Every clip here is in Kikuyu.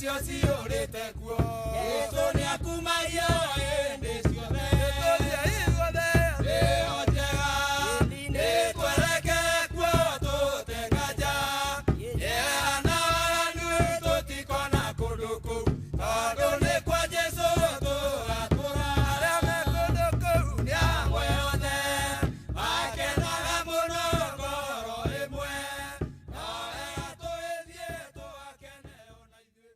nĩcio ciyũrĩte kuo. Jesũ nĩakumagio hĩndĩ ciothe. Ĩyo njega nĩtwerekere kuo tũtenganja. Kĩeha na waganu tũtikona kũndũ kũu, tondũ nĩ kwa Jesũ tũgatũũra. Arĩa me kũndũ kũu nĩ amwe othe, makenaga mũno ngoro ĩmwe. No wega tũgĩthiĩ tũgakene ona ithuĩ.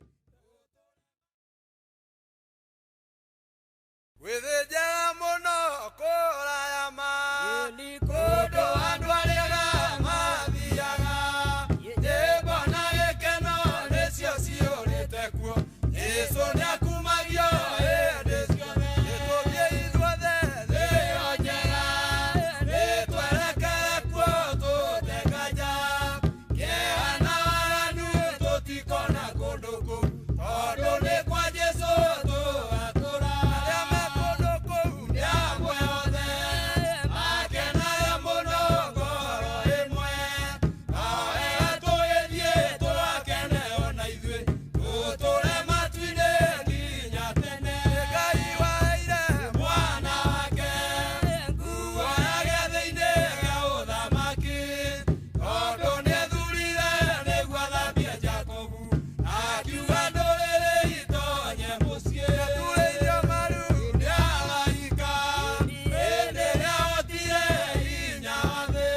Gwĩthĩnjaga mũno kũraya ma, kũndũ andũ arĩa mathiaga. Nyĩmbo na gĩkeno nĩcio ciyũrĩte kuo. Jesũ nĩakumagio hĩndĩ ciothe. Nĩtũthiĩ ithuothe thĩ ĩyo njega, nĩtwerekere kuo tũtenganja. Kĩeha na waganu tũtikona kũndũ kũu, tondũ nĩ kwa Jesũ tũgatũũra. Arĩa me kũndũ kũu nĩ amwe othe, makenaga mũno ngoro ĩmwe. No wega tũgĩthiĩ tũgakene ona ithuĩ, tũtũũre matu-inĩ nginya tene. Ngai waheire mwana wake nguo ya gĩathĩ-inĩ kĩa ũthamaki, tondũ nĩethurire nĩguo athambie Jakubu, akiuga ndũrĩrĩ itonye mũciĩ. Nĩaturĩirio maru nĩ araika, hĩndĩ ĩrĩa ahotire hinya wa thĩ,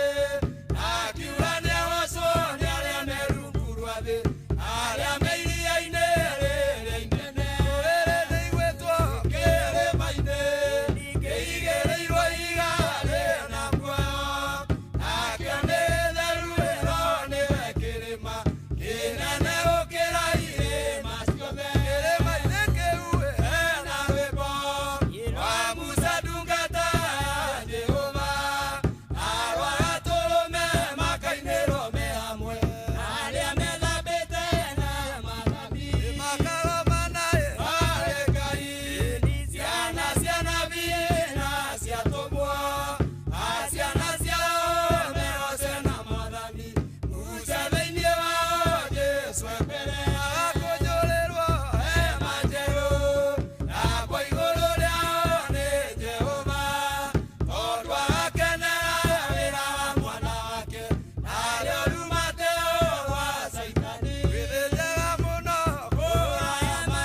akiuga nĩagocwo nĩ arĩa me rungu rwa thĩ, arĩa me iria-inĩ rĩrĩa inene. Rũrĩrĩ nĩigwĩtwo kĩrĩma-inĩ, kĩigĩrĩirwo ihiga rĩna muoyo, nakĩo nĩ gĩtheru ĩro nĩwe kĩrĩma kĩnene gũkĩra irĩma ciothe. Kĩrĩma-inĩ kĩu hena rwĩmbo rwa Musa ndungata ya Jehova, na rwa Gatũrũme makainĩrwo me hamwe, arĩa methambĩte na mathambi makaromana harĩ Ngai, ciana cia nabii na cia atũmwo, na ciana ciao mehoce na Mwathani. Musa thĩinĩ wao Jesũ e mbere, agakũnjũrĩrwo hema njerũ, nakwo igũrũ rĩao nĩ Jehova, tondũ agakenera wĩra wa mwana wake, narĩo riumĩte rwa Caitani. Gwĩthĩnjaga mũno kũraya ma,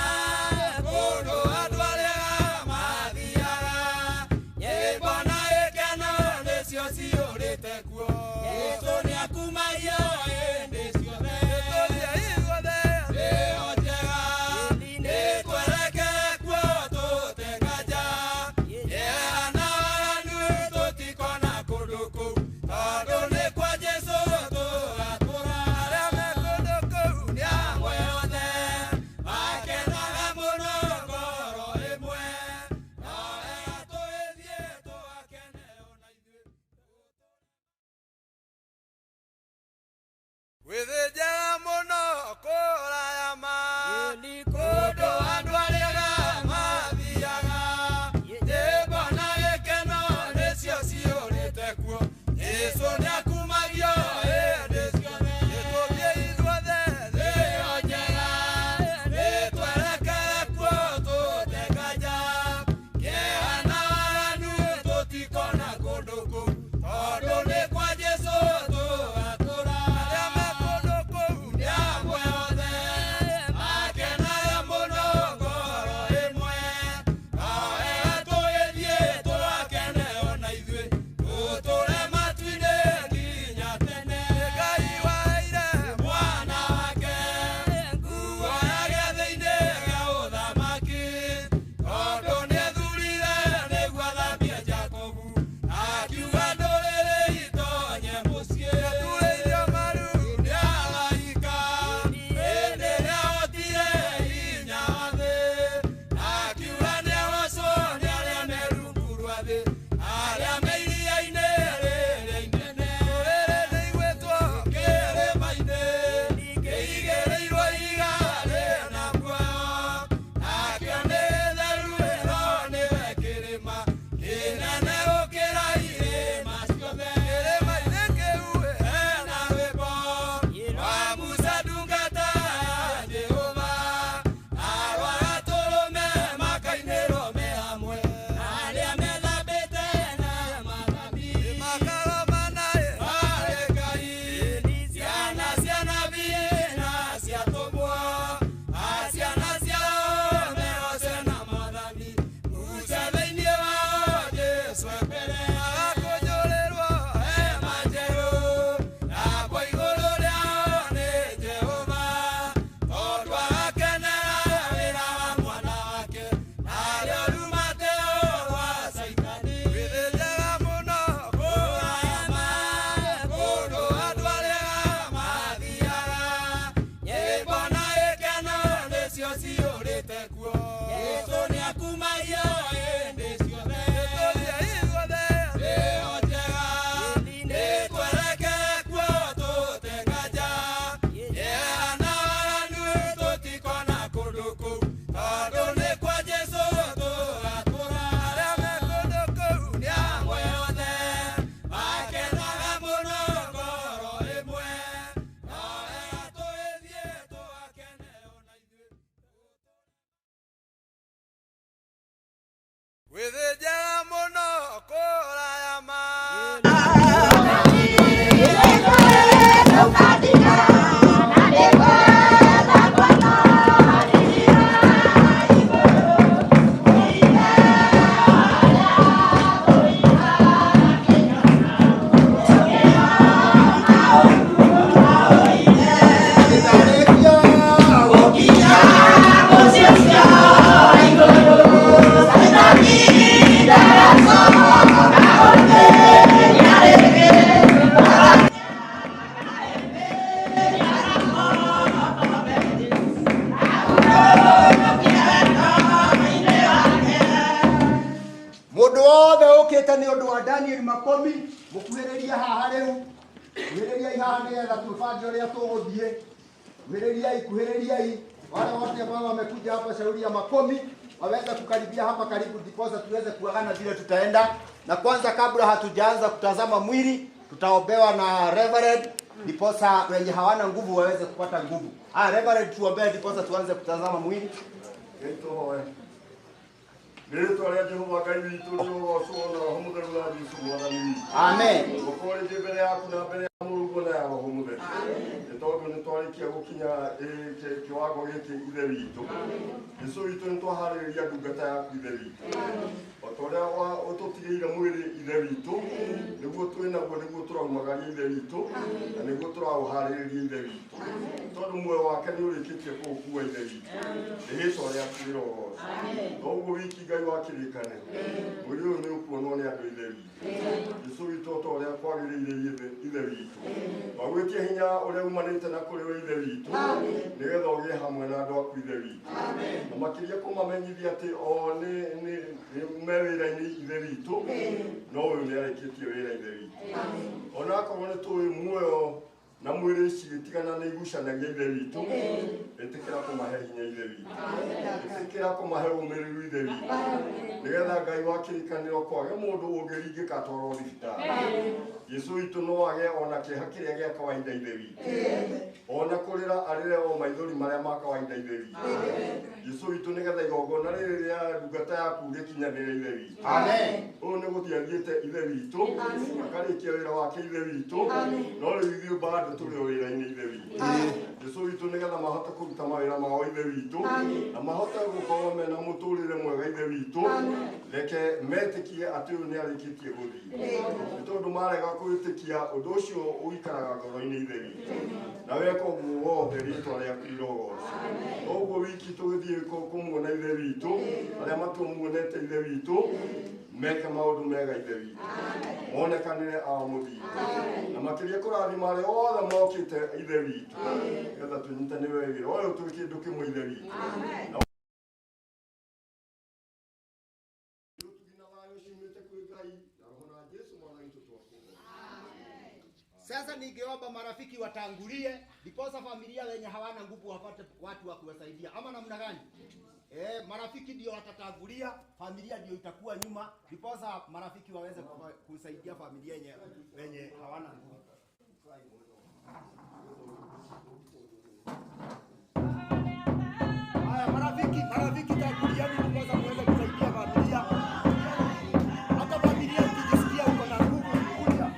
kũndũ andũ arĩa mathiaga. Nyĩmbo na gĩkeno nĩcio ciyũrĩte kuo. Jesũ nĩakumagio hĩndĩ ciothe. Nĩtũthiĩ ithuothe Twĩbanĩte nĩ ũndũ wa Daniel Makomi, mũkuhĩrĩrie haha rĩu, kuhĩrĩriai haha nĩgetha twĩbange ũrĩa tũgũthiĩ. Kuhĩrĩriai, kuhĩrĩriai wale wote ambao wamekuja hapa shauri ya Makomi waweze kukaribia hapa karibu, ndiposa tuweze kuagana vile tutaenda. Na kwanza kabla hatujaanza kutazama mwili, tutaombewa na Reverend, ndiposa wenye hawana nguvu waweze kupata nguvu. Ah, Reverend, tuombee ndiposa tuanze kutazama mwili. Gĩtũhoe. Rĩtwa rĩa Jehova Ngai witũ rĩrogocwo na Roho Mũtheru na Jesũ Mwathani witũ. Amen. Gũkorwo rĩngĩ mbere yaku na mbere ya Mũrungu na ya Roho Mũtheru. Nĩ tondũ nĩ twarĩkia gũkinya kĩwango gĩkĩ Ithe witũ. Jesũ witũ nĩ twaharĩrĩria ndungata yaku Ithe witũ. O ta ũrĩa ũtũtigĩire mwĩrĩ Ithe witũ, nĩguo twĩ naguo nĩguo tũraumagaria Ithe witũ, na nĩguo tũraũharĩrĩria Ithe witũ. Tondũ muoyo wake nĩ ũrĩkĩtie kũũkua Ithe witũ. Rĩĩtwa rĩaku rĩrogocwo. Noguo wiki Ngai wa kĩrĩkanĩro. Mwĩrĩ ũyũ nĩ ũkuonwo nĩ andũ Ithe witũ. Jesũ witũ o ta ũrĩa kwagĩrĩire Ithe witũ. Twagwĩtia hinya ũrĩa umanĩte na kũrĩ we Ithe witũ, nĩgetha ũgĩe hamwe na andũ aku Ithe witũ. Na makĩria kũmamenyithia atĩ o nĩ me wĩra-inĩ Ithe witũ, no ũyũ nĩ arĩkĩtie wĩra Ithe witũ. Ona akorwo nĩ tũĩ muoyo na mwĩrĩ cigĩtigana nĩ igucanagia Ithe witũ, ĩtĩkĩra kũmahe hinya Ithe witũ, ĩtĩkĩra kũmahe ũmĩrĩru Ithe witũ, nĩgetha Ngai wa kĩrĩkanĩro kwage mũndũ ũngĩringĩka atwarwo thibitarĩ. Jesũ witũ no age ona kĩeha kĩrĩa gĩa kawaida Ithe witũ, ona kũrĩra arĩre o maithori marĩa ma kawaida Ithe witũ. Jesũ witũ nĩgetha igongona rĩrĩ rĩa ndungata yaku rĩkinyanĩre Ithe witũ. Amen. Ũyũ nĩ gũthiĩ athiĩte Ithe witũ, akarĩkia wĩra wake Ithe witũ, no rĩu ithuĩ bado tũrĩ o wĩra-inĩ Ithe witũ. Jesũ witũ nĩgetha mahote kũruta mawĩra mao Ithe witũ, na mahote gũkorwo mena mũtũrĩre mwega Ithe witũ, reke metĩkie atĩ ũyũ nĩ arĩkĩtie gũthiĩ. Nĩ tondũ marega kwĩtĩkia ũndũ ũcio ũikaraga ngoro-inĩ Ithe witũ. Na weka ũguo wothe rĩtwa rĩaku rĩrogocwo. Ũguo wiki tũgĩthiĩ kũmuona Ithe witũ, arĩa matũmuonete Ithe witũ, meke maũndũ mega Ithe witũ, monekanĩre ao mũthingu, na makĩria kũrathima arĩa othe mokĩte Ithe witũ, nĩgetha tũnyitanĩre wĩra ũyũ twĩ kĩndũ kĩmwe Ithe witũ. Na ũtugi na thayũ ciumĩte kwĩ Ngai na Roho na Jesũ Mwathani witũ twakũhoya. Sasa ningeomba marafiki watangulie, ndiposa familia wenye hawana nguvu wapate watu wa kuwasaidia, ama namna gani? Marafiki ndio watatangulia, familia ndio itakuwa nyuma, ndiposa marafiki waweze kusaidia familia wenye hawana nguvu. Haya, marafiki, marafiki tangulieni ndiposa muweze kusaidia familia. Hata familia ukijisikia uko na nguvu, kuja.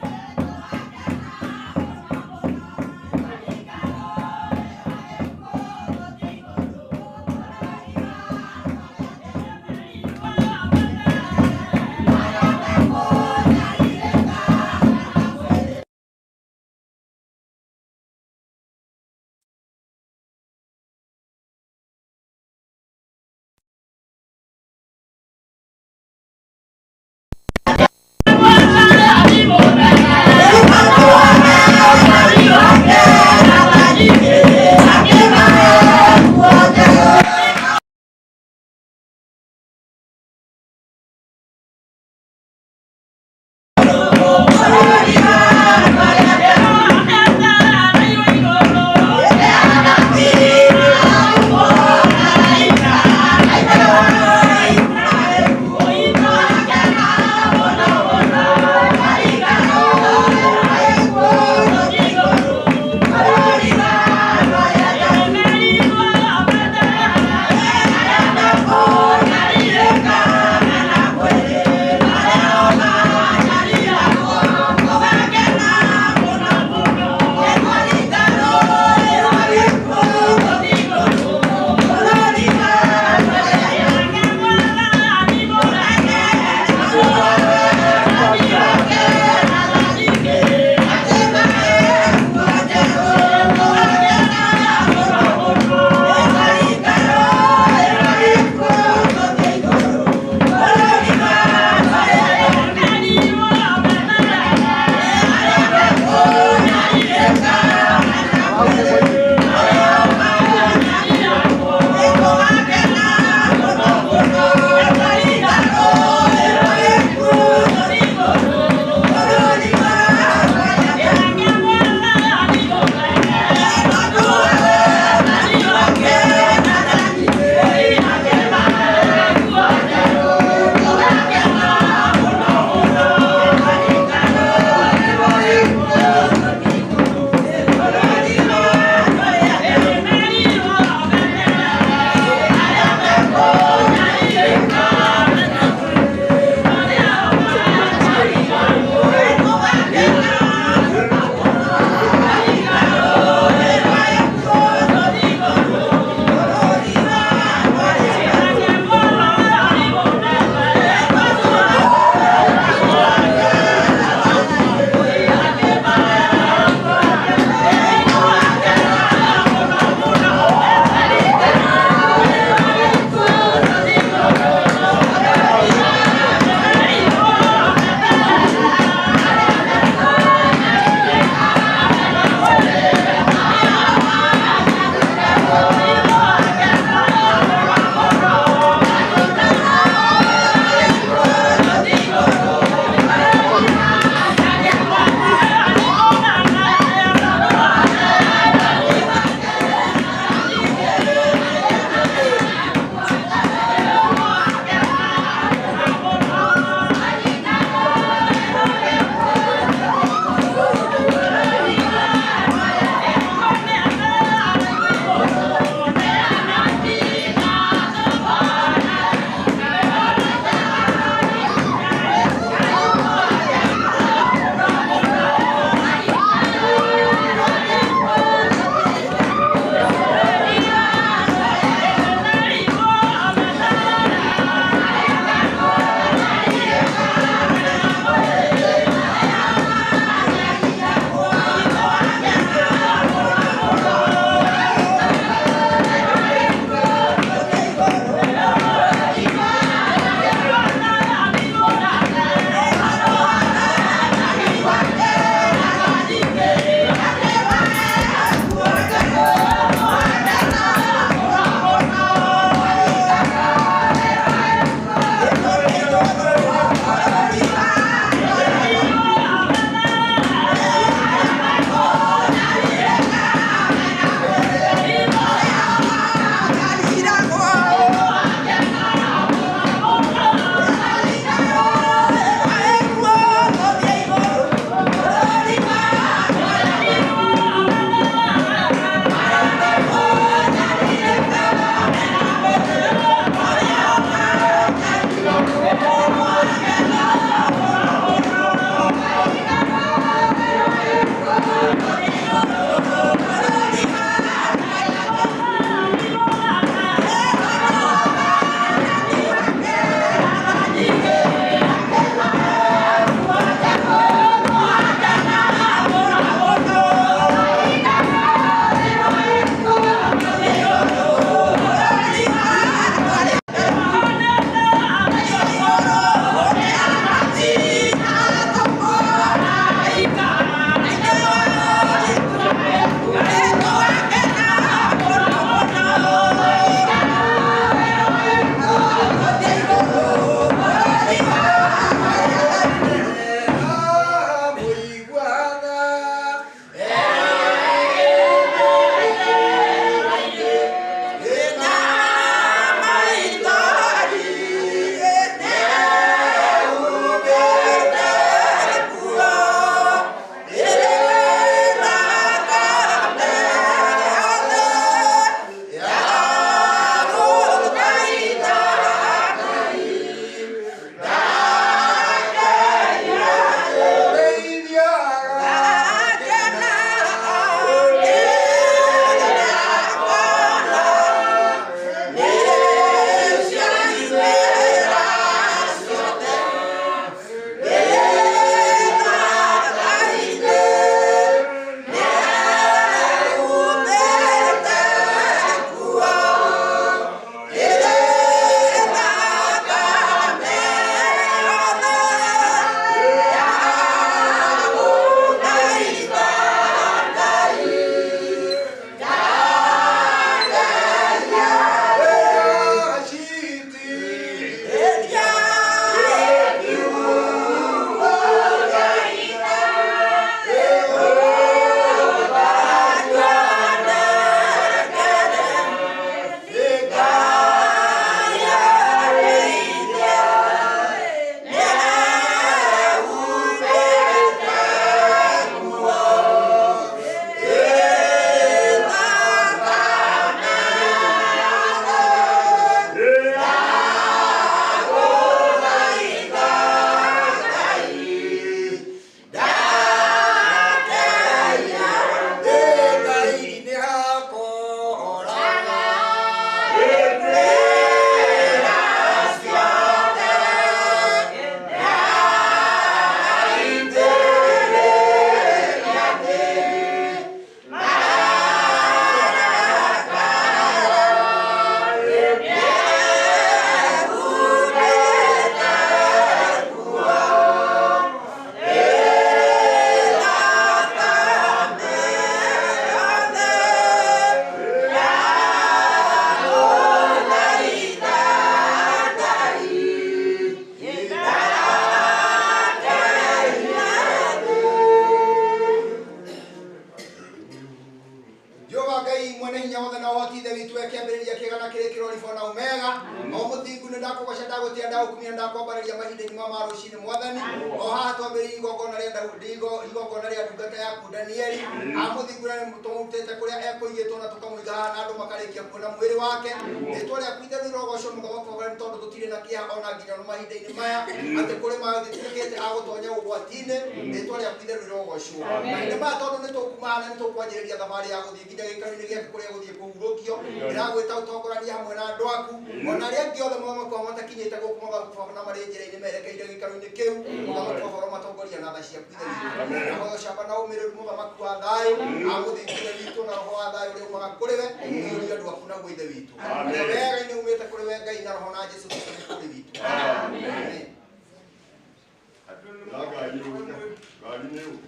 Witũ kĩambĩrĩria kĩega na kĩrĩkĩro ribo na omega o mũthingu nĩ ndakũgoca ndagũtĩa ndagũkumia ndakwambarĩria mahinda-inĩ ma rũcinĩ mwathani o haha twambĩrĩria igongona rĩa Daudi igongona rĩa ndungata yaku Danieli a mũthingu na tũmũrutĩte kũrĩa ekũigĩtwo na tũkamũiga haha na andũ makarĩkia kuona mwĩrĩ wake rĩtwa rĩaku itheru rĩrogocwo mũthamaki wa tondũ tũtirĩ na kĩeha ona nginya no mahinda-inĩ maya atĩ kũrĩ magĩtuĩkĩte a gũtonya ũgwati-inĩ rĩtwa rĩaku itheru rĩrogocwo mahinda maya tondũ nĩ tũkuma haha na nĩ tũkwanjĩrĩria thabarĩ ya gũthiĩ nginya gĩikaro-inĩ gĩake kũrĩa gũthiĩ kũhurũkio ndĩragwĩta ũtongoranie hamwe na andũ aku ona arĩa angĩ othe mũthamaki wa matakinyĩte gũkũ mũthamaki wa na marĩ njĩra-inĩ merekeire gĩikaro-inĩ kĩu mũthamaki wa boro matongoria na tha ciaku ithe witũ na hoyo camba na ũmĩrĩru mũthamaki wa thayũ agũthiĩ ithe witũ na roho wa thayũ ũrĩa umaga kũrĩ we ũiyũrie andũ aku naguo ithe witũ wega-inĩ umĩte kũrĩ we Ngai na roho na Jesũ Kristo mũkũũri witũ. Amen. Na ngari yũke, ngari nĩ yũke.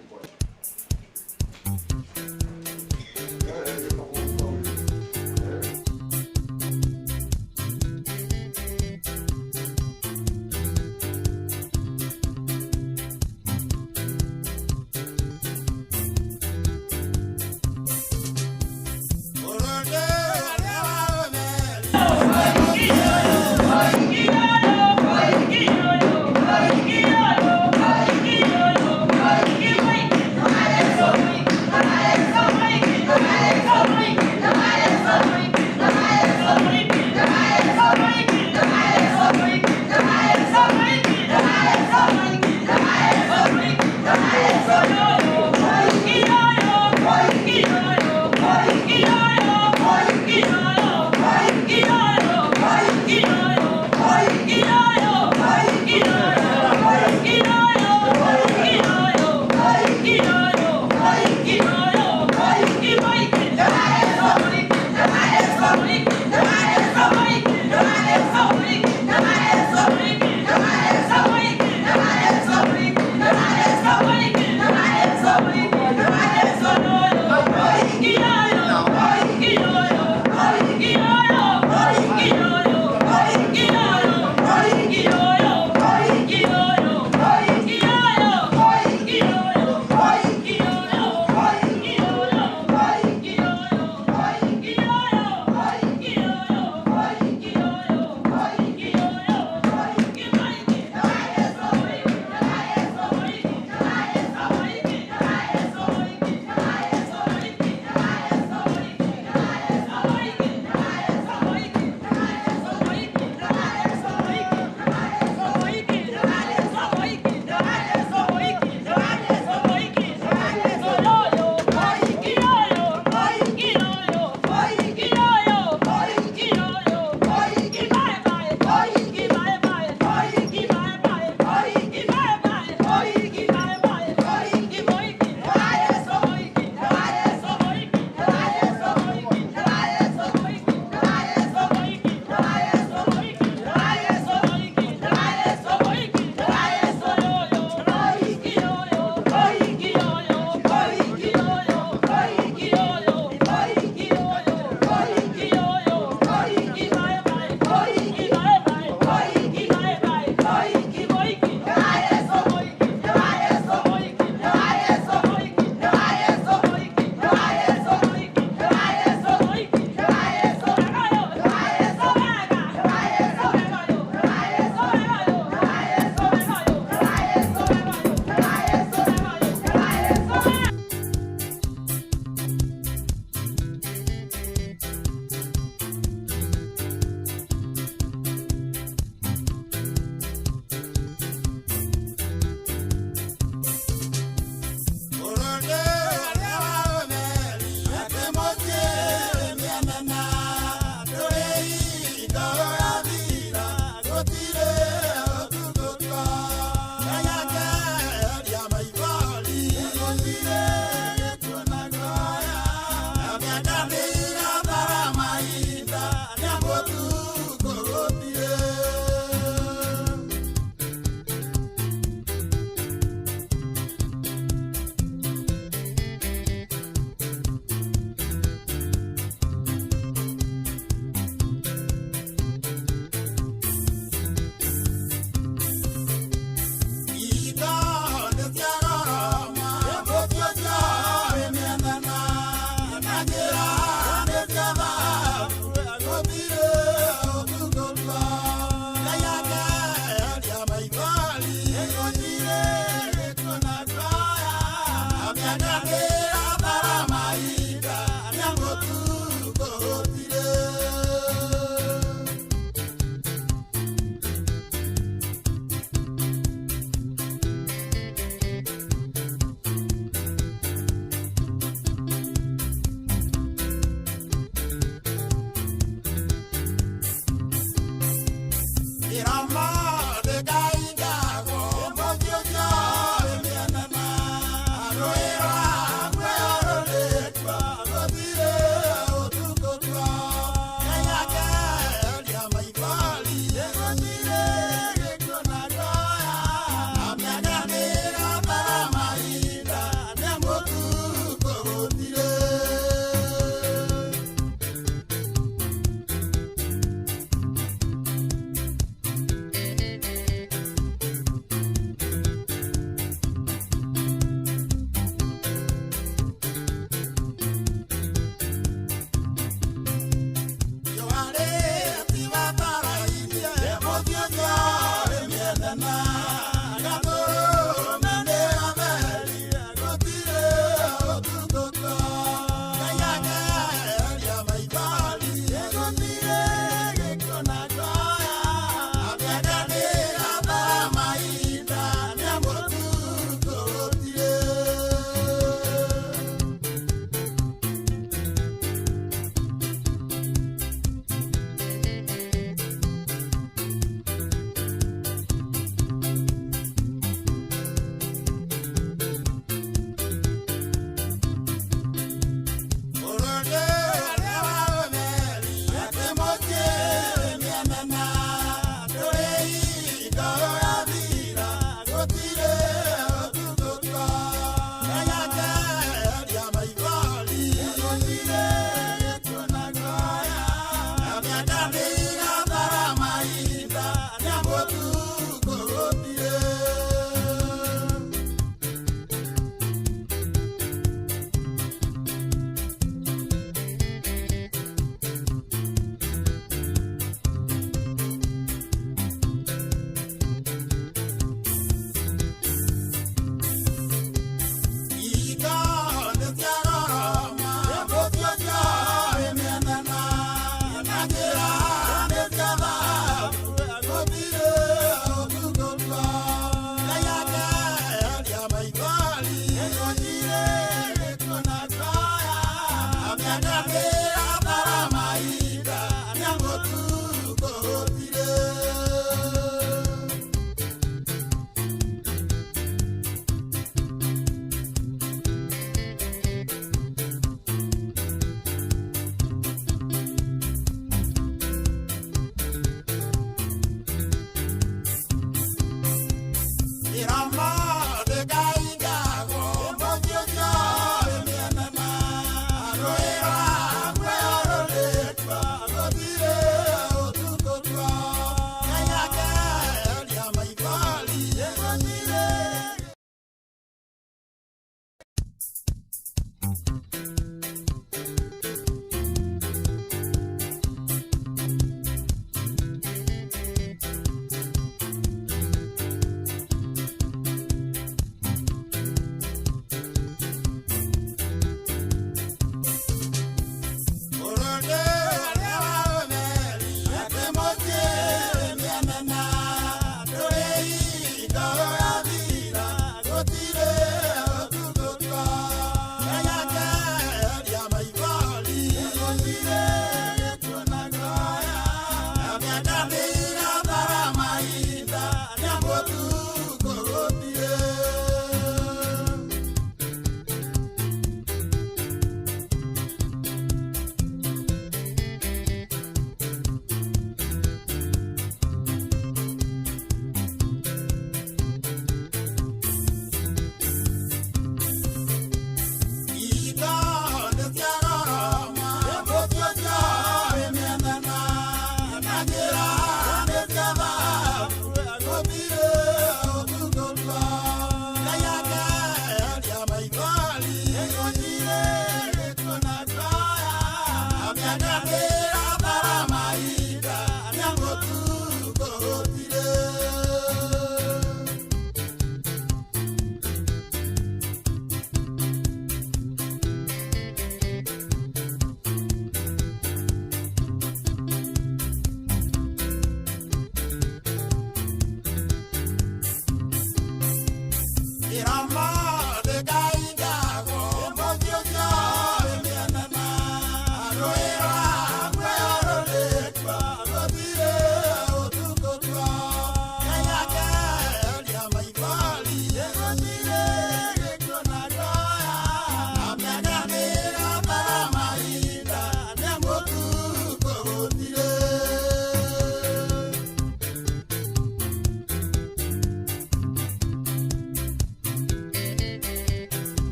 Thank you.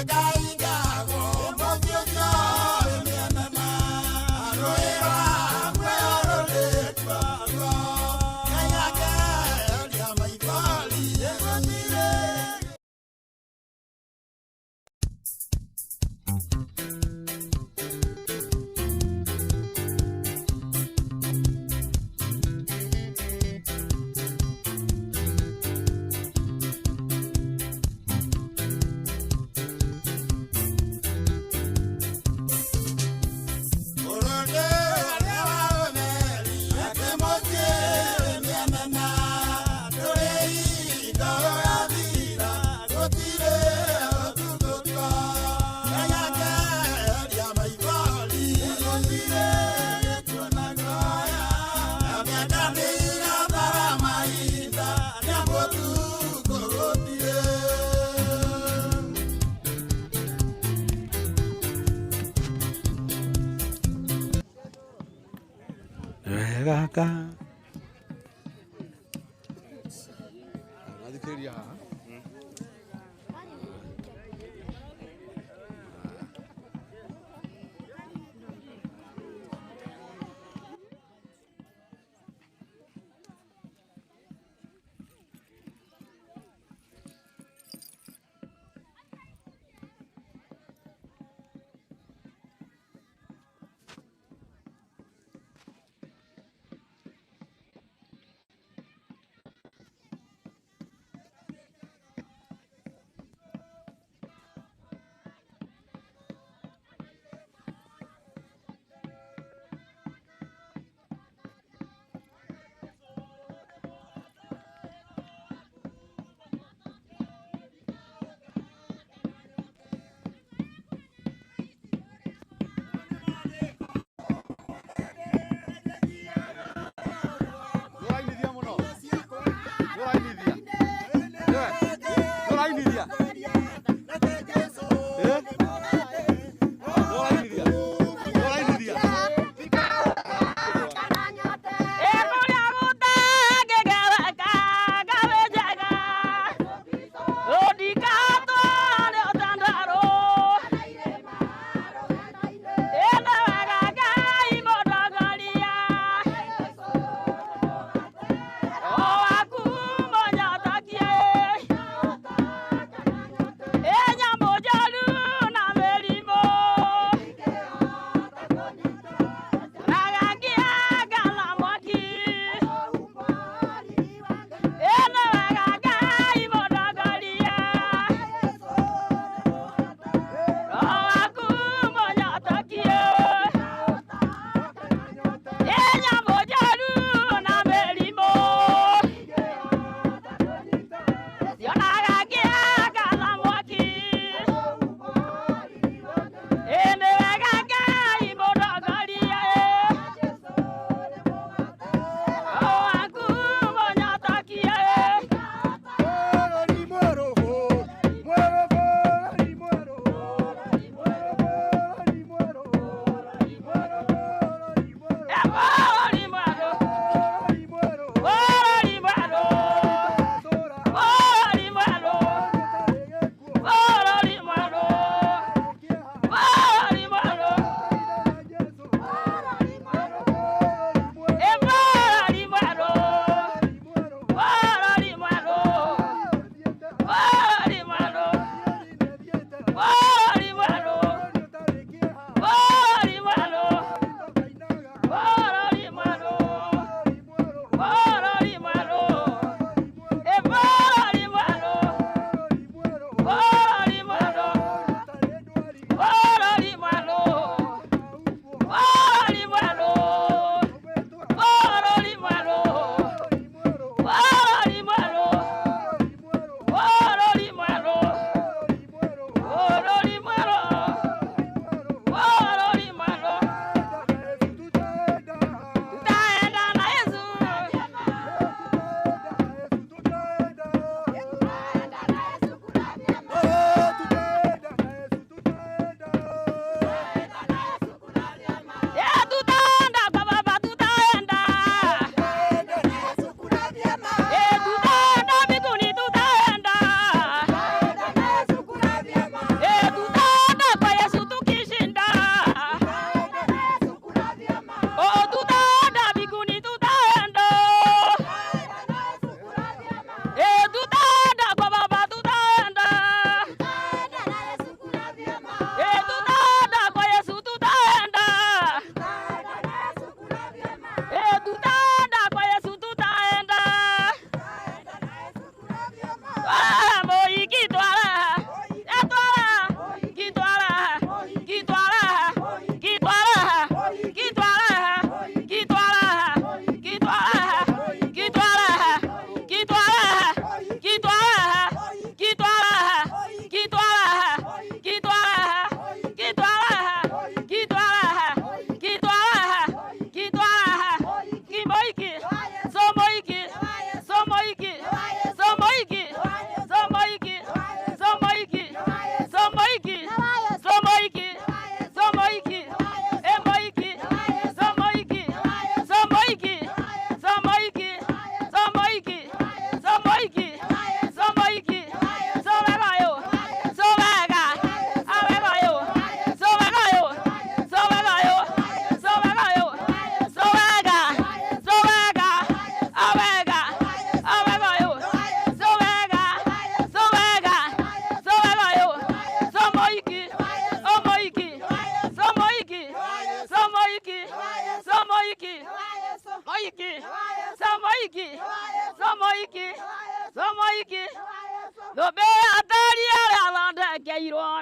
Wega. Thikĩrĩria haha.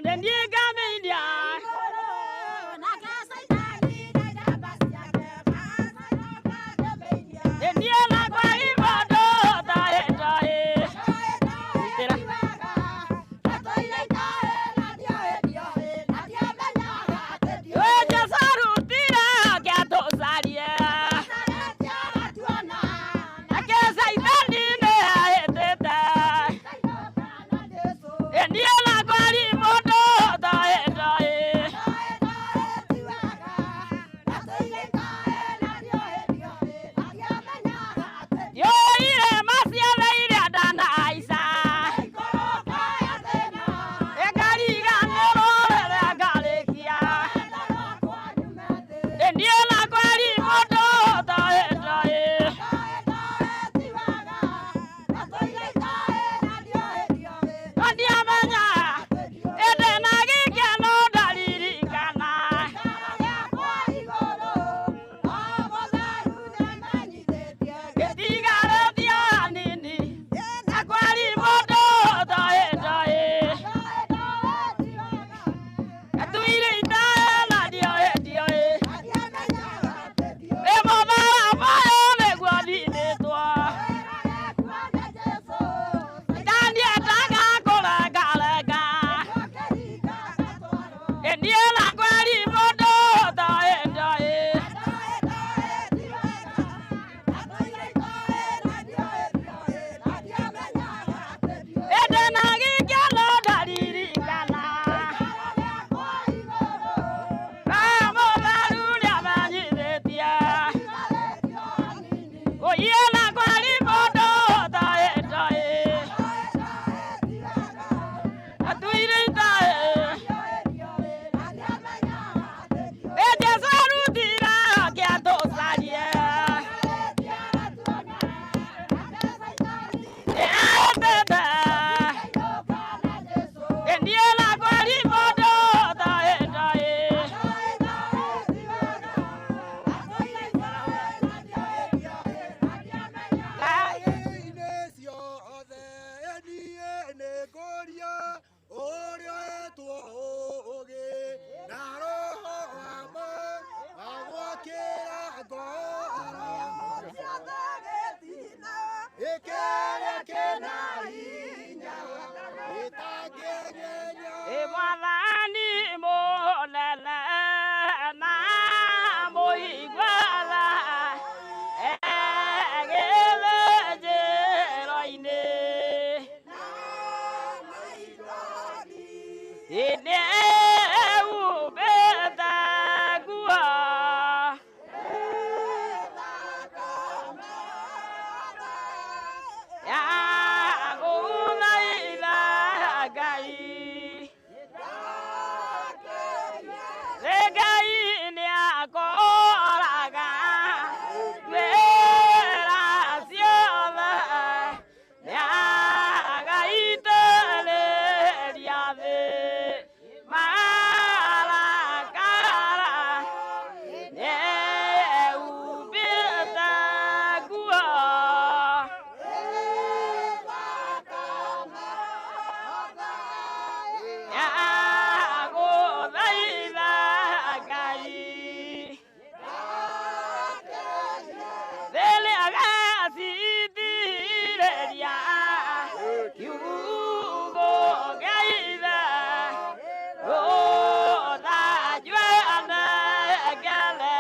Nĩ niĩ ngamĩinia. Nĩ niĩ na kwari mũndũ taĩ taĩ. Wĩ Jesũ arutire akĩatũcarie. Nake Caitani nĩ ahĩtĩte. Nĩ niĩ na kwari mũndũ taĩ taĩ. Yoire maciara iria ndanaica. Ngariganĩrwo rĩrĩa ngarĩkia. Nĩ niĩ na kwari mũndũ taĩ taĩ. Ndiamenya ĩndĩ na gĩkeno ndaririkana. Gĩtigarĩtie hanini na kwari mũndũ taĩ taĩ. Atuire itaĩ na ndioĩ ndioĩ. Ĩ mũtharaba ũyũ nĩguo thinĩtwo. Ndandiendaga kũrengarenga. Ĩ niĩ na kwari mũndũ taĩ taĩ. Ĩndĩ na gĩkeno ndaririkana. Kamũtharu nĩamenyithĩtie. Ũiye na kwari mũndũ taĩ taĩ. Atuire itaĩ. Ĩ Jesũ arutire akĩatũcarie. Ĩ ahĩtĩte. Ĩ niĩ na kwari mũndũ taĩ taĩ. Inĩ ciothe niĩ nĩngũria ũrĩa wetwo ũũgĩ na roho wa ma wa gwakĩra ngoro ĩkĩrĩa kĩna hinya ĩtangĩnyenya. Ĩ Mwathani mũnene na mũiguaga egĩthĩnjĩro-inĩ. Ĩ nĩehumbĩte nguo ya gũthaitha Ngai. Ngai nĩakoraga wĩra ciothe nĩagaitĩrĩria thĩ marakara nĩehumbĩte nguo ya gũthaitha Ngai. Thĩ agacithirĩria kiugo gĩa Ithe rũthanjwe anengere.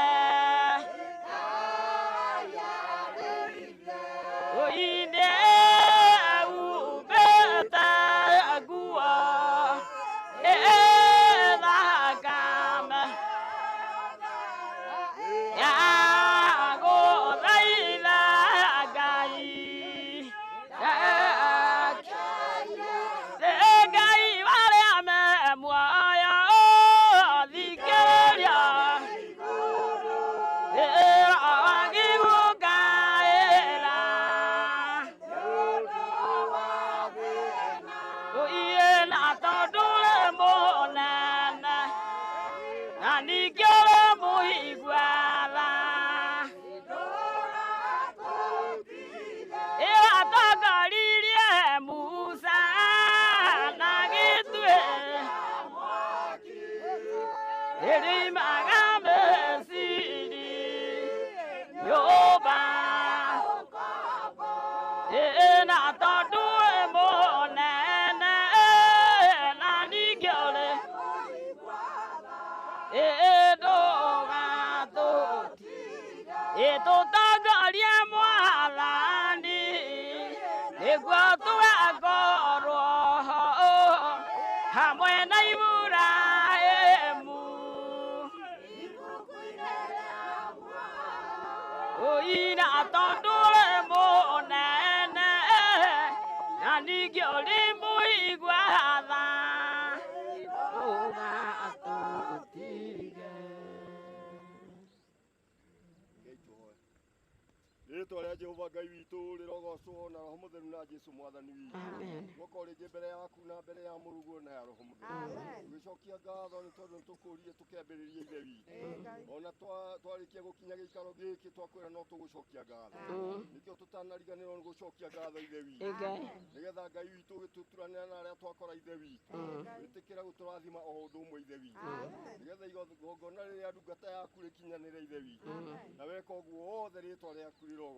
Oi nĩehumbĩte nguo ĩthakame ya gũthaitha Ngai. Ngai warĩa me muoyo thikĩrĩria ĩragĩgũkaĩra. Ũiĩ na tondũ ũrĩ mũnene na ningĩ ũrĩ mũiguaga. Ĩwatongoririe Musa na gĩtuĩ. Ĩrĩimaga Misiri nyũmba ĩna tondũ wĩ mũnene na ningĩ ũrĩ ndũgatũtige ĩtũtongorie Mwathani nĩguo tũgakorwo hamwe na Iburahĩmu. Ũina tondũ wĩ mũnene na ningĩ ũrĩ mũigua tha ndũgatũtige. Rĩtwa rĩa Jehova Ngai witũ rĩrogocwo na Roho Mũtheru na Jesu Mwathani witũ. Guoko rĩngĩ mbere yaku na mbere ya Mũrũguo na ya Roho Mũtheru. Tũgĩcokia ngatho nĩ tondũ nĩtũkũrire tũkĩambĩrĩria Ithe witũ. Ona twarĩkia gũkinya gĩikaro gĩkĩ twakwĩra no tũgũcokia ngatho. Nĩkĩo tũtanariganĩrwo nĩ gũcokia ngatho Ithe witũ. Nĩgetha Ngai witũ ũgĩtũturanĩra na arĩa twakora Ithe witũ. Wĩtĩkĩra gũtũrathima o ũndũ ũmwe Ithe witũ. Nĩgetha igongona rĩrĩa ndungata yaku rĩkinyanĩre Ithe witũ. Na weka ũguo wothe rĩtwa rĩaku rĩrogocwo.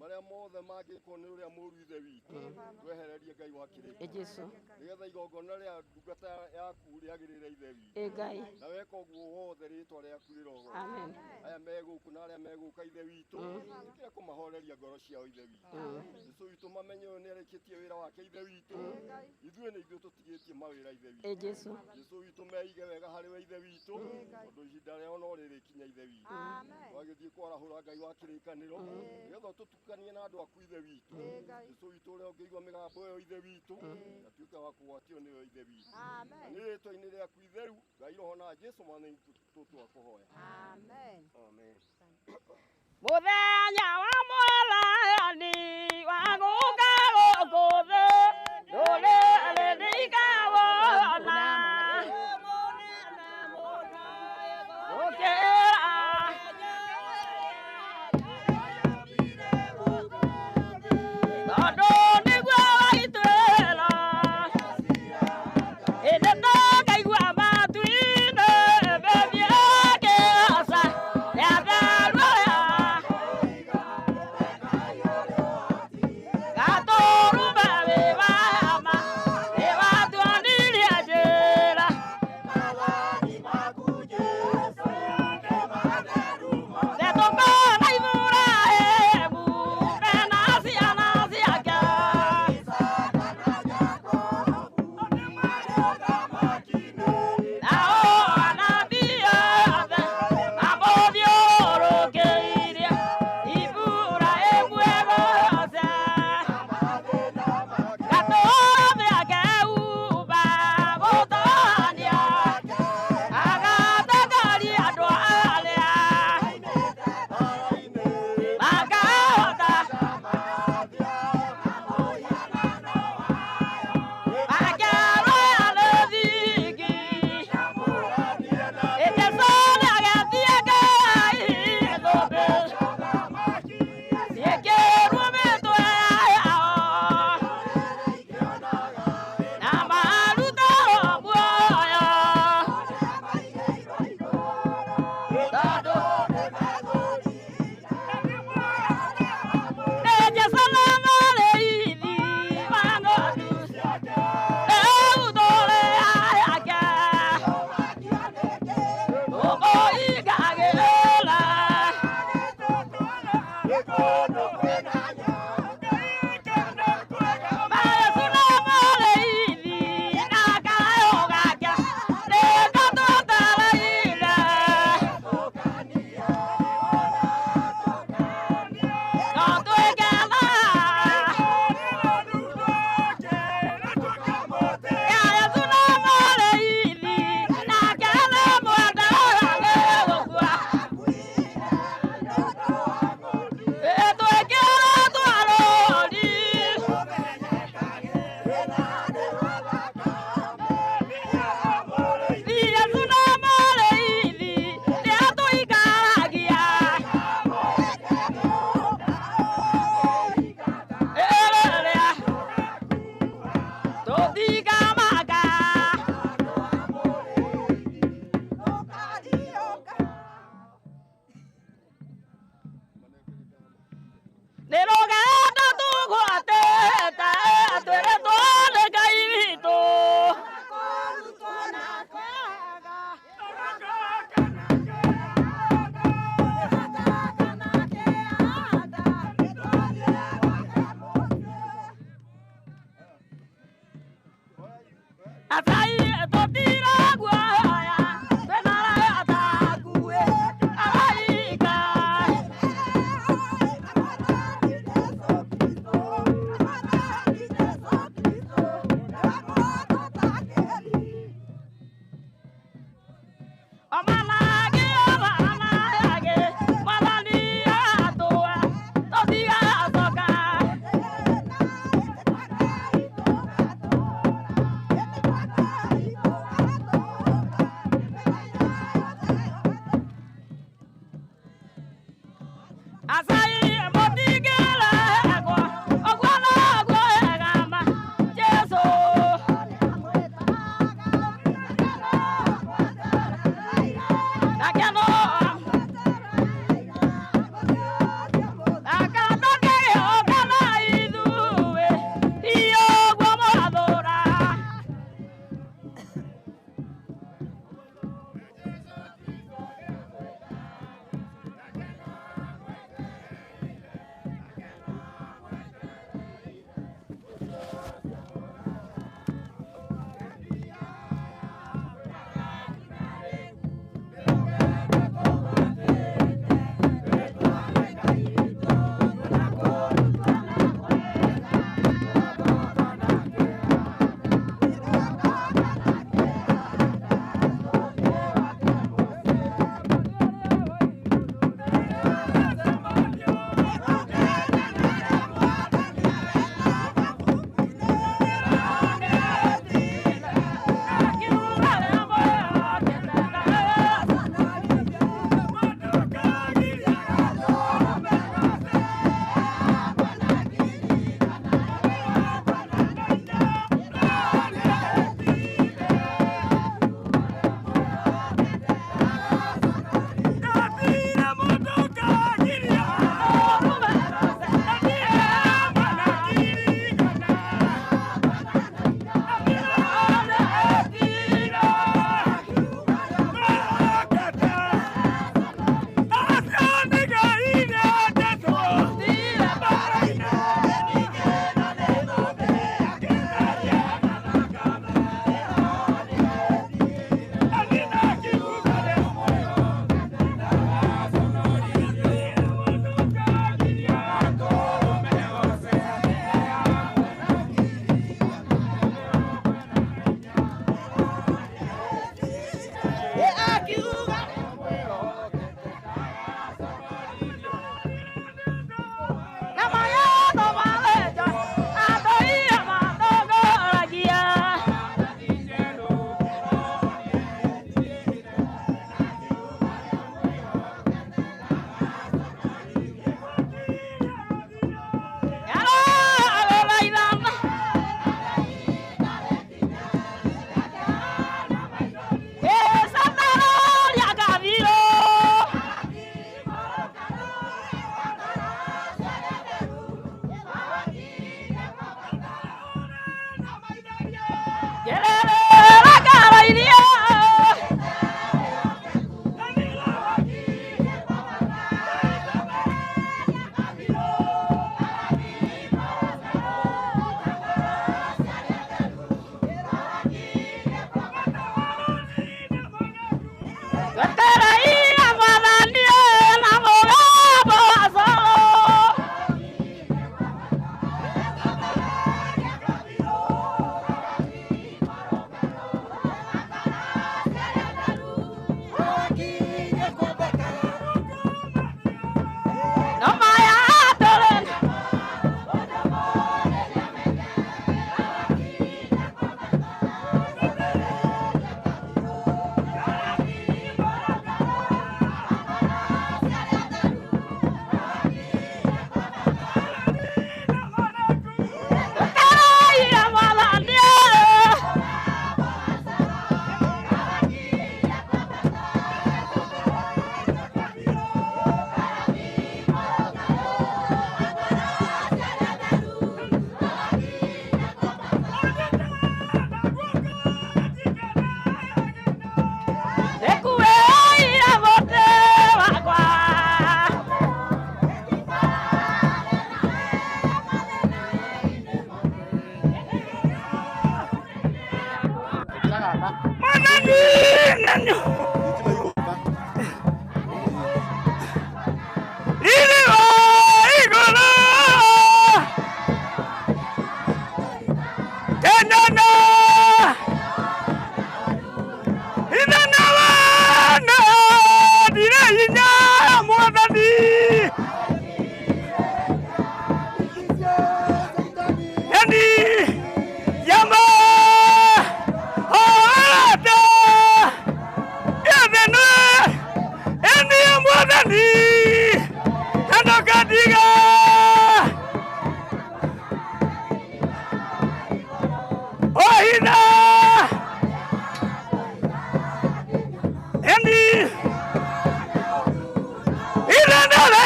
Marĩa mothe mangĩkwo nĩ ũrĩa mũũru Ithe witũ. Twehererie Ngai wa kĩrĩkanĩro. Nĩgetha igongona rĩa ndungata yaku rĩagĩrĩre Ithe witũ. Na weka ũguo wothe rĩtwa rĩaku rĩrogocwo. Aya me gũkũ na arĩa megũka Ithe witũ. Tĩkĩra kũmahoreria ngoro ciao Ithe witũ. Jesũ witũ mamenye ũyũ nĩarĩkĩtie wĩra wake Ithe witũ. Ithuĩ nĩ ithuĩ tũtigĩtie mawĩra Ithe witũ. Jesũ witũ meige wega harĩ we Ithe witũ. Tondũ ihinda rĩao no rĩrĩkinya Ithe witũ. Twagĩthiĩ kwarahũra Ngai wa kĩrĩkanĩro nĩgetha ũtũtukanie na andũ aku Ithe witũ. Jesũ witũ ũrĩa ũngĩigua mĩgambo ĩyo Ithe witũ atuĩke wa kũgwatio nĩyo Ithe witũ. Na nĩ rĩtwa-inĩ rĩaku itheru Ngai Roho na Jesũ Mwathani witũ twakũhoya. Amen. Mũthenya wa Mwathani wa gũka gũkũ thĩ ndũrĩrĩ nĩikawona gũkĩra tondũ nĩguo waitwĩra ĩndĩ tũkaigua matu-inĩ mĩthiĩ kĩaca rĩa therũ.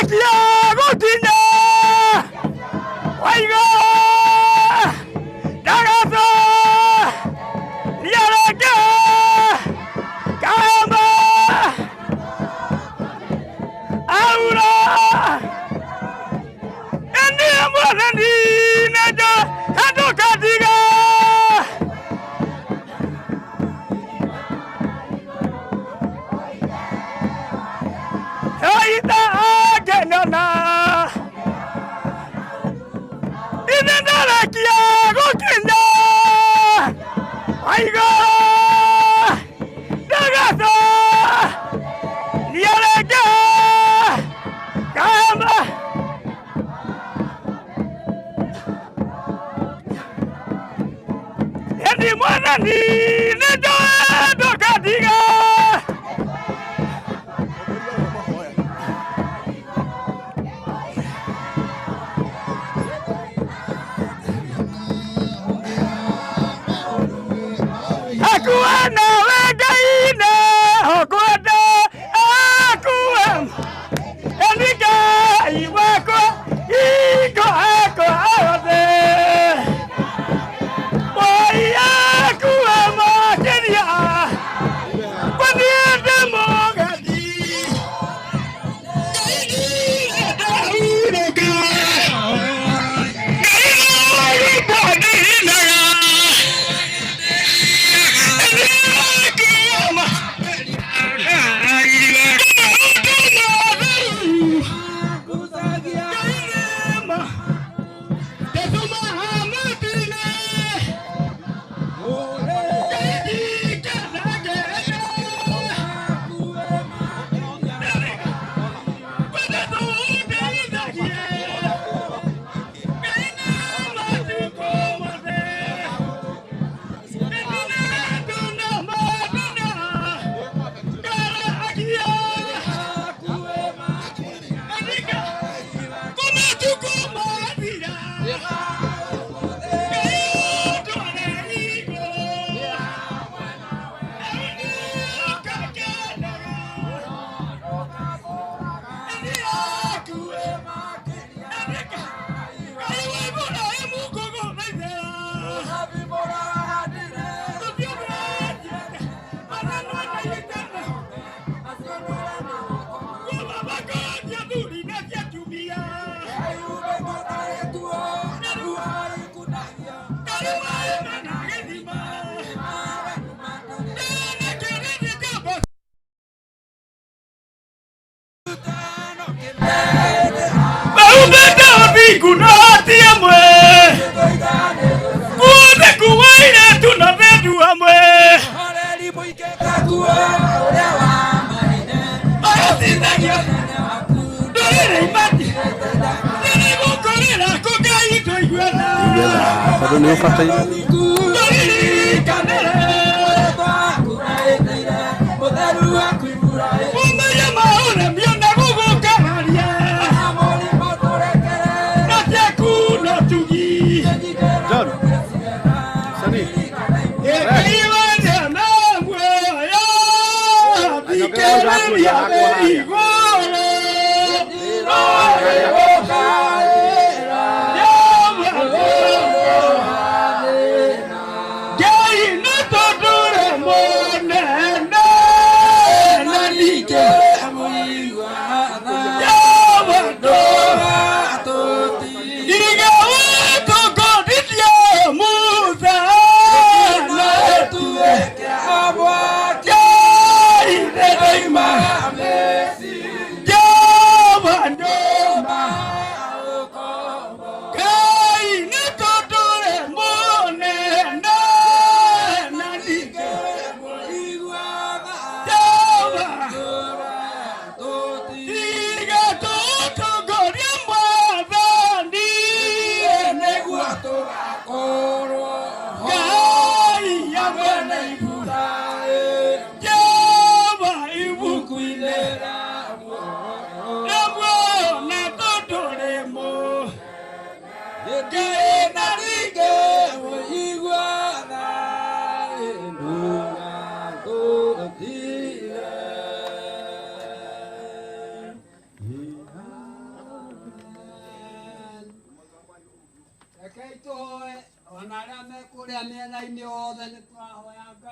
Ndarakia gũkinya waiga ndagaca niareke kamba aura eni mwathani neja ndũkandiga. Aita akenona ine ndarakia gũkinya waiga ndagaca niareke kamba eni mwathani nĩnjũĩ ndũkandiga. Akuwe nawe Ngai nĩũkwenda akuwe eni Ngai wakwa hingo akwa othe Moi akuwe makĩria kwaniĩ ndĩ mũgeni Ngai ndahurũka Ngai no ndinaga. Tondũ nĩ ũbataire. John, Sani,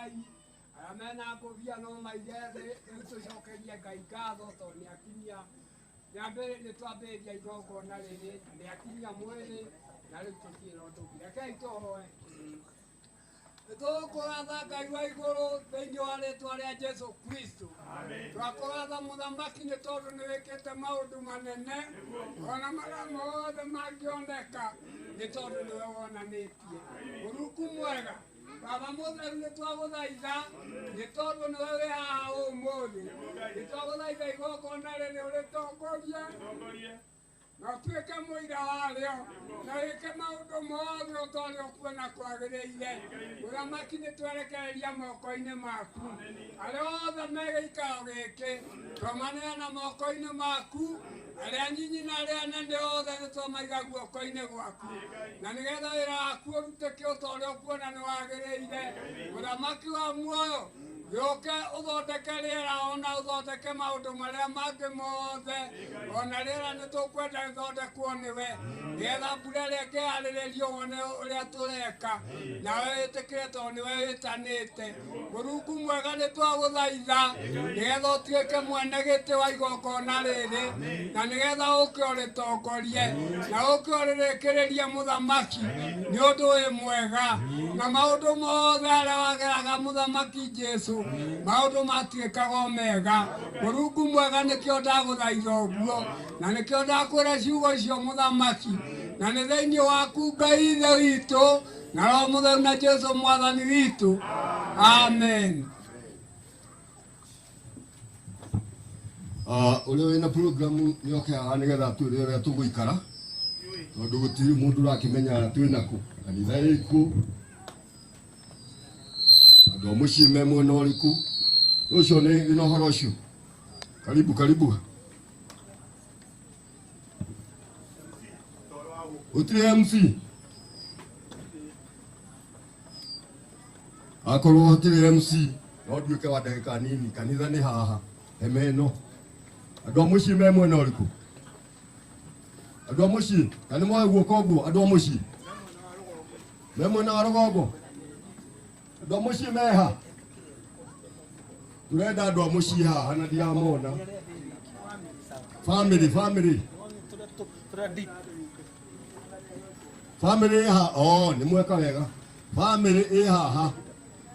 Ngai. Arĩa mena ngũbia no maige thĩ, rĩu tũcokerie Ngai ngatho tondũ nĩakinyia nĩ twambĩrĩria igongona rĩrĩ, nĩakinyia mwĩrĩ na rĩu tũtirĩ na ũndũ ũngĩ. Rekei tũhoe. Nĩtũgũkũratha Ngai wa igũrũ thĩinĩ wa rĩtwa rĩa Jesu Kristo. Twakũratha mũthamaki nĩ tondũ nĩ wĩkĩte maũndũ manene ona marĩa mothe mangĩoneka nĩ tondũ nĩwe wonanĩtie. Mũrungu mwega, Baba mũtheru nĩ twagũthaitha nĩ tondũ nĩwe wĩ haha ũmũthĩ. Nĩ twagũthaitha igongona rĩrĩ ũrĩtongorie na ũtuĩke mũira warĩo na wĩke maũndũ mothe o ta ũrĩa ũkuona kwagĩrĩire. Mũthamaki nĩ twerekereria moko-inĩ maku. Arĩa othe me gĩikaro gĩkĩ twamaneana moko-inĩ maku, arĩa nyinyi na arĩa anene othe nĩ twamaiga guoko-inĩ gwaku, na nĩgetha wĩra waku ũrutĩke o ta ũrĩa ũkuona nĩ wagĩrĩire. Mũthamaki wa muoyo, gĩũke ũthondeke rĩera ona ũthondeke maũndũ marĩa mangĩ mothe, ona rĩera nĩ tũkwenda rĩthondekwo nĩwe, nĩgetha mbura ĩrĩa ĩngĩharĩrĩrio wone ũrĩa tũreka, nawe wĩtĩkĩre tondũ nĩwe wĩtanĩte. Mũrungu mwega nĩ twagũthaitha nĩgetha ũtuĩke mwene gĩtĩ wa igongona rĩrĩ, na nĩgetha ũke ũrĩtongorie na ũke ũrĩrĩkĩrĩrie mũthamaki nĩ ũndũ wĩ mwega, na maũndũ mothe arĩa wageraga mũthamaki Jesu maũndũ matuĩkaga o mega. Mũrungu mwega nĩkĩo ndagũthaitha ũguo, na nĩkĩo ndakwĩra ciugo icio mũthamaki, na nĩ thĩinĩ waku Ngai Ithe witũ na Roho Mũtheru na Jesu mwathani witũ. Amen. Ũrĩa wĩna programu nĩoke haha nĩgetha atwĩre ũrĩa tũgũikara, tondũ gũtirĩ mũndũ ũrakĩmenya twĩ nakũ, kanitha ĩkũ, andũ a mũciĩ me mwena ũrĩkũ. Ũcio nĩ na ũhoro ũcio. Karibu, karibu. Gũtirĩ MC? Akorwo hatirĩ MC no nduĩke wa ndagĩka nini. Kanitha nĩ haha hema ĩno. Andũ a mũciĩ me mwena ũrĩkũ? Andũ a mũciĩ kana nĩ moe guoko ũguo? Andũ a mũciĩ me mwena wa rũgongo? Andũ a mũciĩ meha? Tũrenda andũ a mũciĩ haha na ndiramona. Family, family, family ĩ ha? Oh, nĩ mweka wega. Family ĩ haha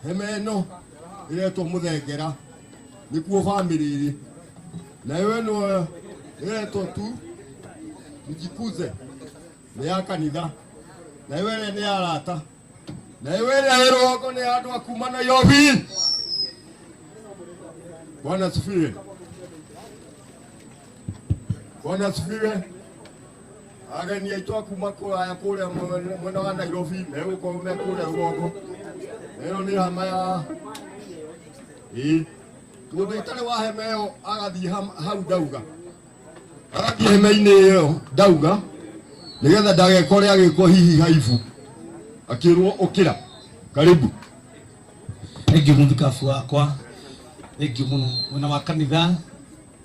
hema ĩno ĩretwo Mũthengera, nĩkuo family ĩrĩ. Nayo ĩno ĩretwo tu Tujikuze, nĩ ya kanitha. Nayo ĩrĩa nĩ ya arata. Nayo ĩrĩa ĩ rũgongo nĩ ya andũ a kuma Nairobi. Bwana asifiwe. Bwana asifiwe. Ageni aitũ a kuma kũraya kũrĩa mwena wa Nairobi megũkorwo me kũrĩa rũgongo. Ĩno nĩ hama ya ĩĩ mũndũ ũtarĩ wa hema ĩyo agathiĩ hau ndauga, agathiĩ hema-inĩ ĩyo ndauga, nĩgetha ndagekore agĩkwo hihi haibu akĩrwo ũkĩra. Karibu. Thengiũ mũthikabu wakwa, thengiũ mũno mwena wa kanitha,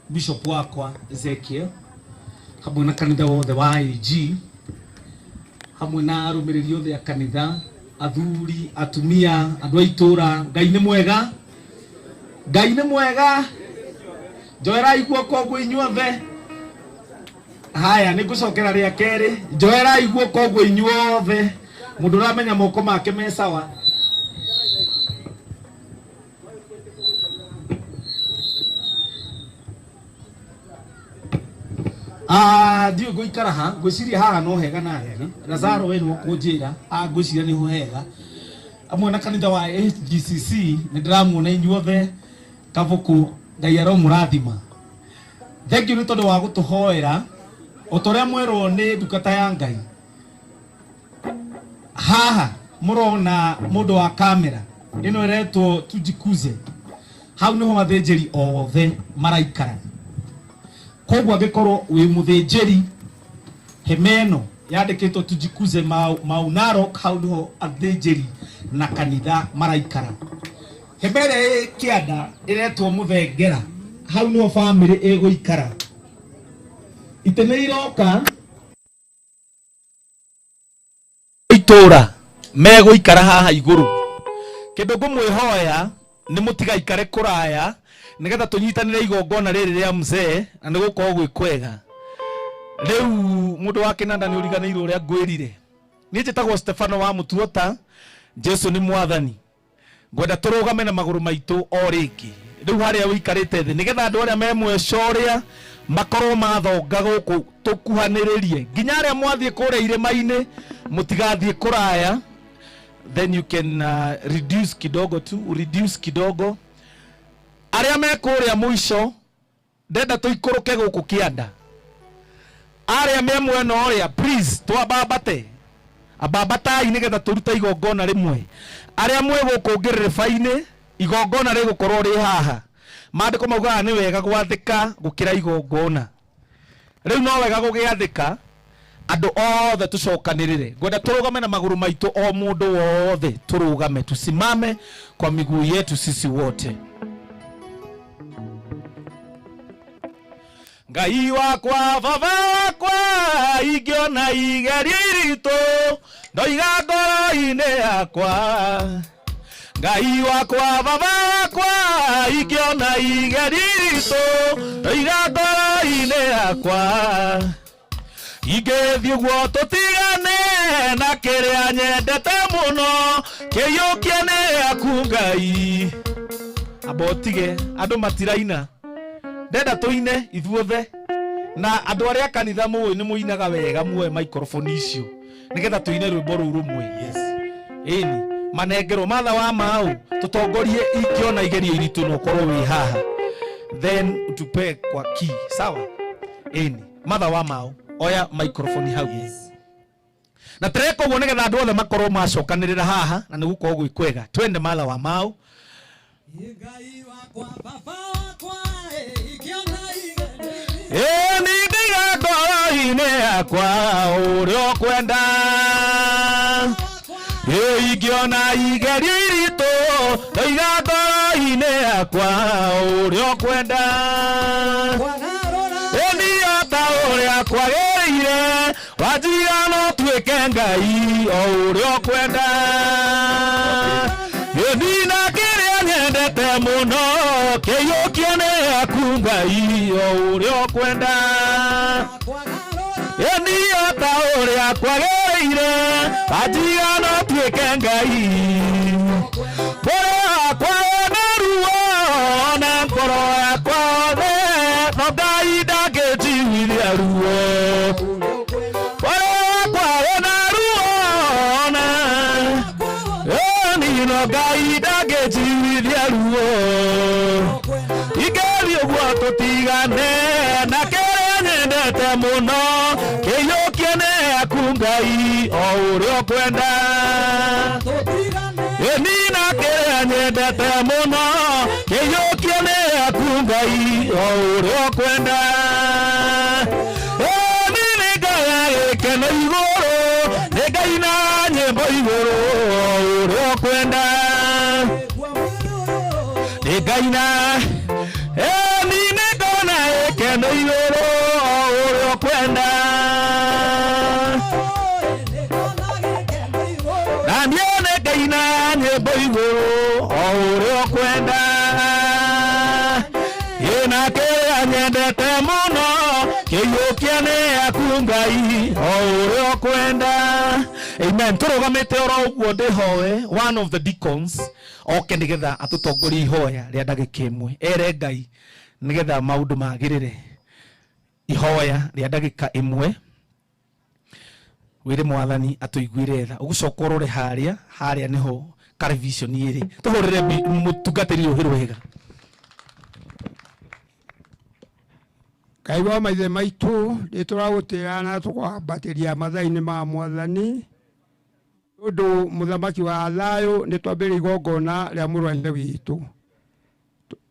bishop wakwa Ezekiel hamwe na kanitha wothe wa AG, hamwe na arũmĩrĩri othe a kanitha, athuri, atumia, andũ a itũra. Ngai nĩ mwega, Ngai nĩ mwega. Njoerai guoko ũguo inyuothe. Haya, nĩ ngũcokera rĩa kerĩ. Njoerai guoko ũguo inyuothe. Mũndũ ũramenya moko make me sawa. Ndiũĩ ngũikara ha, ngwĩciria haha no hega na hega. Lazaro we nĩwe ũkũnjĩra, ngwĩciria nĩho hega. Amwe na kanitha wa HGCC nĩ ndĩramuona inyuothe Kabuku, Ngai aromũrathima. Thengiũ nĩ tondũ wa gũtũhoera o ta ũrĩa mwerwo nĩ ndungata ya Ngai. Haha mũrona mũndũ wa kamera ĩno ĩretwo Tujikuze, hau nĩho athĩnjĩri othe maraikara. Koguo angĩkorwo wĩ mũthĩnjĩri, hema ĩno yandĩkĩtwo Tujikuze Mau Narok, hau nĩho athĩnjĩri na kanitha maraikara. Hema ĩrĩa ĩ kĩanda ĩretwo Mũthengera, hau nĩho family ĩgũikara. Itĩ nĩ iroka itũra megũikara haha igũrũ. Kĩndũ ngũmwĩhoya nĩ mũtigaikare kũraya nĩgetha tũnyitanĩre igongona rĩrĩ rĩa mzee na nĩ gũkorwo gwĩ kwega. Rĩu mũndũ wa kĩnanda nĩ ũriganĩirwo ũrĩa ngwĩrire. Niĩ njĩtagwo Stefano wa Mũtuota, Jesu nĩ mwathani. Ngwenda tũrũgame na magũrũ maitũ o rĩngĩ rĩu harĩa ũikarĩte thĩ nĩgetha andũ arĩa me mweco ũrĩa makorwo mathonga gũkũ tũkuhanĩrĩrie nginya arĩa mwathiĩ kũrĩa irĩma-inĩ mũtigathiĩ kũraya. Then you can reduce kidogo tu, reduce kidogo. Arĩa me kũrĩa mũico ndenda tũikũrũke gũkũ kĩanda. Arĩa me mwena ũrĩa, please twambambate, ambambatai nĩgetha tũrute igongona rĩmwe. Arĩa mwĩ gũkũ ngĩrĩrĩba-inĩ, igongona rĩgũkorwo rĩ haha. Maandĩko maugaga nĩ wega gwathĩka gũkĩra igongona. Rĩu no wega gũgĩathĩka, andũ othe tũcokanĩrĩre. Ngwenda tũrũgame na magũrũ maitũ, o mũndũ wothe tũrũgame, tusimame kwa miguu yetu sisi wote. Ngai wakwa, baba wakwa, ingĩona igerio iritũ ndoiga ngoro-inĩ yakwa. Ngai wakwa, baba wakwa, ingĩona igerio iritũ ndoiga ngoro-inĩ yakwa. Ingĩthiĩ ũguo tũtigane na kĩrĩa nyendete mũno kĩiyũkie nĩ aku Ngai. Amba ũtige andũ matiraina, ndenda tũine ithuothe na andũ arĩa kanitha mũĩ nĩ mũinaga wega, muoe microphone icio nĩgetha tũine rwĩmbo rũu rũmwe. Yes, ĩni manengerwo matha wa mau tũtongorie ingĩona igerio iritũ na ũkorwo wĩ haha, then utupe kwa key. Sawa? Ĩni matha wa mau, oya microphone hau. Yes. Na tũreka ũguo nĩgetha andũ othe makorwo macokanĩrĩra haha na nĩ gũkorwo gwĩ kwega. Twende matha wa mau. Ngai wakwa, baba wakwa, ingĩona igerio. Ĩĩ nĩ ngaiga ngoro-inĩ yakwa ũrĩa ũkwenda. Ĩĩ ingĩona igerio iritũ ndoiga ngoro-inĩ yakwa ũrĩa ũkwenda. Kwagarũra. Ĩni o ta ũrĩa kwagĩrĩire wanjiga no tuĩke Ngai o ũrĩa ũkwenda. Ĩni na kĩrĩa nyendete mũno kĩiyũkie nĩ aku Ngai o ũrĩa ũkwenda. Kwagarũra. Ĩni o ta ũrĩa kwagĩrĩire wanjiga no tuĩke Ngai. Ngoro yakwa ĩna ruo na ngoro yakwa othe no Ngai ndangĩnjiguithia ruo. Ngoro yakwa ĩna ruo na ĩni no Ngai ndangĩnjiguithia ruo. Ingĩthiĩ ũguo tũtigane na kĩrĩa nyendete mũno kĩiyũkie nĩ aku Ngai o ũrĩa ũkwenda. Ĩni na kĩrĩa nyendete mũno kĩiyũkie nĩ aku Ngai o ũrĩa ũkwenda. Ĩni nĩ ngaya gĩkeno igũrũ, nĩ ngaina nyĩmbo igũrũ o ũrĩa ũkwenda. Nĩ ngaina, ĩni nĩ ngona gĩkeno igũrũ o ũrĩa ũkwenda. Na niĩ nĩ ngaina nyĩmbo igũrũ o ũrĩa ũkwenda. Ĩna kĩrĩa nyendete mũno kĩiyũkie nĩ aku Ngai o ũrĩa ũkwenda. Amen. Tũrũgamĩte oro ũguo ndĩhoe one of the deacons oke nĩgetha atũtongorie ihoya rĩa ndagĩka ĩmwe, ere Ngai nĩgetha maũndũ magĩrĩre. Ihoya rĩa ndagĩka ĩmwe, wĩre mwathani atũiguĩre tha. Ũgũcoka ũrore harĩa, harĩa nĩho television ĩrĩ. Tũhũrĩre mũtungatĩri rũhĩ rwega. Ngai wa maithe maitũ, nĩ tũragũtĩĩa na tũkwambatĩria mathaa-inĩ ma mwathani ũndũ mũthamaki wa thayũ. Nĩ twambĩrĩria igongona rĩa mũrũ wa ithe witũ,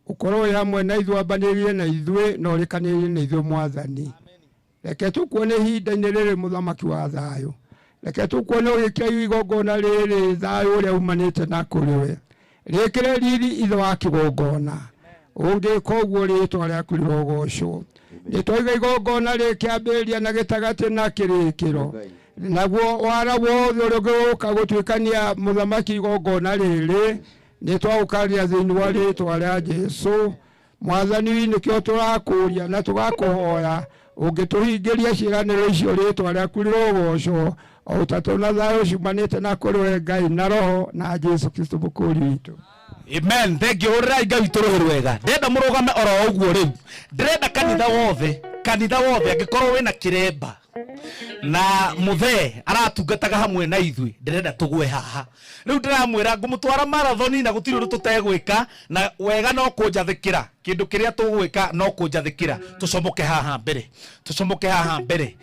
ũkorwo wĩ hamwe na ithuĩ, ambanĩrie na ithuĩ na ũrĩkanĩrie na ithuĩ. Mwathani, reke tũkuone ihinda-inĩ rĩrĩ. Mũthamaki wa thayũ, reke tũkuone ũgĩkĩra igongona rĩrĩ thayũ ũrĩa umanĩte na kũrĩ we, rĩkĩre riri ithe wa kĩgongona. Ũngĩka ũguo, rĩtwa rĩaku rĩrogocwo. Nĩ twaiga igongona rĩkĩambĩrĩria na gĩtagatĩ na kĩrĩkĩro. Naguo wara wothe ũrĩa ũngĩũka gũtuĩkania mũthamaki igongona rĩrĩ nĩ twaũkaria thĩinĩ wa rĩtwa rĩa Jesũ. Mwathani nĩkĩo tũrakũria na tũgakũhoya ũngĩtũhingĩria ciĩranĩro icio rĩtwa rĩaku rĩrogocwo o ũtatũ na thayũ ciumanĩte na kũrĩ we Ngai na Roho na Jesũ Kristo mũkũũri witũ. Amen. Thank you. Hũrĩrai Ngai witũ rũhĩ rwega. Ndĩrenda mũrũgame oro ũguo rĩu. Ndĩrenda kanitha wothe, kanitha wothe angĩkorwo wĩna kĩremba na mũthee aratungataga hamwe na ithuĩ, ndĩrenda tũgwe haha. Rĩu ndĩramwĩra ngũmũtwara marathoni na gũtirĩ ũndũ tũtegwĩka na wega no kũnjathĩkĩra. Kĩndũ kĩrĩa tũgwĩka no kũnjathĩkĩra. Tũcomoke haha mbere. Tũcomoke haha mbere.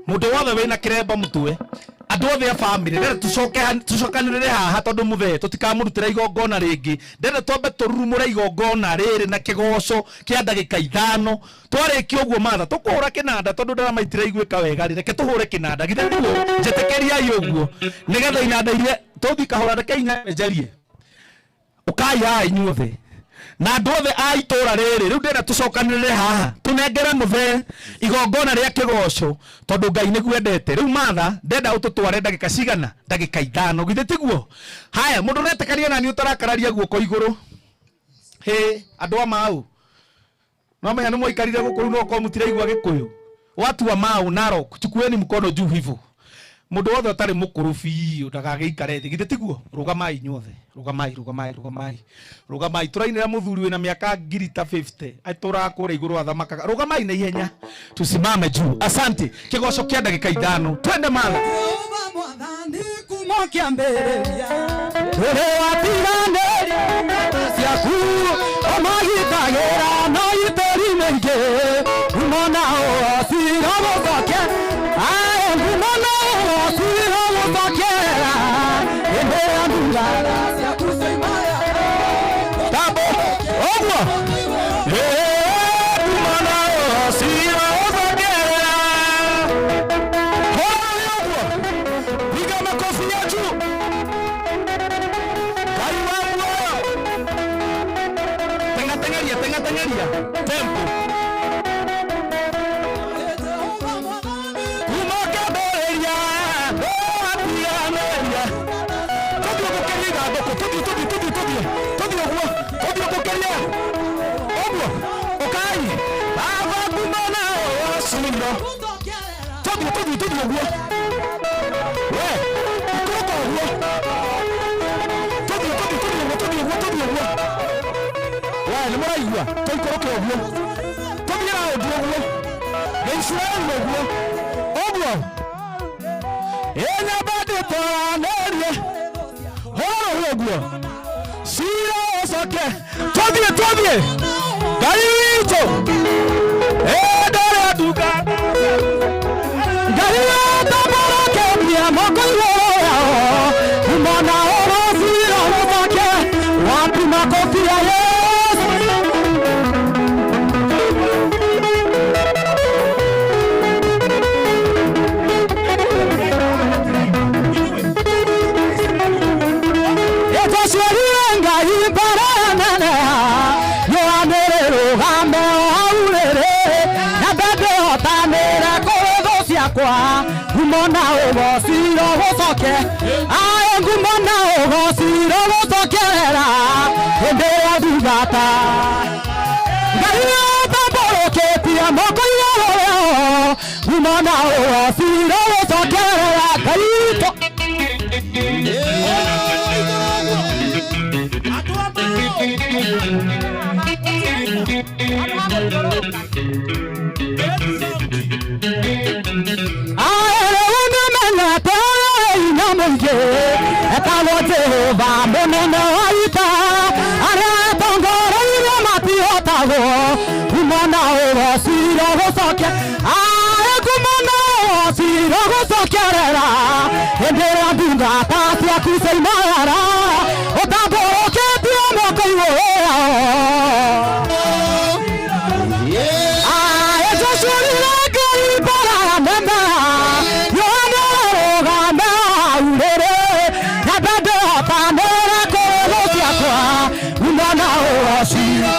Mũndũ wothe wĩna kĩremba mũtwe, andũ othe a bamĩrĩ, ndĩrenda tũcokanĩrĩre haha tondũ mũthee tũtikamũrutĩra igongona rĩngĩ. Ndĩrenda twambe tũrurumũre igongona rĩrĩ na kĩgoco kĩa ndagĩka ithano. Twarĩkia ũguo matha tũkũhũra kĩnanda tondũ ndarama itiraiguĩka wega rĩ, reke tũhũre kĩnanda. Githĩ tiguo? Njĩtĩkĩriai ũguo nĩgetha inanda iria tũthiĩ kahũra, reke inya njarie. Ũkai haha inyuothe na andũ othe a itũra rĩrĩ. Rĩu ndĩrenda tũcokanĩrĩre haha tũnengere mũthee igongona rĩa kĩgoco tondũ Ngai nĩguo endete. Rĩu matha ndenda ũtũtware ndagĩka cigana? Ndagĩka ithano. Githĩ tiguo? Haya, mũndũ ũretĩkania nani ũtarakararia guoko igũrũ? Hĩ, andũ a mau no menya nĩ mwaikarire gũkũ rĩu no korwo mũtiraigua gĩkũyũ. Watu wa Mau, Narok, chukueni mkono juu hivyo. Mũndũ wothe ũtarĩ mũkũrũ biũ ndagagĩikare thĩ. Githĩ tiguo? Rũgamai inyuothe. Rũgamai, rũgamai, rũgamai. Rũgamai. Tũrainĩra mũthuri wĩna mĩaka ngiri ta 50. Atũraga kũrĩa igũrũ athamakaga. Rũgamai na ihenya. Tusimame juu. Asante. Kĩgoco kĩa ndagĩka ithano. Twende matha. Rĩrĩa watiganĩria ciaku ũmagitagĩra na itũri mĩingĩ ngumo na ũgociro gũcoke ae ngumo na ũgociro gũcokera hĩndĩ ya ndungata ciaku ciumaya Tambo. Ũguo. Ngumo na ũgociro gũcokera. Hũra ũguo. Piga makofi ya juu. Ngai wa muoyo. Tenga tengeria, tenga tengeria. Tempo. Kuma kĩambĩrĩria, watiganĩria. Tũthiĩ gũkĩria ithandũkũ, tũthiĩ, tũthiĩ, tũthiĩ, tũthiĩ. Tũthiĩ ũguo, tũthiĩ gũkĩria. Ũguo, ũkai. Baba ngumo na ũgociro. Tũthiĩ, tũthiĩ, tũthiĩ ũguo. We, ikũrũka ũguo. Tũthiĩ, tũthiĩ, tũthiĩ ũguo, tũthiĩ ũguo, tũthiĩ ũguo. We, nĩ mũraigua? Tũikũrũke ũguo. Tũthiĩ raundi ũguo. Gĩisiraeli ũguo. Ũguo. Ĩnyamba ndĩtwaranĩrie. Hũra rũhĩ ũguo. Cira ũcoke. Tũthiĩ, tũthiĩ. Ngai witũ. Ĩ ndũrĩa ndungata. Ngai wetambũrũkĩtie moko igũrũ yao ngumo na ũgociro gũcoke wapi makofi ya Yesu. Ĩtũciarire Ngai mbere nene yoanĩrĩ rũgame waurĩrĩ na ndangĩhotanĩra kũrĩ thũ ciakwa ngumo na ũgociro gũcoke ae ngumo na ũgociro gũcokerera hĩndĩ ya ndungata Ngai wetambũrũkĩtie moko igũrũ yao ngumo na ũgociro gũcokerera Ngai witũ. Ae rĩu nĩmenyete hinya mũingĩ etagwo Jehova mũnene wa ita arĩa atongoreirie matihotagwo ngumo na ũgociro gũcoke ae ngumo na ũgociro gũcokerera hĩndĩ ĩrĩa ndungata ciaku ciaimagara ũtambũrũkĩtie moko igũrũ yao. Ae tũcurire Ngai mbara nene yohana rũgame aurĩrĩ na ndangĩhotanĩra kũrĩ thũ ciakwa ngumo na ũgociro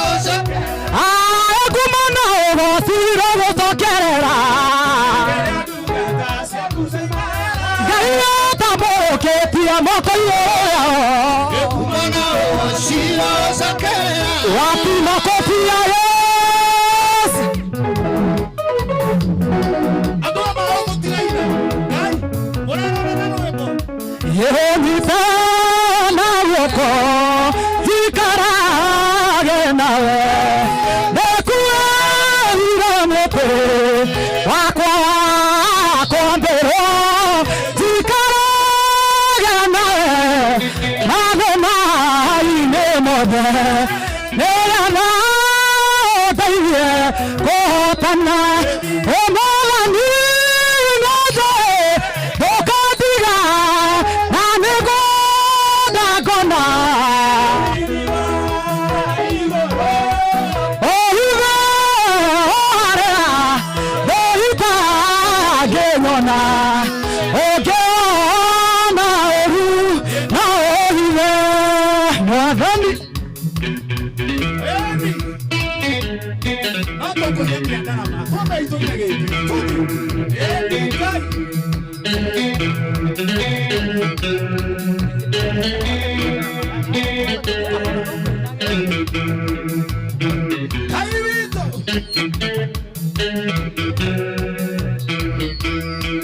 ae ngumo na ũgociro gũcokerera. Wapi makofi ya Yesu? Andũ a maũ mũtiraina. Ngai, mũrerorera rwĩmbo. Yehonita na guoko jikarage nawe ndekuĩire mũtĩ wakwa wakwambĩrwo jikarage nawe mathĩna-inĩ mothe nĩgetha ũndeithie kũhotana ũmwathani nĩnjũĩ ndũkandiga na nĩngwenda ngona ũhithe o harĩa ndũhitangĩnyona ũngĩona ũru no ũhithe mwathani. Ĩni. No tũkũhĩtia ndarama. Twambe itũire gĩkĩ. Tũthiĩ. Ĩni, Ngai. Ngai witũ.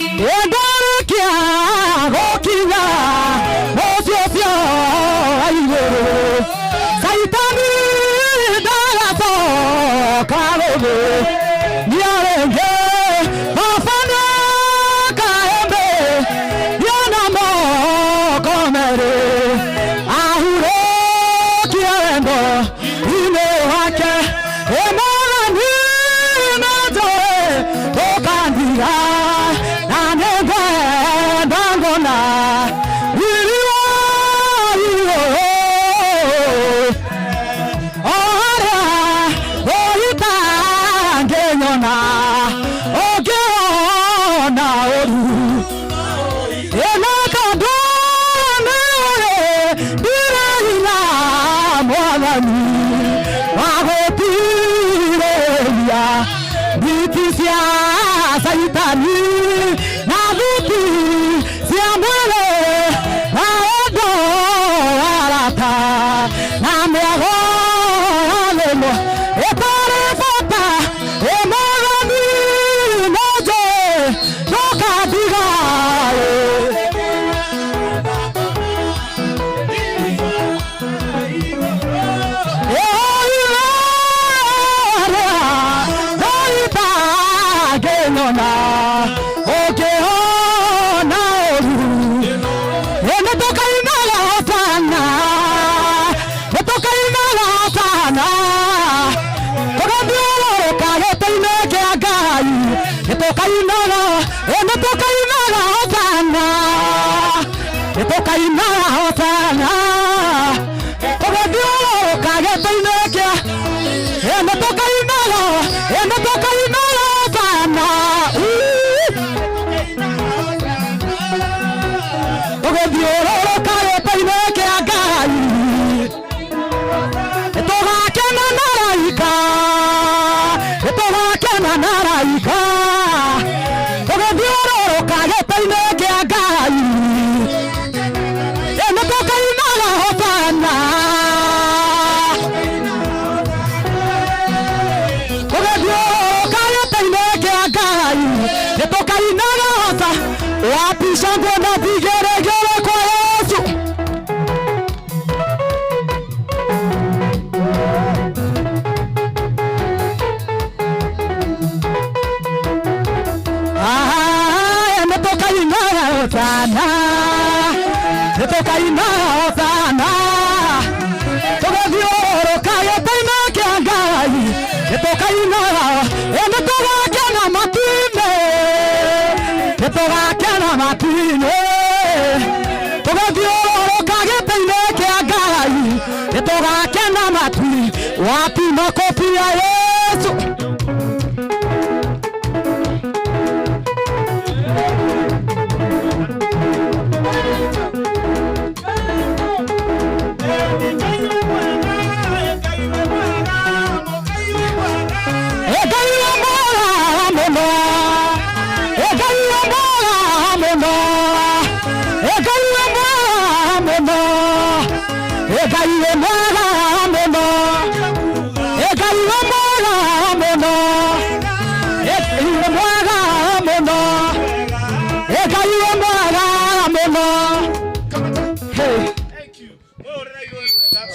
Ndarĩkia gũkinya mũciĩ ũcio wa igũrũ Caitani ndagacoka gũthĩ niarĩngĩ baba nĩakaembe niona moko merĩ ahurũkie wendo inĩ wake ĩ mwathani nĩnjũĩ ndũkandiga na nĩngwenda ngona riri wa igũrũ o harĩa ũitangĩnyona ũngĩona ũru ĩna tondũ nĩũĩ ndirĩ hinya mwathani wa gũtirĩria nditi cia Caitani na thuti cia mwĩrĩ na ũndũ arata na mĩago ya thĩna ĩtarĩ bata ĩ mwathani nĩnjũĩ ndũkandiga ĩ. Nĩtũkainaga hosana tũgathiũrũrũka gĩtĩ-inĩ kĩa nĩtũkainaga nĩtũkainaga hosana tũgĩthiũrũrũka gĩtĩ-inĩ kĩa Ngai nĩtũgakena na araika nĩtũgakena na araika tũgĩthiũrũrũka gĩtĩ-inĩ kĩa Ngai nĩtũkainaga hosana tũgathiũrũrũka gĩtĩ-inĩ kĩa Ngai nĩtũkainaga hosana wapi shangwe na vigeregere kwa Yesu. Ah, nĩtũkainaga hosana nĩtũkainaga hosana tũgathiũrũrũka gĩtĩ-inĩ kĩa Ngai nĩtũkainaga nĩtũgakena matu-inĩ nĩtũgakena matu-inĩ tũgathiũrũrũka gĩtĩ-inĩ kĩa Ngai nĩtũgakena matu-inĩ wapi makofi ya Yesu. Ngai wĩ mwega mũno Ngai wĩ mwega mũno Ngai wĩ mwega mũno Ngai wĩ mwega mũno.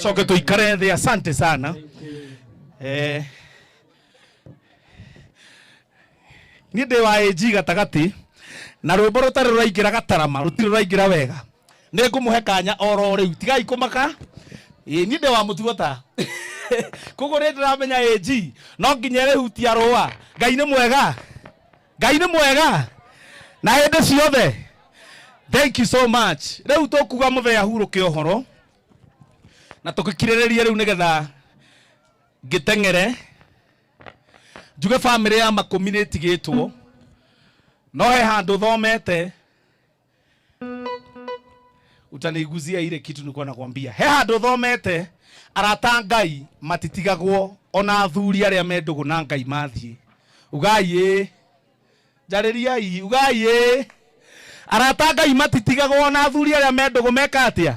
Coke tũikare thĩ. Asante sana. Niĩ ndĩ wa AG gatagatĩ na rwĩmbo rũtarĩ rũraingĩra gatarama rũtirĩ rũraingĩra wega nĩ ngũmũhe kanya oro rĩu tigai kũmaka. Ĩĩ niĩ ndĩ wa mũtugo ta koguo nĩ ndĩramenya AG no nginya ĩrĩhutia rũa. Ngai nĩ mwega, Ngai nĩ mwega na hĩndĩ ciothe. Thank you so much. Rĩu tũkuga mũthee ahurũke ũhoro na tũgĩkirĩrĩrie rĩu nĩgetha ngĩteng'ere njuge bamĩrĩ ya Makũmi nĩ ĩtigĩtwo no he handũ thomete utaniguzia ile kitu nilikuwa nakwambia. He handũ thomete arata Ngai matitigagwo ona athuri arĩa me ndũgũ na Ngai mathiĩ. Ugai ĩ, njarĩriai, ugai ĩ, arata Ngai matitigagwo ona athuri arĩa me ndũgũ meka atĩa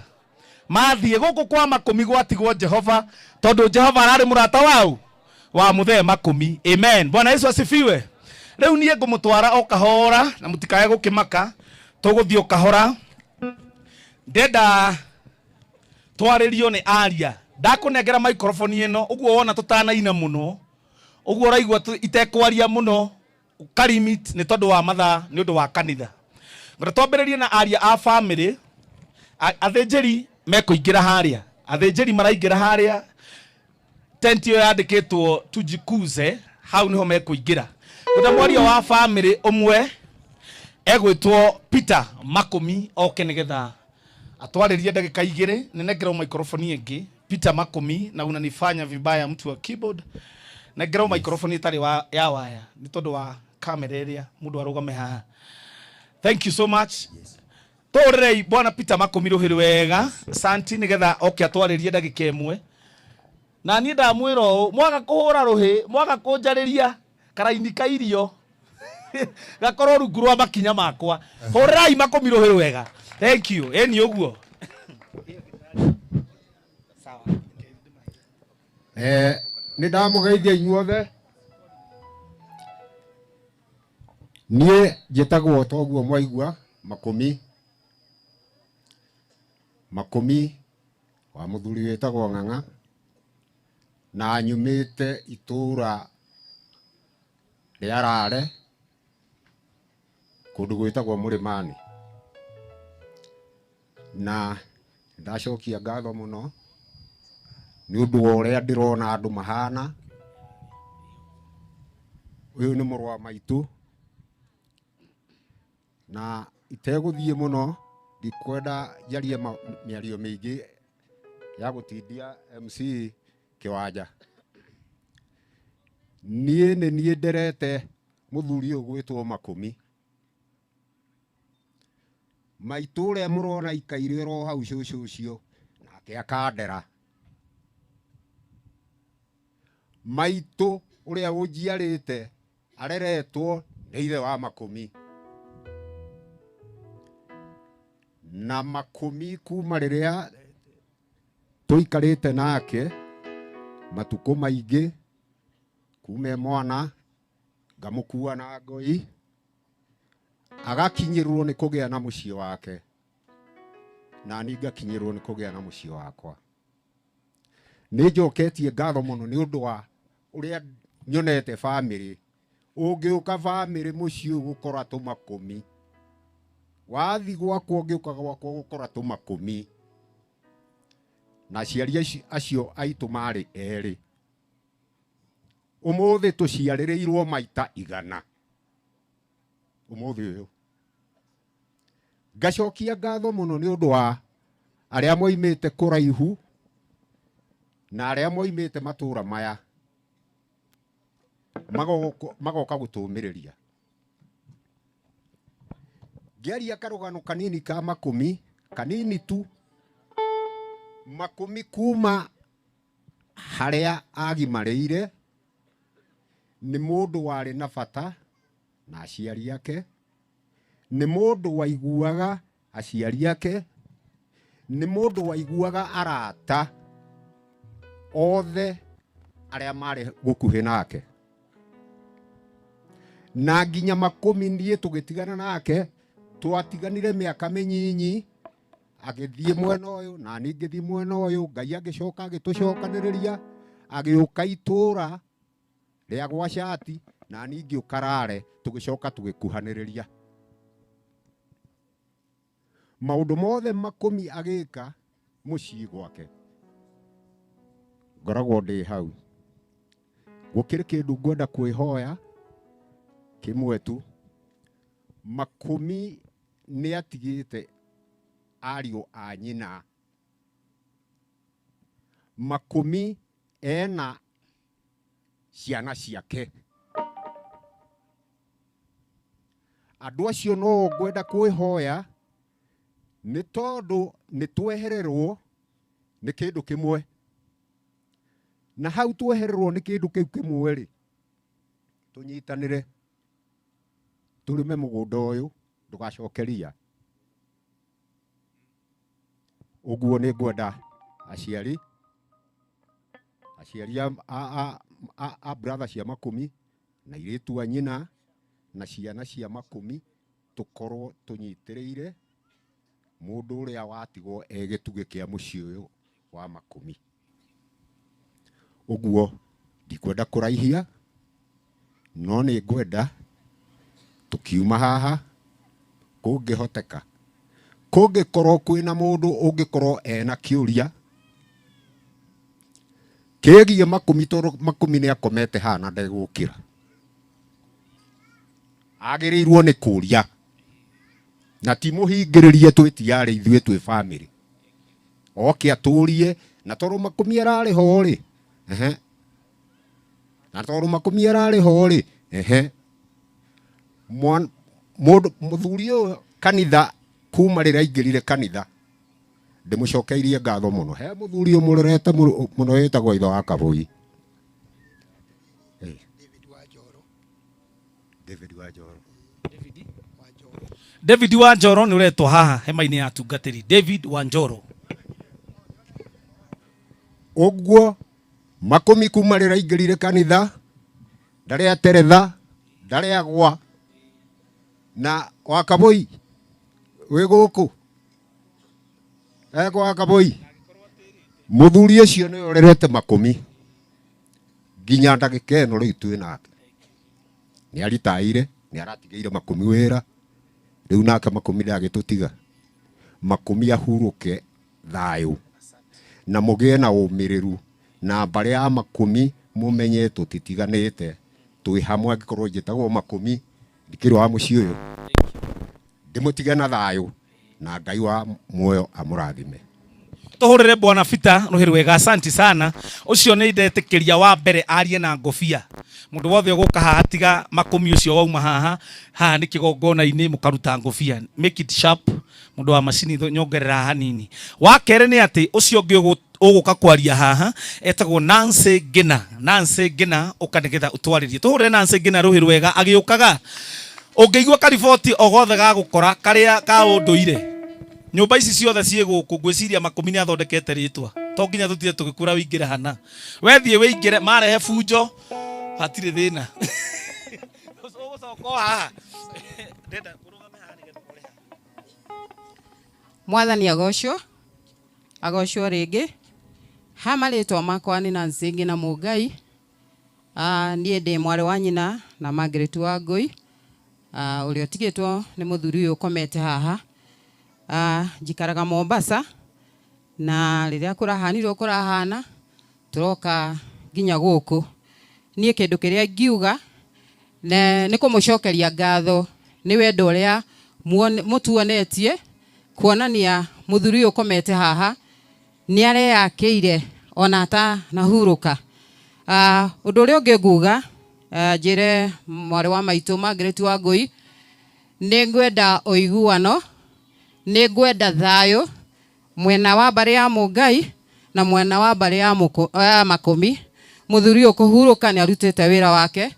mathiĩ. Gũkũ kwa Makũmi gwatigwo Jehova tondũ Jehova ararĩ mũrata wau wa mũthee Makũmi. Amen. Bwana Yesu asifiwe. Rĩu niĩ ngũmũtwara o kahora na mũtikae gũkĩmaka, tũgũthiĩ o kahora. Ndenda twarĩrio nĩ aria ndakũnengera microphone ĩno ũguo wona tũtanaina mũno ũguo ũraigua itekwaria mũno kalimit nĩ tondũ wa mathaa nĩ ũndũ wa kanitha. Ngwenda twambĩrĩrie na aria a family. Athĩnjĩri mekũingĩra harĩa, athĩnjĩri maraingĩra harĩa tenti ĩyo yandĩkĩtwo tujikuze, hau niho mekũingĩra. Ngwenda mwaria wa family ũmwe egwĩtwo Peter Makũmi oke nĩgetha atwarĩrie ndagĩka igĩrĩ. Nĩnengerwo microphone ĩngĩ Peter Makũmi, na unanifanya vibaya mtu wa keyboard. Nengerwo microphone ĩtarĩ wa, ya waya nĩ tondũ wa kamera ĩrĩa mũndũ arũgame haha. Thank you so much. Yes. Tũrĩrei bwana Peter Makũmi rũhĩ wega santi nĩgetha oke atwarĩrie ndagĩka ĩmwe. Na niĩ ndamwĩra ũũ, mwaga kũhũra rũhĩ, mwaga kũnjarĩria karaini ka irio gakorwo rungu rwa makinya makwa. Hũrĩrai Makũmi rũhĩ wega. Thank you. Ĩni ũguo. Nĩ ndamũgeithia inyuothe. Niĩ njĩtagwo toguo mwaigua Makũmi. Makũmi wa mũthuri wĩtagwo Ng'ang'a na nyumĩte itũra rĩa Rare kũndũ gwĩtagwo Mũrĩmani. Na ndacokia ngatho mũno nĩ ũndũ wa ũrĩa ndĩrona andũ mahana. Ũyũ nĩ mũrũ wa maitũ na itegũthiĩ mũno ndikwenda njarie mĩario mĩingĩ ya gũtindia MC kĩwanja. Niĩ nĩ niĩ nderete mũthuri ũyũ gwĩtwo Makũmi. Maitũ ũrĩa mũrona aikaire oro hau cũcũ ũcio nake akandera. Maitũ ũrĩa ũnjiarĩte areretwo nĩ ithe wa Makũmi. Na Makũmi kuma rĩrĩa tũikarĩte nake matukũ maingĩ kuma e mwana ngamũkua na ngoi agakinyĩrwo nĩ kũgĩa na mũciĩ wake na niĩ ngakinyĩrwo nĩ kũgĩa na mũciĩ wakwa. Nĩ njoketie ngatho mũno nĩ ũndũ wa ũrĩa nyonete bamĩrĩ. Ũngĩũka bamĩrĩ mũciĩ ũgũkora tũmakũmi, wathi gwakwa ũngĩũka gwakwa ũgũkora tũmakũmi. Na aciari acio aitũ marĩ erĩ. Ũmũthĩ tũciarĩrĩirwo maita 100 ũmũthĩ ũyũ. Ngacokia ngatho mũno nĩ ũndũ wa arĩa moimĩte kũraihu na arĩa moimĩte matũra maya magoka gũtũmĩrĩria. Ngĩaria karũgano kanini ka Makũmi, kanini tu. Makũmi kuma harĩa agimarĩire nĩ mũndũ warĩ na bata na aciari ake, nĩ mũndũ waiguaga aciari ake, nĩ mũndũ waiguaga arata othe arĩa marĩ gũkuhĩ nake. Na nginya Makũmi niĩ tũgĩtigana nake, twatiganire mĩaka mĩnyinyi Agĩthiĩ mwena ũyũ na niĩ ngĩthiĩ mwena ũyũ. Ngai agĩcoka agĩtũcokanĩrĩria, agĩũka itũra rĩa gwa Cati na niĩ ngĩũka Rare, tũgĩcoka tũgĩkuhanĩrĩria. Maũndũ mothe Makũmi agĩka mũciĩ gwake, ngoragwo ndĩ hau. Gũkĩrĩ kĩndũ ngwenda kwĩhoya kĩmwe tu. Makũmi nĩ atigĩte ariũ a nyina. Makũmi ena ciana ciake. Andũ acio no ngwenda kwĩhoya nĩ tondũ nĩ twehererwo nĩ kĩndũ kĩmwe. Na hau twehererwo nĩ kĩndũ kĩu kĩmwe rĩ, tũnyitanĩre tũrĩme mũgũnda ũyũ ndũgacoke ria. Ũguo nĩ ngwenda aciari, aciari a brother cia Makũmi na airĩtu a nyina na ciana cia Makũmi tũkorwo tũnyitĩrĩire mũndũ ũrĩa watigwo e gĩtugĩ kĩa mũciĩ ũyũ wa Makũmi. Ũguo ndikwenda kũraihia, no nĩ ngwenda tũkiuma haha kũngĩhoteka, kũngĩkorwo kwĩna mũndũ ũngĩkorwo ena kĩũria kĩgiĩ Makũmi, tondũ Makũmi nĩ akomete haha na ndegũkĩra, agĩrĩirwo nĩ kũria na ti mũhingĩrĩrie twĩtiarĩ ithuĩ twĩ family oke atũrie. Na tondũ Makũmi ararĩ ho rĩ, ehe, na tondũ Makũmi ararĩ ho rĩ, ehe, mũndũ mũthuri ũyũ kanitha kuma rĩrĩa aingĩrire kanitha ndĩmũcokeirie ngatho mũno. He mũthuri ũmũrorete mũno wĩtagwo ithe wa Kabũi, David wa Njoro. David wa Njoro nĩ ũretwo haha hema-inĩ ya atungatĩri. David wa Njoro. Ũguo Makũmi kuma rĩrĩa aingĩrire kanitha ndarĩ ateretha, ndarĩ agwa. Na wa Kabũi wĩ gũkũ ekwo wa Kabũi, mũthuri ũcio nĩwe ũrerete Makũmi nginya ndagĩka ĩno rĩu twĩ nake. Nĩ aritaire, nĩ aratigĩire Makũmi wĩra rĩu, nake Makũmi ndagĩtũtiga. Makũmi ahurũke thayũ na mũgĩe na ũmĩrĩru na mbarĩ ya Makũmi, mũmenye tũtitiganĩte, twĩ hamwe. Angĩkorwo njĩtagwo Makũmi, ndikĩrĩ wa mũciĩ ũyũ, ndĩmũtige na thayũ na Ngai wa muoyo amũrathime. Tũhũrĩre Bwana Peter rũhĩ rwega. Asanti sana. Ũcio nĩ ndetĩkĩria wa mbere arie na ngobia. Mũndũ wothe ũgũka haha tiga Makũmi ũcio wauma haha, haha nĩ kĩgongona-inĩ, mũkaruta ngobia. Make it sharp. Mũndũ wa macini nyongerera hanini. Wa kerĩ nĩ atĩ ũcio ũngĩ ũgũka kwaria haha etagwo Nancy Ngina. Nancy Ngina, ũka nĩgetha ũtwarĩrie. Tũhũrĩre Nancy Ngina rũhĩ rwega. Agĩũkaga ũngĩigua kariboti o gothe gagũkora karĩa ka ũndũire, nyũmba ici ciothe ciĩ gũkũ, ngwĩciria Makũmi nĩ athondekete rĩtwa, to nginya tũtire tũgĩkũra. Wĩingĩre hana wethiĩ wĩingĩre, marehe bunjo hatirĩ thĩna, ũgũcoka o haha. Ndĩrenda ũrũgame haha nĩgetha ũrore haha. Mwathani agocwo, agocwo rĩngĩ. Ha marĩtwa makwa nĩ Nancy Ngina Mũngai. Niĩ ndĩ mwarĩ wa nyina na Margaret wa Ngũi, ũrĩa ũtigĩtwo nĩ mũthuri ũyũ ũkomete haha. Njikaraga Mombasa, na rĩrĩa kũrahanirwo kũrahana tũroka nginya gũkũ. Niĩ kĩndũ kĩrĩa ingiuga nĩ kũmũcokeria ngatho nĩ wendo ũrĩa mũtuonetie, kuonania mũthuri ũyũ ũkomete haha nĩ areyakĩire ona atanahurũka. Ũndũ ũrĩa ũngĩ nguga, njĩre mwarĩ wa maitũ Margaret wa Ngũi, nĩ ngwenda ũiguano, nĩ ngwenda thayũ mwena wa mbarĩ ya Mũngai na mwena wa mbarĩ ya Makũmi. Mũthuri ũyũ kũhurũka nĩ arutĩte wĩra wake.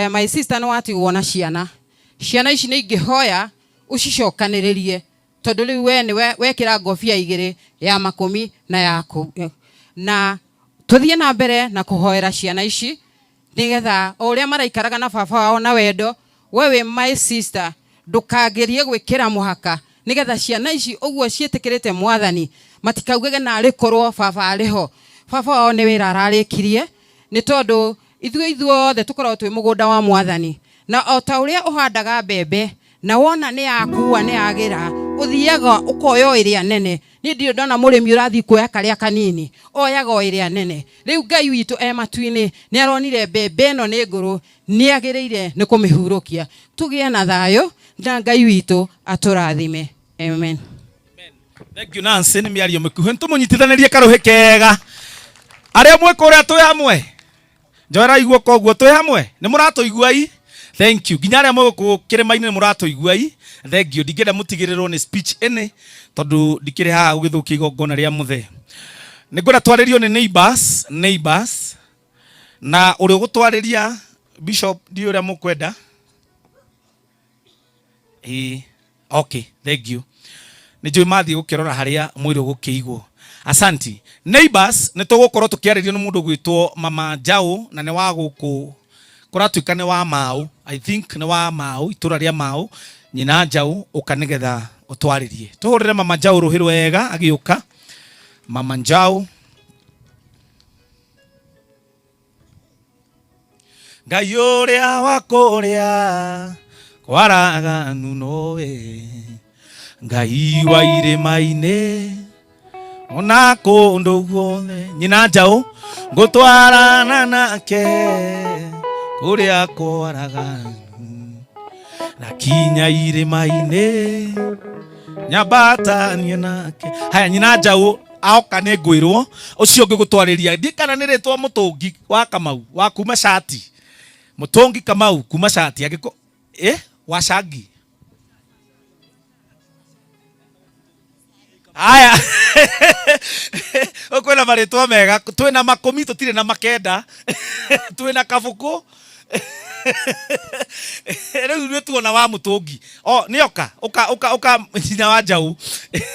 My sister, nĩ watigwo na ciana. Ciana ici nĩ ingĩhoya ũcicokanĩrĩrie, tondũ rĩu we nĩwe wekĩra ngobia igĩrĩ, ya Makũmi na yaku, na tũthiĩ na mbere na kũhoera ciana ici nĩgetha o ũrĩa maraikaraga na baba wao na wendo. We wĩ my sister, ndũkagerie gwĩkĩra mũhaka. Nĩgetha ciana ici ũguo ciĩtĩkĩrĩte Mwathani, matikaugage narĩ korwo baba arĩ ho. Baba wao nĩ wĩra ararĩkirie, nĩ tondũ ithuĩ ithuothe tũkoragwo twĩ mũgũnda wa Mwathani. Na o ta ũrĩa ũhandaga mbembe, na wona nĩ yakua nĩ yagĩra, ũthiaga ũkoya o ĩrĩa nene. Niĩ ndirĩ ndona mũrĩmi ũrathiĩ kuoya karĩa kanini, oyaga o ĩrĩa nene. Rĩu Ngai witũ e matu-inĩ nĩ aronire mbembe ĩno nĩ ngũrũ, nĩ agĩrĩire nĩ kũmĩhurũkia. Tũgĩe na thayũ na Ngai witũ atũrathime. Amen. Thank you Nancy, nĩ mĩario mĩkuhĩ. Nĩtũmũnyitithanĩrie karũhĩ kega. Arĩa mwĩ kũrĩa twĩ hamwe. Njoerai guoko ũguo twĩ hamwe. Nĩ mũratũigua i? Thank you. Nginya arĩa mwĩ gũkũ kĩrĩma-inĩ nĩ mũratũigua i? Thank you. Ndingĩenda mũtigĩrĩrwo nĩ speech ĩnĩ tondũ ndikĩrĩ haha gũgĩthũkia igongona rĩa mũthee. Nĩ ngwenda twarĩrio nĩ neighbors, neighbors. Na ũrĩa ũgũtwarĩria Bishop ndiũĩ ũrĩa mũkwenda. Ĩĩ, okay, thank you. Nĩ njũĩ mathiĩ gũkĩrora harĩa mwĩrĩ ũgũkĩigwo. Asanti. Neighbors, nĩ tũgũkorwo tũkĩarĩrio nĩ mũndũ ũgwĩtwo Mama Njaũ na nĩ wa gũkũ kũratuĩka nĩ wa Mau. I think nĩ wa Mau, itũra rĩa Mau. Nyina Njaũ, ũka nĩgetha ũtwarĩrie. Tũhũrĩre Mama Njaũ rũhĩ rwega agĩũka. Mama Njaũ. Ngai ũrĩa wa kũrĩa kwaraganu nowe Ngai wa irĩma-inĩ ona kũndũ guothe nyina njaũ ngũtwarana nake kũrĩa kwaraganu na kinya irĩma-inĩ nyambatanie nake haya nyina njaũ aoka nĩ ngwĩrwo ũcio ũngĩ gũtwarĩria ndiĩ kana nĩ rĩtwa mũtũngi wa kamau wa kuma cati mũtũngi kamau kuma cati angĩko eh wa cangi aya kwĩna marĩtwa mega twĩna makũmi tũtirĩ na makenda twĩna kabũkũ rĩu nĩ tuona wa mũtũngi o nĩ oka ũka ũka ũka nyina wa njaũ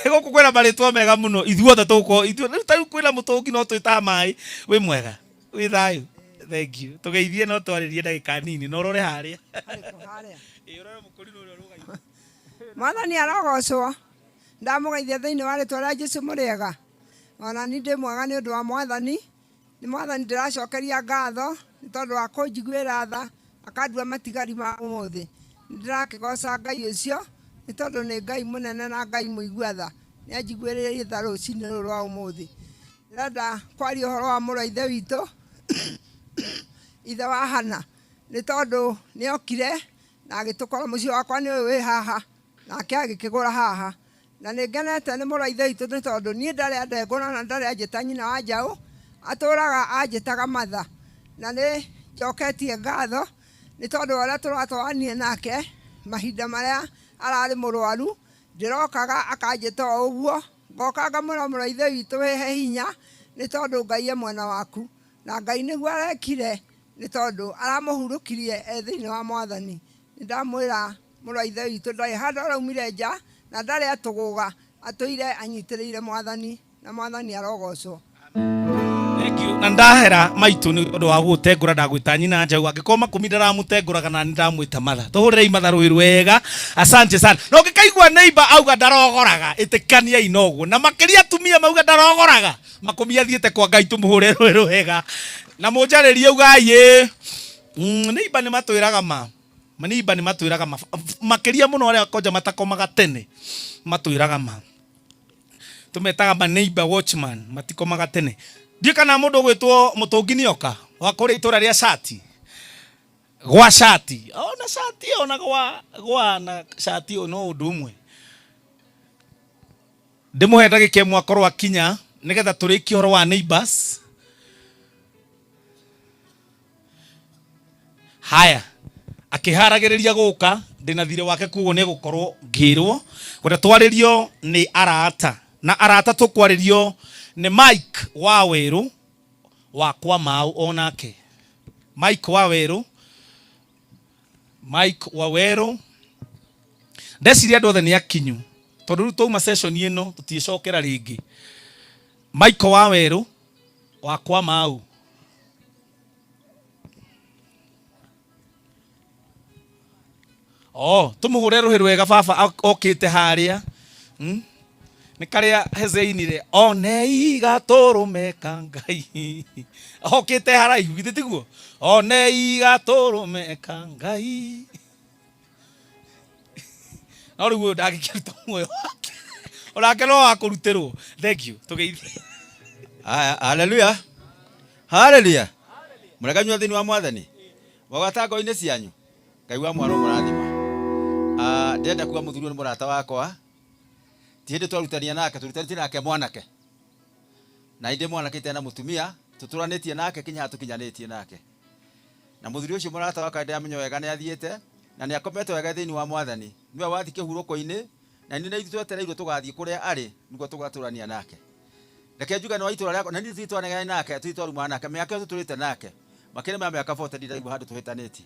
gũkũ kwĩna marĩtwa mega mũno ithuothe tũgũkorwo ithuĩ rĩu ta rĩu kwĩna mũtũngi no twĩtaga maĩ wĩ mwega wĩ thayũ thank you tũgeithie no twarĩrie ndagĩka nini na ũrore harĩa Mwathani arogocwo. Ndamũgeithia thĩinĩ wa rĩtwa rĩa Jesu mũrĩega. Ona niĩ ndĩ mwega nĩ ũndũ wa Mwathani. Nĩ Mwathani ndĩracokeria ngatho nĩ tondũ wa kũnjiguĩra tha akandua matigari ma ũmũthĩ. Nĩ ndĩrakĩgoca Ngai ũcio nĩ tondũ nĩ Ngai mũnene na Ngai mũigua tha. Nĩ anjiguĩrĩire tha rũcinĩ rũrũ rwa ũmũthĩ. Ndĩrenda kwaria ũhoro wa mũrũ wa ithe witũ, ithe wa Hannah, nĩ tondũ nĩ okire na agĩtũkora mũciĩ wakwa nĩ ũyũ wĩ haha, nake agĩkĩgũra haha. Na nĩ ngenete nĩ mũrũ wa ithe witũ nĩ tondũ niĩ ndarĩ andengũra na ndarĩ anjĩta nyina wa njaũ, atũraga anjĩtaga mother. Na nĩ njoketie ngatho nĩ tondũ wa ũrĩa tũratwaranire nake mahinda marĩa ararĩ mũrwaru, ndĩrokaga akanjĩta o ũguo, ngoka ngamwĩra mũrũ wa ithe witũ wĩhe hinya nĩ tondũ Ngai e mwena waku. Na Ngai nĩguo arekire nĩ tondũ aramũhurũkirie e thĩinĩ wa Mwathani. Nĩ ndamwĩra Mũrũ wa ithe witũ ndarĩ handũ araumire nja na ndarĩ atũgũga, atũire anyitĩrĩire Mwathani, na Mwathani arogocwo. Thank you. Na ndahera maitũ nĩ ũndũ wa gũgũtengũra ndagwĩta nyina njaũ angĩkorwo makũmi ndaramũtengũraga na nĩ ndamwĩta matha tũhũrĩrei matha rũĩ rwega asante sana na ũngĩkaigua neighbor auga ndarogoraga ĩtĩkaniai na ũguo na makĩria atumia mauga ndarogoraga makũmi athiĩte kwa ngai tũmũhũre rũĩ rwega na mũnjarĩrie ugai ĩ neighbor nĩ matwĩraga ma Maneiba nĩ matwĩraga ma makĩria mũno arĩa konja matakomaga tene matwĩraga ma tũmetaga maneiba watchman matikomaga tene ndiũ kana mũndũ ũgwĩtwo mũtũngi nĩoka wa kũrĩa itũra rĩa cati gwa cati ona cati ona gwa gwa na cati ũyũ no ũndũ ũmwe ndĩmũhe ndagĩka ĩmwe akorwo akinya nĩgetha tũrĩkie ũhoro wa neighbors Haya, akĩharagĩrĩria gũka, ndĩna thirĩ wake koguo nĩ egũkorwo ngĩrwo kwenda twarĩrio nĩ arata na arata tũkwarĩrio nĩ Mike wa Werũ wa kwa Mau onake Mike wa Werũ Mike wa Werũ ndeciria andũ othe nĩ akinyu tondũ rĩu twauma session ĩno tũtiĩcokera rĩngĩ Mike wa Werũ wa kwa Mau Oh, tumuhure ruhi rwega baba okite haria. Nĩ karĩa hezeinire onei gatũrũme ka Ngai okĩte haraihu, githĩ tiguo? Onei gatũrũme ka Ngai. No rĩu ũyũ ndangĩkĩruta muoyo wake, onake no wa kũrutĩrwo. Thank you, tũgeithie. Haya, haleluya, haleluya. Mũrega thĩinĩ wa Mwathani. Mwagwata ngoro-inĩ cianyu. Ngai wa mwaro mũrathima. Ah, ndĩrenda kuga mũthuri ũyũ nĩ mũrata wakwa. Ti hĩndĩ twarutania nake, tũrutanĩtie nake mwanake. Na indĩ mwanake itarĩ na mũtumia, tũtũranĩtie nake kinya haha tũkinyanĩtie nake. Na mũthuri ũcio mũrata wakwa ndĩramenya wega nĩ athiĩte, na nĩ akomete wega thĩinĩ wa Mwathani. Nĩwe wathiĩ kĩhurũko-inĩ, na nĩ na ithuĩ twetereirwo tũgathiĩ kũrĩa arĩ, nĩguo tũgatũrania nake. Reke njuge nĩ wa itũra rĩakwa, na niĩ tũtirĩ twanegena nake, tũtirĩ twarumana nake, mĩaka ĩyo tũtũrĩte nake, makĩria ma mĩaka 40 ndiraigua handũ tũhĩtanĩtie.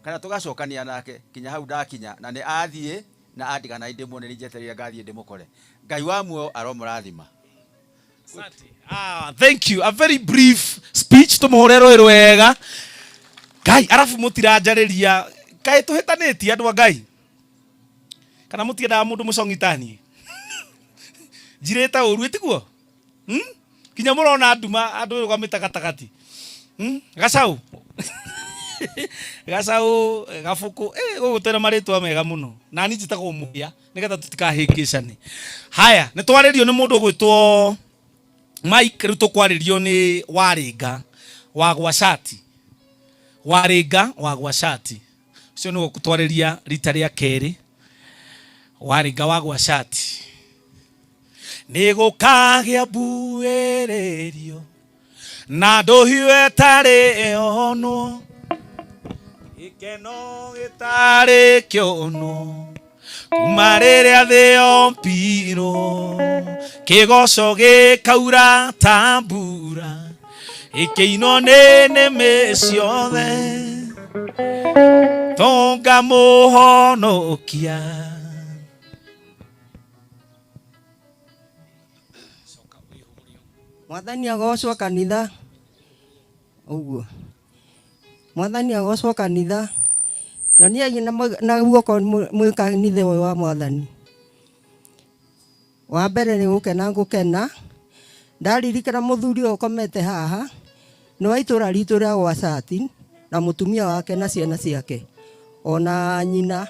Kana tũgacokania nake kinya hau ndakinya, na nĩ athiĩ na andiga na ndĩmuone, nĩ njetereire ngathiĩ ndĩmũkore. Ngai wa muoyo aromũrathima. Ah, thank you. A very brief speech tumuhore rũĩ rwega. Ngai, arabu mũtiranjarĩria kaĩ tũhĩtanĩtie andũ a Ngai, kana mũtiendaga mũndũ mũcong'itanie njirĩte ũru ĩtiguo? Kinya mũrona nduma andũ rũgamĩte gatagatĩ. Gacau gacau gabuku, gũkũ twĩna marĩtwa mega mũno, na niĩ njĩtagwo Mũhĩa nĩgetha tũtikahĩngĩcane. Haya, nĩ twarĩrio nĩ mũndũ ũgwĩtwo Mike, rĩu tũkwarĩrio nĩ Warĩnga wa Gwacati. Warĩnga wa Gwacati ũcio nĩwe ũgũtwarĩria rita rĩa kerĩ. Warĩnga wa Gwacati, nĩ gũkagĩa mbuĩrĩrio na ndũhiũ ĩtarĩ yonwo, gĩkeno gĩtarĩ kĩonwo kuma rĩrĩa thĩ yombirwo, kĩgoco gĩkaura ta mbura, ĩkĩinwo nĩ nĩmĩ ciothe, tũngamũhonokia. Mwathani agocwo kanitha ũguo. Mwathani agocwo kanitha. Nyoniai na guoko mwĩ kanitha ũyũ wa Mwathani. Wa mbere nĩ gũkena ngũkena, ndaririkana mũthuri ũyũ ũkomete haha, nĩ wa itũra ritũ rĩa Gwacati, na mũtumia wake na ciana ciake, ona nyina.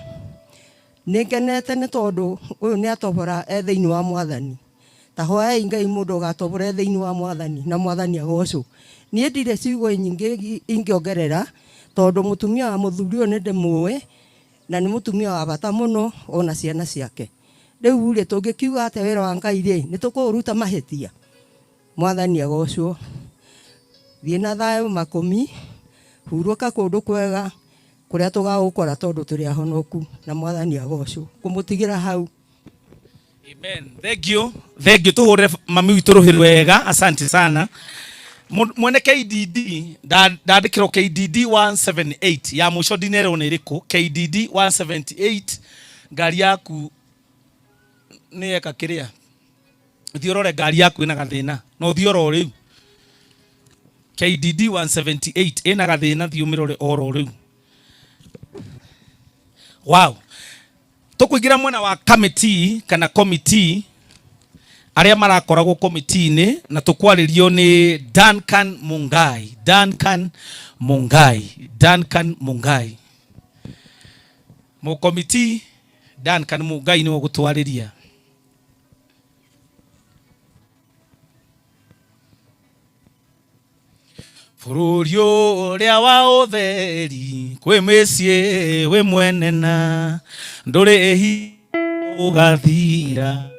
Nĩ ngenete nĩ tondũ ũyũ nĩ atobora e thĩinĩ wa Mwathani. Ta hoyai Ngai mũndũ ũgatobora e thĩinĩ wa Mwathani, na Mwathani agocwo. Niĩ ndirĩ ciugo nyingĩ ingĩongerera, tondũ mũtumia wa mũthuri ũyũ nĩ ndĩmũĩ, na nĩ mũtumia wa bata mũno ona ciana ciake. Rĩu rĩ, tũngĩkiuga atĩa wĩra wa Ngai rĩ, nĩ tũkũũruta mahĩtia? Mwathani agocwo. Thiĩ na thayũ makũmi, hurũka kũndũ kwega, kũrĩa tũgagũkora tondũ tũrĩ ahonoku, na Mwathani agocwo. Ngũmũtigĩra hau. Amen. Thank you. Thank you. Tuhũrĩre mami witũ rũhĩ rwega. Asante sana. Mwene KDD ndandĩkĩrwo KDD 178 ya mũico ndinerwo nĩ ĩrĩkũ. KDD 178 ngari yaku nĩ yeka kĩrĩa. Thiĩ ũrore ngari yaku ĩna gathĩna. No ũthiĩ oro rĩu. KDD 178 ĩna gathĩna, thiĩ ũmĩrore oro rĩu. Wow. Tũkũingĩra mwena wa committee kana committee, arĩa marakoragwo committee-inĩ, na tũkwarĩrio nĩ Duncan Mungai. Duncan Mungai, Duncan Mungai, mũkomiti Duncan Mungai nĩwe ũgũtwarĩria. Bũrũri ũrĩa wa ũtheri kwĩ mĩciĩ wĩ mwene na ndũrĩ ũgathira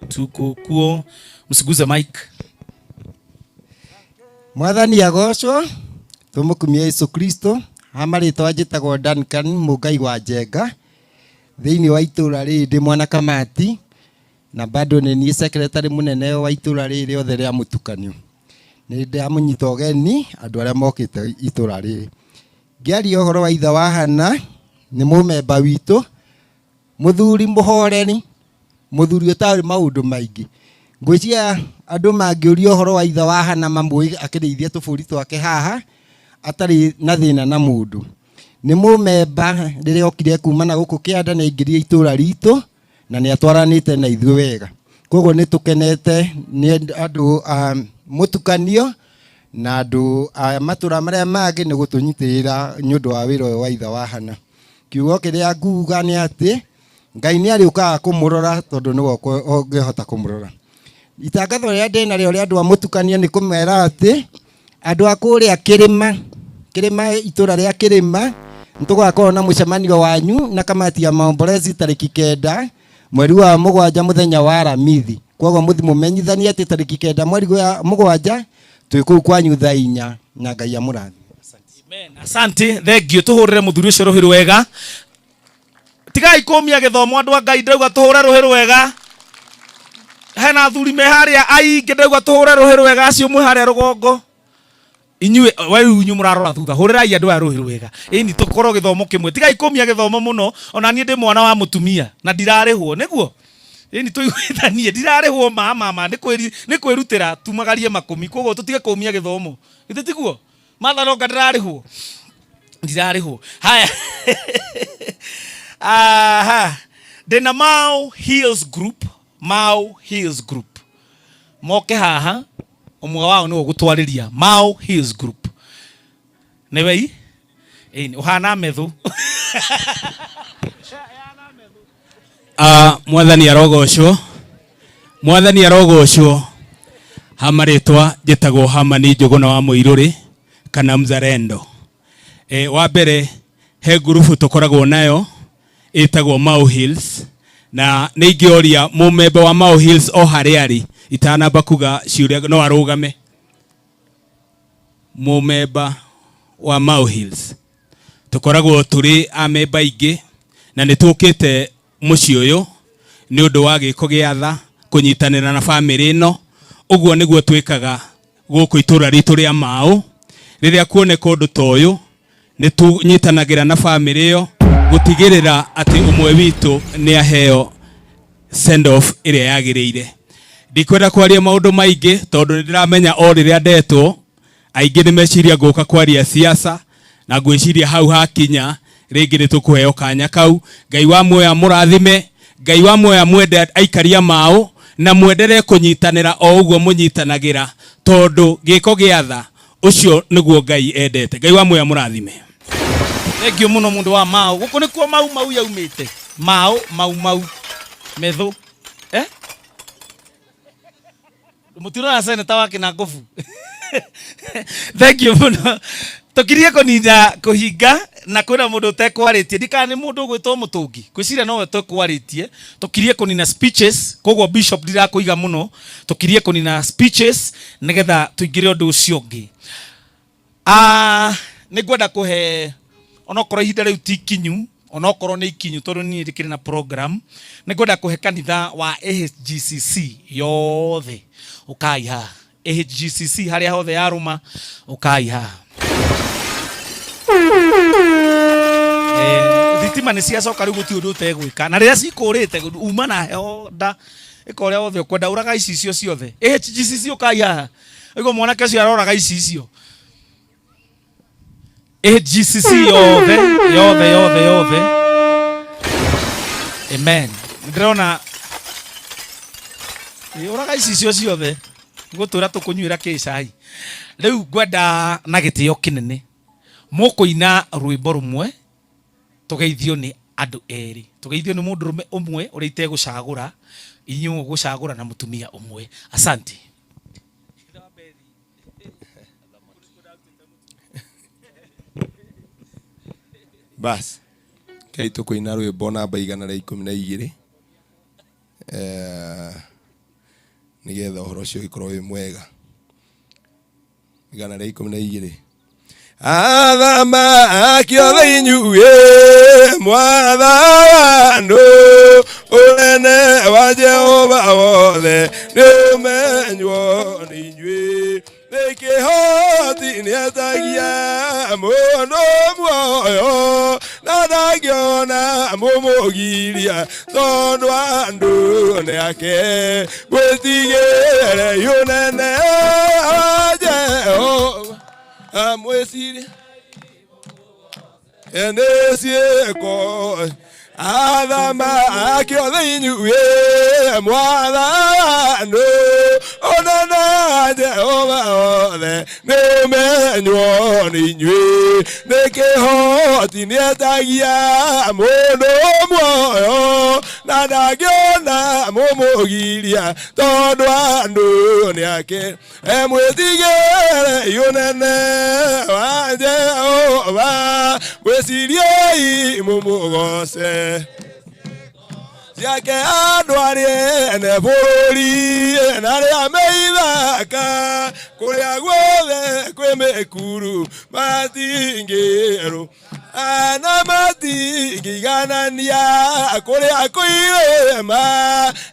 tuko kuo. Msiguze mic. Mwathani agocwo, tũmũkumie Yesu Kristo. Ha marĩtwa njĩtagwo Duncan Mũngai wa Njenga, thĩinĩ wa itũra rĩrĩ ndĩ mwana kamati, na bado nĩ niĩ secretary mũnene wa itũra rĩrĩ rĩothe rĩa mũtukanio. Nĩ ndamũnyita ũgeni andũ arĩa mokĩte itũra rĩrĩ. Ngĩaria ũhoro wa ithe wa Hana, nĩ mũmemba witũ, mũthuri mũhoreri, mũthuri ũtarĩ maũndũ maingĩ. Ngwĩciria andũ mangĩũria ũhoro wa ithe wa Hana mamũĩ akĩrĩithia tũbũri twake haha, atarĩ na thĩna na mũndũ. Nĩ mũmemba rĩrĩa okire kuma na gũkũ kĩanda nĩ aingĩrire itũra ritũ, Na nĩ atwaranĩte na ithuĩ wega. Koguo nĩ tũkenete nĩ andũ a mũtukanio na andũ a matũra marĩa mangĩ nĩ gũtũnyitĩrĩra nĩ ũndũ wa wĩra ũyũ wa ithe wa Hana. Kiugo kĩrĩa nguga nĩ atĩ Ngai nĩ arĩũkaga kũmũrora tondũ nĩwe ũngĩhota kũmũrora. Itangatho rĩrĩa ndĩ narĩo rĩa andũ a mũtukanio nĩ kũmera atĩ andũ a kũrĩa kĩrĩma, kĩrĩma itũra rĩa kĩrĩma, nĩ tũgakorwo na mũcemanio wanyu na kamati ya maombolezi tarĩki 9 mweri wa 7 mũthenya wa Aramithi. Koguo mũthi mũmenyithanie atĩ tarĩki 9 mweri wa 7 twĩ kũu kwanyu thaa 4 na Ngai amũrathime. Asante, thank you. Tuhurire muthuri ucio ruhi rwega. Tigai kumia githomo andu a Ngai, ndauga tuhure ruhi rwega. Hena athuri me haria aingĩ, ndauga tuhure ruhi rwega, acio mwe haria rugongo. Inyuĩ we rĩu inyuĩ mũrarora thutha, hũrĩrai andũ aya rũhĩ rwega. Ĩni tũkorwo gĩthomo kĩmwe, tigai kũmia gĩthomo mũno. Ona niĩ ndĩ mwana wa mũtumia na ndirarĩhwo, nĩguo ĩni tũiguithanie, ndirarĩhwo ma mama, nĩ kwĩrutĩra tumagarie makũmi, koguo tũtige kũmia gĩthomo, githĩ tiguo? Martha nonga ndirarĩhwo, ndirarĩhwo. Haya, aha, ndĩna Mau Hills Group, Mau Hills Group moke haha, ũmwe wao nĩwe ũgũtwarĩria Mau Hills Group. Nĩwe i ĩni ũhana methu. Mwathani arogocwo, mwathani arogocwo. Ha marĩtwa njĩtagwo Hamani Njũgũna wa Mũirũrĩ kana Mzalendo. Wa mbere he ngurubu tũkoragwo nayo ĩtagwo Mau Hills, na nĩ ingĩoria mũmemba wa Mau Hills o harĩa arĩ itanamba kuga ciũria no arũgame. Mũmemba wa Mau Hills tũkoragwo tũrĩ amemba aingĩ na nĩ tũkĩte mũciĩ ũyũ nĩ ũndũ wa gĩko gĩa tha kũnyitanĩra na bamĩrĩ ĩno. Ũguo nĩguo twĩkaga gũkũ itũra ritũ rĩa Mau. Rĩrĩa kuoneka ũndũ ta ũyũ nĩ tũnyitanagĩra na bamĩrĩ ĩyo gũtigĩrĩra atĩ ũmwe witũ nĩ aheo send off ĩrĩa yagĩrĩire. Ndikwenda kwaria maũndũ maingĩ tondũ nĩ ndĩramenya o rĩrĩa ndetwo aingĩ nĩ meciria ngũka kwaria siasa, na ngwĩciria hau hakinya rĩngĩ nĩ tũkũheo kanya kau. Ngai wa muoyo amũrathime, Ngai wa muoyo amwende aikaria Mau, na mwenderee kũnyitanĩra o ũguo mũnyitanagĩra, tondũ gĩko gĩa tha ũcio nĩguo Ngai endete. Ngai wa muoyo amũrathime. Thank you mũno mũndũ wa Mau. Gũkũ nĩkuo Mau Mau yaumĩte. Mau Mau Mau methu. Mũtirona seneta wa Kinangobu. Thank you mũno. Tũkirie kũnina kũhinga na kwĩna mũndũ ũtekwarĩtie, ndikana nĩ mũndũ ũgwĩtwo mũtũngi, ngwĩciria nowe tũkwarĩtie. Tũkirie kũnina speeches, koguo bishop ndirakũiga mũno, tũkirie kũnina speeches nĩgetha tũingĩre ũndũ ũcio ũngĩ. Nĩ ngwenda kũhe, onokorwo ihinda rĩu ti ikinyu, onokorwo nĩ ikinyu tondũ niĩ ndĩkĩrĩ na program, nĩ ngwenda kũhe kanitha wa AHGCC yothe ũkai haha. AHGCC harĩa hothe yarũma ũkai haha. Thitima nĩ ciacoka rĩu gũtirĩ ũndũ ũtegwĩka, na rĩrĩa cikũrĩte uma na heho nda ĩka ũrĩa wothe ũkwenda, ũraga icicio ciothe. AHGCC ũkai haha. Ũguo mwanake ũcio aroraga icicio. AHGCC yothe yothe yothe yothe. Amen. Ndĩrona ũraga icicio ciothe gũtũra tũkũnyuĩra kĩ cai. Rĩu ngwenda na gĩtĩo kĩnene mũkũina rwĩmbo rũmwe tũgeithio nĩ andũ erĩ, tũgeithio nĩ mũndũrũme ũmwe ũrĩa itegũcagũra, inyuĩ mũgũcagũra na mũtumia ũmwe. Asante. Bas, kei tũkũina rwĩmbo namba 112, nĩgetha ũhoro ũcio ũgĩkorwo wĩ mwega. 112. Athamaki othe inyuĩ mwathaga andũ, ũnene wa Jehova wothe nĩũmenywo nĩ inyuĩ. Nĩ kĩhoti nĩetagia mũndũ muoyo, na ndangĩona mũmũgiria, tondũ andũ nĩ ake. Mwĩtigĩre ũnene wa Jehova, amwĩcirie nĩ ciĩko. Athamaki othe inyuĩ mwathano onana Jehova othe nĩmenywo nĩ inyuĩ nĩ kĩhoti nĩetagia mũndũ muoyo na ndangĩona mũmũgiria tondũ andũ nĩ ake mwĩtigĩre ũnene wa Jehova mwĩciriei mũmũgoce ciake andũ arĩa ene bũrũri na arĩa me ithaka kũrĩa guothe kwĩ mĩkuru matingĩrũ na matingĩiganania kũrĩa kwĩ irĩma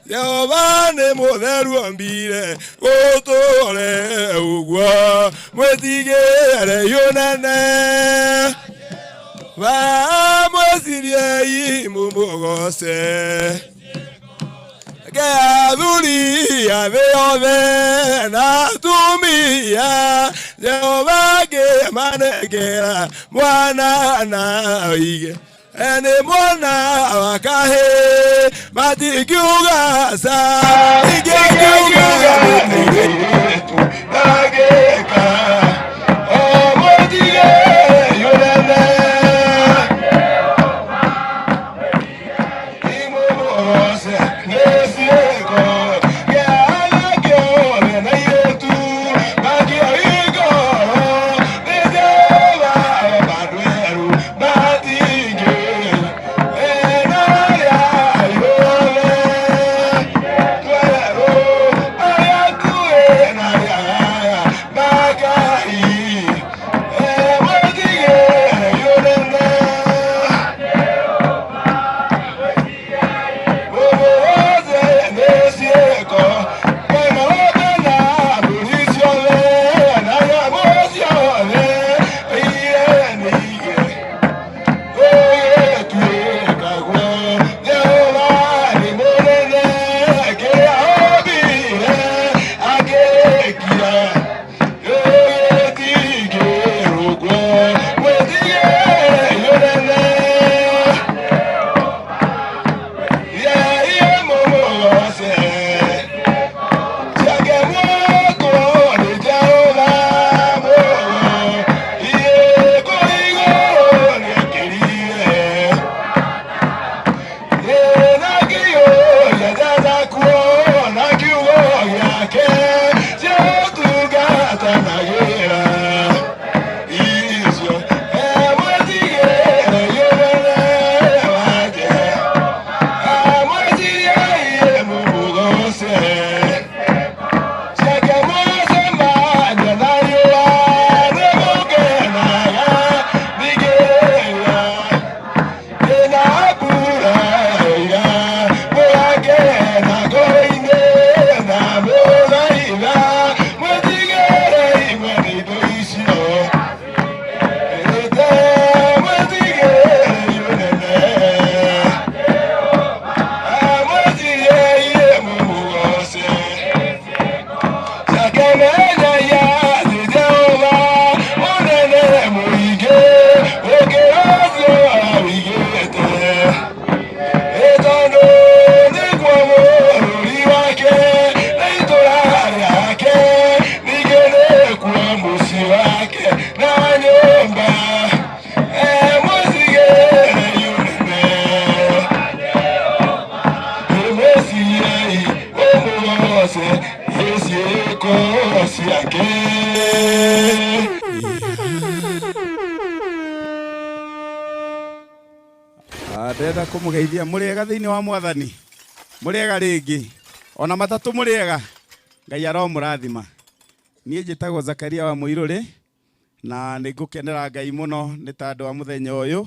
Jehova nĩ mũtheru ombire gũtũre ũguo mwĩtigĩre ũnene vamwĩciriei mũmũgoce ke athuri a thĩ yothe na atumia Jehova ngĩmanengera mwana na oige nĩ mwana wa kahĩĩ matingiuga ca ingiuga mũirĩtu ndangĩka o mwĩtigĩre ũnene Ndenda kumugeithia muriega thiini wa mwathani muriega ringi ona matatu muriega Ngai aromurathima. Niĩ njĩtagwo Zakaria wa Mũirũrĩ na nĩngũkenera Ngai mũno nĩ tondũ wa mũthenya ũyũ.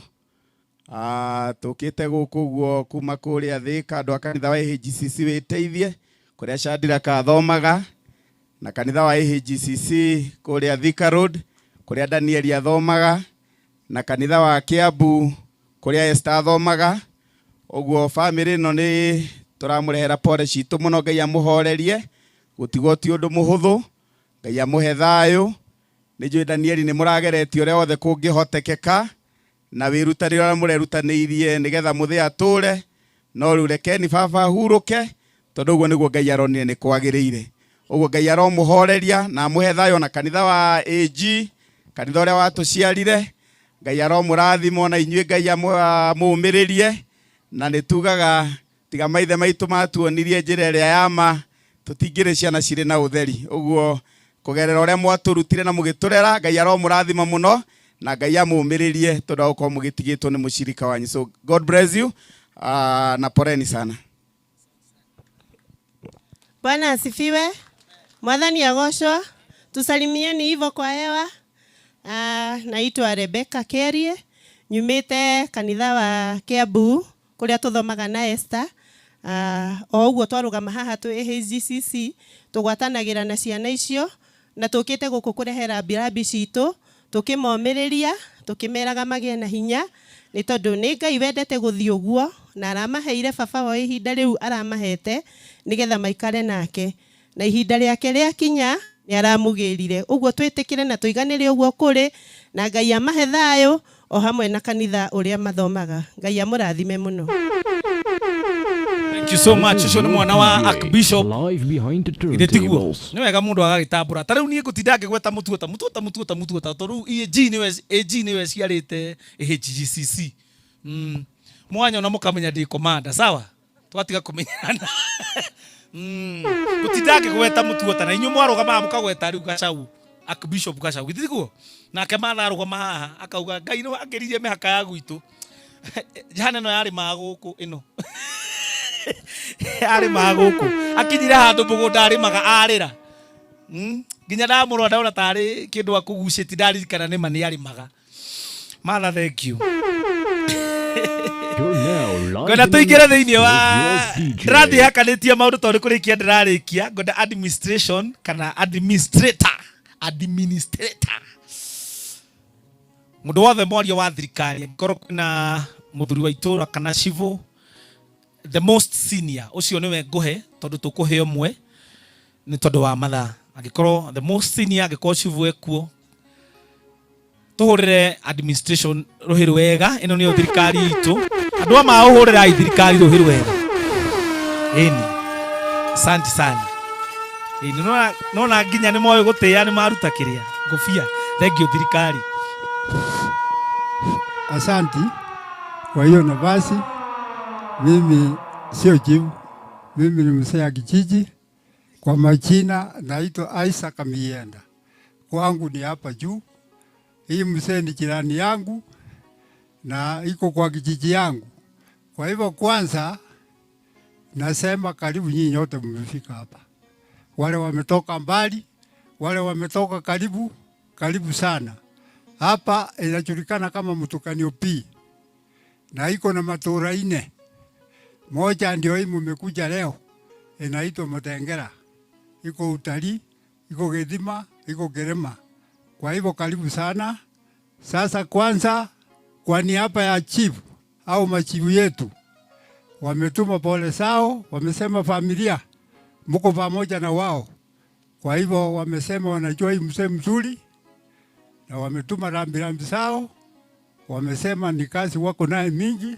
Tũkĩte gũkũ ũguo kuma kũrĩa Thĩka andũ a kanitha wa AGCC wĩteithie kũrĩa Shadrack athomaga na kanitha wa AGCC kũrĩa Thika Road kũrĩa Daniel athomaga na kanitha wa Kiambu kũrĩa Esther athomaga. Ũguo family ĩno nĩ tũramũrehera pole citũ mũno. Ngai amũhorerie, gũtigwo ti ũndũ mũhũthũ. Ngai amũhe thayũ. Nĩ njũĩ Daniel nĩ mũrageretie ũrĩa wothe kũngĩhotekeka Na wĩrutanĩria ũrĩa mũrerutanĩirie nĩgetha mũthĩ atũre, no rĩu rekeni baba ahurũke, tondũ ũguo nĩguo Ngai aronire nĩ kwagĩrĩire. Ũguo Ngai aromũhoreria na amũhe thayũ, na kanitha wa AG, kanitha ũrĩa watũciarire, Ngai aromũrathima, ona inyuĩ Ngai amũũmĩrĩrie. Na nĩ tugaga tiga maithe maitũ matuonirie njĩra ĩrĩa ya ma, tũtingĩrĩ ciana cirĩ na ũtheri. Ũguo kũgerera ũrĩa mwatũrutire na mũgĩtũrera, Ngai aromũrathima mũno na Ngai amũũmĩrĩrie tondũ wa gũkorwo mũgĩtigĩtwo nĩ mũcirika wanyu. So God bless you, na poleni sana. Bwana asifiwe. Mwathani agocwo. Tusalimieni hivyo kwa hewa. Naitwa Rebecca Kerie, nyumite kanitha wa Kiambu kuria tuthomaga na Esther. O uguo twarugama haha twi HGCC tugwatanagira na ciana icio na tukite guku kurehera rambirambi citu, tukimomiriria, tukimeraga magie na hinya, ni tondu ni Ngai wendete guthii uguo na aramaheire baba wao ihinda riu aramahete nigetha maikare nake, na ihinda riake riakinya ni aramugirire. Uguo twitikire na tuiganire uguo kuri, na Ngai amahe thayo o hamwe na kanitha uria mathomaga. Ngai amurathime muno. Thank you so much. Ucio nĩ mwana wa Archbishop. Githĩ tiguo? Nĩ wega mũndũ agagĩtambũra. Ta rĩu niĩ ngũtinda ngĩgweta Mũtuota, Mũtuota, Mũtuota, Mũtuota, tondũ rĩu AG nĩwe, AG nĩwe ciarĩte HGCC. Mwanyona mũkamenya ndĩ commander, sawa? Twatiga kũmenyana. Ngũtinda ngĩgweta Mũtuota na inyuĩ mwarũgamaga mũkagweta rĩu Gacau, Archbishop Gacau. Githĩ tiguo? Nake Martha arũgama haha akauga Ngai nĩ wangĩririe mĩhaka ya gwitũ. Jana ĩno yarĩmaga gũkũ ĩno. Arĩmaga gũkũ. Akinyire handũ mũgũnda arĩmaga arĩra. Nginya ndamũrora ndona tarĩ kĩndũ akũgucĩtie, ndaririkana nĩ ma nĩ arĩmaga. Martha, thank you. Ngwenda tũingĩre thĩinĩ wa ndĩrathiĩ hakanĩtie maũndũ tondũ nĩ kũrĩkia ndĩrarĩkia. Ngwenda administration kana administrator, administrator, mũndũ wothe mwaria wa thirikari, angĩkorwo kwĩna mũthuri wa itũra kana civil, the most senior, ũcio nĩwe ngũhe tondũ tũkũhe ũmwe nĩ tondũ wa mathaa. Angĩkorwo the most senior, angĩkorwo civil ekuo, tũhũrĩre administration rũhĩ rwega. Ĩno nĩyo thirikari itũ, andũ a maũhũrĩra thirikari rũhĩ rwega. Ĩni, asante sana. Ĩni, nona nginya nĩ moĩ gũtĩĩa, nĩ maruta kĩrĩa ngũbia. Thank you thirikari. Asanti kwa hiyo nafasi. Mimi sio chifu, mimi ni mzee ya kijiji. Kwa majina naitwa Isaac Mienda, kwangu ni hapa juu. Hii mzee ni jirani yangu na iko kwa kijiji yangu. Kwa hivyo kwanza nasema karibu nyinyi nyote mmefika hapa, wale wametoka mbali, wale wametoka karibu, karibu sana. Hapa inajulikana kama Mutukanio P na iko na matura 4. Moja ndio hii mmekuja leo, inaitwa Mutengera. Iko utalii, iko Githima, iko Kirima. Kwa hivyo karibu sana. Sasa kwanza kwa niaba ya chief au machifu yetu wametuma pole zao, wamesema familia mko pamoja na wao. Kwa hivyo wamesema wanajua hii mzee mzuri na wametuma rambirambi zao. Wamesema ni kazi wako naye mingi,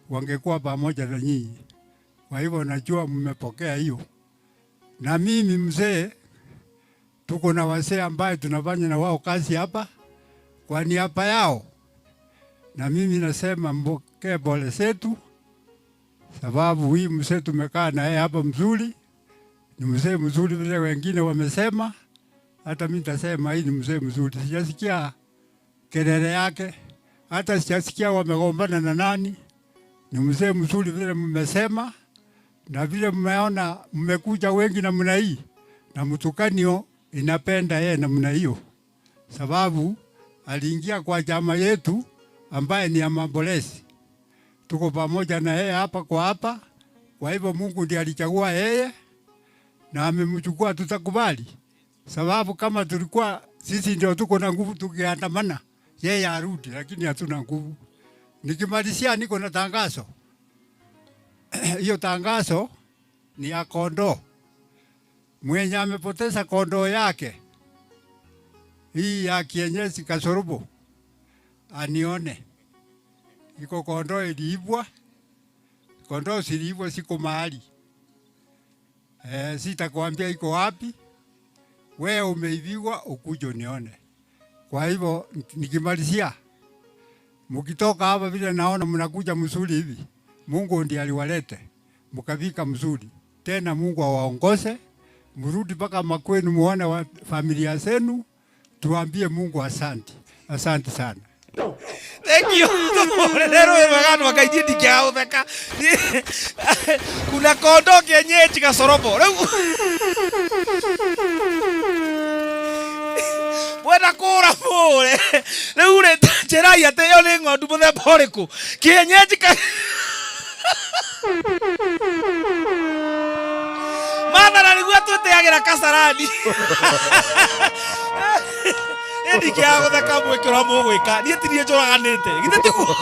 wangekuwa pamoja na nyinyi. Kwa hivyo najua mmepokea hiyo. Na mimi mzee, tuko na wazee ambaye tunafanya na wao kazi hapa kwa niaba yao. Na mimi nasema mpokee pole zetu, sababu hii mzee tumekaa na yeye hapa mzuri, ni mzee mzuri vile wengine wamesema. Hata mimi nitasema hii ni mzee mzuri. Sijasikia kelele yake, hata sijasikia wamegombana na nani. Ni mzee mzuri vile mmesema, na vile mmeona mmekuja wengi namna hii, na Mutukanio inapenda yeye namna hiyo, sababu aliingia kwa chama yetu ambaye ni ya Mambolesi. Tuko pamoja na yeye hapa kwa hapa. Kwa hivyo Mungu ndiye alichagua yeye na amemchukua, tutakubali. Sababu kama tulikuwa sisi ndio tuko na nguvu tukiandamana, yeye arudi, lakini hatuna nguvu. Nikimalizia niko na tangazo. Hiyo tangazo ni ya kondoo. Mwenye amepoteza kondoo yake hii ya kienyeji kasurubu anione. Iko kondoo iliibwa, kondoo ziliibwa, siko mahali sitakwambia iko wapi. Wewe umeibiwa, ukuje unione. Kwa hivyo nikimalizia, mkitoka hapa vile naona mnakuja mzuri hivi, Mungu ndiye aliwalete mkafika mzuri. Tena Mungu awaongoze mrudi mpaka makwenu, muone wa familia zenu, tuambie Mungu asante, asante sana. Thank you. Rero wega andũ anga ithuĩ ndingĩaga gũtheka. Kuna kondoo kienyeji gacorobo. Rĩu mwenda kũra mũre. Rĩu rĩ njĩrai atĩ ĩyo nĩ ng'ondu mũthemba ũrĩkũ? Kienyeji ka Mathana nĩguo twĩtĩagĩra kasarani. Niĩ ndingĩaga gũtheka mwĩke ũrĩa mũgwĩka. Niĩ ti niĩ njũraganĩte. Githĩ tiguo?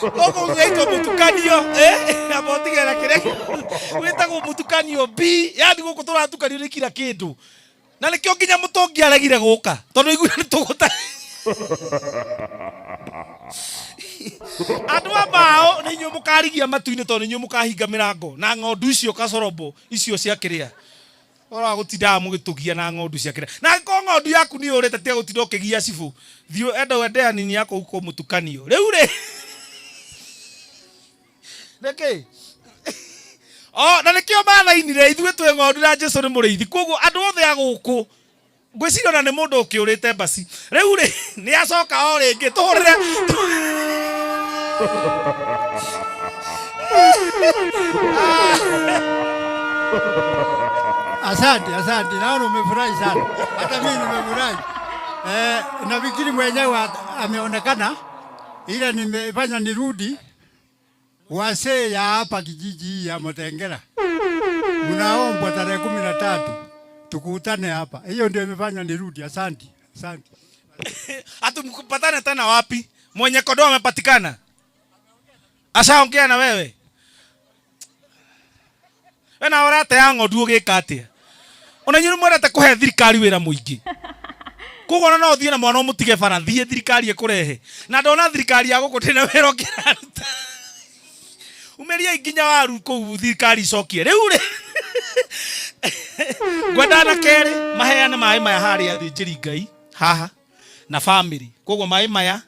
Gũkũ gwĩtwo mũtukanio, amba ũtige na kĩrĩa gwĩtagwo mũtukanio B, yani gũkũ tũratukanio nĩ kila kĩndũ. Na nĩkĩo nginya mũtũngi aregire gũka, tondũ aiguire nĩ tũgũta. Andũ a mbaũ nĩ inyuĩ mũkarigia matu-inĩ tondũ nĩ inyuĩ mũkahinga mĩrango na ng'ondu icio kacorobo icio cia kĩrĩa. Ũhoro wa gũtindaga mũgĩtũgia na ng'ondu cia kĩrĩa. Na angĩkorwo ng'ondu yaku nĩ yũrĩte tiga gũtinda ũkĩgia cibũ. Thiĩ enda wende anini yako huko mũtukanio. Rĩu rĩ nĩkĩ? O na nĩkĩo mathainire ithuĩ twĩ ng'ondu na Jesu nĩ mũrĩithi. Koguo andũ othe a gũkũ ngwĩciria ona nĩ mũndũ ũkĩũrĩte mbasi. Rĩu rĩ nĩ acoka o rĩngĩ tũhũrĩre. Asante, asante. Naona umefurahi sana, hata mimi nimefurahi. Nafikiri mwenyewe ameonekana, ila nimefanya nirudi. Wasee ya hapa kijiji hii ya Mutengera, mnaombwa tarehe 13 tukutane hapa. Hiyo ndio imefanya nirudi. Asante, asante. Atumkupatane tena wapi? Mwenye kondoo amepatikana? Ashaongea na wewe? We na ũrate ya ng'ondu ũgĩka atĩa? Ona inyuĩ nĩmwendete kũhe thirikari wĩra mũingĩ. Koguo ona no ũthiĩ na mwana ũmũtige bara, thiĩ thirikari ĩkũrehe. Na ndona thirikari ya gũkũ ndĩna wĩra ũngĩraruta. Umĩriai nginya waru kũu thirikari icokie. Rĩu rĩ, ngwenda na kerĩ maheane maĩ maya harĩa athĩnjĩri Ngai haha na family. Koguo maĩ maya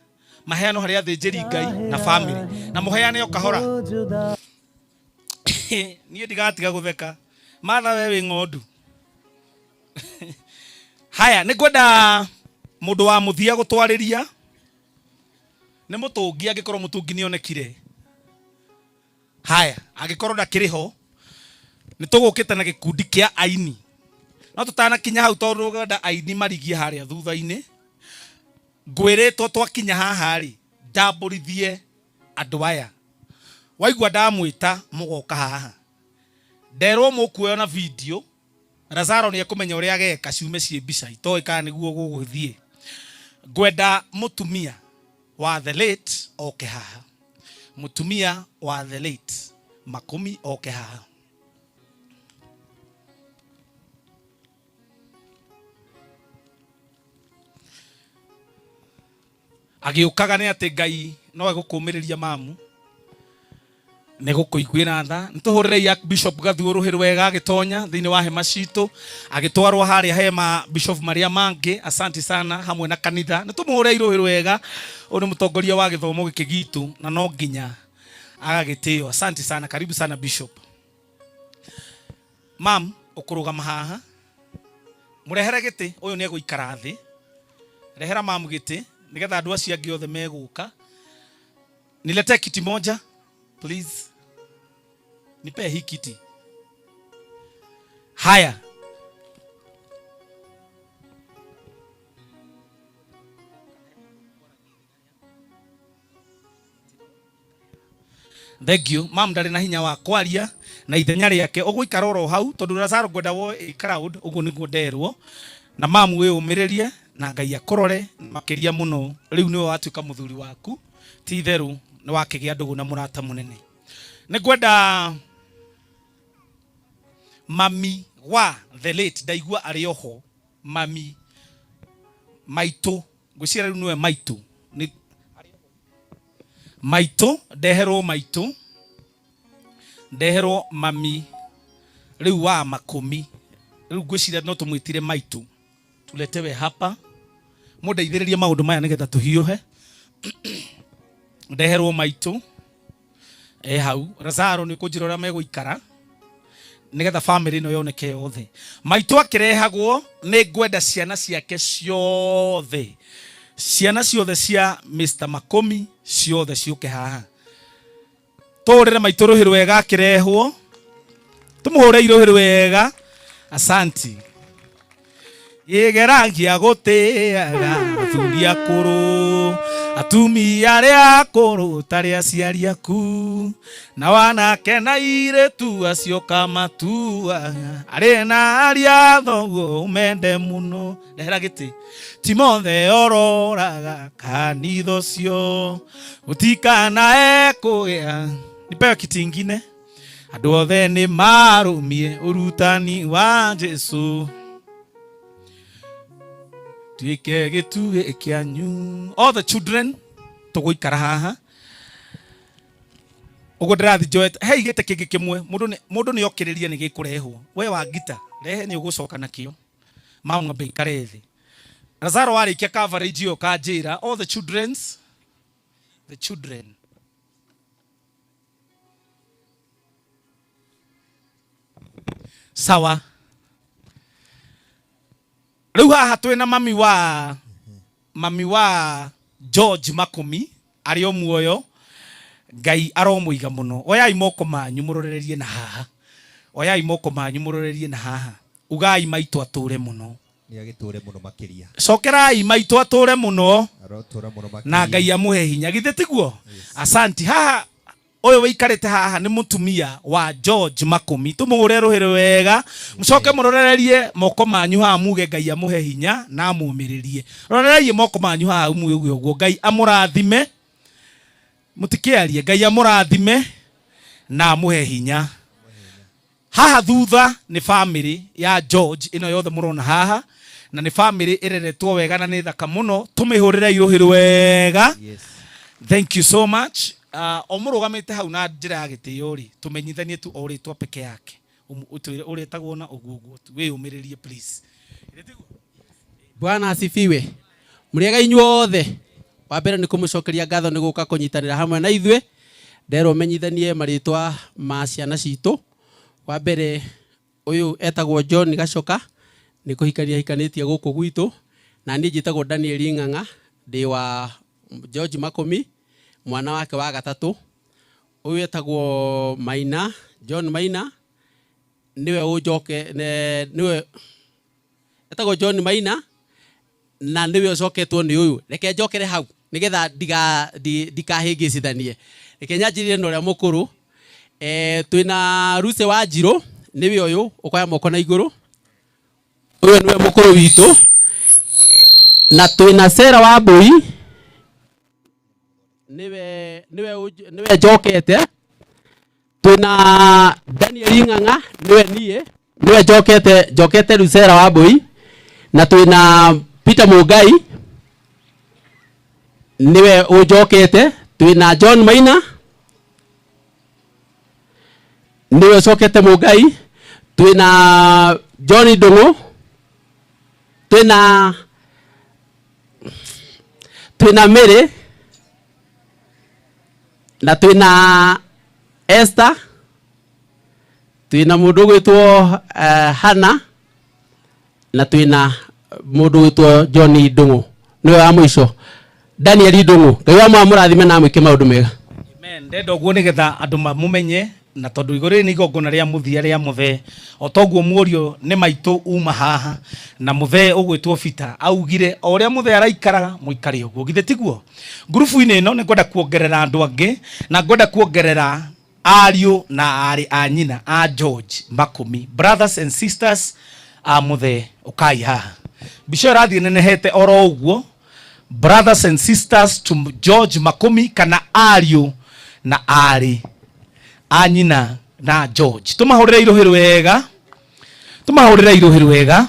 maheanwo harĩ athĩnjĩri Ngai na family. Na mũheane o kahora. Niĩ ndigatiga gũtheka. Martha we wĩ ng'ondu. Haya, nĩ ngwenda mũndũ wa mũthia gũtwarĩria nĩ mũtũngi, angĩkorwo mũtũngi nĩ onekire. Haya, angĩkorwo ndakĩrĩ ho, nĩ tũgũkĩte na gĩkundi kĩa aini. No tũtanakinya hau tondũ ngwenda aini marigie harĩa thutha-inĩ. Ngwĩrĩtwo twakinya haha rĩ, ndambũrithie andũ aya. Waigua ndamwĩta mũgoka haha. Nderwo mũkuoyo na video, Lazaro nĩ ekũmenya ũrĩa ageka ciume ciĩ mbica, itoĩ kana nĩguo gũgũthiĩ. Ngwenda mũtumia wa the late oke haha. Mũtumia wa the late Makumi oke haha. Agĩũkaga nĩ atĩ Ngai no egũkũmĩrĩria mamu, nĩ gũkũiguĩra tha. Nĩ tũhũrĩrei Archbishop Gathuo rũhĩ rwega agĩtonya thĩinĩ wa hema citũ, agĩtwarwo harĩa hema bishop marĩa mangĩ. Asante sana hamwe na kanitha. Nĩ tũmũhũrĩrei rũhĩ rwega. Ũyũ nĩ mũtongoria wa gĩthomo gĩkĩ gitũ na no nginya agagĩtĩo. Asante sana, karibu sana bishop. Mam, ũkũrũgama haha. Mũrehere gĩtĩ, ũyũ nĩ egũikara thĩ. Rehera mam gĩtĩ nĩgetha andũ acio angĩ othe megũka. Niletee kiti moja please. Nipe hii kiti. Haya. Thank you. Mam ndarĩ na hinya wa kwaria na ithenya rĩake ũgũikara oro hau tondũ Lazaro ngwenda woe crowd ũguo nĩguo nderwo. Na mam wĩyũmĩrĩrie na Ngai akũrore makĩria mũno. Rĩu nĩwe watuĩka mũthuri waku, ti itherũ nĩ wakĩgĩa ndũgũ na mũrata mũnene. Nĩ ngwenda mami wa the late ndaigua arĩ oho, mami maitũ Ngwĩciria rĩu nĩwe maitũ. Nĩ maitũ, ndeherwo maitũ, ndeherwo mami rĩu wa Makũmi. Rĩu ngwĩciria no tũmwĩtire maitũ. Tuletewe hapa. Mũndeithĩrĩrie maũndũ maya nĩgetha tũhiũhe. Ndeherwo maitũ. E hau. Lazaro nĩ ũkũnjĩra ũrĩa megũikara nĩgetha family ĩno yoneke yothe. Maitũ akĩrehagwo nĩ ngwenda ciana ciake ciothe. Ciana ciothe cia Mr. Makũmi ciothe ciũke haha. Tũhũrĩre maitũ rũhĩ rwega akĩrehwo. Tũmũhũre rũhĩ rwega. Asanti. Ĩgeragia gũtĩaga athuri akũrũ, atumia arĩa akũrũ tarĩ aciari aku, na wanake na airĩtu acio kamatuaga, arĩ na aria thoguo ũmende mũno. Rehera gĩtĩ. Ti mothe ororaga kanitha ũcio, gũtikanae kũgĩa. Nipewe kiti ingine. Andũ othe nĩ marũmie ũrutani wa Jesu. Tuĩke gĩtugĩ kĩanyu. All the children tũgũikara haha. Ũguo ndĩrathi njoete. Hei gĩtĩ kĩngĩ kĩmwe. Mũndũ nĩ okĩrĩrie nĩ gĩkũrehwo. We wa ngita, rehe nĩ ũgũcoka nakĩo. Mama ng'ombe ikare thĩ. Lazaro warĩkia coverage ĩyo kanjĩra all the children's, the children. Sawa. Rĩu haha twĩna mami wa George Makũmi arĩ o muoyo. Ngai aromũiga mũno. Oyai moko manyu mũrorererie na haha. Oyai moko manyu mũrorererie na haha. Ugai maitũ atũre mũno. Nĩ agĩtũre mũno makĩria. Cokerai maitũ atũre mũno. Arotũra mũno makĩria. Na Ngai amũhe hinya. Githĩ tiguo? Asanti. Haha ũyũ wĩikarĩte haha nĩ mũtumia wa George Makũmi. Tũmũhũre rũhĩ wega. Mũcoke mũrorererie moko manyu haha muge Ngai amũhe hinya na amũmĩrĩrie. Rorererie moko manyu haha muge ũguo. Ngai amũrathime. Mũtikĩarie. Ngai amũrathime na amũhe hinya. Haha thutha nĩ family ya George ĩno yothe mũrona haha, na nĩ family ĩreretwo wega na nĩ thaka mũno. Tũmĩhũrĩre irũhĩ rwega. Yes. Thank you so much. O mũrũgamĩte hau na njĩra ya gĩtĩo rĩ, tũmenyithanie tu o rĩtwa peke yake. Ũtwĩre ũrĩtagwo na ũguo ũguo tu. Wĩyũmĩrĩrie please. Bwana asifiwe. Mũrĩega inyuothe. Wa mbere nĩ kũmũcokeria ngatho nĩ gũka kũnyitanĩra hamwe na ithuĩ. Nderwo menyithanie marĩtwa ma ciana citũ. Wa mbere ũyũ etagwo John Gacoka, nĩ kũhikania ahikanĩtie gũkũ gwitũ. Na niĩ njĩtagwo Daniel Ng'ang'a, ndĩ wa George Makũmi, mwana wake wa gatatũ. Ũyũ etagwo Maina, John Maina, nĩwe ũnjoke, ne, nĩwe etagwo John Maina, na nĩwe ũcoketwo nĩ ũyũ. Reke njokere hau nĩgetha ndikahĩngĩcithanie. Reke nyanjĩrĩrie na ũrĩa mũkũrũ. Twĩna Lucy wa Njirũ, nĩwe ũyũ ũkoya moko na igũrũ. Ũyũ nĩwe mũkũrũ witũ. Na twĩna Sarah wa Mbũi, nĩwe njokete. Twĩna Daniel Ng'ang'a, nĩwe niĩ, nĩwe njokete rĩu Sarah wa Mbũi. Na twĩna Peter Mũngai, nĩwe ũnjokete. Twĩna John Maina, nĩwe ũcokete Mũngai. Twĩna John Ndung'u, twĩna Mary, na twĩna Esther, twĩna mũndũ ũgwĩtwo Hannah, na twĩna mũndũ ũgwĩtwo John Ndung'u, nĩwe wa mũico, Daniel Ndung'u. Ngai wa mũrathime na amwĩke maũndũ mega. Amen. Ndenda ũguo nĩgetha andũ mamũmenye, na tondũ igũrũ rĩrĩ nĩ igongona rĩa mũthia rĩa mũthee, o toguo mũriũ nĩ maitũ uma haha, na mũthee ũgwĩtwo Peter augire o ũrĩa mũthee araikaraga mũikare ũguo, githĩ tiguo? Ngurubu-inĩ ĩno nĩ ngwenda kuongerera andũ angĩ, na ngwenda kuongerera ariũ na aarĩ a nyina a George Makũmi, brothers and sisters a mũthee, ũkai haha. Mbica ĩyo ĩrathiĩ nenehete oro ũguo, brothers and sisters to George Makũmi, kana ariũ na aarĩ a nyina na George. Tũmahũrĩre irũhĩ rwega, tũmahũrĩre irũhĩ rwega.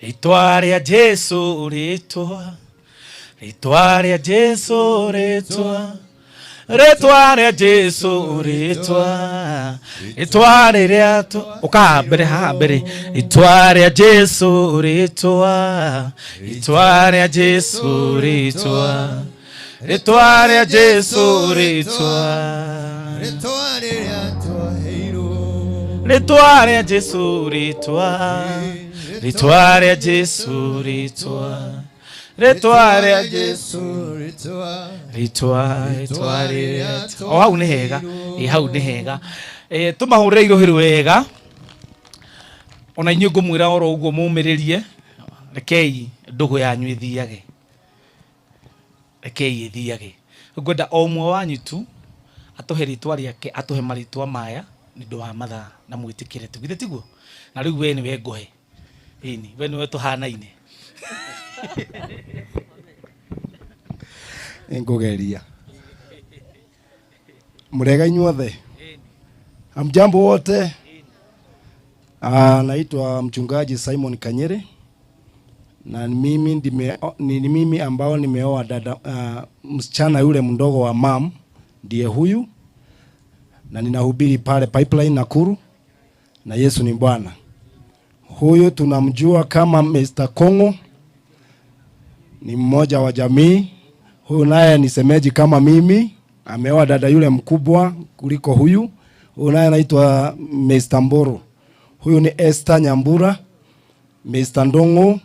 Rĩtwa rĩa Jesu, rĩtwa, rĩtwa rĩa Jesu, rĩtwa, rĩtwa rĩa Jesu, rĩtwa, rĩtwa rĩrĩa tu ũka mbere haha mbere, rĩtwa rĩa Jesu, rĩtwa, rĩtwa rĩa Jesu, rĩtwa, rĩtwa rĩa Jesu, rĩtwa, Rĩtwa rĩrĩa twaheirwo. Rĩtwa rĩa Jesu, rĩtwa, rĩtwa rĩa Jesu, rĩtwa, rĩtwa rĩa Jesu, rĩtwa, rĩtwa, rĩtwa rĩrĩa o hau nĩ hega, ĩ hau nĩ hega. Eh, tũmahũrĩre irũhĩ wega, ona inyuĩ ngũmwĩra oro ũguo, mũmĩrĩrie, rekei ndũgũ yanyu ĩthiage, rekei ĩthiage. Ngwenda o ũmwe wanyu tu atũhe rĩtwa rĩake, atũhe marĩtwa maya nĩ ũndũ wa mathaa, na mwĩtĩkĩre tu, githĩ tiguo? Na rĩu we nĩwe ngũhe, ĩni we nĩwe tũhanaine. Nĩngũgeria. Mrega inyuothe? Hamjambo wote? Ah, naitwa mchungaji Simon Kanyere na mimi ndime, ni mimi ambao nimeoa dada, msichana yule mdogo wa mam ndiye huyu, na ninahubiri pale Pipeline Nakuru, na Yesu ni Bwana. Huyu tunamjua kama Mr. Kongo, ni mmoja wa jamii. Huyu naye ni semeji kama mimi, ameoa dada yule mkubwa kuliko huyu. Huyu naye anaitwa Mr. Mboro. Huyu ni Esther Nyambura, Mr. Ndongo,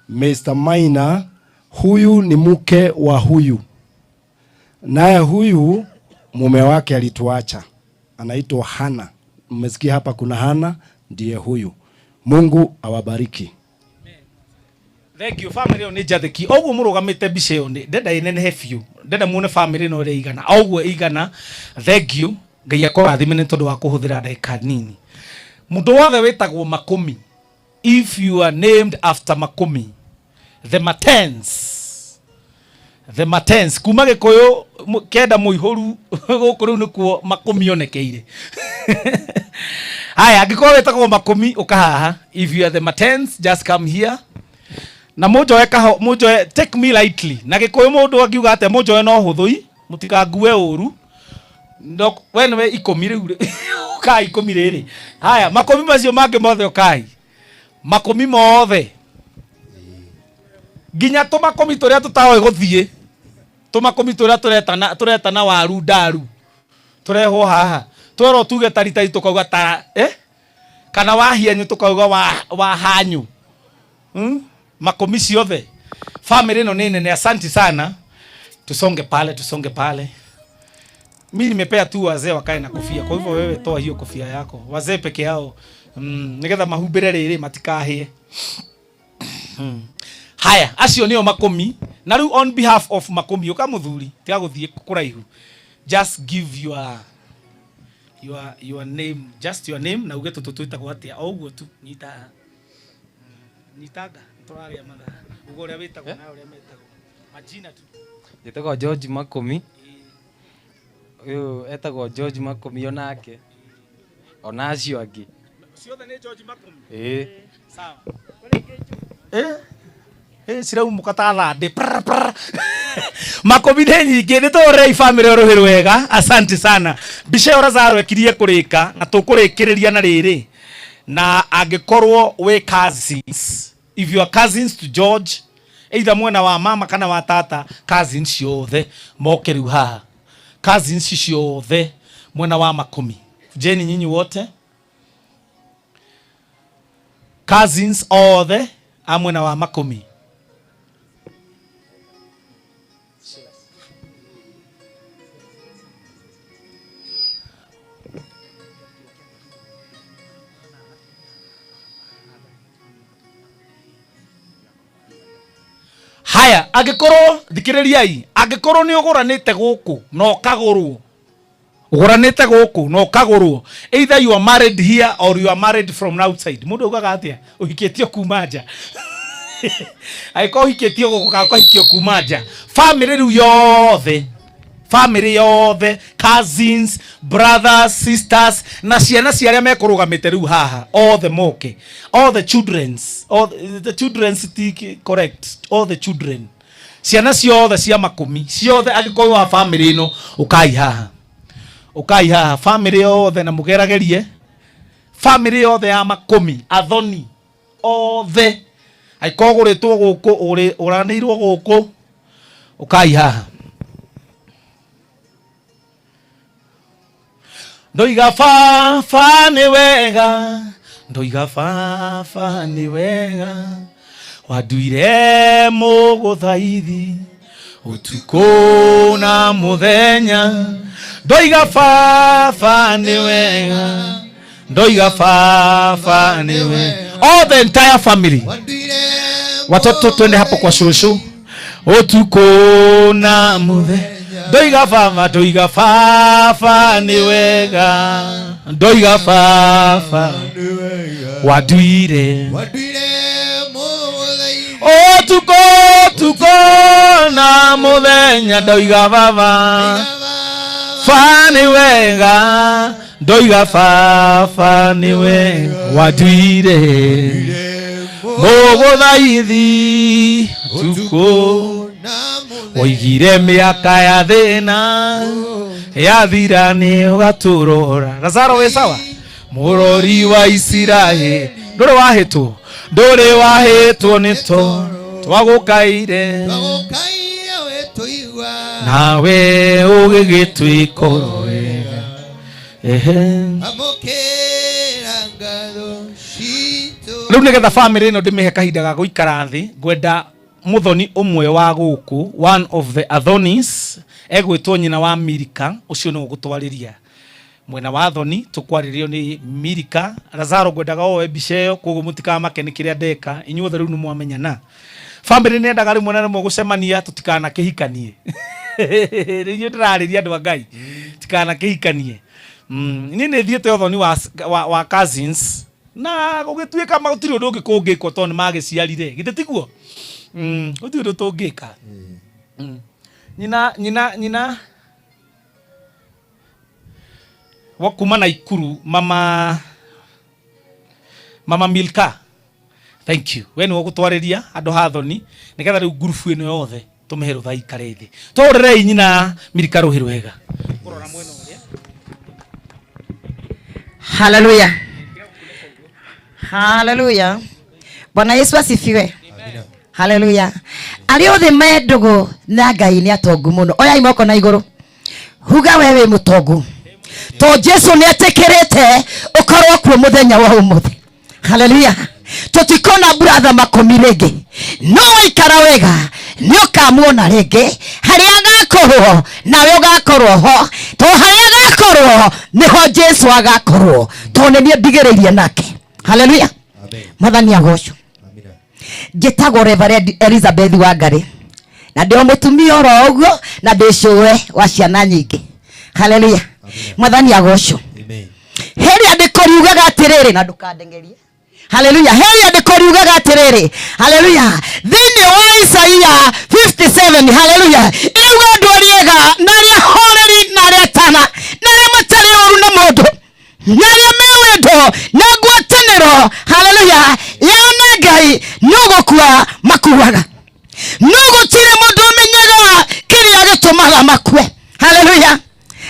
Mr. Maina. Huyu ni mke wa huyu, naye huyu mume wake alituacha, anaitwa Hana. Mmesikia hapa kuna Hana, ndiye huyu. Mungu awabariki. Thank you. Family ĩyo nĩ njathĩki oguo mũrũgamĩte mbica ĩyo nĩ ndenda ĩnenehe biũ, ndenda muone family ĩno ũrĩa igana, oguo igana. Thank you, Ngai akũrathime nĩ tondũ wa kũhũthĩra ndagĩka nini. Mũndũ wothe wĩtagwo Makũmi, if you are named after Makũmi, the Matens, the Matens kuma Gĩkũyũ kenda mũihũru gũkũ rĩu nĩkuo Makũmi onekeire. Haya, angĩkorwo wĩtagwo Makũmi, ũka haha. If you are the Matens, just come here na mũnjoe kaho, mũnjoe, take me lightly. Na Gĩkũyũ mũndũ angiuga atĩa? Mũnjoe no hũthũi, mũtikangue ũru. No we nĩwe 10 rĩu rĩ, ũkai 10 rĩrĩ. Haya, makũmi macio mangĩ mothe ũkai, makũmi mothe, nginya tũmakũmi tũrĩa tũtaoĩ gũthiĩ, tũmakũmi tũrĩa tũretana, tũretana waru ndaru, tũrehwo haha, twerwo tuge taritari tũkauga ta, eh? Kana wahianyu tũkauga wa, wahanyu? Makũmi ciothe, family ĩno nĩ nene. Asanti sana, tusonge pale, tusonge pale. Mi nimepea tu wazee wakae na kofia, kwa hivyo wewe toa hiyo kofia yako, wazee peke yao, nigetha mahumbĩre rĩrĩ matikahĩe. Haya, acio nĩo makũmi. Na rĩu on behalf of makũmi, ũka mũthuri, tiga gũthiĩ kũraihu, just give your name, just your name, na uge tũtũ twĩtagwo atĩa, o ũguo tu. Nyita haha. Nyitanga, tũrarĩa mathaa. Uga ũrĩa wĩtagwo na ũrĩa metagwo, majina tu. Njĩtagwo George Makũmi, ũyũ etagwo George Makũmi onake, ona acio angĩ. Ciothe nĩ George Makũmi? Ĩĩ. Sawa. Eh, eh, ciraumũka ta thandĩ. Prr, prr. Makũmi nĩ nyingĩ, nĩ tũhũrĩrei family rũhĩ rwega. Asante sana. Mbica ĩyo Lazaro ĩkirie kũrĩka na tũkũrĩkĩrĩria na rĩrĩ, na angĩkorwo wĩ cousins, if you are cousins to George, either mwena wa mama kana wa tata, cousins ciothe moke rĩu haha, cousins ciothe mwena wa makũmi, jeni nyinyi wote, cousins othe a mwena wa makũmi. Haya, angĩkorwo, thikĩrĩriai, angĩkorwo nĩ ũgũranĩte gũkũ na ũkagũrwo, ũgũranĩte gũkũ na ũkagũrwo, either you are married here or you are married from outside. Mũndũ augaga atĩa? Ũhikĩtio kuma nja. Angĩkorwo ũhikĩtio gũkũ kana ũkahikio kuma nja, family rĩu yothe, Family yothe, cousins, brothers, sisters na ciana cia arĩa mekũrũgamĩte rĩu haha, othe moke. All the childrens, all the childrens, ti correct, all the children, ciana ciothe cia makũmi ciothe, angĩkorwo wa family ĩno, ũkai haha, ũkai haha, family yothe, na mũgeragerie family yothe ya makũmi, athoni othe, angĩkorwo ũgũrĩtwo gũkũ, ũranĩirwo gũkũ, ũkai haha. Ndoiga baba nĩ wega, ndoiga baba nĩ wega, wanduire mũgũthaithi ũtukũ na mũthenya. Ndoiga baba nĩ wega, ndoiga baba nĩ wega. All the entire family, watoto, twende hapo kwa shushu. Ũtukũ na mũthenya, ndoiga baba, ndoiga baba nĩ wega, ndoiga baba wanduire ũtukũ, ũtukũ na mũthenya. Ndoiga baba, ba nĩ wega, ndoiga baba nĩ wega, wanduire mũgũthaithi ũtukũ. Woigire mĩaka ya thĩna yathira nĩ ũgatũrora. Lazaro, wĩ sawa? Mũrori wa Isiraeli, ndũrĩ wahĩtwo, ndũrĩ wahĩtwo nĩ to twagũkaire, nawe ũgĩgĩtwĩka oro wega. Ehe. Rĩu nĩgetha family ĩno ndĩmĩhe kahinda ga gũikara thĩ, ngwenda muthoni ũmwe wa gũkũ, one of the athonis, egwĩtwo nyina wa Milika, ũcio nĩwe ũgũtwarĩria mwena wa thoni. Tũkwarĩrio nĩ Milika. Lazaro, ngwendaga oe mbica ĩyo, koguo mũtikamake nĩ kĩrĩa ndeka. Inyuothe rĩu nĩ mwamenyana. Family nĩ endaga rĩmwe na rĩmwe gũcemania, tũtikanakĩhikanie. Rĩu inyuĩ ndĩrarĩria andũ a Ngai, tikanakĩhikanie. Niĩ nĩ thiĩte ũthoni wa cousins na gũgĩtuĩka gũtirĩ ũndũ ũngĩ kũngĩkwo tondũ nĩ magĩciarire, githĩ tiguo? Gũtirĩ ũndũ tũngĩka. Nyina wa kuma Naikuru, mama Milka, thank you. We nĩwe ũgũtwarĩria andũ hathoni, nĩgetha rĩu ngurubu ĩno yothe tũmĩhe rũtha ikare thĩ. Tũhũrĩrei nyina Milka rũhĩ rwega. Haleluya. Haleluya. Bwana Yesu asifiwe. Haleluya. Arĩa othe me ndũgũ na Ngai nĩ atongu mũno. Oyai moko na igũrũ. Huga we wĩ mũtongu. To Jesu nĩ etĩkĩrĩte ũkorwo kuo mũthenya wa ũmũthĩ. Haleluya. Tũtikona brother makũmi rĩngĩ. No waikara wega nĩ ũkamuona rĩngĩ harĩa agakorwo, nawe ũgakorwo ho, to harĩa agakorwo nĩho Jesu agakorwo, to nĩ niĩ ndigĩrĩirie nake. Haleluya. Mwathani agocwo. Njĩtagwo Reverend Elizabeth Wangari na ndĩ o mũtumia oro ũguo na ndĩ cũwe wa ciana nyingĩ. Haleluya. Mwathani agocwo. He rĩandĩko riugaga atĩrĩrĩ, na ndũkandengerie. Haleluya. He rĩandĩko riugaga atĩrĩrĩ, haleluya, thĩinĩ wa Isaia 57, haleluya, ĩrauga andũ arĩa ega na arĩa horeri na arĩa tana na arĩa matarĩ ũru na mũndũ na arĩa me wendo na ngwatanĩro, haleluya, yao na Ngai, no gũkua makuaga, no gũtirĩ mũndũ ũmenyaga kĩrĩa gĩtũmaga makue. Haleluya.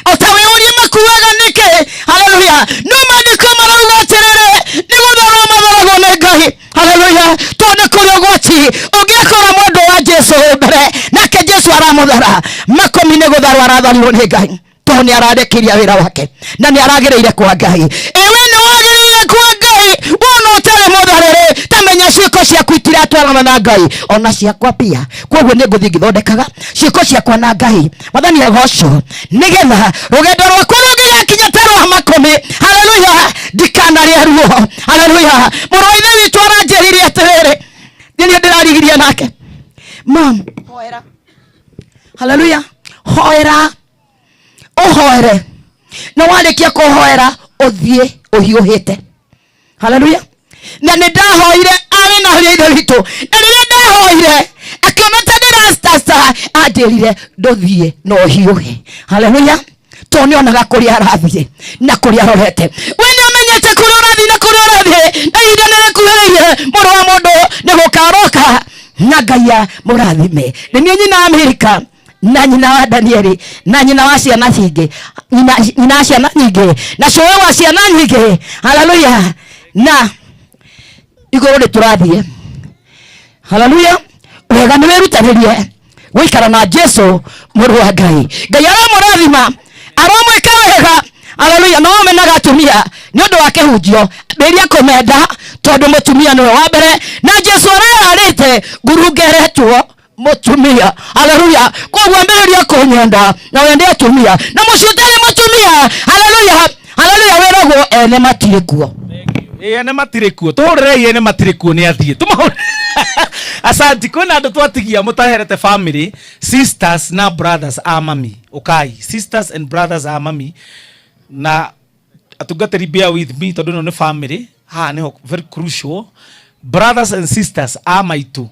Ota wĩũrie makuaga nĩkĩ? Haleluya. No maandĩko marauga atĩrĩrĩ, nĩ gũtharwo matharagwo nĩ Ngai. Haleluya. Tondũ nĩ kũrĩ ũgwati ũngĩkora mũndũ wa Jesu mbere nake Jesu aramũthara, makũmi nĩ gũtharwo aratharirwo nĩ Ngai, tondũ nĩ ararekeria wĩra wake na nĩ aragĩrĩire kwa Ngai. Ĩwe nĩ wagĩrĩire kwa Ngai, wona ũtarĩ mũtharĩrĩ, tamenya ciĩko ciaku itiratwarana na Ngai, ona ciakwa pia. Koguo nĩ ngũthiĩ ngĩthondekaga ciĩko ciakwa na Ngai. Mwathani agocwo, nĩgetha rũgendo rwakwa rũngĩgakinya ta rwa makũmi, haleluya, ndikanarĩa ruo. Haleluya. Mũrũ wa ithe witũ aranjĩrire atĩrĩrĩ, nĩ niĩ ndĩrarigirie nake, mam, hoera. Haleluya. Hoera, ũhoere, na warĩkia kũhoera ũthiĩ ũhiũhĩte. Haleluya. Na nĩ ndahoire arĩ na harĩa ithe witũ, na rĩrĩa ndahoire Akiona ta ndĩrastasta, anjĩrire ndũthiĩ no hiũhe. Haleluya. To nĩ onaga kũrĩa arathiĩ na kũrĩa arorete. We nĩ ũmenyete kũrĩa ũrathiĩ na kũrĩa ũrathiĩ, na ihinda nĩ rĩkuhĩrĩirie. Mũrũ wa mũndũ nĩ gũka aroka, na Ngai amũrathime. Nĩ niĩ nyina wa Amerika na nyina wa Danieli na nyina wa ciana nyingĩ, nyina wa ciana nyingĩ na cũwe wa ciana nyingĩ. Haleluya. Na igũrũ nĩ tũrathiĩ. Haleluya. Wega nĩ wĩrutanĩrie gũikara na Jesu mũrũ wa Ngai. Ngai aromũrathima, aromwĩka wega. Haleluya. No menaga atumia nĩ ũndũ wa kĩhunjio, ambĩrĩria kũmenda tondũ mũtumia nĩwe wa mbere, na Jesu areyarĩte ngurungeretwo mũtumia. Haleluya. Koguo ambĩrĩria kũnyenda na wende atumia, na mũciĩ ũtarĩ mũtumia. Haleluya. Haleluya. Wĩragwo ene matirĩ kuo. Ĩ, ene matirĩ kuo. Tũhũrĩrei ene matirĩ kuo nĩ athiĩ. Tũmahũrĩre. Asanti. Kwĩna andũ twatigia mũtaherete family, sisters na brothers a mami. Ũkai. Sisters and brothers a mami. Na atungatĩri, bear with me tondũ ĩno nĩ family. Haha nĩho very crucial. Brothers and sisters a maitũ,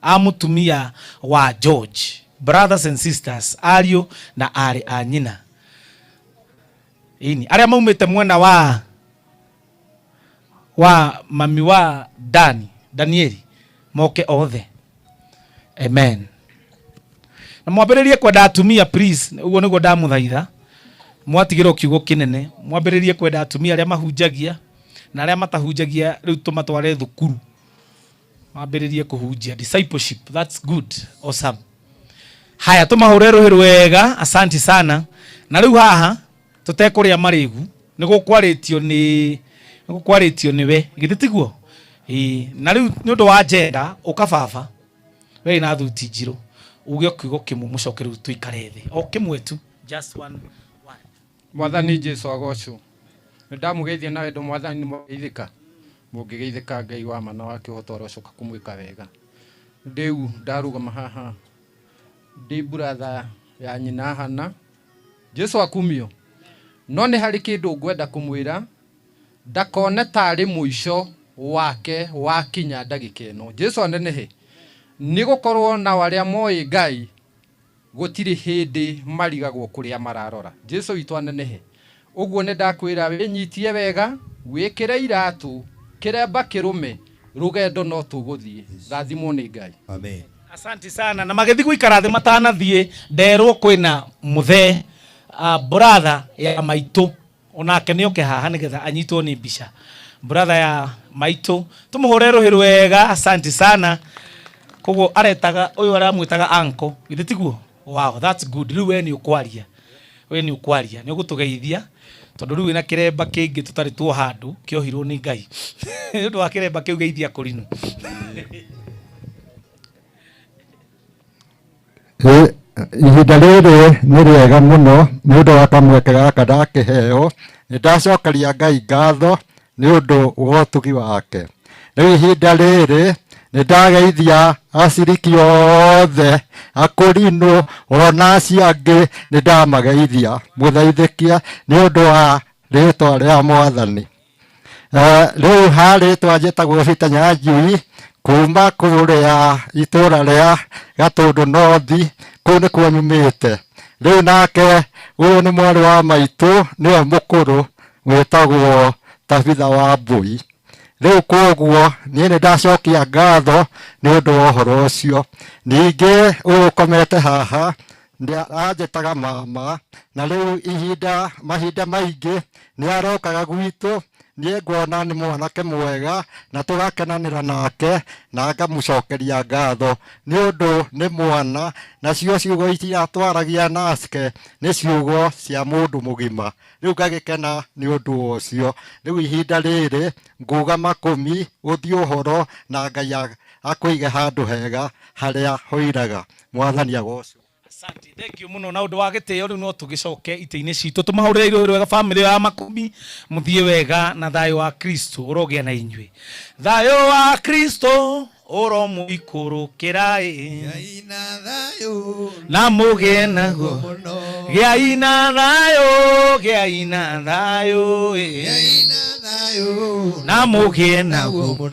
a mũtumia wa George. Brothers and sisters, ariũ na arĩ a nyina. Ĩni, arĩa maumĩte mwena wa mami wa Dani, Danieli, moke othe. Amen. Na mwambĩrĩrie kwenda atumia, please. Ũguo nĩguo ndamũthaitha. Mwatigĩrwo kiugo kĩnene, mwambĩrĩrie kwenda atumia arĩa mahunjagia na arĩa matahunjagia rĩu tũmatware thukuru. Mwambĩrĩrie kũhunjia discipleship, that's good. Awesome. Haya, tũmahũre rũhĩ rwega. Asanti sana. Na rĩu haha tũtekũrĩa marĩgu nĩ gũkwarĩtio nĩ we, githĩ tiguo? Ĩĩ. Na rĩu nĩ ũndũ wa njenda ũka baba, we na thuti njirũ, uge kiugo kĩmwe, mũcoke rĩu tũikare thĩ, o kĩmwe tu, just one. Mwathani Jesu agocwo. Nĩ ndamũgeithia na wendo. Mwathani nĩ mwageithĩka. Mũngĩgeithĩka, Ngai wa ma na wa kĩhoto arocoka kũmwĩka wega. Rĩu ndarũgama haha ndĩ brother ya nyina Hana. Jesu akumio. No nĩ harĩ kĩndũ ngwenda kũmwĩra, ndakone tarĩ mũico wake wakinya ndagĩka ĩno. Jesu anenehe. Nĩ gũkorwo nao arĩa moĩ Ngai gũtirĩ hĩndĩ marigagwo kũrĩa mararora. Jesu witũ anenehe. Ũguo nĩ ndakwĩra wĩnyitie wega, wĩkĩre iratũ, kĩremba kĩrũme, rũgendo no tũgũthiĩ. Rathimwo nĩ Ngai. Amen. Asante sana. Na magĩthiĩ gũikara thĩ matanathiĩ, nderwo kwĩna mũthee, brother ya maitũ, onake nĩ oke haha nĩgetha anyitwo nĩ mbica. Brother ya maitũ, tũmũhũre rũhĩ rwega. Asante sana. Koguo aretaga ũyũ aramwĩtaga uncle, githĩ tiguo? Wow, that's good. Rĩu we nĩ ũkwaria, we nĩ ũkwaria, nĩ ũgũtũgeithia tondũ rĩu wĩna kĩremba kĩngĩ tũtarĩ tuoha handũ kĩohirwo nĩ Ngai. Nĩ ũndũ wa kĩremba kĩu, geithia kũrinũ. Ĩ, ihinda rĩrĩ nĩ rĩega mũno nĩ ũndũ wa kamweke gaka ndakĩheo. Nĩ ndacokeria Ngai ngatho nĩ ũndũ wa ũtugi wake. Rĩu ihinda rĩrĩ nĩ ndageithia aciriki othe akũrinũ ona acio angĩ, nĩ ndamageithia mũthaithĩkia nĩ ũndũ wa rĩtwa rĩa Mwathani. Rĩu harĩtwa njĩtagwo Peter Nyanjui kuma kũrĩa itũra rĩa Gatũndũ North, kũu nĩkuo nyumĩte. Rĩu nake ũyũ nĩ mwarĩ wa maitũ, nĩwe mũkũrũ, wĩtagwo Tabitha wa Mbui. Rĩu koguo niĩ nĩ ndacokia ngatho nĩ ũndũ wa ũhoro ũcio. Ningĩ ũyũ ũkomete haha anjĩtaga mama, na rĩu ihinda mahinda maingĩ nĩ arokaga gwitũ. Niĩ nguona nĩ mwanake mwega na tũgakenanĩra nake, na ngamũcokeria ngatho nĩ ũndũ nĩ mwana, nacio ciugo iria twaragia nake nĩ ciugo cia mũndũ mũgima. Rĩu ngagĩkena nĩ ũndũ ũcio. Rĩu ihinda rĩrĩ nguga makũmi ũthiĩ ũhoro na Ngai akũige handũ hega harĩa hoiraga. Mwathani agocwo. Asante, thank you muno. Na ũndũ wa gĩtĩo rĩu no tũgĩcoke itĩ-inĩ citũ, tũmahũrĩre irũĩ rwega family ya makũmi. Mũthiĩ wega na thayũ wa Kristo ũrogĩa na inyuĩ. Thayũ wa Kristo. Ũromũikũrũkĩra ĩ na mũgĩe naguo gĩai na thayũ gĩai na thayũ ĩ na mũgĩe naguo.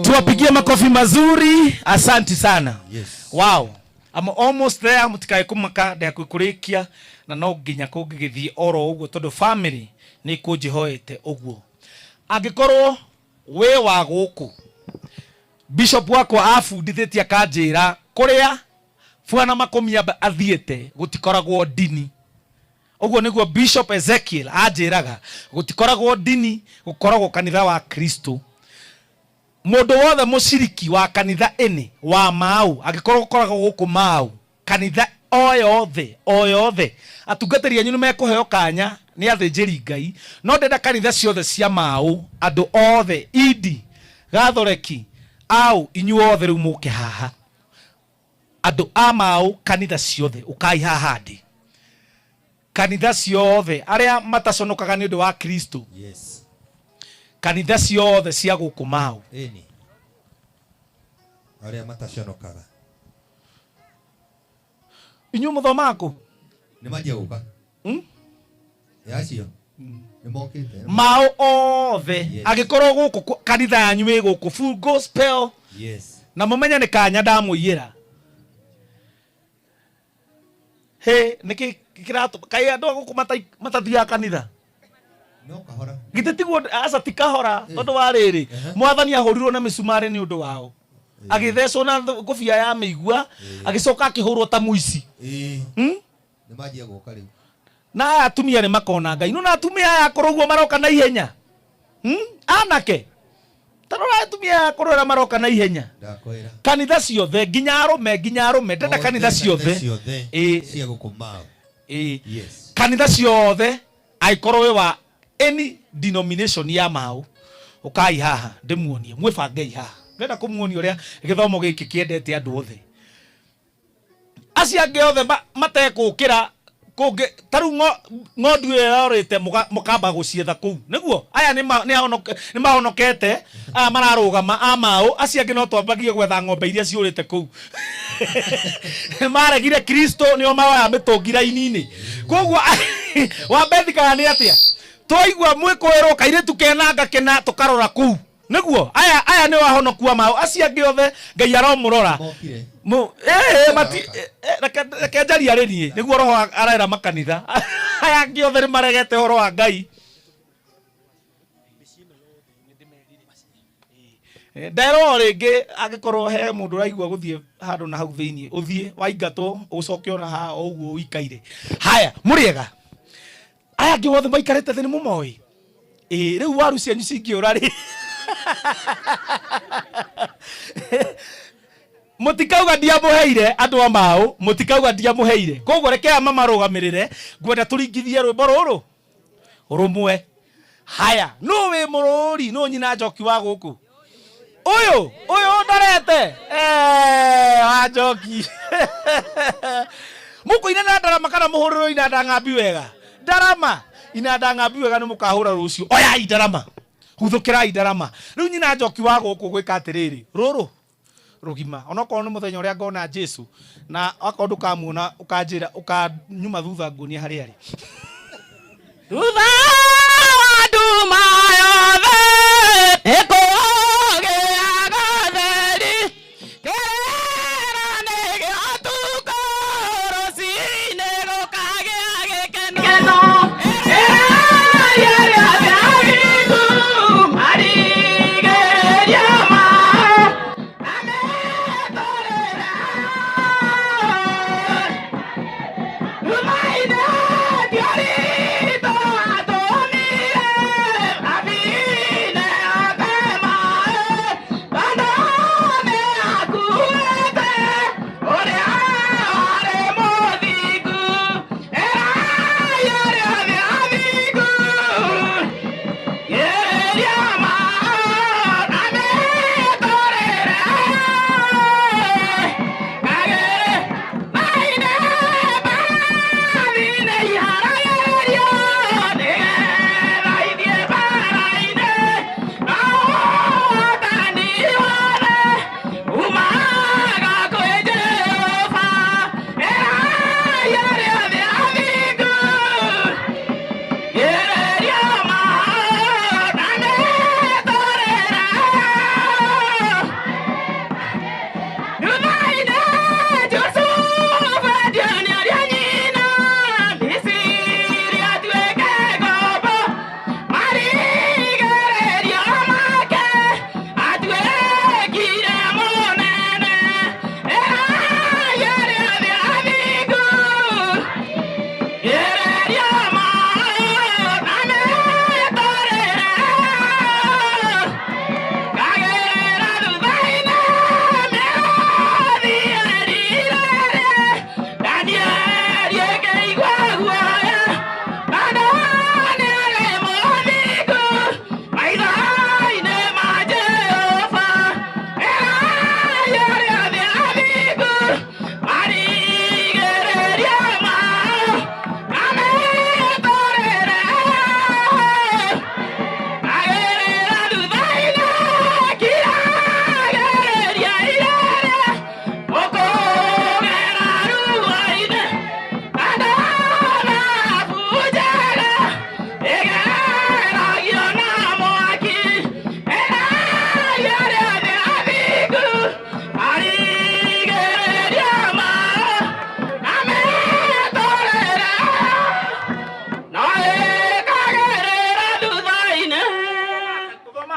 Tuwapigie makofi mazuri, asanti sana. Yes. Wow. I'm almost there, mutikae kumaka ndakurikia na no nginya kũngĩgĩthiĩ oro ũguo tondũ family nĩ kũnjĩhoete ũguo. Angĩkorwo wĩ wa gũkũ, bishop wakwa abundithĩtie akanjĩra kũrĩa Bwana Makomia athiĩte gũtikoragwo ndini. Ũguo nĩguo Bishop Ezekiel anjĩraga, gũtikoragwo ndini, gũkoragwo kanitha wa Kristo. Mũndũ wothe mũciriki wa kanitha ĩnĩ wa mau, angĩkorwo ũkoragwo gũkũ mau, kanitha o yothe o yothe, atungatĩri anyu nĩ mekũheo kanya nĩ athĩnjĩri Ngai, no ndĩrenda kanitha ciothe cia mau, andũ othe, indi, gathoreki, au inyuothe rĩu mũke haha. Andũ a mau kanitha ciothe ũkai haha ndĩ. Kanitha ciothe arĩa mataconokaga nĩ ũndũ wa Kristo. Yes. Kanitha ciothe cia gũkũ mau. Ĩni. Arĩa mataconokaga. Inyuĩ mũthomaga kũ? Nĩ manjia gũka. Acio. Nĩ mokĩte. Mao othe. Yes. Angĩkorwo gũkũ kanitha yanyu ĩ gũkũ full gospel. Yes. Na mũmenye nĩ kanya ndamũiyĩra. Hĩ, nĩkĩ kĩratũma kaĩ andũ a gũkũ matathiaga kanitha? No kahora. Githĩ tiguo aca ti kahora tondũ wa rĩrĩ mwathani ahũrirwo na mĩcumarĩ nĩ ũndũ wao, agĩthecwo na ngũbia ya mĩigua, agĩcoka akĩhũrwo ta mũici. Nĩ manjia gũka rĩu. Na aya atumia nĩ makona Ngai. No na atumia aya akũrũ ũguo maroka na ihenya. Anake ta rora atumia aya akũrũ ũrĩa maroka na ihenya. Ndakwĩra. Kanitha ciothe nginya arũme nginya arũme ndenda kanitha ciothe cia gũkũ mau. Yes. Kanitha ciothe angĩkorwo wĩ wa any denomination ya mau, ũkai haha ndĩmuonie, mwĩbangei haha. Ndĩrenda kũmuonia ũrĩa gĩthomo gĩkĩ kĩendete andũ othe. Acio angĩ othe matekũkĩra kũngĩ, ta rĩu ng'ondu ĩyo yorĩte mũkamba gũcietha kũu. Nĩguo aya nĩ mahonokete, aya mararũgama a mau, acio angĩ no twambagie gwetha ng'ombe iria ciũrĩte kũu. Maregire Kristo nĩo maroya mĩtũngi raini-inĩ. Koguo wambe thikaga nĩ atĩa? Twaigua mwĩkũĩrwo kairĩtu kena ngakena tũkarora kũu. Nĩguo aya nĩo ahonoku a mau, acio angĩ othe Ngai aromũrora. Reke njarie arĩ niĩ, nĩguo roho arera makanitha. Aya angĩ othe nĩ maregete ũhoro wa Ngai. Nderwo rĩngĩ angĩkorwo he mũndũ ũraigua gũthiĩ handũ na hau thĩiniĩ, ũthiĩ waingatwo ũcoke ona haha o ũguo ũikaire. Haya, mũrĩega. Aya angĩ othe maikarĩte thĩ nĩ mũmoĩ? Ĩĩ, rĩu waru cianyu cingĩũra rĩ? Mũtikauga ndiamũheire andũ a mau, mũtikauga ndiamũheire. Koguo reke aya mamarũgamĩrĩre, ngwenda tũringithie rwĩmbo rũrũ rũmwe. Haya, nũ wĩ mũrũri, nũ nyina Njoki wa gũkũ? Ũyũ, ũyũ ndorete. Wa Njoki. Mũkũina na ndarama kana mũhũrĩrwo inanda ng'ambi wega? Ndarama, inanda ng'ambi wega nĩ mũkahũra rũciũ. Oyai ndarama. Huthũkĩrai ndarama. Rĩu nyina Njoki wa gũkũ gwĩka atĩrĩrĩ, rũrũ rũgima. Onokorwo nĩ mũthenya ũrĩa ngona Jesu, na akorwo ndũkamuona ũkanjĩra, ũkanyuma thutha nguonie harĩa arĩ. Thutha wa nduma yothe ĩkũgĩaga theri, kĩrĩra nĩ gĩa ũtukũ, rũcinĩ gũkagĩa gĩkeno.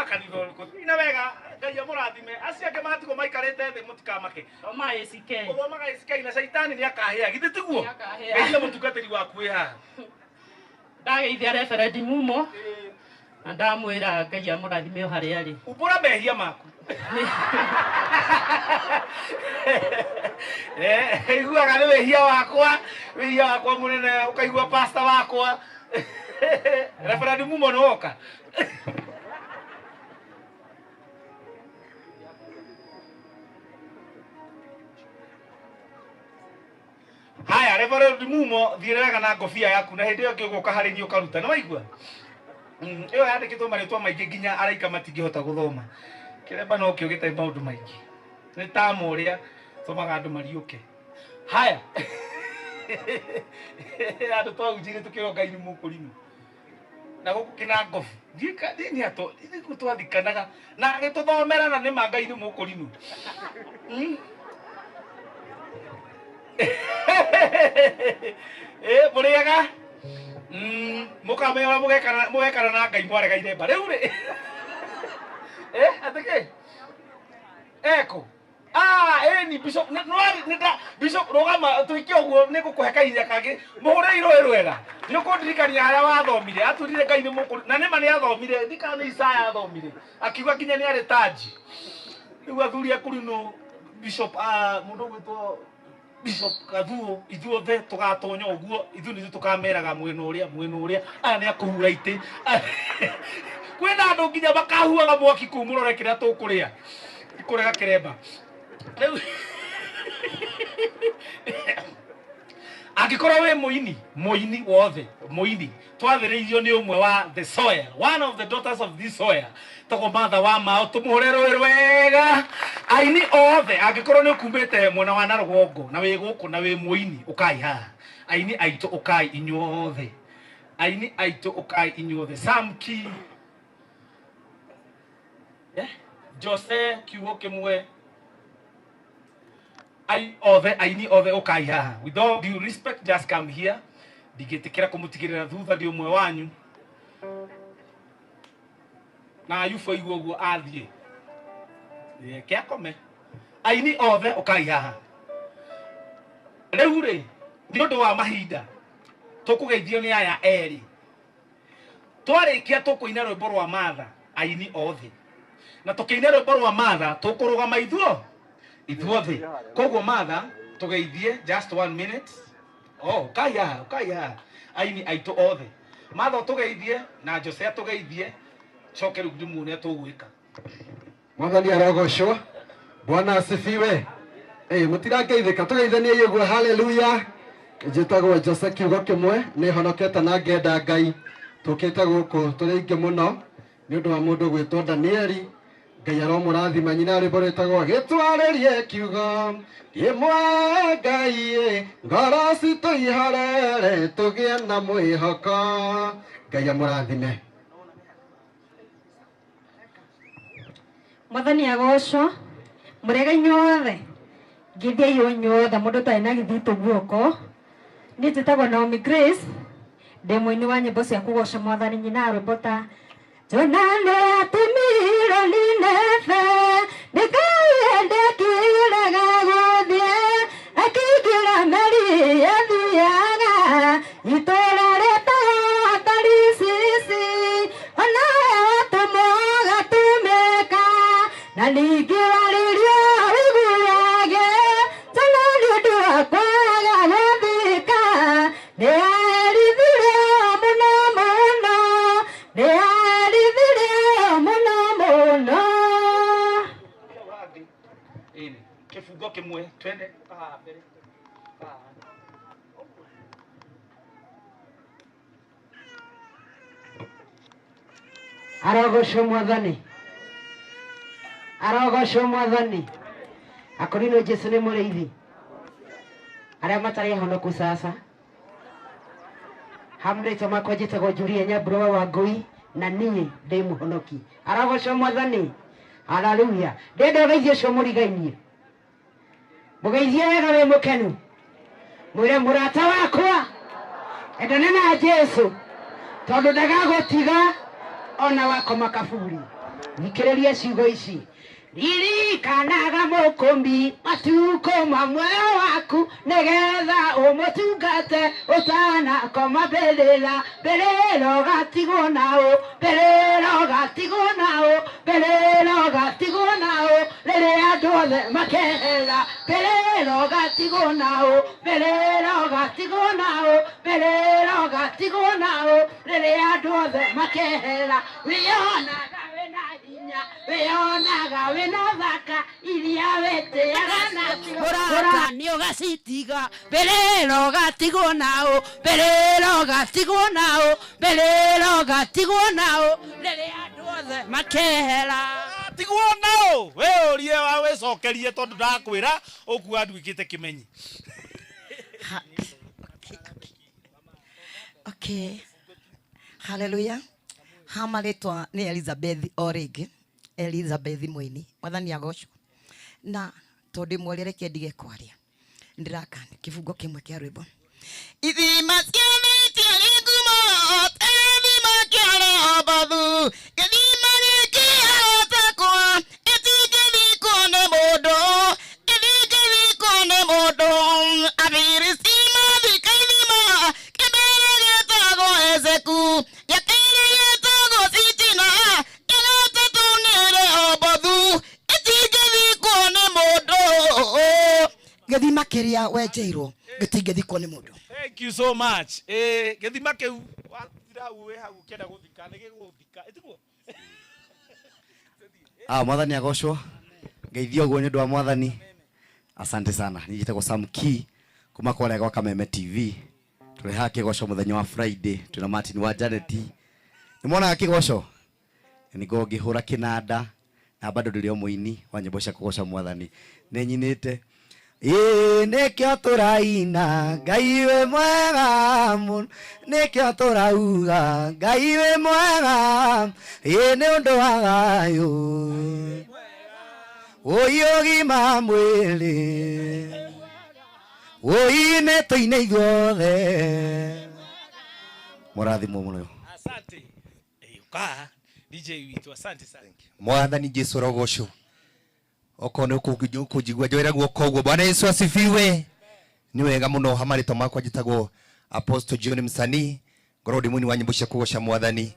Ũthomaga kanitha ũrĩkũ? Ina wega Ngai amũrathime. Acio angĩ matigwo maikarĩte thĩ mũtikamake. Thomaga ACK. Ũthomaga ACK na caitani nĩ akahĩa. Githĩ tiguo? Nĩakahĩa. Geithia mũtungatĩri waku wĩ haha. Ndageithia Reverend Mumo na ndamwĩra Ngai amũrathime o harĩa arĩ. Umbũra mehia maku. Iguaga nĩ wĩhia wakwa mũnene ũkaigua pastor wakwa. Reverend Mumo nĩ woka. Haya, Reverend Mumo, thiĩ wega na ngobia yaku na hĩndĩ ĩyo ĩngĩ ũgũka harĩ niĩ ũkaruta. Nĩ waigua? Ĩyo yandĩkĩtwo marĩtwa maingĩ nginya araika matingĩhota gũthoma. Kĩremba no kĩo gĩtarĩ maũndũ maingĩ. Nĩ tama ũrĩa tũmaga andũ mariũke. Haya. Andũ twahunjire tũkĩrwo Ngai nĩ mũkũrimũ. Na gũkũ kĩna ngobu. Ndiĩ ato, nĩguo twathikanaga na agĩtũthomera na nĩ ma Ngai nĩ mũkũrimũ. Mũrĩega? Mũkamenya ũrĩa mũgekana na Ngai mwaregaire mba. Rĩu rĩ. Atĩ kĩ? Eko. Ĩni Bishop, Bishop rũgama tũikie ũguo nĩ ngũkũhe kahinya kangĩ. Mũhũre irũĩ rwega. Nĩ ũkũndirikania harĩa wathomire. Atwĩrire Ngai nĩ mũkũrũ. Na nĩma nĩ athomire. Ndikana nĩ Isaya athomire. Akiuga nginya nĩ arĩ tanji. Rĩu athuri a Kũrinũ, Bishop, mũndũ ũgwĩtwo Bishop Gathuo, ithuothe tũgatonya ũguo, ithuĩ nĩthuĩ tũkameraga mwena ũrĩa, mwena ũrĩa. Aya nĩ akũhura itĩ. Kwĩna andũ nginya makahuaga mwaki kũu mũrore kĩrĩa tũkũrĩa. Kũrega kĩremba. Rĩu angĩkorwo wĩ mũini, mũini wothe, mũini, twathĩrĩirio nĩ ũmwe wa the soil, one of the daughters of this soil, tagwo Martha wa Mao, tũmũhũre rũĩ rwega. Aini othe, angĩkorwo nĩ ũkumĩte mwena wa na rũgongo, na wĩ gũkũ na wĩ mũini, ũkai haha. Aini aitũ ũkai inyuothe. Aini aitũ ũkai inyuothe. Samki. Jose kiugo kĩmwe. Ai othe, aini othe ũkai haha. With all due respect, just come here. Ndingĩtĩkĩra kũmũtigĩrĩra thutha ndĩ ũmwe wanyu. Na Ayubu aigua ũguo athiĩ. Reke akome. Aini othe ũkai haha. Rĩu rĩ, nĩ ũndũ wa mahinda, tũkũgeithio nĩ aya erĩ. Twarĩkia tũkũina rwĩmbo rwa Martha, aini othe. Na tũkĩina rwĩmbo rwa Martha, tũkũrũgama ithuothe. Koguo Martha, tũgeithie just 1 minute. Oh, ũkai haha, ũkai haha. Aini aitũ othe. Martha ũtũgeithie na Jose atũgeithie. Coke rĩu ndĩmuone tũgwĩka. Mwathani arogocwo. Bwana asifiwe. Mũtirangeithĩka, tũgeithanie ũguo, haleluya. Njĩtagwo Jose kiugo kĩmwe, nĩ honokete na ngenda Ngai. Tũkĩte gũkũ tũrĩ aingĩ mũno nĩ ũndũ wa mũndũ gwĩtwo Danieli. Ngai aromũrathima. Nyina rwĩmbo rwĩtagwo gĩtwarĩrie kiugo kĩmwe Ngai, ngoro citũ ihorere tũgĩe na mwĩhoko. Ngai amũrathime. Mwathani agocwo. Mũrĩega inyuothe. Ngĩthiĩ inyuothe mũndũ ũtarĩ na gĩthitũ guoko. Niĩ njĩtagwo Naomi Grace, ndĩ mũini wa nyĩmbo cia kũgoca Mwathani, nyina rwĩmbo ta Jona nĩ atũmirwo Nineve, nĩ Ngai ndekĩraga gũthiĩ, akĩingĩra meri ĩthiaga itũũra rĩtagwo Tarisisi, ona atũmwo gatũmĩka, na ningĩ warĩrio ũiguage, Jona nĩ ũndũ wa kwaga gũthika, nĩ aherithirio mũno mũno, nĩ aherithirio mũno mũno. Kĩbungo kĩmwe, twende haha mbere. Arogocwo Mwathani. Arogocwo Mwathani. Akorinwo Jesu nĩ mũrĩithi. Arĩa matarĩ ahonoku sasa. Hamrĩtwa makwa njĩtagwo Julia Nyambura wa Wangũi na niĩ ndĩ mũhonoki. Arogocwo Mwathani. Haleluya. Ndĩrenda ũgeithie ũcio mũrigainie. Mũgeithie wega wĩ mũkenu. Mwĩre mũrata wakwa, endana na Jesu tondũ ndagagũtiga ona wakoma kaburi. Thikĩrĩria ciugo ici. Ririkanaga mũkũmbi matukũ ma muoyo waku nĩgetha ũmũtungate ũtanakoma mbĩrĩra mbĩrĩra ũgatigwo naũ mbĩrĩra ũgatigwo naũ mbĩrĩra ũgatigwo naũ rĩrĩa andũ othe makehera mbĩrĩra ũgatigwo naũ mbĩrĩra ũgatigwo naũ mbĩrĩra ũgatigwo naũ rĩrĩa andũ othe makehera wĩyonaga wĩna hinya wĩyonaga wĩna thaka iria wĩtĩaga nacio mũrata nĩ ũgacitiga mbĩrĩra ũgatigwo naũ mbĩrĩra ũgatigwo naũ mbĩrĩra ũgatigwo naũ rĩrĩa andũ othe makehera Tigwo nao we ũrie wa wĩcokerie tondũ ndakwĩra ũkua nduĩkĩte kĩmenyi. Okay. Haleluya. Ha marĩtwa nĩ Elizabeth o rĩngĩ. Elizabeth Mũini. Mwathani agocwo. Na tondũ ndĩmworia reke ndige kwaria. Ndĩrakana kĩbungo kĩmwe kĩa rwĩmbo. Ithima cianĩtie ngumo ithima kĩa Rehobathu gĩthima gĩkĩ atakwa ĩtingĩthikwo nĩ mũndũ ĩtingĩthikwo nĩ mũndũ Afilisti mathika ithima kĩmbere gĩtagwo Ezeku gĩa kerĩ gĩtagwo Sitina gĩa gatatũ nĩ Rehobothu ĩtingĩthikwo nĩ mũndũ gĩthima kĩrĩa wenjeirwo gĩtingĩthikwo nĩ mũndũ. Thank you so much. Gĩthima kĩu wathira hau wĩ hau ũkĩenda gũthika nĩ gĩgũthika ĩtiguo. Ah, mwathani agocwo ngeithio ũguo nĩ ũndũ wa mwathani. Asante sana. Niĩ njĩtagwo Sam Key kuma kũrĩa gwa Kameme TV. Tũrĩ haha kĩgoco mũthenya wa Friday twĩna Martin wa Janet. Nĩ mwonaga kĩgoco? Nĩ ngoragwo ngĩhũra kĩnanda na bado ndĩrĩ o mũini wa nyĩmbo cia kũgoca mwathani. Nĩ nyinĩte ĩĩ nĩkĩo tũraina Ngai wĩ mwega mũno nĩkĩo tũrauga Ngai wĩ mwega ĩĩ nĩ ũndũ wa thayũ ũi ũgima mwĩrĩ ũi nĩ tũine ithuothe mũrathimwo mũno. Asante. Ũka DJ witũ, asante sana. Mwathani Jesu arogocwo. Okorwo nĩ ũkũnjigua njoera guoko ũguo. Bwana Yesu asifiwe. Nĩ wega mũno ha marĩtwa makwa njĩtagwo Apostle John Msanii, ngorwo ndĩ mũini wa nyĩmbo cia kũgoca mwathani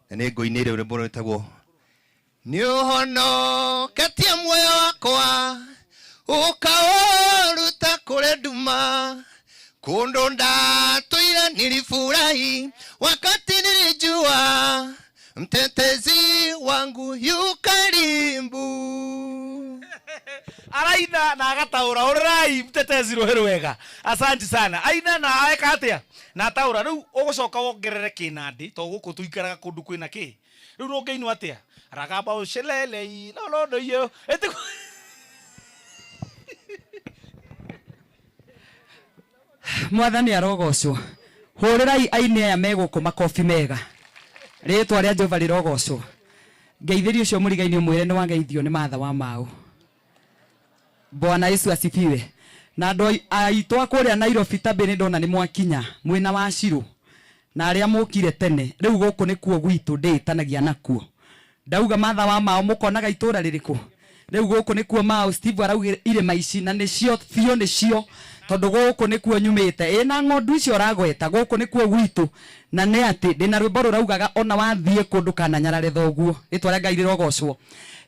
na nĩ ngũinĩire rwĩmbo rwĩtagwo nĩ ũhonoketie muoyo wakwa ũkaũruta kũrĩ nduma kũndũ ndatũire nilifurahi wakati nilijua mtetezi wangu yu karibu. Araina na agataũra ũrĩrai mtetezi rũhĩ rwega. Asante sana. Aina na eka atĩa na ataũra. Rĩu ũgũcoka wongerere kĩnandĩ tondũ gũkũ tũikaraga kũndũ kwĩna kĩ. Rĩu rũngĩinwo atĩa ragamba ũcelele lolondo iyo ĩtiguo. Mwathani arogocwo. Hũrĩrai aini aya me gũkũ makobi mega. Rĩtwa rĩa Jehova rĩrogocwo. Ngeithĩrie ũcio mũrigainĩ ũmwĩre nĩ wageithio nĩ Martha wa Mau. Bwana Yesu asifiwe. Na andũ aitũ a kũrĩa Nairobi tambĩ nĩ ndona nĩ mwakinya mwĩna wa Shiro na arĩa mũkire tene. Rĩu gũkũ nĩkuo gwitũ ndĩĩtanagia nakuo. Ndauga Martha wa Mau mũkonaga itũra rĩrĩkũ? Rĩu gũkũ nĩkuo Mau Steve araugire irĩma ici na nĩcio biũ nĩcio tondũ gũkũ nĩkuo nyumĩte. Ĩ na ng'ondu icio ũragweta gũkũ nĩkuo gwitũ. Na nĩ atĩ ndĩna rwĩmbo rũraugaga ona wathiĩ kũndũ kana nyarare thoguo. Rĩtwa rĩa Ngai rĩrogocwo.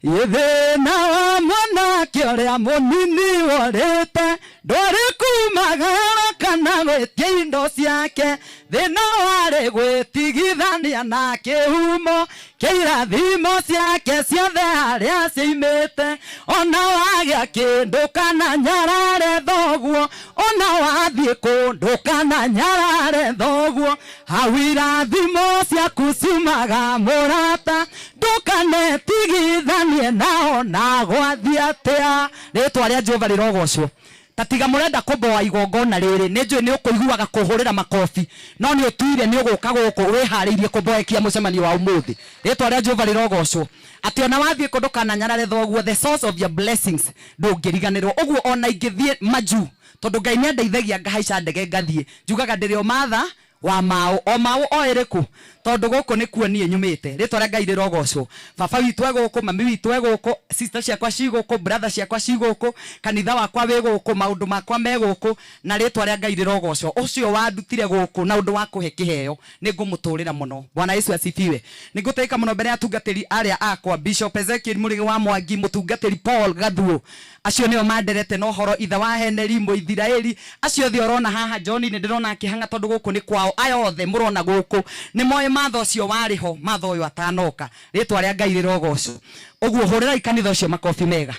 Ithĩna wa mwanake ũrĩa mũnini worĩte ndwarĩ kumagara kana gwĩtia indo ciake thĩna warĩ gwĩtigithania na kĩhumo kĩa irathimo ciake ciothe harĩa ciaimĩte ona wagĩa kĩndũ kana nyarare thoguo ona wathiĩ kũndũ kana nyarare thoguo hau irathimo ciaku ciumaga mũrata ndũkanetigithanie nao na gwathiĩ atĩa. Rĩtwa rĩa Jehova rĩrogocwo. Ta tiga mũrenda kũmboa igongona rĩrĩ nĩ njũĩ nĩ ũkũiguaga kũhũrĩra makobi no nĩ ũtuire nĩ ũgũka gũkũ wĩharĩirie kũmboekia mũcemanio wa ũmũthĩ. Rĩtwa rĩa Jehova rĩrogocwo. Atĩ ona wathiĩ kũndũ kana nyarare thoguo the source of your blessings ndũngĩriganĩrwo. Ũguo ona ingĩthiĩ majuu tondũ Ngai nĩ andeithagia ngahaica ndege ngathiĩ njugaga ndĩrĩ o Martha wa Mau o Mau o ĩrĩkũ Tondũ gũkũ nĩkuo niĩ nyumĩte. Rĩtwa rĩa Ngai rĩrogocwo. Baba witũ e gũkũ, mami witũ e gũkũ, sister ciakwa ci gũkũ, brother ciakwa ci gũkũ, kanitha wakwa wĩ gũkũ, maũndũ makwa me gũkũ, na rĩtwa rĩa Ngai rĩrogocwo. Ũcio wandutire gũkũ na ũndũ wa kũhe kĩheo, nĩ ngũmũtũrĩra mũno. Bwana Yesu asifiwe. Nĩ ngũtĩĩka mũno mbere ya atungatĩri arĩa akwa, Bishop Ezekiel Mũrĩgĩ wa Mwangi, mũtungatĩri Paul Gathuo, acio nĩo manderete na ũhoro, ithe wa Heneri, Mũithiraeli, acio othe ũrona haha, John nĩ ndĩrona akĩhang'a tondũ gũkũ nĩ kwao, aya othe mũrona gũkũ nĩ moĩ Martha ũcio warĩ ho, Martha ũyũ atanoka. Rĩtwa rĩa Ngai rĩrogocwo. Ũguo hũrĩrai kanitha ũcio makobi mega.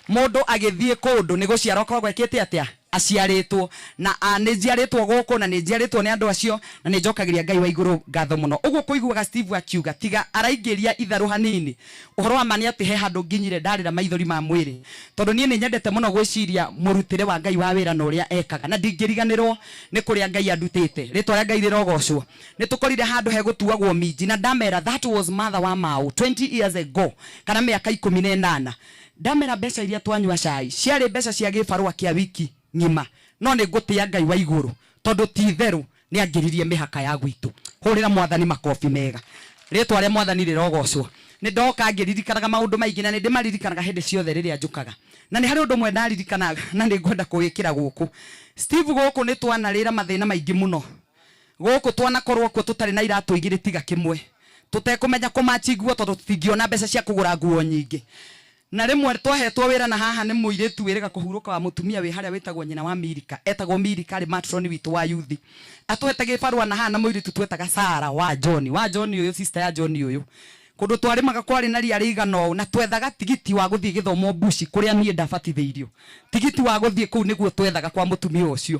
Mũndũ agĩthiĩ kũndũ nĩ gũciarwo akoragwo ekĩte atĩa? Aciarĩtwo. Na nĩ njiarĩtwo gũkũ na nĩ njiarĩtwo nĩ andũ acio na nĩ njokagĩria Ngai wa igũrũ ngatho mũno. Ũguo kũiguaga Steve akiuga tiga araingĩria itharũ hanini. Ũhoro wa ma nĩ atĩ he handũ nginyire ndarĩra maithori ma mwĩrĩ. Tondũ niĩ nĩ nyendete mũno gwĩciria mũrutĩre wa Ngai wa wĩra na ũrĩa ekaga. Na ndingĩriganĩrwo nĩ kũrĩa Ngai andutĩte. Rĩtwa rĩa Ngai rĩrogocwo. Nĩ tũkorire handũ hegũtuagwo minji na ndamera that was Martha wa Mau 20 years ago kana mĩaka 18. Ndamera mbeca iria twanyua cai ciarĩ mbeca cia gĩbarũa kĩa wiki ng'ima. No nĩ ngũtĩa Ngai wa igũrũ tondũ ti itherũ nĩ angĩririe mĩhaka ya gwitũ. Hũrĩra Mwathani makobi mega. Rĩtwa rĩa Mwathani rĩrogocwo. Nĩ ndoka ngĩririkanaga maũndũ maingĩ na nĩ ndĩmaririkanaga hĩndĩ ciothe rĩrĩa njũkaga. Na nĩ harĩ ũndũ ũmwe ndaririkanaga na nĩ ngwenda kũwĩkĩra gũkũ. Steve gũkũ nĩ twanarĩra mathĩna maingĩ mũno. Gũkũ twanakorwo kuo tũtarĩ na iratũ igĩrĩ tiga kĩmwe. Tũtekũmenya kũ match nguo tondũ tũtingĩona mbeca cia kũgũra nguo nyingĩ. Na rĩmwe twahetwo wĩra na haha nĩ mũirĩtu wĩrĩga kũhurũka wa mũtumia wĩ harĩa wĩtagwo nyina wa Milika. Etagwo Milika arĩ matron witũ wa youth. Atũhete gĩbarũa na haha na mũirĩtu twetaga Sarah wa John. Wa John ũyũ, sister ya John ũyũ. Kũndũ twarĩmaga kwarĩ na ria rĩigana ũũ na twethaga tigiti wa gũthiĩ gĩthomo Bushi kũrĩa niĩ ndabatithĩirio. Tigiti wa gũthiĩ kũu nĩguo twethaga kwa mũtumia ũcio.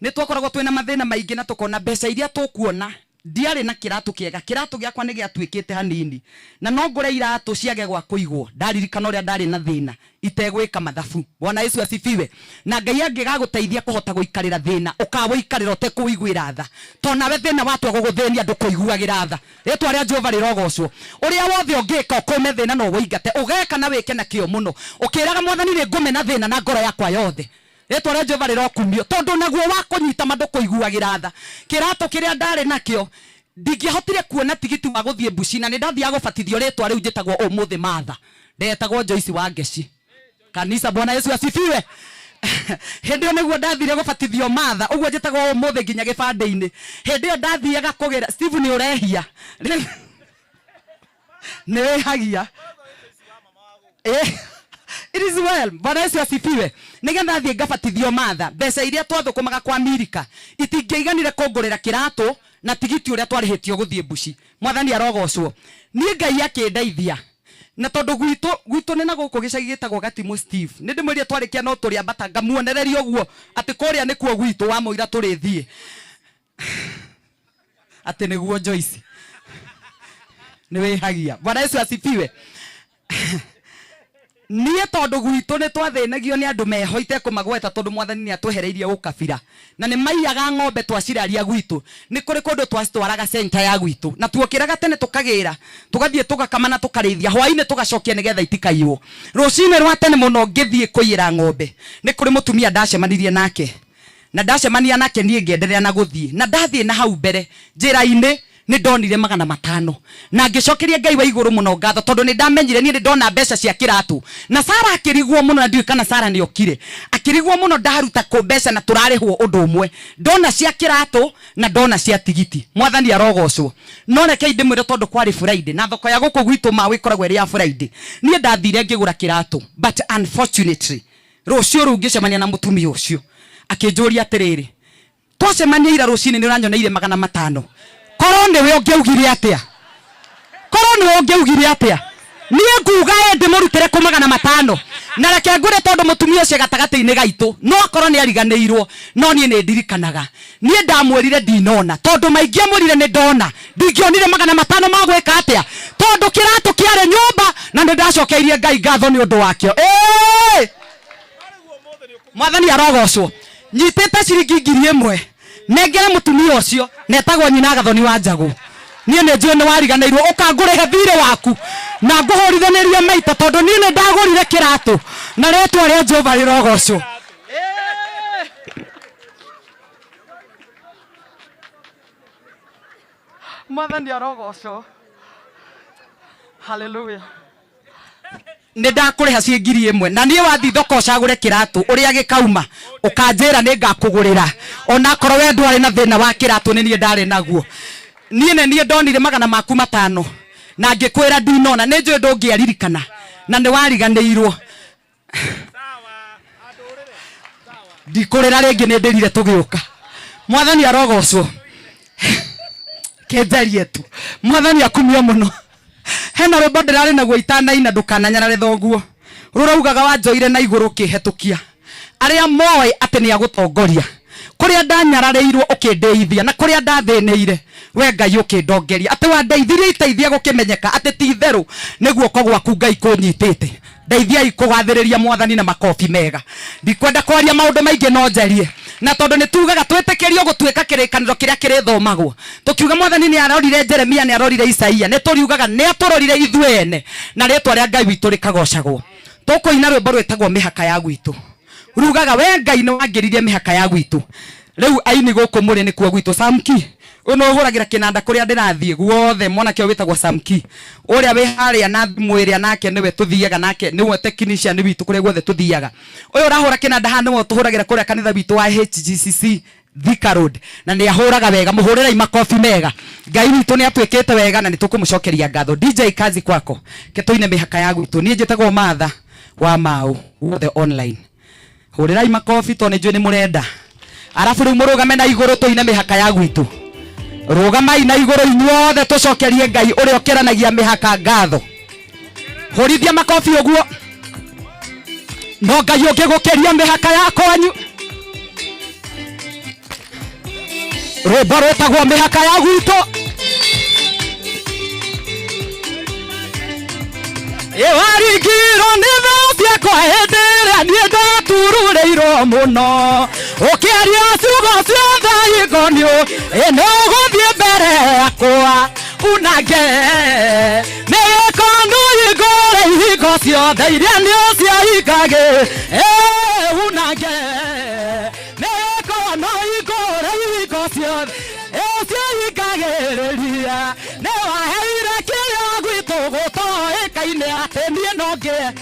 Nĩ twakoragwo twĩna mathĩna maingĩ na tũkona mbeca iria tũkuona. Ndiarĩ na kĩratũ kĩega, kĩratũ gĩakwa nĩ gĩatuĩkĩte hanini, na no ngũre iratũ ciage gwa kũigwo. Ndaririkana ũrĩa ndarĩ na thĩna itegwĩka mathabu. Bwana Yesu asifiwe. Na Ngai angĩgagũteithia kũhota gũikarĩra thĩna, ũkawũikarĩra ũtekũũiguĩra tha. To nawe thĩna watua gũgũthĩnia ndũkũiguagĩra tha. Rĩtwa rĩa Jehova rĩrogocwo. Ũrĩa wothe ũngĩka ũkũme thĩna na ũwũingate, ũgeka na wĩke na kĩyo mũno, ũkĩĩraga Mwathani, nĩ ngũmena thĩna na ngoro yakwa yothe. Rĩtwa rĩa Jehova rĩrokumio, tondũ naguo wa kũnyita ma ndũkũiguagĩra tha. Kĩratũ kĩrĩa ndarĩ nakĩo, ndingĩahotire kuona tigiti wa gũthiĩ Bushi, na nĩ ndathiaga gũbatithio rĩtwa rĩu njĩtagwo ũmũthĩ Martha. Ndetagwo Joyce Wangeci. Kanisa, Bwana Yesu asifiwe. Hĩndĩ ĩyo nĩguo ndathire gũbatithio Martha, ũguo njĩtagwo ũmũthĩ nginya gĩbandĩ-inĩ. Hĩndĩ ĩyo ndathiaga kũgĩra, Steve nĩ ũrehia. Nĩ wĩhagia. It is well. Bwana Yesu asifiwe. Nĩgetha thiĩ ngabatithio Martha, mbeca iria twathũkũmaga kwa Milika itingĩaiganire kũngũrĩra kĩratũ na tigiti ũrĩa twarĩhĩtio gũthiĩ Bushi. Mwathani arogocwo. Niĩ Ngai akĩndeithia. Na tondũ gwitũ, gwitũ nĩ na gũkũ gĩcagi gĩtagwo Gatimũ Steve. Nĩ ndĩmwĩrire twarĩkia no tũrĩambata ngamuonereria ũguo atĩ kũrĩa nĩkuo gwitũ wamũira tũrĩthiĩ. Atĩ nĩguo Joyce. Nĩ wĩhagia. Bwana Yesu asifiwe. Niĩ tondũ gwitũ nĩ twathĩnagio nĩ andũ meho itekũmagweta tondũ Mwathani nĩ atwehereirie ũkabira. Na nĩ maiyaga ng'ombe twaciraria gwitũ. Nĩ kũrĩ kũndũ twacitwaraga center ya gwitũ. Na tuokĩraga tene tũkagĩra, tũgathiĩ tũgakama na tũkarĩithia. Hwaĩ-inĩ tũgacokia nĩgetha itikaiywo. Rũcinĩ rwa tene mũno ngĩthiĩ kũiyĩra ng'ombe, nĩ kũrĩ mũtumia ndacemanirie nake. Na ndacemania nake niĩ ngĩenderea na gũthiĩ. Na ndathiĩ na hau mbere njĩra-inĩ nĩ ndonire 500. Na ngĩcokeria Ngai wa igũrũ mũno ngatho tondũ nĩ ndamenyire niĩ nĩ ndona mbeca cia kĩratũ. Na Sarah akĩrigwo mũno na ndiũĩ kana Sarah nĩ okire. Akĩrigwo mũno ndaruta kũ mbeca na tũrarĩhwo ũndũ ũmwe. Ndona cia kĩratũ na ndona cia tigiti. Mwathani arogocwo. No rekei ndĩmwĩre tondũ kwarĩ Friday na thoko ya gũkũ gwitũ Mau ĩkoragwo ĩrĩ ya Friday. Niĩ ndathire ngĩgũra kĩratũ but unfortunately rũciũ rũu ngĩcemania na mũtumia ũcio akĩnjũria atĩrĩrĩ, twacemania ira rũcinĩ nĩ ũranyoneire 500. Korwo nĩwe ũngĩaugire atĩa? Korwo nĩwe ũngĩaugire atĩa? Niĩ nguga ĩ ndĩmũrutĩre kũ 500? Na reke ngwĩre tondũ mũtumia ũcio gatagatĩ-inĩ gaitũ no akorwo nĩ ariganĩirwo, no niĩ nĩ ndirikanaga. Niĩ ndamwĩrire ndinona, tondũ maingĩamwĩrire nĩ ndona. Ndingĩonire 500 ma gwĩka atĩa? Tondũ kĩratũ kĩarĩ nyũmba na nĩ ndacokeirie Ngai ngatho nĩ ũndũ wakĩo. Ĩĩ! Mwathani arogocwo. Nyitĩte ciringi 1000 nengere mũtumia ũcio na etagwo nyina Gathoni wa Njagũ. Niĩ nĩ njũĩ nĩ wariganĩirwo ũkangũrĩhe thirĩ waku na ngũhũrithanĩrie maita tondũ niĩ nĩ ndagũrire kĩratũ na rĩtwa rĩa Jehova rĩrogocwo. Mwathani arogocwo. Haleluya. Nä ndakå rä ha ciä 1000 na niä wathi thoko ũcagũre kĩratũ ũrĩa gĩkauma ũkanjĩra nĩ ngakũgũrĩra onakorwo we ndwarĩ na thĩna wa kĩratũ nĩ niĩ ndarĩ naguo niĩ nĩ niĩ ndonire 500 na ngĩkwĩra ndinona nĩ njũĩ ndũngĩaririkana na nĩ wariganĩirwo ndikũrĩra rĩngĩ nĩ ndĩrire tũgĩũka mwathani arogocwo kĩnjarie tu mwathani akumio mũno hena rwĩmbo ndĩrarĩ naguo itanaina ndũkananyarare thoguo rũraugaga wanjoire na igũrũ ũkĩhetũkia arĩa moĩ atĩ nĩ agũtongoria kũrĩa ndanyararĩirwo ũkĩndĩithia na kũrĩa ndathĩnĩire we Ngai ũkĩndongeria atĩ wandeithirie iteithia gũkĩmenyeka atĩ ti itherũ nĩ guoko gwaku Ngai kũnyitĩte ndeithiai kũgathĩrĩria mwathani na makobi mega ndikwenda kwaria maũndũ maingĩ no njarie na tondũ nĩ tugaga twĩtĩkĩrio gũtuĩka kĩrĩkanĩro kĩrĩa kĩrĩthomagwo tũkiuga mwathani nĩ arorire Jeremia nĩ arorire Isaia nĩ tũriugaga nĩ atũrorire ithuĩ ene na rĩtwa rĩa Ngai witũ rĩkagocagwo tũkũina rwĩmbo rwĩtagwo mĩhaka ya gwitũ rugaga we Ngai nĩ wangĩririe mĩhaka ya gwitũ rĩu aini gũkũ mũrĩ nĩkuo gwitũ Samki ũyũ nĩ ũhũragĩra kĩnanda kũrĩa ndĩrathiĩ guothe mwanake ũyũ wĩtagwo Samki ũrĩa wĩ harĩa na thimũ ĩrĩa nake nĩwe tũthiaga nake nĩwe technician witũ kũrĩa guothe tũthiaga ũyũ ũrahũra kĩnanda haha nĩwe ũtũhũragĩra kũrĩa kanitha witũ wa HGCC Thika Road na nĩ ahũraga wega mũhũrĩrei makobi mega Ngai witũ nĩ atwĩkĩte wega na nĩ tũkũmũcokeria ngatho DJ kazi kwako ke tũine mĩhaka ya gwitũ niĩ njĩtagwo Martha wa Mau wothe online hũrĩrai makobi tondũ nĩ njũĩ nĩ mũrenda arabu rĩu mũrũgame na igũrũ tũine mĩhaka ya gwitũ rũgamai na igũrũ inyuothe tũcokerie Ngai ũrĩa ũkĩranagia mĩhaka ngatho hũrithia makobi ũguo no Ngai ũngĩgũkĩria mĩhaka ya kwanyu rwĩmbo rwĩtagwo mĩhaka ya gwitũ ĩwaringirwo nĩ thũ ciakwa hĩndĩ ĩrĩa niĩ ndatururĩirwo mũno ũkĩaria ciugo ciothe igoniũ ĩ nĩ ũgũthiĩ mbere yakwa unange mĩgĩkono igũrĩ ihingo ciothe iria nĩ ciahingagĩ ĩ unange mĩgĩkono igũrĩ ihingo ciothe ĩ ciahingagĩrĩria nĩ waheire kĩrĩa gwitũ gũtoĩkaine atĩ niĩ no ngĩe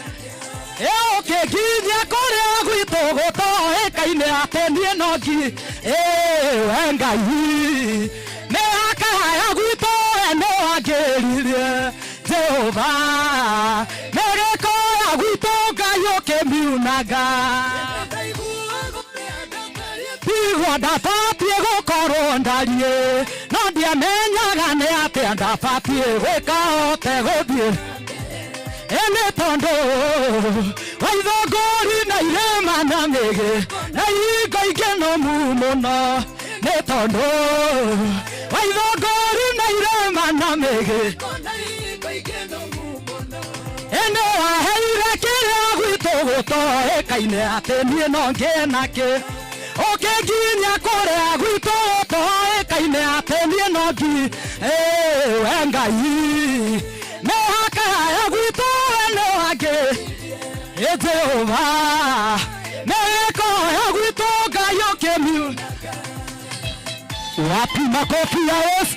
ĩ ũkĩnginyia kũrĩa gwitũ gũtoĩkaine atĩ niĩ no ngi ĩ we Ngai mĩhaka ya gwitũ we nĩ wangĩririe Jehova mĩgĩko ya gwitũ Ngai ũkĩmiunanga ndigua ndabatiĩ gũkorwo ndariĩ no ndiamenyaga nĩ atĩa ndabatiĩ gwĩka hote gũthiĩ ĩnĩ tondũ wa ithũngũri na irĩma na mĩgĩ na ihingo ingĩ nũmu mũno nĩ tondũ wa ithũngũri na irĩma na mĩgĩ ĩnĩ waheire kĩrĩa gwitũ gũtoĩkaine atĩ niĩ no ngĩe nakĩ ũkĩnginyia kũrĩa gwitũ gũtoĩkaine atĩ niĩ no ngi ĩ we Ngai mĩhaka ya gwitũ we nĩ wangĩ ĩ Jehova mĩgĩko ya gwitũ Ngai ũkĩmiu wapi makofi ya Yesu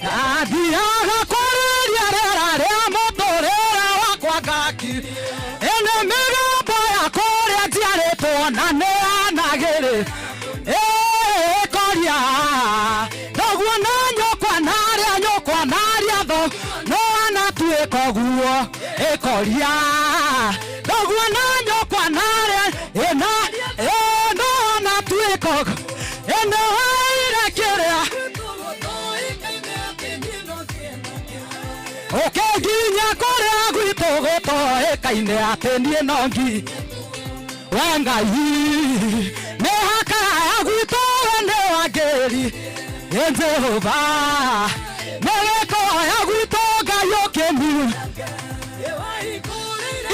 Ndathiaga kwarĩria rĩera rĩa mũtũrĩre wakwa ngaki ĩnĩ mĩgambo ya kũrĩa njiarĩtwo na nĩ yanagĩrĩ ĩkoria thoguo na nyũkwa na arĩa nyũkwa na arĩa tho no anatuĩka ũguo ĩkoria thoguo na nyũkwa na arĩa ĩna ĩ no anatuĩka ũguo ĩnĩ waire kĩrĩa ũkĩnginya kũrĩa gwitũ gũtoĩkaine atĩ niĩ no ngi we Ngai mĩhaka ya gwitũ we nĩ wangĩri ĩ Jehova mĩgĩko ya gwitũ Ngai ũkĩmiu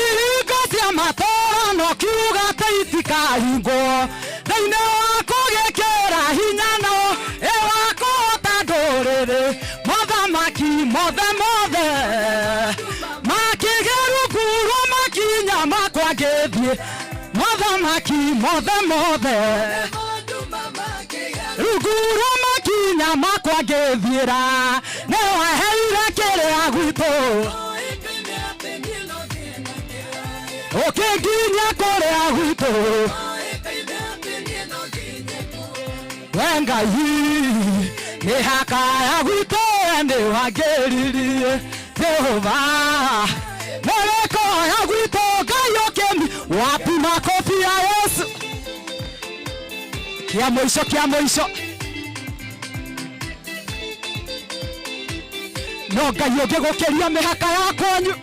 ihingo cia matũũra no kiuga atĩ itikahingwo thĩinĩ wa kũgĩkĩra hinya no ĩ wa kũhota ndũrĩrĩ mothe mothe makĩgerugurwo makinya makwa ngĩthiĩ mothamaki mothe mothe rugurwo makinya makwa ngĩthiĩra nĩwaheire kĩrĩa gwitũ ũkĩnginya kũrĩa gwitũ we Ngai mĩhaka ya gwitũ nĩwangĩririe Jehova mĩrĩko ya gwitũ Ngai ũkĩmi wapi makofi ya Yesu kia mũico kia mũico no Ngai ũngĩgũkĩria mĩhaka ya kwanyu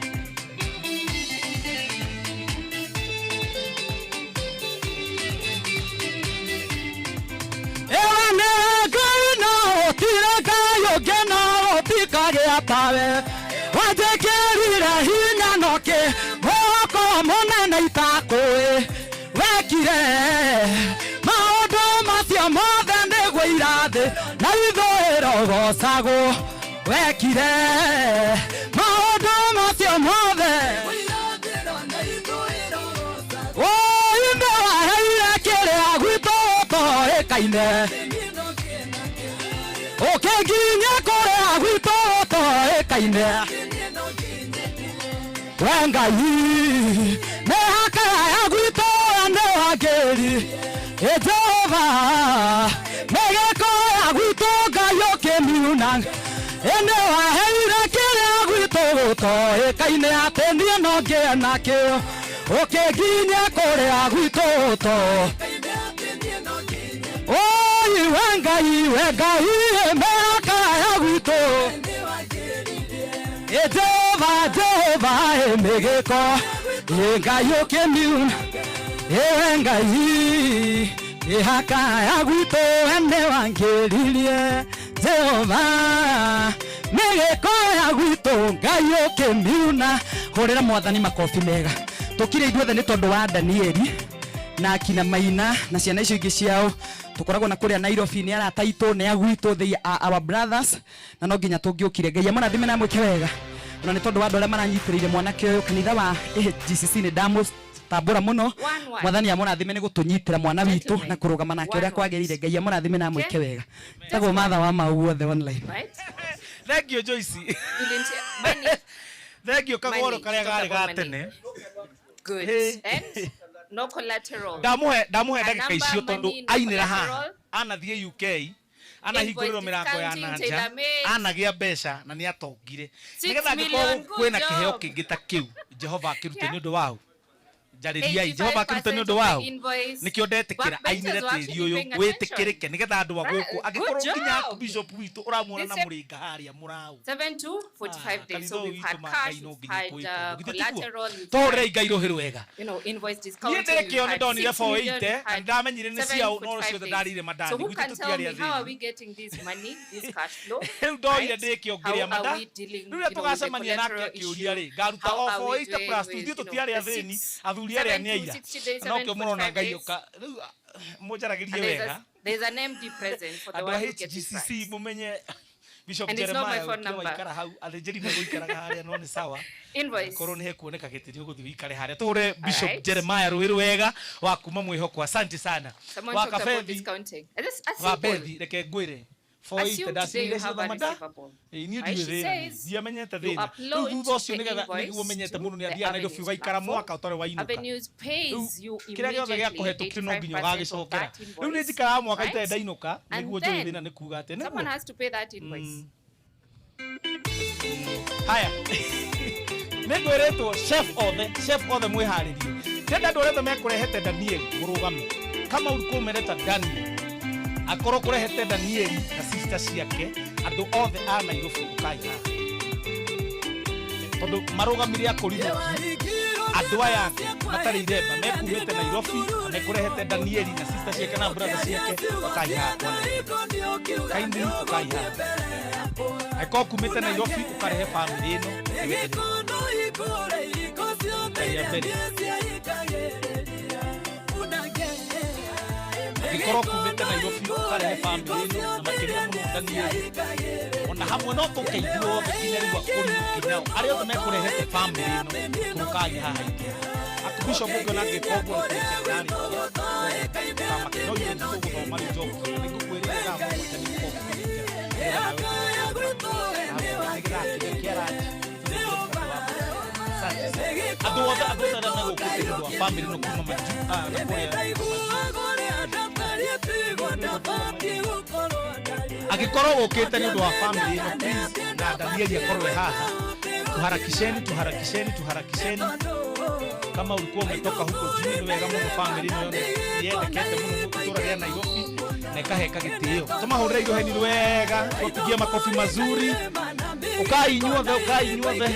Ewa nĩ Ngai no gũtirĩ Ngai ũngĩ no gũtikagĩa tawe wanjĩkĩrire hinya nokĩ mwĩhoko mũnene itakũĩ wekire maũndũ macio mothe nĩguo irathĩ na ithũĩro gocagwo wekire maũndũ macio mothe Oi nĩwaheire kĩrĩa gwitũ ũtoĩkaine ũkĩnginya kũrĩa gwitũ ũtoĩkaine we Ngai mĩhaka ya gwitũ nĩwangĩri ĩ Jehova mĩgĩko ya gwitũ Ngai ũkĩmiuna ĩ nĩwaheire kĩrĩa gwitũ gũtoĩkaine atĩ niĩ no ngĩe nakĩo ũkĩnginya kũrĩa gwitũ ũto Oi we Ngai we Ngai mĩhaka ya gwitũ ĩ Jehova Jehova ĩ mĩgĩko ĩ Ngai ũkĩmiuna ĩ we Ngai mĩhaka ya gwitũ nĩwangĩririe Jehova mĩgĩko ya gwitũ Ngai ũkĩmiuna hũrĩra mwathani makobi mega tũkire ithuothe nĩ tondũ wa Danieli na akina Maina na ciana icio ingĩ ciao tukoragwo na kuria Nairobi ni arata aitũ nĩ agwitũ they are our brothers na no nginya tũngĩũkire Ngai amũrathime na amwĩke wega ona nĩ tondũ wa andũ arĩa maranyitĩrĩire mwanake ũyũ kanitha wa AGCC nĩ ndamũtambũra mũno mwathani amũrathime nĩ gũtũnyitĩra mwana witũ na kũrũgama nake ũrĩa kwagĩrĩire Ngai amũrathime na amwĩke wega tagwo Martha wa Mau guothe online. Thank you Joyce. Thank you kagoro karia gari ga tene. Good. And no collateral. Ndamuhe ndagĩka icio tondũ ainĩra haha anathiĩ UK anahingũrĩrwo mĩrango ya nanja anagĩa mbeca na nĩ atongire nĩgetha angĩkorwo kwĩna kĩheo kĩngĩ ta kĩu Jehova akĩrute nĩ ũndũ wau njarĩriai Jehova akĩrute nĩ ũndũ wau nĩkĩo ndetĩkĩra ainĩre tĩri ũyũ wĩtĩkĩrĩke nĩgetha andũ a gũkũ angĩkorwo nginya bishop witũ ũramuona na mũrĩnga harĩa mũraũ 7 to 45 days. So we've had cash, we've had collateral, we've tũhũrĩre Ngai rũhĩ rwega. You know, invoice Niĩ discounting. ndĩrĩ kĩo nĩ ndonire 6 million, 480 na had ndamenyire nĩ ciao no 745 ciothe days. ndarĩire mandani So who gwitũ can tell tũtiarĩ me how are athĩni we getting this money, this cash flow? Rĩu ndorire Right? ndĩkĩo How ngĩrĩa are manda we dealing, rĩu rĩrĩa you know, with the tũgacemania nake collateral akĩũria issue? rĩ ngaruta How o are we 480 doing plus with, 2 ithuĩ you know, tũtiarĩ the athĩni 6, athuri arĩa 7 nĩ to aira 60 days, na nokĩo mũrona 745 Ngai days? ũka rĩu mũnjaragĩrie And wega there's an MD present for the andũ a one who gets it HGCC right. mũmenye Bishop And it's not my Jeremiah phone ũkĩra number. waikara hau athĩnjĩri megũikaraga harĩa no nĩ sawa Invoice. korwo nĩ hekuoneka gĩtĩ nĩ ũgũthiĩ ũikare harĩa tũhũre Bishop Alright. Jeremiah rũĩ rwega wa kuma mwĩhoko asante sana Someone wa talked about Kabethi discounting. And it's as wa simple. Bethi reke ngwĩre Assume 480 today you ndacirire have ciothe a manda receivable. Ĩĩ, niĩ Right? ndiũĩ She thĩna says ndiamenyete you thĩna rĩu upload thutha ũcio the nĩgetha invoice nĩguo menyete to mũndũ nĩ the athiaga Nairobi Avenues ũgaikara platform. mwaka ũtarĩ wainũka Avenues pays you kĩrĩa gĩothe immediately gĩakũhetũkire no nginya 85% of ũgagĩcokera that rĩu nĩ invoice. njikaraga mwaka Right? itarĩ ndainũka And nĩguo njũĩ then thĩna nĩ kuga atĩa someone nĩguo has to pay that invoice. Haya nĩ ngwĩrĩtwo chef othe mwĩharĩrie ndenda andũ arĩa othe mekũrehete Daniel mũrũgame kama ulikuwa umeleta Daniel akorwo kũrehete Daniel na sister ciake andũ othe a Nairobi ũkai haha tondũ marũgamire akũrithoki andũ aya angĩ matarĩ iremba mekumĩte Nairobi na mekũrehete Danieli na sister ciake na brother ciake ũkai haha kindly ũkai haha angĩkorwo kumĩte Nairobi ũkarehe family ĩno Ngai ya mbere angĩkorwo Angĩkorwo kumĩte Nairobi ũkarehe bamĩrĩ ĩno na makĩria mũno Danieli, ona hamwe no tũke ithuothe nginya rĩu akũrũ nginya arĩa othe mekũrehete bamĩrĩ ĩno tũkai haha ithuĩ. Archbishop ũngĩona ngĩka ũguo nĩ kũrĩkia ndarĩkia, ndũkamake, no ithuĩ nĩtũgũthoma rĩu njoki na nĩngũkwĩrĩra thaa 7 nĩgũkorwo gũkĩrĩkĩra nĩgetha nawe nĩgetha kĩrĩa kĩa ranji. Andũ othe, andũ othe arĩa megũkĩte nĩ ũndũ wa bamĩrĩ ĩno kuma majuu na kũrĩa, angĩkorwo ũkĩte nĩ ũndũ wa bamĩrĩ ĩno, please, na Danieli akorwo e haha, tuharakisheni, tuharakisheni, tuharakisheni. Kama ulikuwa umetoka huko juu, nĩ wega mũno. Bamĩrĩ ĩno yone yendekete mũno itũra rĩa Nairobi na ĩkaheka gĩtĩo. Tũmahũrĩre iroheni wega, twapigie makofi mazuri. Ũkai inyuothe, ũkai inyuothe,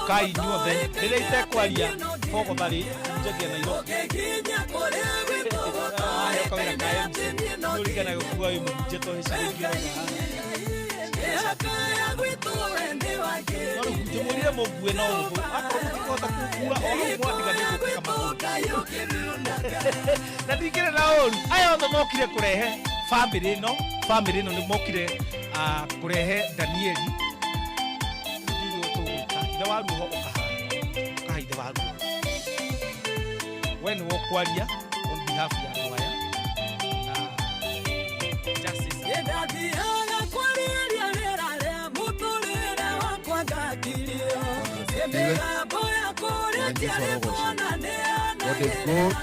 ũkai inyuothe. Rĩrĩa itekwaria bogotharĩ hunjagia Nairobi, waheo kawĩra ka MC nĩũririkanaga kuga wĩ mũhunjia to gĩcigo kĩngĩ ũroka haha. No rĩu njĩmwĩrire mũngue no ũhũthũ, akorwo mũtikũhota kũngua o hau mwandiga nĩngũkĩka magũrũ na ndingĩrĩ na ũru. Aya othe mokire kũrehe bamĩrĩ ĩno, bamĩrĩ ĩno nĩ mokire kũrehe Danieli. Rĩu ndiũĩ tũgwĩka. Ithe wa ruoho, ũkaha ũkaha ithe wa ruoho, we nĩwe ũkwaria on behalf ya andũ aya na justice. Ndathiaga kwarĩria rĩera rĩa mũtũrĩre wakwa ngakirio mĩgambo ya kũrĩa njiarĩtwo na God is good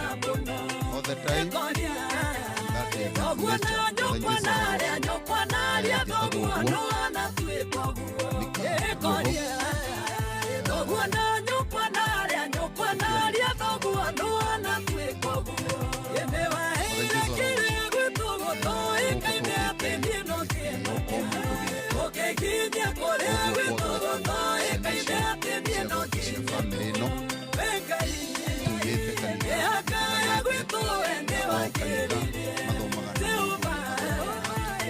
all the time. And that is his nature. Mwathani Jesũ arogocwo. Njĩtagwo ũguo. Mika Ruoho. Mwathani Jesũ arogocwo. Gũkũ tũkĩte gĩtĩo o mũndũ gĩake. Ũguo kwagĩra ciana ici cia bamĩrĩ ĩno tugĩte kanitha itiganĩte, na o kanitha mathomaga na mũndũ ũrĩa mathomaga nake.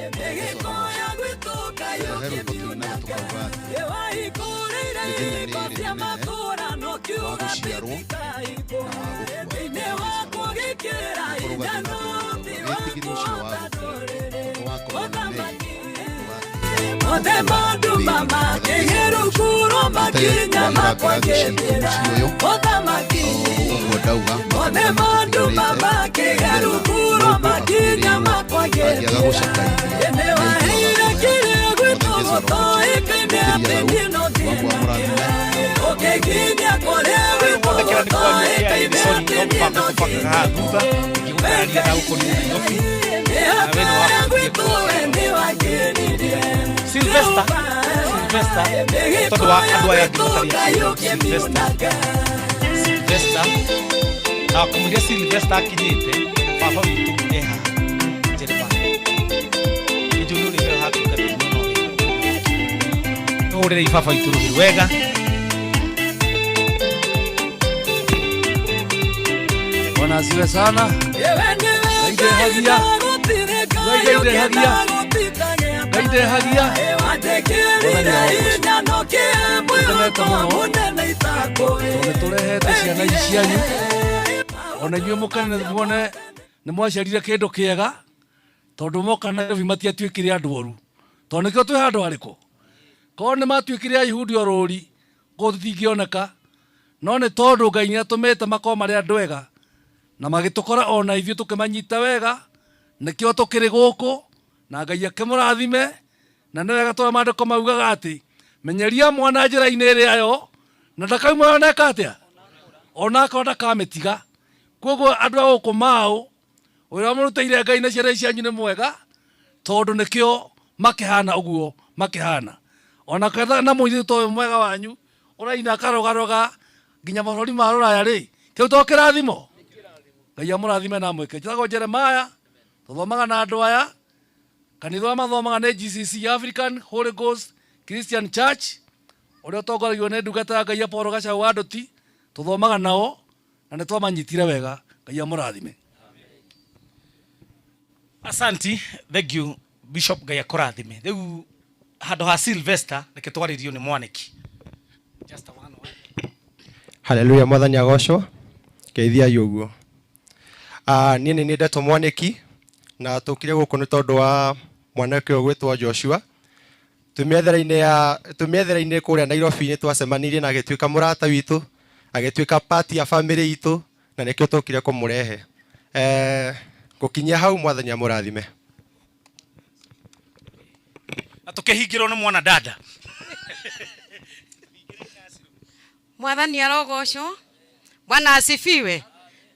Mwathani Jesũ arogocwo. He rwĩmbo tũinaga tũkauga atĩ mĩthenya nĩ ĩrĩ mĩnene, wa gũciarwo na wa gũkua. Mwathani Jesũ arogocwo. Nĩkũrũgathiĩ na mbere tũkauga wĩtigĩre ũcio wa gũkua, tondũ wakorwo na Mary Othe mandũ mamakĩgĩrukuro makinya makwa ngĩthĩra ũthamaki. Ũguo ndauga Othe mandũ mamakĩgĩrukuro makinya makwa angĩaga ngĩthĩra gũcakaithia nĩwaheire kĩrĩa gwitũ gũtoĩkaine atĩ niĩ no wambwa mũrathime. ũkĩnginyia kũrĩa gwitũ Thondekera nĩ kwaria gũtoĩkaine sorry, atĩ no niĩ mũbango no tũbangaga haha thutha ngĩgũtarĩria na gũkoniĩ Nairobi na we nĩ gwitũ we nĩwangĩririe Sylvester, Sylvester, tondũ wa andũ aya angĩ matarĩ Sylvester, Sylvester, na kũmũria Sylvester akinyĩte, baba witũ e haha Jeremiah nĩnjũĩ nĩ ũrĩheo hatungata mũno wega. Tũhũrĩrei baba witũ rũhĩ wega. Bwana asifiwe sana. Ngai ndehagia. Ngai ndehagia. Ngai ndehagia. Mwathani arogocwo. Ngenete mũno tondũ nĩtũrehete ciana ici cianyu ona inyuĩ mũkene muone nĩ mwaciarire kĩndũ kĩega, tondũ moka Nairobi matiatuĩkire andũ oru, tondũ nĩkĩo twĩ handũ harĩkũ. Korwo nĩ matuĩkire Ayahudi orũri kũu tũtingĩoneka, no nĩ tondũ Ngai nĩ atũmĩte makorwo marĩ andũ ega na magĩtũkora ona ithuĩ tũkĩmanyita wega, nĩkĩo tũkĩrĩ gũkũ. Na Ngai akĩmũrathime. Na nĩ wega tondũ maandĩko maugaga atĩ menyeria mwana njĩra-inĩ ĩrĩa yo na ndakauma yo neka atĩa ona akorwo ndakamĩtiga. Koguo andũ a gũkũ maũ ũrĩa mũrutĩire Ngai na ciana cianyu nĩ mwega, tondũ nĩkĩo makĩhana ũguo makĩhana. Ona ketha na mũirĩtu ũyũ mwega wanyu ũraina akarogaroga nginya mabũrũri ma rũraya rĩ, kĩu to kĩrathimo. Ngai amũrathime na amwĩke. Njĩtagwo Jeremiah, tũthomaga na andũ aya kanitha ũrĩa mathomaga nĩ GCC, African Holy Ghost Christian Church, ũrĩa ũtongoragio nĩ ndungata ya Ngai Apollo Gacau wa Ndũti. Tũthomaga nao na nĩ twamanyitire wega. Ngai amũrathime. Asanti, thank you Bishop, Ngai akũrathime. Rĩu handũ ha Sylvester reke twarĩrio nĩ mwanĩki. Just a one word. Haleluya, Mwathani agocwo. Geithiai ũguo. Niĩ nĩ nĩ Mwanĩki na tũkire gũkũ nĩ tondũ wa mwanake ũyũ gwĩtwo Joshua. Tũmĩethere-inĩ kũrĩa Nairobi nĩ twacemanirie na agĩtuĩka mũrata witũ, agĩtuĩka part ya family itũ na nĩkĩo tũkire kũmũrehe. Gũkinyia hau Mwathani amũrathime. Na tũkĩhingĩrwo nĩ mwana dada. Mwathani arogocwo. Bwana asifiwe.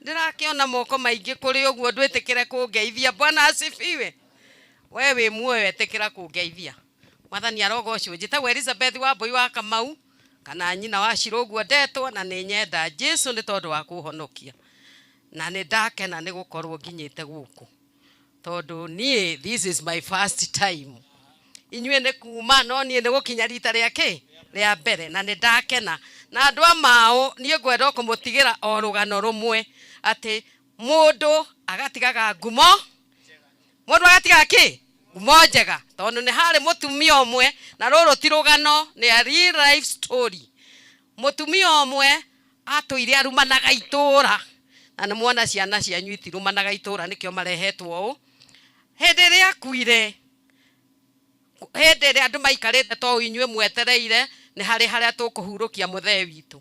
Ndĩrakĩona moko maingĩ kũrĩ ũguo ndwĩtĩkĩre kũngeithia. Bwana asifiwe. We wĩ muoyo ĩtĩkĩra kũngeithia. Mwathani arogocwo. Njĩtagwo Elizabeth Wambui wa Kamau kana nyina wa Shiro ũguo ndetwo, na nĩ nyenda Jesu nĩ tondũ wa kũhonokia. Na nĩ ndakena nĩ gũkorwo nginyĩte gũkũ tondũ niĩ this is my first time. Inyuĩ nĩ kuma no niĩ nĩ gũkinya rita rĩa kĩ rĩa mbere, na nĩ ndakena. Na andũ a maũ niĩ ngwenda kũmũtigĩra o rũgano rũmwe atĩ mũndũ agatigaga ngumo, mũndũ agatigaga kĩ ngumo njega, tondũ nĩ harĩ mũtumia ũmwe, na rũrũ ti rũgano, nĩ a real life story. Mũtumia ũmwe atũire arumanaga itũra, na nĩ muona ciana cianyu itirumanaga itũra, nĩkĩo marehetwo ũũ. Hĩndĩ ĩrĩa akuire, hĩndĩ ĩrĩa andũ maikarĩte to inyuĩ mwetereire, nĩ harĩ harĩa tũkũhurũkia mũthee witũ.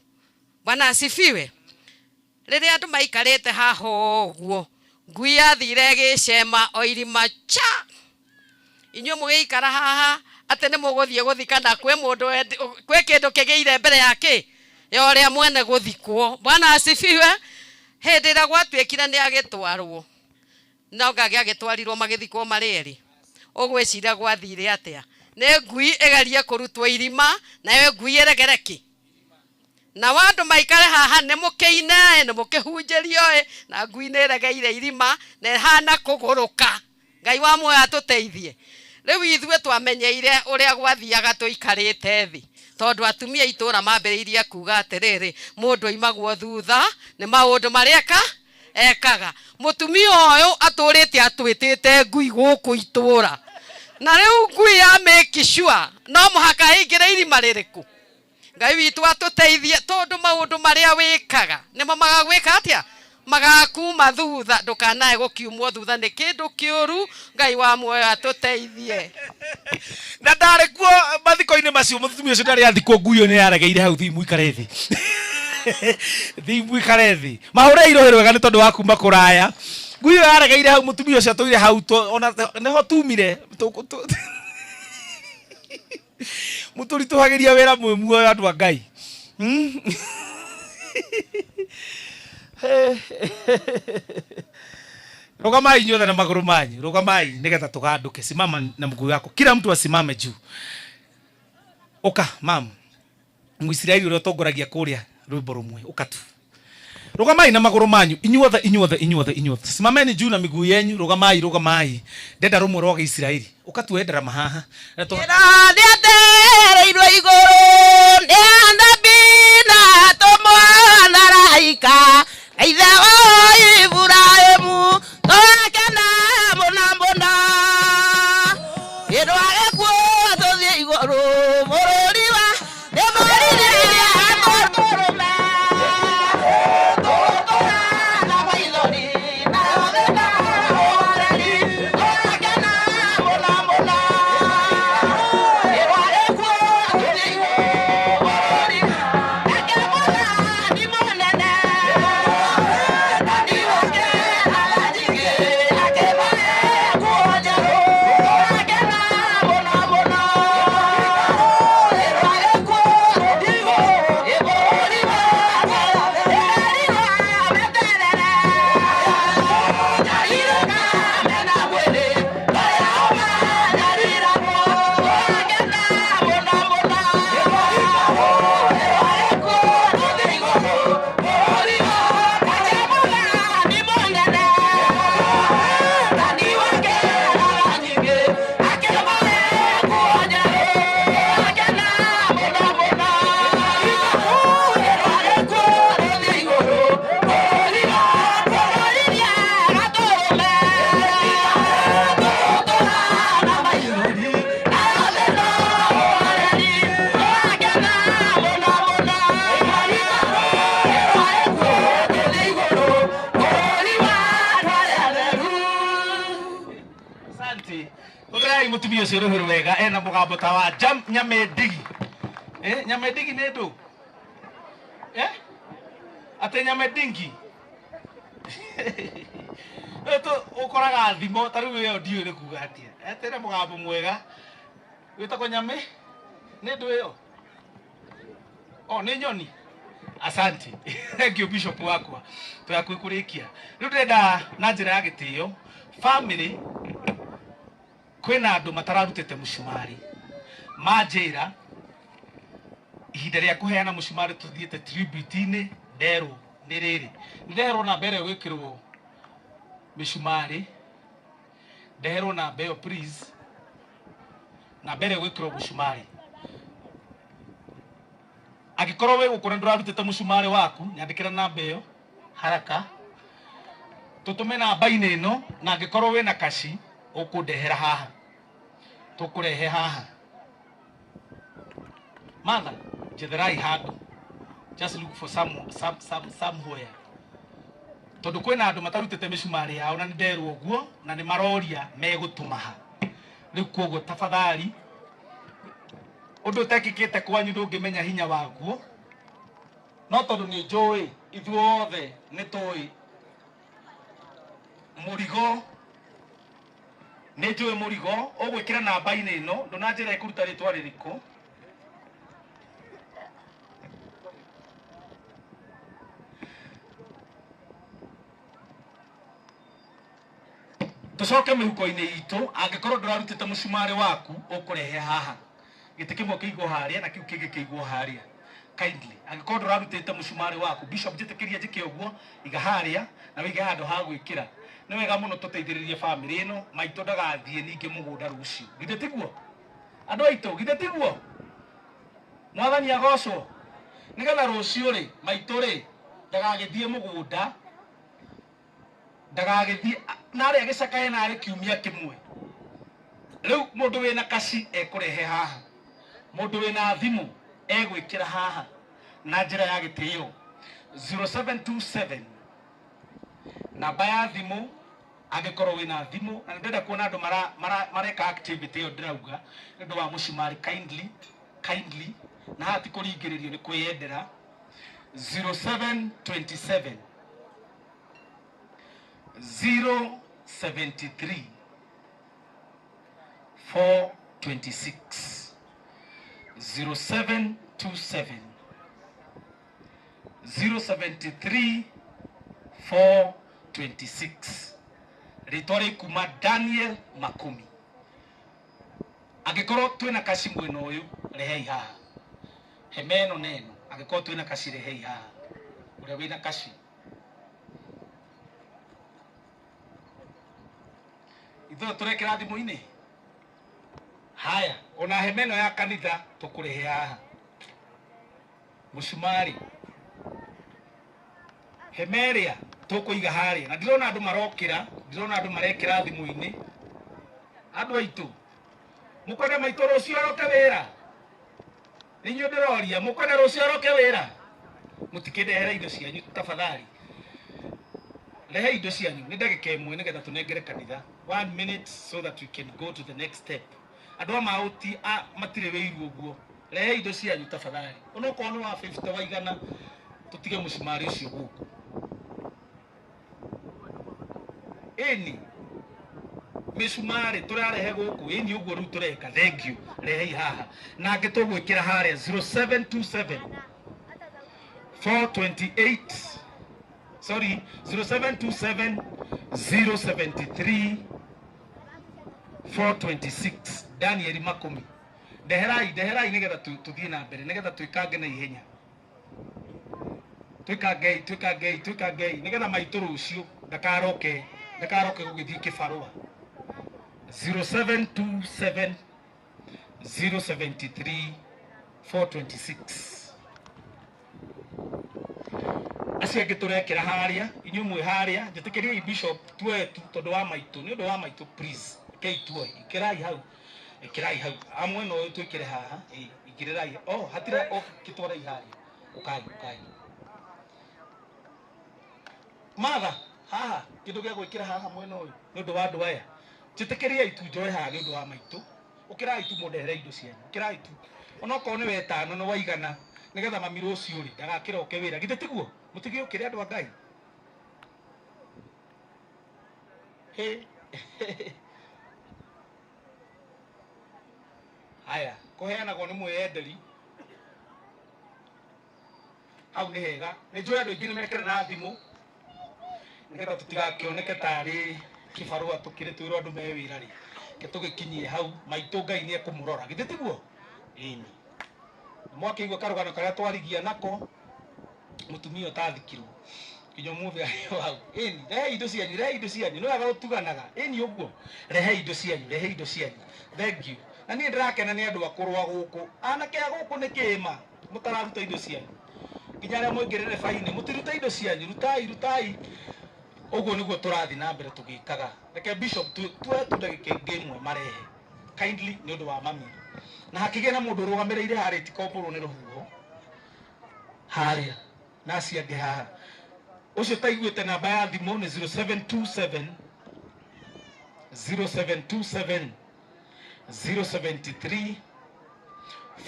Bwana asifiwe. Rĩrĩa andũ maikarĩte haha ũguo, ngui yathire ĩgĩcema o irima cha. Inyuĩ mũgĩikara haha atĩ nĩ mũgũthiĩ gũthikana, kwĩ mũndũ kwĩ kĩndũ kĩgĩire mbere ya kĩ ya ũrĩa mwene gũthikwo. Bwana asifiwe. Hĩndĩ ĩrĩa gwatuĩkire nĩ agĩtwarwo, no ngagĩ agĩtwarirwo magĩthikwo marĩ erĩ. Ũgwĩciria gwathire atĩa? Nĩ ngui ĩgerie kũrutwo irima, nayo ngui ĩregere kĩ? Na andũ maikare haha nĩ mũkĩine, nĩ mũkĩhunjĩrio, na ngui nĩ ĩregeire irima na ĩhana kũgũrũka. Ngai wa muoyo atũteithie. Rĩu ithuĩ twamenyeire ũrĩa gwathiaga tũikarĩte thĩ, tondũ atumia itũra mambĩrĩirie kuga atĩrĩrĩ, mũndũ aimagwo thutha nĩ maũndũ marĩa ekaga. Mũtumia ũyũ atũrĩte atwĩtĩte ngui gũkũ itũra, na rĩu ngui ya make sure no mũhaka ĩingĩre irima rĩrĩkũ. Ngai witũ atũteithie, tondũ maũndũ marĩa wĩkaga nĩmo magagwĩka atĩa? Magakuma thutha. Ndũkanae gũkiumwo thutha nĩ kĩndũ kĩũru. Ngai wa muoyo atũteithie. Na ndarĩ kuo mathiko-inĩ macio, mũtumia ũcio ndarĩ athikwo, ngui ĩyo nĩ yaregeire hau. Thiĩ mũikare thĩ, thiĩ mũikare thĩ, mahũrei rũhĩ rwega nĩ tondũ wa kuma kũraya. Ngui ĩyo yaregeire hau, mũtumia ũcio atũire hau, ona nĩho tumire. Mũtũritũhagĩria wĩra mwĩ muoyo, andũ a Ngai. Rũgamai inyuothe na magũrũ manyu, rũgamai nĩgetha tũgandũke. Simama na mguu yako, kila mtu asimame juu. Ũka mam Mũisiraeli ũrĩa ũtongoragia kũrĩa rwĩmbo rũmwe, ũka tu. Rũgamai na magũrũ manyu inyuothe, inyuothe, inyuothe, inyuothe, simameni juu na miguu yenyu. Rũgamai, rũgamai. Ndenda rũmwe rwa Gĩisiraeli. Ũka tuoe ndarama haha. Nĩatereirwo igũrũ nĩ anabii na atũmwo na araika, ithe wa Iburahĩmu, tũgakena mũno mũno. Ĩndũ agĩkuo tũthiĩ igũrũ bũrũri wa nĩmorire mũndũrũme. Tũgũtũra na maithori na thĩna ũhoreri, tũgakena mũno mũno. Ĩndũ agĩkuo tũthiĩ igũrũ. ũcio rũhĩ rwega ena mũgambo ta wa jam nyamendigi. Nyamendigi nĩ ndũ? Atĩ nyamendingi. Rĩu ũkoraga thimo ta rĩu ĩyo ndiũĩ nĩ kuga atĩa. Etĩre mũgambo mwega wĩtagwo nyame nĩ ndũ ĩyo? O nĩ nyoni. Asante. Thank you Bishop wakwa. Tũrakuĩ kũrĩkia. Rĩu ndĩrenda na njĩra ya gĩtĩo family kwĩna andũ matararutĩte mũcumarĩ manjĩra ihinda rĩa kũheana mũcumarĩ tũthiĩte tribute-inĩ nderwo nĩ rĩrĩ ndeherwo namba ĩrĩa ĩgwĩkĩrwo mĩcumarĩ ndeherwo namba ĩyo please namba ĩrĩa ĩgwĩkĩrwo mũcumarĩ angĩkorwo wĩ gũkũ na ndũrarutĩte mũcumarĩ waku nyandĩkĩra namba ĩyo haraka tũtũme namba-inĩ ĩno na angĩkorwo wĩna kaci ũkũndehera haha tũkũrehe haha Mother, njetherai handũ just look for somewhere tondu kwina andu matarutite micumari yao na nderwo uguo na ni maroria megutuma ha riu koguo tafadhali undu utekikite kwanyu ndungimenya hinya waguo no tondu ni njui ithuothe ni tui murigo ni njui murigo ugwikira namba-ini ino ndunanjira ikuruta ritwa ririku tucoke mihuko-inĩ itũ angĩkorwo ndũrarutĩte mũcumarĩ waku ũkũrehe haha gĩtĩ kĩmwe kĩigwo harĩa na kĩu kĩngĩ kĩigwo harĩa kindly angĩkorwo ndũrarutĩte mũcumarĩ waku bishop njĩtĩkĩria njĩke ũguo iga harĩa na wĩige handũ ha gwĩkĩra nĩ wega mũno tũteithĩrĩrie bamĩrĩ ĩno maitũ ndagathiĩ ningĩ mũgũnda rũciũ githĩ tiguo andũ aitũ githĩ tiguo mwathani agocwo nĩgetha rũciũ rĩ maitũ rĩ ndagagĩthiĩ mũgũnda ndagagĩthiĩ narĩa gĩcakae narĩ kiumia kĩmwe rĩu mũndũ wĩna kaci ekũrehe haha mũndũ wĩna thimũ egwĩkĩra haha na njĩra ya gĩtĩo 0727 namba ya thimũ angĩkorwo wĩna thimũ na ndĩrenda kuona andũ mareka activity ĩyo ndĩrauga nĩ ũndũ wa mũcumarĩ kindly kindly na haha ti kũringĩrĩrio nĩ kwĩyendera 0727 073 426 0727 073 426 rĩtwa rĩkuma Daniel Makumi angĩkorwo twĩna kaci mwena ũyũ rehei haha hema ĩno na ĩno angĩkorwo twĩna kaci rehei haha ũrĩa wĩna kaci ithuĩ tũrekĩra thimũ-inĩ haya ona hema ĩno ya kanitha tũkũrehe haha mũcumarĩ hema ĩrĩa tũkũiga harĩa na ndirona andũ marokĩra ndirona andũ marekĩra thimũ-inĩ andũ aitũ mũkwenda maitũ rũciũ aroke wĩra nĩ inyuĩ ndĩroria mũkwenda rũciũ aroke wĩra mũtikĩndehere indo cianyu tafadhali rehe indo cianyu nĩ ndagĩka ĩmwe nĩgetha tũnengere kanitha 1 minute so that we can go to the next step andũ a maũti matirĩ wĩiru ũguo rehe indo cianyu tafadhali onokorwo nĩ wa 50 wa igana tũtige mũcumarĩ ũcio gũkũ ĩni mĩcumarĩ tũrarehe gũkũ ĩni ũguo rĩu tũreka thank you rehei haha na angĩ tũgwĩkĩra harĩa 0727 428 sorry 0727 073 426 Daniel Makumi ndeherai ndeherai nigetha tuthiĩ na mbere nigetha twĩkange na ihenya twĩkangei twĩkangei twĩkangei nigetha maitũ rũciũ ndakaroke ndakaroke gũgĩthiĩ kĩbarũa 0727 073 426 acio angĩ tũrekĩra harĩa inyuĩ mwĩ harĩa njĩtĩkĩriai bishop tuoe tu tondũ wa maitũ nĩ ũndũ wa maitũ please rekei tuoe ĩkĩrai hau ĩkĩrai hau a mwena ũyũ twĩkĩre haha ĩkĩrĩrai oh hatirĩ oh kĩtwarei harĩa ũkai ũkai matha haha kĩndũ gĩa gwĩkĩra haha mwena ũyũ nĩ ũndũ wa andũ aya njĩtĩkĩriai tu njoe haha nĩ ũndũ wa maitũ Ũkĩrai tu mũndehere indo cianyu. Ũkĩrai tu. Onokorwo nĩ wetano nĩ waigana nĩgetha mami rũciũ rĩ ndagakĩroke wĩra. Githĩ tiguo? Mũtigĩũkĩre andũ a Ngai. Hĩ. Haya, kũheanagwo nĩ mwĩyenderi. Hau nĩ hega. Nĩ njũĩ andũ aingĩ nĩ mekĩraga thimũ nĩgetha tũtigakĩoneke tarĩ kĩbarũa tũkĩrĩ twĩrwo andũ me wĩra rĩ. Reke tũgĩkinyie hau maitũ Ngai nĩ ekũmũrora. Githĩ tiguo? Ĩni. Mwakĩigua karũgano karĩa twarigia nako mũtumia ũtathikirwo nginya ũmũthĩ arĩ o hau. Ĩni, rehei indo cianyu, rehei indo cianyu. Nĩ wega gũtuganaga. Ĩni ũguo. Rehei indo cianyu, rehei indo cianyu. Thank you. Na niĩ ndĩrakena nĩ andũ akũrũ a gũkũ. Anake a gũkũ nĩ kĩma mũtararuta indo cianyu. Nginya arĩa mũingĩrĩre bainĩ mũtirute indo cianyu, rutai rutai. Ũguo nĩguo tũrathiĩ na mbere tũgĩkaga. Reke bishop tuoe tu ndagĩka ĩngĩ ĩmwe marehe kindly nĩ ũndũ wa mami. Na hakĩgĩe na mũndũ ũrũgamĩrĩire harĩa itikombũrwo nĩ rũhuho harĩa na acio angĩ haha. Ũcio ũtaiguĩte namba ya thimũ nĩ 0727 0727 073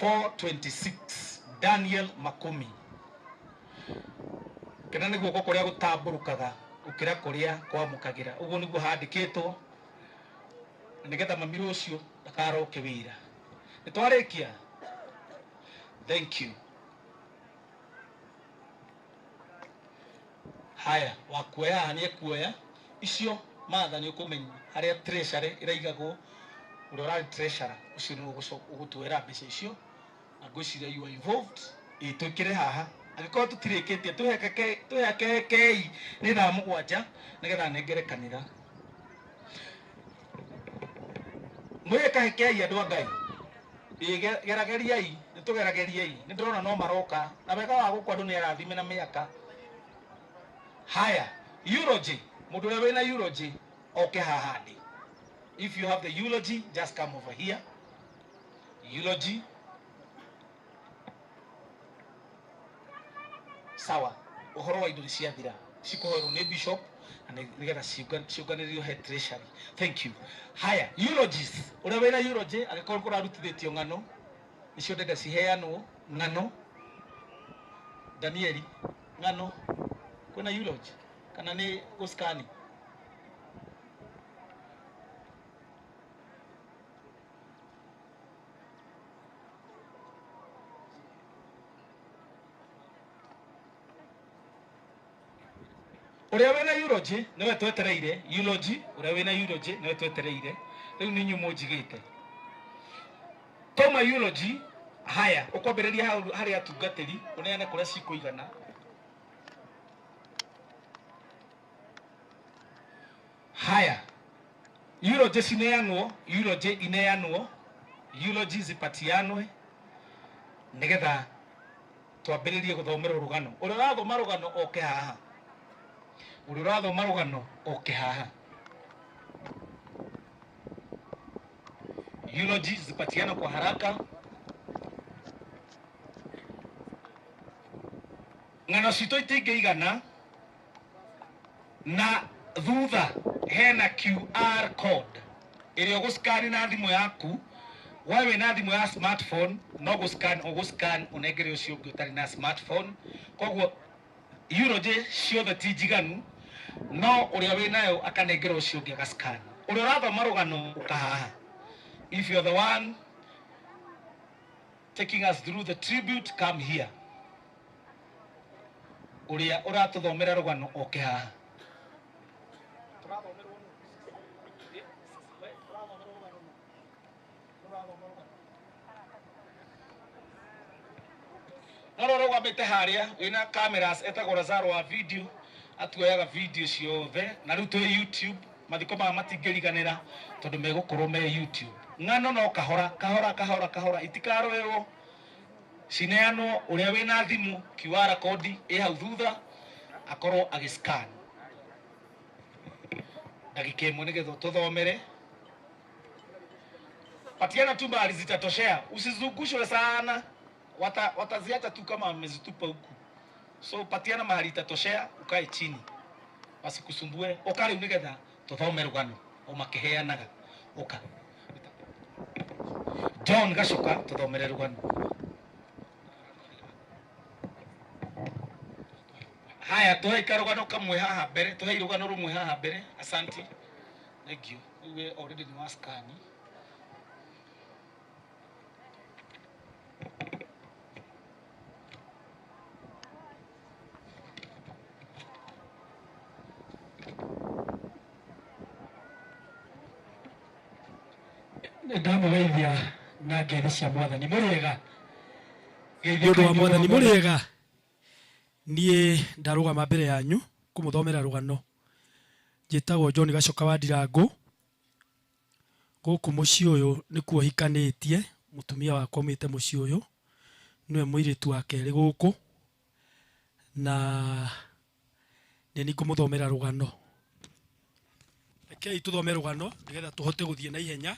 426 Daniel Makumi. Kena nĩ guoko kũrĩa gũtambũrũkaga gũkĩra kũrĩa kwamũkagĩra. Ũguo nĩguo handĩkĩtwo nĩgetha mami rũciũ ndakaroke wĩra. Nĩ twarĩkia? Thank you. Haya, wakuoya haha nĩ ekuoya icio matha nĩ ũkũmenya harĩa treasury ĩraigagwo ũrĩa ũrarĩ treasurer ũcio nĩwe ũgũtwĩra mbeca icio na ngwĩciria you are involved. Ĩ twĩkĩre haha angĩkorwo tũtirĩkĩtie tũhekei nĩ thaa 7 nĩgetha nengere kanitha. Mwĩkahekei andũ a Ngai. Ĩ gerageriai, nĩ tũgerageriei. Nĩ ndĩrona no maroka na wega wa gũkũ andũ nĩ arathime na mĩaka. Haya, eulogy. Mũndũ ũrĩa wĩna eulogy oke haha ndĩ. If you have the eulogy, just come over here. Eulogy. Sawa, ũhoro wa indo nĩ ciathira. Cikũhoerwo nĩ bishop na nĩgetha ciũnganĩrĩrio he treasury. Thank you. Haya, eulogies. Ũrĩa wĩna eulogy angĩkorwo kũrarutithĩtio ng'ano, nĩcio ndenda ciheanwo ng'ano. Danieli, ng'ano. Kwĩna eulogy kana nĩ gũskani? Ũrĩa wĩna eulogy nĩwe twetereire. Eulogy, ũrĩa wĩna eulogy nĩwe twetereire. Rĩu nĩ inyuĩ mũnjigĩte. Toma eulogy, haya, ũkwambĩrĩria hau harĩ atungatĩri, ũneane kũrĩa cikũigana. Haya, eulogy cineanwo, eulogy ineanwo, eulogy zipatianwe nĩgetha twambĩrĩrie gũthomerwo rũgano. Ũrĩa ũrathoma rũgano oke haha. Ũrĩa ũrathoma rũgano oke haha. Eulogy zipatiana kwa haraka. Ng'ano citũ itingĩigana na thutha hena QR code ĩrĩa ũgũscan na thimũ yaku. We wĩna thimũ ya smartphone no gũscan ũgũscan ũnengere ũcio ũngĩ ũtarĩ na smartphone. Koguo eulogy ciothe ti njiganu, no ũrĩa wĩnayo akanengera ũcio ũngĩ agascan. Ũrĩa ũrathoma rũgano ũka haha. If you're the one taking us through the tribute, come here. Ũrĩa ũratũthomera rũgano oke haha. No rũgamĩte harĩa wĩna cameras etagwo Lazaro wa video atuoyaga video ciothe na rĩu twĩ YouTube. Mathiko maya matingĩriganĩra tondũ megũkorwo me YouTube. Ng'ano no kahora kahora kahora kahora itikarũĩrwo, cineanwo. Ũrĩa wĩna thimũ QR code ĩ hau thutha akorwo agĩscan. Ndagĩka ĩmwe nĩgetha ũtũthomere. Patiana tu mbali zitatoshea, usizungushwe sana, wataziacha tu kama wamezitupa huku. So patiana mahali itatoshea, ukae chini wasikusumbue. Ũka rĩu nĩgetha tũthome rũgano o makĩheanaga. Ũka. John Gacoka tũthomere rũgano. Haya, tũhei karũgano kamwe haha mbere, tũhei rũgano rũmwe haha mbere. Asanti. Thank you. Rĩu we already nĩ wa scan. Ndamũgeithia na ngeithi cia mwathani. Mũrĩega? Nĩ ũndũ wa mwathani. Mũrĩega? Niĩ ndarũgama mbere yanyu kũmũthomera rũgano. Njĩtagwo John Gacoka wa Ndirangũ. Gũkũ mũciĩ ũyũ nĩkuo hikanĩtie. Mũtumia wakwa aumĩte mũciĩ ũyũ, nĩwe mũirĩtu wa kerĩ gũkũ, na nĩ niĩ ngũmũthomera rũgano. Rekei tũthome rũgano nĩgetha tũhote gũthiĩ na ihenya.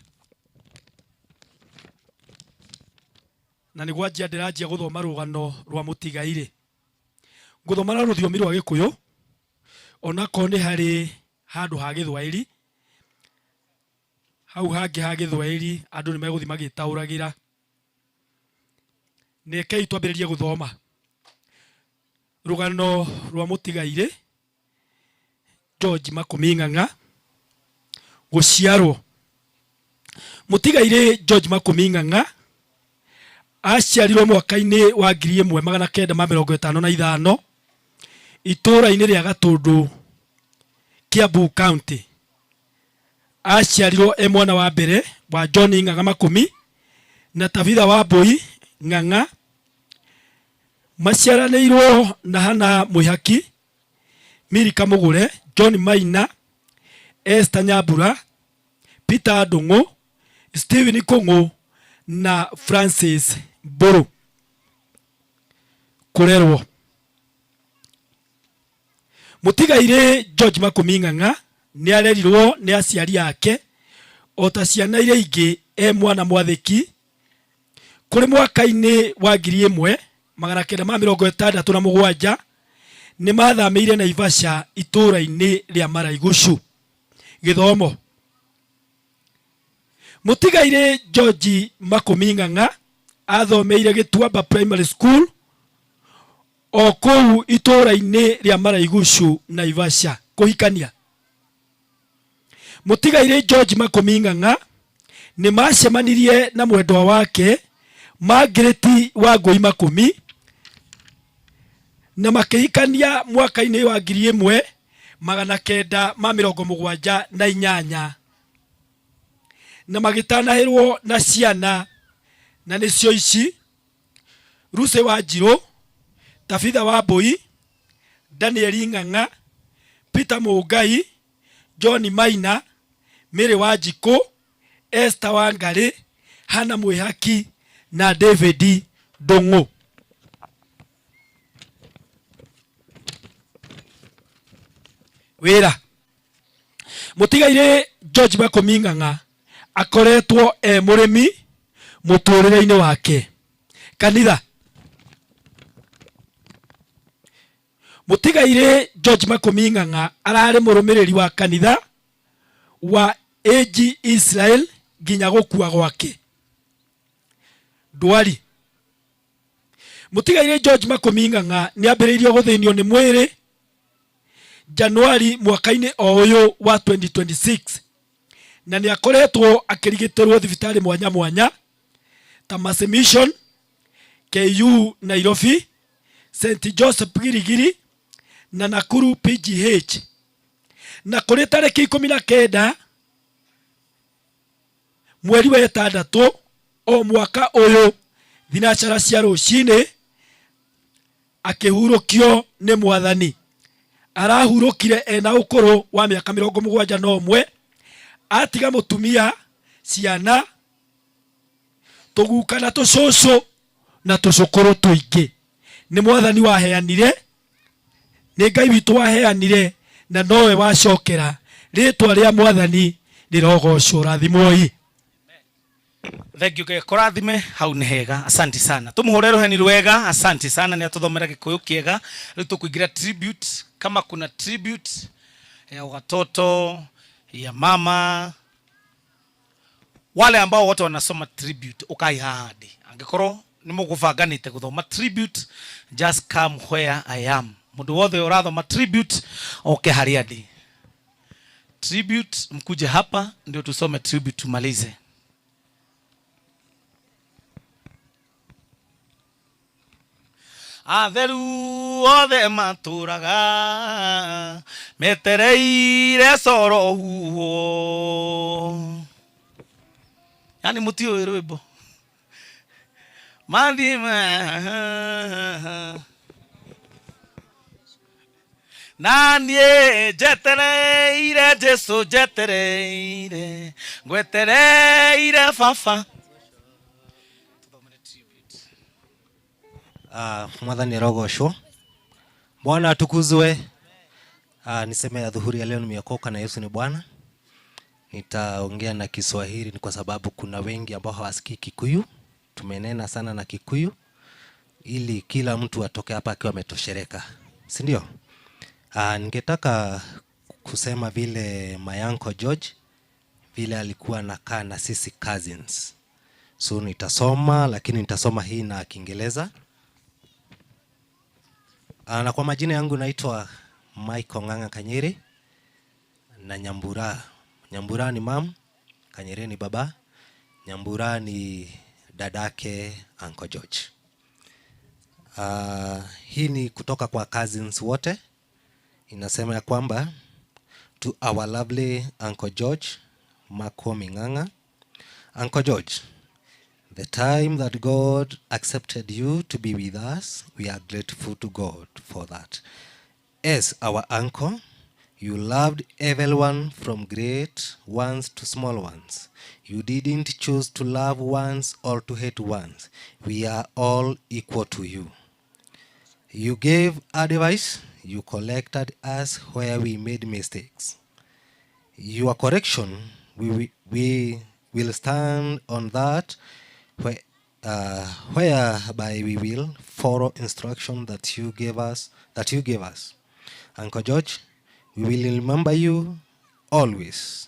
Na nĩ gwanjia ndĩranjia gũthoma rũgano rwa mũtigairĩ. Ngũthoma na rũthiomi rwa Gĩkũyũ, onakorwo nĩ harĩ handũ ha Gĩthwaĩri. Hau hangĩ ha Gĩthwaĩri andũ nĩ megũthiĩ magĩtaũragĩra. Rekei twambĩrĩrie gũthoma rũgano rwa mũtigairĩ George Makũmi Ng'ang'a. Gũciarwo. Mũtigairĩ George Makũmi Ng'ang'a aciarirwo mwaka-inĩ wa 1955 itũũra-inĩ rĩa Gatũndũ, Kiambu County. Aciarirwo e mwana wa mbere wa John Ng'ang'a Makũmi na Tabitha Wambũi Ng'ang'a. Maciaranĩirwo na Hannah Mwĩhaki, Milika Mũgũre, John Maina, Esther Nyambura, Peter Ndung'u, Stephen Kũng'ũ na Francis Mbũrũ. Kũrerwo. Mũtigairĩ George Makũmi Ng'ang'a nĩ arerirwo nĩ aciari ake o ta ciana iria ingĩ e mwana mwathĩki. Kũrĩ mwaka-inĩ wa 1967 nĩ mathamĩire Naivasha itũũra-inĩ rĩa Maraigucu. Gĩthomo. Mũtigairĩ George Makũmi Ng'ang'a athomeire Gĩtuamba Primary School o kũu itũũra-inĩ rĩa Maraigucu, Naivasha. Kũhikania. Mũtigairĩ George Makũmi Ng'ang'a nĩ macemanirie na mwendwa wake Margaret Wangũi Makũmi na makĩhikania mwaka-inĩ wa 1978 na magĩtanahĩrwo na ciana na nĩcio ici: Lucy Wanjirũ, Tabitha Wambũi, Daniel Ng'ang'a, Peter Mũngai, John Maina, Mary Wanjikũ, Esther Wangarĩ, Hannah Mwĩhaki na David Ndung'u. Wĩra. Mũtigairĩ George Makũmi Ng'ang'a akoretwo e mũrĩmi mũtũrĩre-inĩ wake. Kanitha. Mũtigairĩ George Makũmi Ng'ang'a ararĩ mũrũmĩrĩri wa kanitha wa AG Israel nginya gũkua gwake. Ndwari. Mũtigairĩ George Makũmi Ng'ang'a nĩ ambĩrĩirie gũthĩnio nĩ mwĩrĩ Januari mwaka-inĩ o ũyũ wa 2026 na nĩ akoretwo akĩrigitĩrwo thibitarĩ mwanya mwanya ta Mercy Mission, KU Nairobi, St Joseph Girigiri na Nakuru PGH. Na kũrĩ tarĩki 19 mweri wa ĩtandatũ o mwaka ũyũ thinacara cia rũcinĩ akĩhurũkio nĩ mwathani. Arahurũkire ena ũkũrũ wa mĩaka 71, atiga mũtumia, ciana, tũguka na tũcũcũ na tũcũkũrũ tũingĩ. Nĩ mwathani waheanire, nĩ Ngai witũ waheanire na nowe wacokera. Rĩtwa rĩa mwathani rĩrogocwo. Rathimwoi. Thank you. Ngai akũrathime. Hau nĩ hega. Asante sana. Tũmũhũre rũheni rwega. Asante sana nĩ atũthomera Gĩkũyũ kĩega. Rĩu tũkũingĩra tribute. Kama kuna tribute ya watoto, ya mama. Wale ambao wote wanasoma tribute ukai haha ndi angikorwo ni mugubanganite guthoma tribute, just come where I am. Mundu wothe urathoma tribute oke haria ndi. Tribute, mkuje hapa ndio tusome tribute tumalize. Atheru othe matũraga metereire coro huho. Yani mũtiũĩ rwĩmbo mathima na niĩ njetereire Jesu, njetereire, ngwetereire baba. Mwathani arogocwo. Bwana atukuzwe. Niseme ya dhuhuri ya leo nimeokoka na Yesu ni Bwana. Nitaongea na Kiswahili ni kwa sababu kuna wengi ambao hawasikii Kikuyu. Tumenena sana na Kikuyu ili kila mtu atoke hapa akiwa ametoshereka, si ndio? Ningetaka kusema vile my uncle George vile alikuwa anakaa na sisi cousins. So nitasoma, lakini nitasoma hii na Kiingereza. Na kwa majina yangu naitwa Michael Ng'ang'a Kanyere na Nyambura. Nyambura ni mam, Kanyere ni baba, Nyambura ni dadake Uncle George. Hii ni kutoka kwa cousins wote. Inasema ya kwamba to our lovely Uncle George Makomi Ng'ang'a. Uncle George, the time that God accepted you to be with us, we are grateful to God for that. As our uncle, you loved everyone from great ones to small ones. You didn't choose to love ones or to hate ones. We are all equal to you. You gave advice, you corrected us where we made mistakes. Your correction, we will stand on that, whereby we will follow instruction that you gave us. That you gave us. Uncle George, we will remember you always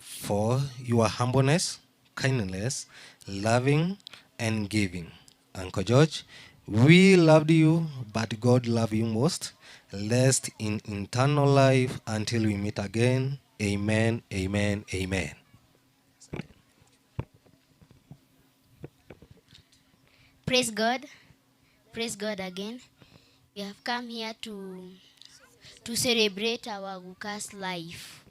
for your humbleness, kindness, loving, and giving. Uncle George, we loved you, but God loved you most. Rest in eternal life until we meet again. Amen, amen, amen. Praise God. Praise God again. We have come here to celebrate our Guka's life.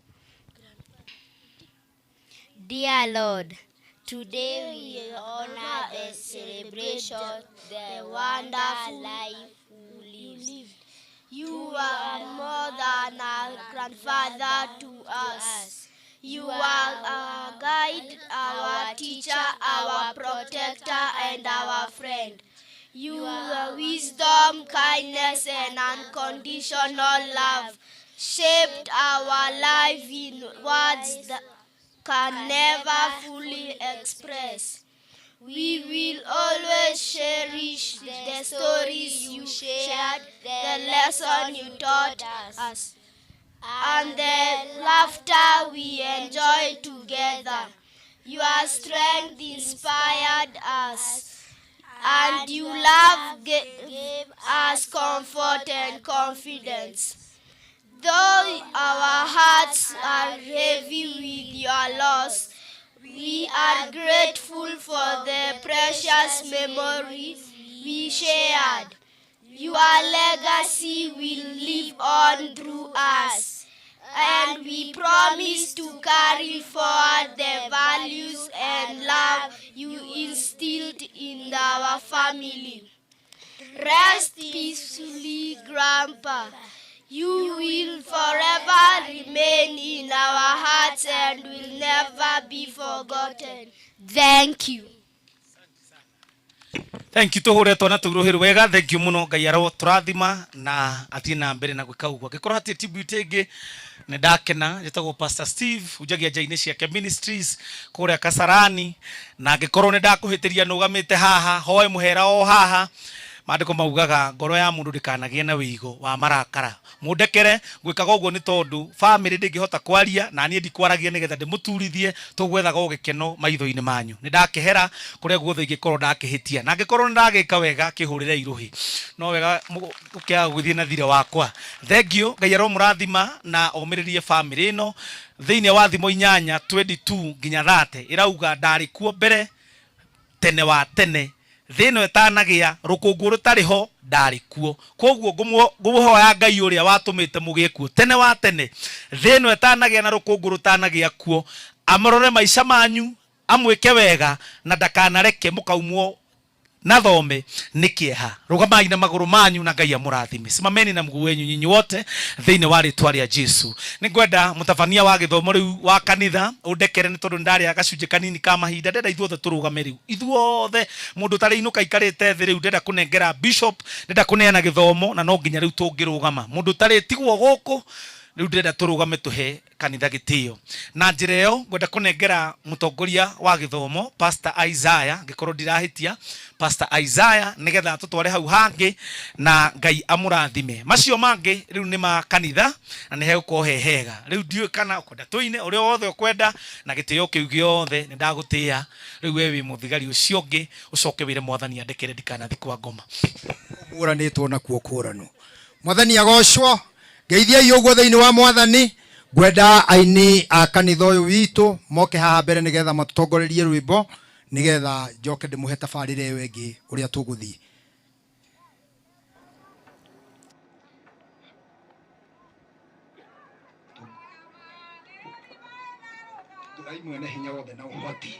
Dear Lord, today we honor the celebration, the wonderful life you lived. You are more than a grandfather to us. You are our guide, our teacher, our protector, and our friend. Your wisdom, kindness, and unconditional love shaped our life in words that can never fully express. We will always cherish the stories you shared, the lesson you taught us, and the laughter we enjoyed together. Your strength inspired us, and your love gave us comfort and confidence. Though our hearts are heavy with your loss, we are grateful for the precious memories we shared. Your legacy will live on through us, and we promise to carry forward the values and love you instilled in our family. Rest peacefully, Grandpa. You will forever remain in our hearts and will never be forgotten. Thank you. Thank you, tuhure twana tå rå wega. Thank you muno. Ngai aro tũrathima na athiĩ na mbere na gwĩka ũguo. Angĩkorwo hatirĩ tribute ĩngĩ, nĩ ndakena. Njĩtagwo Pastor Steve, hunjagia nja-inĩ ciake Ministries kũrĩa Kasarani, na angĩkorwo nĩ ndakũhĩtĩria nũgamĩte haha, hoe mũhera o haha. Maandĩko maugaga ngoro ya mũndũ ndĩkanagĩe na wĩigo wa marakara. Mũndekere gwĩkaga ũguo nĩ tondũ bamĩrĩ ndĩngĩhota kwaria na niĩ ndikwaragia nĩgetha ndĩmũturithie, tũgwethaga o gĩkeno maitho-inĩ manyu. Nĩ ndakĩhera kũrĩa guothe ingĩkorwo ndakĩhĩtia, na angĩkorwo nĩ ndagĩka wega kĩhũrĩre irũhi, no wega ũkĩaga gũgĩthiĩ na thirĩ wakwa. Thengiũ, Ngai aromũrathima na omĩrĩrie bamĩrĩ ĩno. Thĩinĩ wa Thimo 8 22 nginya 30 ĩrauga ndarĩ kuo mbere tene wa tene, thĩ ĩno ĩtanagĩa, rũkũngũ rũtarĩ ho ndarĩ kuo. Koguo ngũmũhoya Ngai ũrĩa watũmĩte mũgĩe kuo tene wa tene, thĩ ĩno ĩtanagĩa na rũkũngũ rũtanagĩa kuo, amũrore maica manyu, amwĩke wega, na ndakanareke mũkaumwo na thome nĩ kĩeha. Rũgamai na magũrũ manyu na Ngai amũrathime. Simameni na mguu wenyu nyinyi wote thĩinĩ wa rĩtwa rĩa Jesu. Nĩ ngwenda mũtabania wa gĩthomo rĩu wa kanitha ũndekere nĩ tondũ nĩ ndarĩa gacunjĩ kanini ka mahinda. Ndenda ithuothe tũrũgame rĩu, ithuothe, mũndũ ũtarĩ inũka aikarĩte thĩ rĩu, ndenda kũnengera bishop, ndenda kũneana gĩthomo, na no nginya rĩu tũngĩrũgama. Mũndũ ũtarĩ tigwo gũkũ rĩu, ndĩrenda tũrũgame tũhe kanitha gĩtĩo. Na njĩra ĩyo ngwenda kũnengera mũtongoria wa gĩthomo Pastor Isaiah, ngĩkorwo ndirahĩtia, Pastor Isaiah, nĩgetha tũtware hau hangĩ na Ngai amũrathime. Macio mangĩ rĩu nĩ ma kanitha na nĩ hegũkorwo he hega. Rĩu ndiũĩ kana ũkwenda tũine ũrĩa wothe ũkwenda, na gĩtĩo kĩu gĩothe nĩ ndagũtĩa. Rĩu we wĩ mũthigari ũcio ũngĩ, ũcoke wĩre Mwathani andekere ndikanathi kwa ngoma. Kũranĩtwo nakuo kũranwo. Mwathani agocwo. Ngeithiai ũguo thĩinĩ wa Mwathani. Ngwenda aini a kanitha ũyũ witũ moke haha mbere nĩgetha matũtongorerie rwĩmbo, nĩgetha njoke ndĩmũhe tabarĩra ĩyo ĩngĩ ũrĩa tũgũthiĩ. Ngai mwene hinya wothe na ũhoti.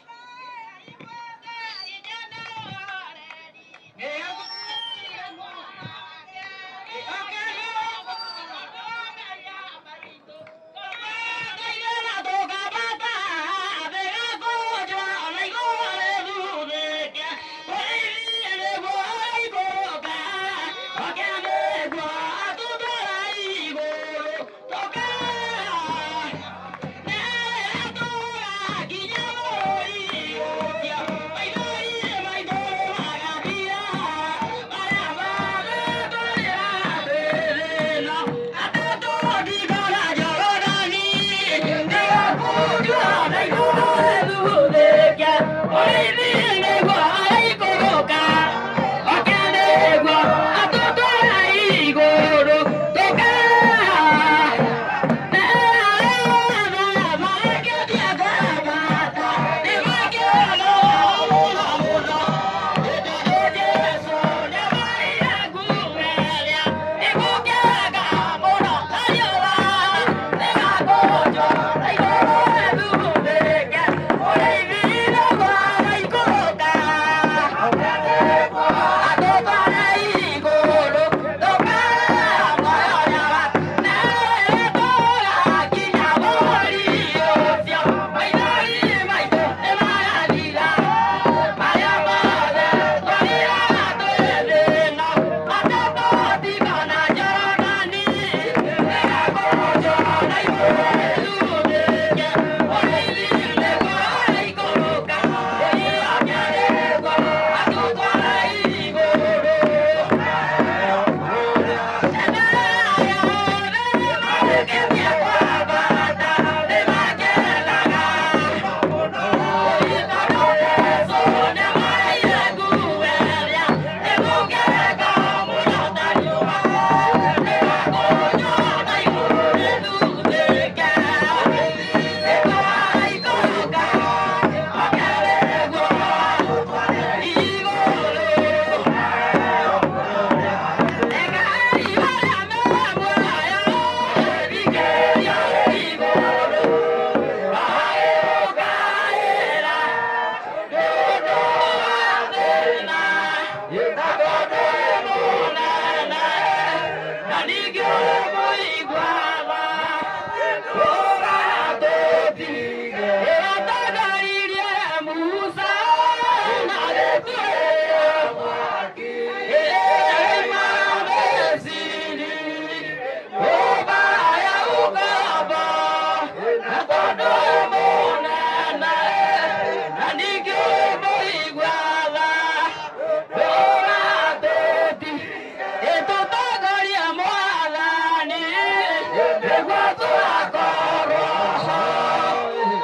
Nĩguo tũgakorwo ho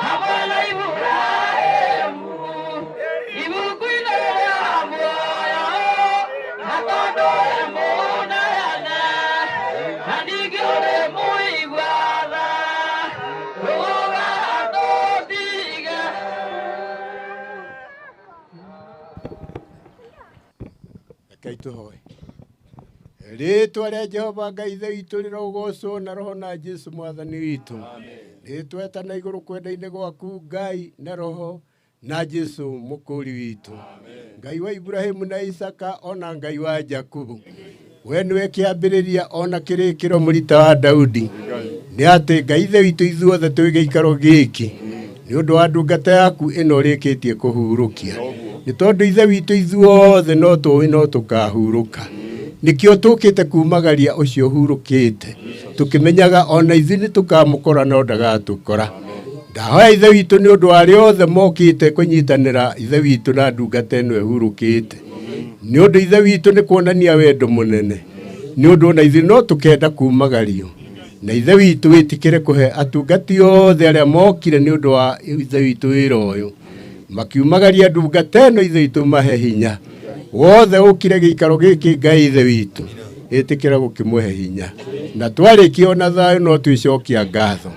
hamwe na Iburahĩmu ibuku-inĩ rĩa muoyo, na tondũ wĩ mũneane na ningĩ ũrĩ mũigua tha, ndũgatũtige. Rekei tũhoe. Rĩtwa rĩa Jehova Ngai Ithe witũ rĩrogocwo na roho na Jesu mwathani witũ. Rĩtwa etana igũrũ kwenda-inĩ gwaku Ngai na roho na Jesu mũkũri witũ. Ngai wa Ibrahimu na Isaka ona Ngai wa Jakubu. We nĩwe kĩambĩrĩria ona kĩrĩkĩro mũrita wa Daudi. Nĩ atĩ Ngai Ithe witũ ithuothe twĩ gĩikaro gĩkĩ nĩ ũndũ wa ndungata yaku ĩno ũrĩkĩtie kũhurũkia. Nĩ tondũ Ithe witũ ithuothe no tũĩ no tũkahurũka. Nĩkĩo tũkĩte kumagaria ũcio ũhurũkĩte tũkĩmenyaga ona ithuĩ nĩ tũkamũkora no ndagatũkora. Ndahoya Ithe witũ nĩ ũndũ wa arĩa othe mokĩte kũnyitanĩra Ithe witũ na ndungata ĩno ĩhurũkĩte. Nĩ ũndũ Ithe witũ nĩ kuonania wendo mũnene. Nĩ ũndũ ona ithuĩ no tũkenda kumagario. Na Ithe witũ wĩtĩkĩre kũhe atungati othe arĩa mokire nĩ ũndũ wa Ithe witũ wĩra ũyũ. Makiumagaria ndungata ĩno Ithe witũ mahe hinya. Wothe ũkire gĩikaro gĩkĩ Ngai Ithe witũ. Ĩtĩkĩra gũkĩmũhe hinya. Na twarĩkia ona thayũ no twĩcokia ngatho.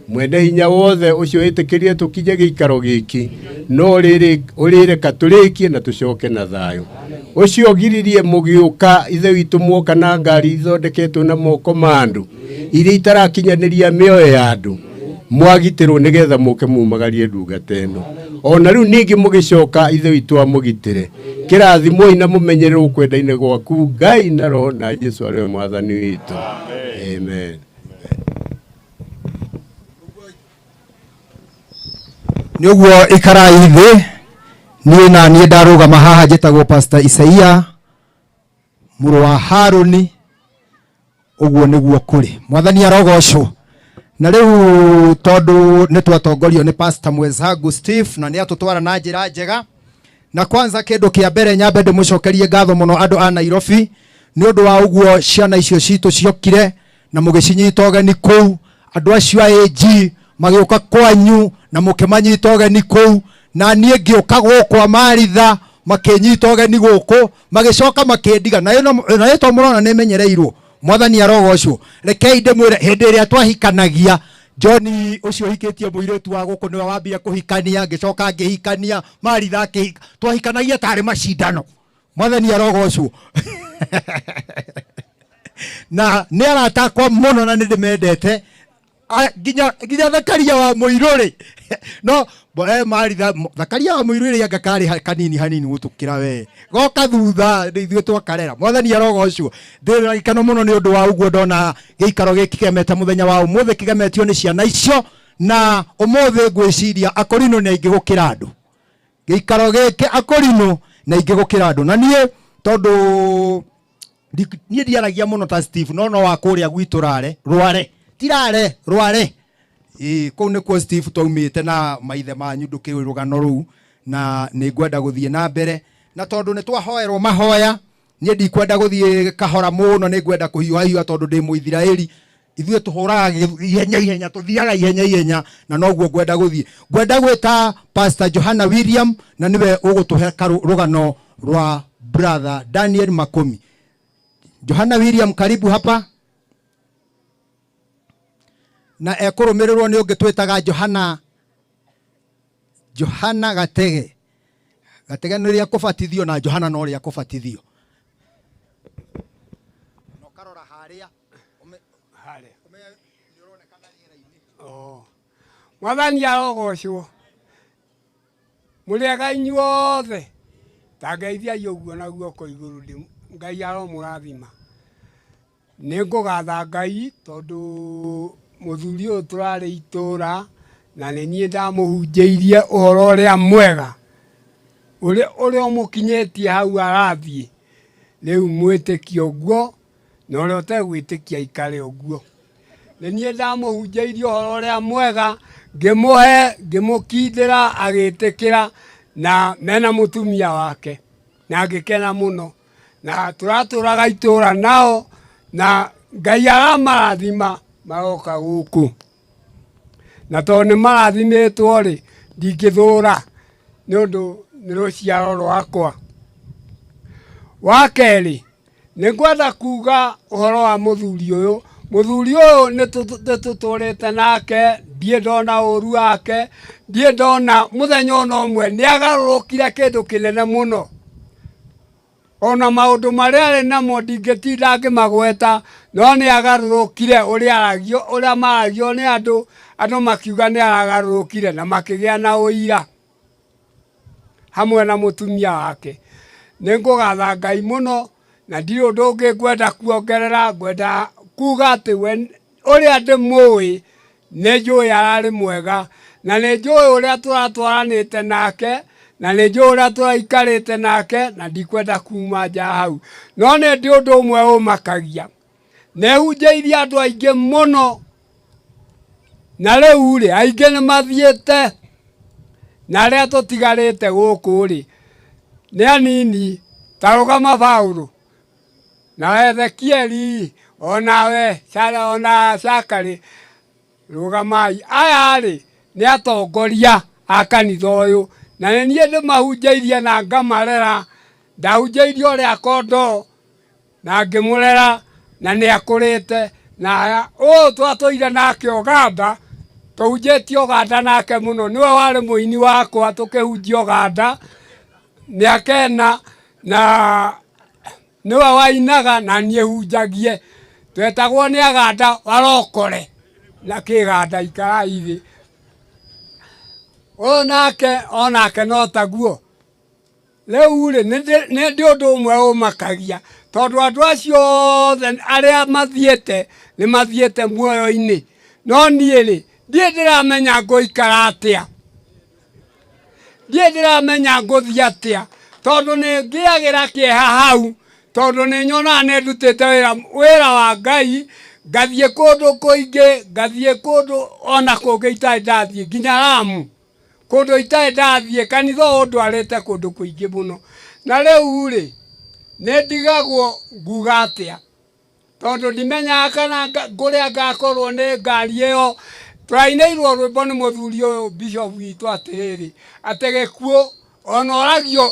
Mwene hinya wothe ũcio wĩtĩkĩrie tũkinye gĩikaro gĩkĩ no ũrĩreka tũrĩkie na tũcoke na thayũ. Ũcio ũgiririe mũgĩũka Ithe witũ muoka na ngari ithondeketwo na moko ma andũ iria itarakinyanĩria mĩoyo ya andũ mwagitĩrwo nĩgetha mũke mumagarie ndungata ĩno. Ona rĩu ningĩ mũgĩcoka Ithe witũ amũgitĩre. Kĩrathimwoi na mũmenyererwo kwenda-inĩ gwaku Ngai na roho na Jesu arĩ we mwathani witũ. Amen. Nĩ ũguo ikarai thĩ niĩ na niĩ ndarũgama haha njĩtagwo Pastor Isaia mũrũ wa Harũni. Ũguo nĩguo kũrĩ. Mwathani arogocwo. Na rĩu tondũ nĩ twatongorio nĩ Pastor mwenzangu Steve na nĩ atũtwara na njĩra njega. Na kwanza kĩndũ kĩa mbere nyambe ndĩmũcokerie ngatho mũno andũ a Nairobi nĩ ũndũ wa ũguo ciana icio citũ ciokire na mũgĩcinyita ũgeni kũu. Andũ acio a AG magĩũka kwanyu na mũkĩmanyita ũgeni kũu, na niĩ ngĩũka gũkũ Amaritha makĩnyita ũgeni gũkũ, magĩcoka makĩndiga. Na ĩno to mũrona nĩ menyereirwo. Mwathani arogocwo. Rekei ndĩmwĩre hĩndĩ ĩrĩa twahikanagia, John ũcio ũhikĩtie mũirĩtu wa gũkũ nĩwe wambire kũhikania, ngĩcoka ngĩhikania, Maritha akĩhika. Twahikanagia tarĩ macindano. Mwathani arogocwo. Na nĩ arata akwa mũno na nĩ ndĩmendete. Nginya Thakaria wa Mũirũrĩ. No, Maritha, Thakaria wa Mũirũrĩ anga karĩ kanini hanini gũtũkĩra we. Goka thutha, nĩ ithuĩ twakarera. Mwathani arogocwo. Ndĩna gĩkeno mũno nĩ ũndũ wa ũguo ndona gĩikaro gĩkĩ kĩgemete mũthenya wa ũmũthĩ, kĩgemetio nĩ ciana icio. Na ũmũthĩ ngwĩciria akũrinũ nĩ aingĩ gũkĩra andũ. Gĩikaro gĩkĩ akũrinũ nĩ aingĩ gũkĩra andũ. Na niĩ tondũ niĩ ndiaragia mũno ta Steve, no no wa kũrĩa gwitũ rare, rware. Ti rare, rware. Ĩĩ, kũu nĩkuo Steve twaumĩte na maithe manyu, ndũkĩũĩ rũgano rũu, na nĩ ngwenda gũthiĩ na mbere. Na tondũ nĩ twahoerwo mahoya, niĩ ndikwenda gũthiĩ kahora mũno, nĩ ngwenda kũhiũha hiũha tondũ ndĩ Mũithiraeli. Ithuĩ tũhũraga ihenya ihenya, tũthiaga ihenya ihenya, na noguo ngwenda gũthiĩ. Ngwenda gwĩta Pastor Johana William, na nĩwe ũgũtũhe rũgano rwa brother Daniel Makumi. Johana William, karibu hapa. Na ekũrũmĩrĩrwo nĩ ũngĩ twĩtaga Johana Gatege. Gatege nĩ rĩa kũbatithio na Johana no rĩa kũbatithio. Mwathani arogocwo. Mũrĩega inyuothe. Ta ngeithiai ũguo na guoko igũrũ ndĩ Ngai aromũrathima. Nĩ ngũgatha Ngai tondũ mũthuri ũyũ tũrarĩ itũra na nĩ niĩ ndamũhunjĩirie ũhoro ũrĩa mwega ũrĩa ũmũkinyĩtie hau arathiĩ. Rĩu mwĩtĩkie ũguo na ũrĩa ũtegwĩtĩkia aikare ũguo. Nĩ niĩ ndamũhunjĩirie ũhoro ũrĩa mwega, ngĩmũhe, ngĩmũkindĩra, agĩtĩkĩra na mena mũtumia wake na ngĩkena mũno. Na tũratũraga itũra nao na Ngai aramarathima Maroka gũkũ. Na tondũ nĩ marathimĩtwo rĩ, ndingĩthũra nĩ ũndũ nĩ rũciaro rwakwa. Wa kerĩ, nĩ ngwenda kuga ũhoro wa mũthuri ũyũ. Mũthuri ũyũ nĩ tũtũrĩte nake, ndirĩ ndona ũru wake, ndirĩ ndona mũthenya ona ũmwe nĩ agarũrũkire kĩndũ kĩnene mũno. Ona maũndũ marĩa arĩ namo ndingĩtinda ngĩmagweta, no nĩ agarũrũkire ũrĩa aragio, ũrĩa maragio nĩ andũ, andũ makiuga nĩ aragarũrũkire na makĩgĩa na ũira hamwe na mũtumia wake. Nĩ ngũgatha Ngai mũno na ndirĩ ũndũ ũngĩ ngwenda kuongerera, ngwenda kuga atĩ we ũrĩa ndĩmũĩ nĩ njũĩ ararĩ mwega na nĩ njũĩ ũrĩa tũratwaranĩte nake na nĩ njũĩ ũrĩa tũraikarĩte nake na ndikwenda kuma nja hau. No nĩ ndĩ ũndũ ũmwe ũmakagia, nĩ hunjĩirie andũ aingĩ mũno na rĩu rĩ aingĩ nĩ mathiĩte na arĩa tũtigarĩte gũkũ rĩ nĩ anini. Ta rũgama Paũlũ na Ezekieli onawe Sara ona Cakarĩ rũgamai. Aya rĩ nĩ atongoria a kanitha ũyũ na nĩ niĩ ndĩmahunjĩirie na ngamarera. Ndahunjĩirie ũrĩa kondoo na ngĩmũrera na nĩ akũrĩte na aya ũyũ twatũire nake Ũganda tũhunjĩtie Ũganda nake mũno nĩwe warĩ mũini wakwa tũkĩhunjia Ũganda mĩaka ĩna na nĩwe wainaga na niĩ hunjagie twetagwo nĩ aganda warokore na kĩganda ikarai thĩ ũyũ nake onake no taguo rĩu rĩ nĩ ndĩ ũndũ ũmwe ũmakagia tondũ andũ acio othe arĩa mathiĩte nĩ mathiĩte muoyo-inĩ no niĩ rĩ ndirĩ ndĩramenya ngũikara atĩa Ndirĩ ndĩramenya ngũthiĩ atĩa tondũ nĩ ngĩagĩra kĩeha hau tondũ nĩ nyonaga nĩ ndutĩte wĩra, wĩra wa Ngai ngathiĩ kũndũ kũingĩ ngathiĩ kũndũ ona kũngĩ itarĩ ndathiĩ nginya Lamu kũndũ itarĩ ndathiĩ kanitha ũyũ ũndwarĩte kũndũ kũingĩ mũno na rĩu rĩ nĩ ndigagwo nguga atĩa. Tondũ ndimenyaga kana kũrĩa ngakorwo nĩ ngari ĩyo. Tũrainĩirwo rwĩmbo nĩ mũthuri ũyũ bishop witũ atĩrĩrĩ, atĩ gĩkuũ ona oragio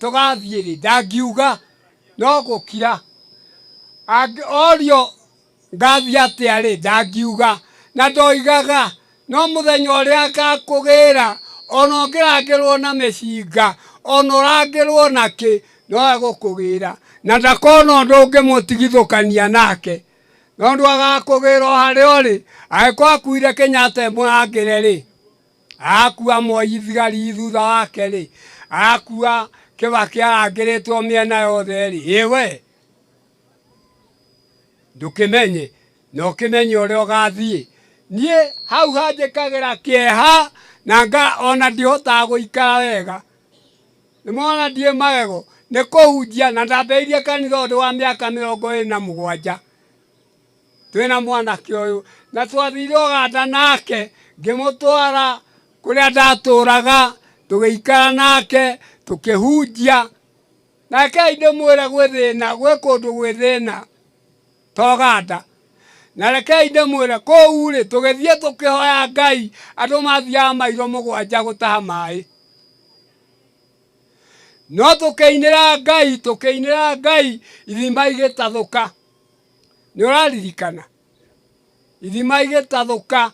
tũgathiĩ rĩ, ndangiuga no gũkira. Orio ngathiĩ atĩa rĩ, ndangiuga. Na ndoigaga, no mũthenya ũrĩa ngakũgĩra, ona ũngĩrangĩrwo na mĩcinga, ona ũrangĩrwo na kĩ, no egũkũgĩra. Na ndakona ũndũ ũngĩmũtigithũkania nake. Tondũ agakũgĩra o harĩa ũrĩ, angĩkorwo akuire Kenyatta ĩmũrangĩre rĩ, agakua Moi thigari thutha wake rĩ, agakua Kĩbakĩ arangĩrĩtwo mĩena yothe rĩ, ĩ we ndũkĩmenye na ũkĩmenye ũrĩa ũgathiĩ. Niĩ hau hanjĩkagĩra kĩeha na nga ona ndihotaga gũikara wega. Nĩ mona ndiĩ magego nĩ kũhunjia na ndambĩrĩirie kanitha ũndũ wa mĩaka 27 twĩna mwanake ũyũ na twathire Ũganda nake ngĩmũtwara kũrĩa ndatũraga tũgĩikara nake tũkĩhunjia. Na rekei ndĩmwĩre gwĩ thĩna, gwĩ kũndũ gwĩ thĩna ta Ũganda. Na rekei ndĩmwĩre kũu rĩ, tũgĩthiĩ tũkĩhoya Ngai, andũ mathiaga mairo mũgwanja gũtaha maĩ. No tũkĩinĩra Ngai, tũkĩinĩra Ngai, ithima igĩtathũka. Nĩ ũraririkana? Ithima igĩtathũka,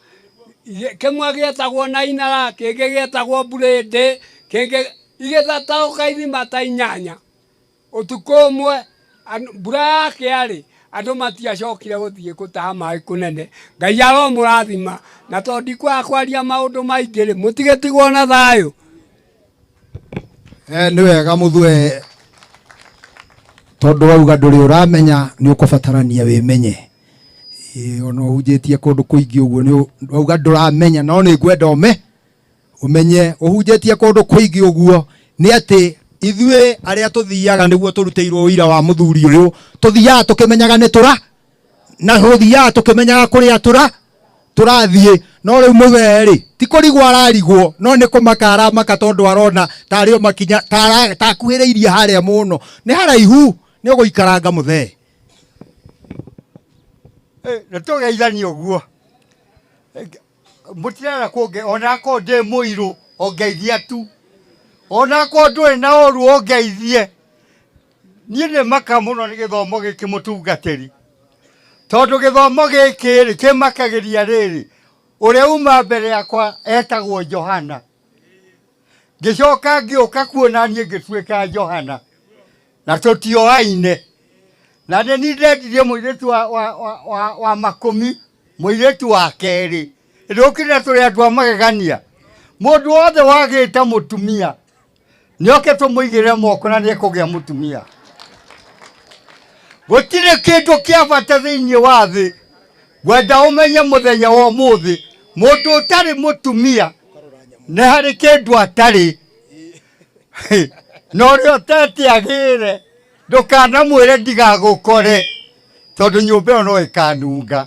kĩmwe gĩetagwo Nainara, kĩngĩ gĩetagwo Mburĩndĩ, kĩngĩ, igĩtathũka ithima ta inyanya. Ũtukũ ũmwe mbura yakĩa rĩ, andũ matiacokire gũthiĩ gũtaha maĩ kũnene. Ngai aromũrathima, na tondũ ndikwaga kwaria maũndũ maingĩ rĩ, mũtigĩtigwo na thayũ. Nĩ wega mũthue tondũ wauga ndũrĩ ũramenya nĩ ũkũbatarania wĩmenye. Ĩĩ, ona ũhunjĩtie kũndũ kũingĩ ũguo nĩ wauga ndũramenya no nĩ ngwenda ũme ũmenye ũhunjĩtie kũndũ kũingĩ ũguo nĩ atĩ ithuĩ arĩa tũthiaga nĩguo tũrutĩirwo ũira wa mũthuri ũyũ tũthiaga tũkĩmenyaga nĩ tũra na tũthiaga tũkĩmenyaga kũrĩa tũra tũrathiĩ no rĩu mũthee rĩ ti kũrigwo ararigwo no nĩ kũmaka aramaka tondũ arona tarĩ o makinya takuhĩrĩirie harĩa mũno nĩ haraihu nĩ ũgũikaranga mũthee. Nĩ tũgeithanie ũguo. Mũtirenda kũnge onakorwo ndĩ mũirũ ongeithia tu, onakorwo ndũrĩ na ũru ongeithie. Niĩ nĩ maka mũno nĩ gĩthomo gĩkĩ mũtungatĩri, tondũ gĩthomo gĩkĩ rĩ kĩmakagĩria rĩrĩ, ũrĩa uma mbere yakwa etagwo Johana, ngĩcoka ngĩũka kuona niĩ ngĩtuĩka Johana, na tũtioaine. Na nĩ niĩ ndendirie mũirĩtu wa makũmi, mũirĩtu wa kerĩ. Ndũkire tũrĩ andũ a magegania. Mũndũ wothe wagĩte mũtumia nĩoke tũmũigĩrĩre moko na nĩekũgĩa mũtumia. Gũtirĩ kĩndũ kĩa bata thĩinĩ wa thĩ ngwenda ũmenye mũthenya wa ũmũthĩ, mũndũ ũtarĩ mũtumia nĩ harĩ kĩndũ atarĩ, na ũrĩa ũtete agĩre ndũkanamwĩre ndigagũkore, tondũ nyũmba ĩyo no ĩkanunga.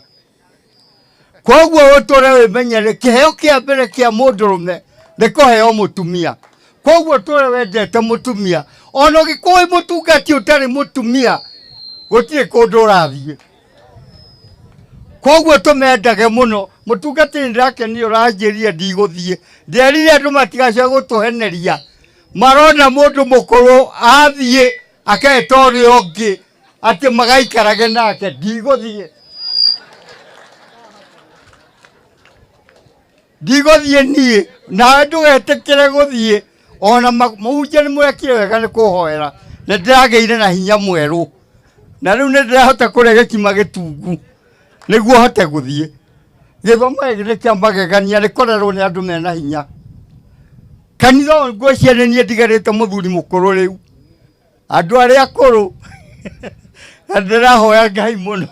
Koguo ũtũre wĩmenyere, kĩheo kĩa mbere kĩa mũndũrũme nĩ kũheo mũtumia. Koguo ũtũre wendete mũtumia, ona ũngĩkorwo wĩ mũtungati ũtarĩ mũtumia, gũtirĩ kũndũ ũrathiĩ. Koguo tũmendage mũno. Mũtungatĩri nĩndĩrakenire ũranjĩrire ndigũthiĩ, nderire andũ matigacoke gũtũheneria, marona mũndũ mũkũrũ athiĩ aketa ũrĩa ũngĩ atĩ magaikarage nake, ndigũthiĩ. Ndigũthiĩ niĩ, nawe ndũgetĩkĩre gũthiĩ. Ona mũhunjia nĩ mwekire wega nĩ kũhoera, nĩ ndĩragĩire na hinya mwerũ, na rĩu nĩ ndĩrahota kũrĩa gĩkima gĩtungu nĩguo hote gũthiĩ. Gĩthomo gĩkĩ nĩ kĩa magegania, nĩ kũrerwo nĩ andũ mena hinya. Kanitha ũyũ ngwĩciria nĩ niĩ ndigarĩte mũthuri mũkũrũ rĩu, andũ arĩa akũrũ na ndĩrahoya Ngai mũno.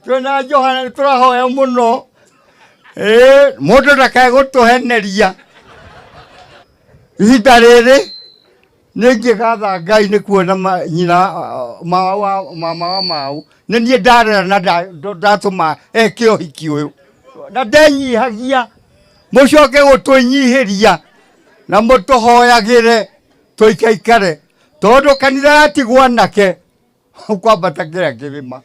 Twĩna Johana nĩ tũrahoya mũno, mũndũ ndakae gũtũheneria. Ihinda rĩrĩ nĩ ingĩgatha Ngai nĩ kuona nyina mama wa mau, nĩ niĩ ndarera na ndatũma eke ũhiki ũyũ, na ndenyihagia, mũcoke gũtwĩnyihĩria na mũtũhoyagĩre tũikaikare, tondũ kanitha yatigwo anake ũkwambata kĩrĩa kĩrĩma,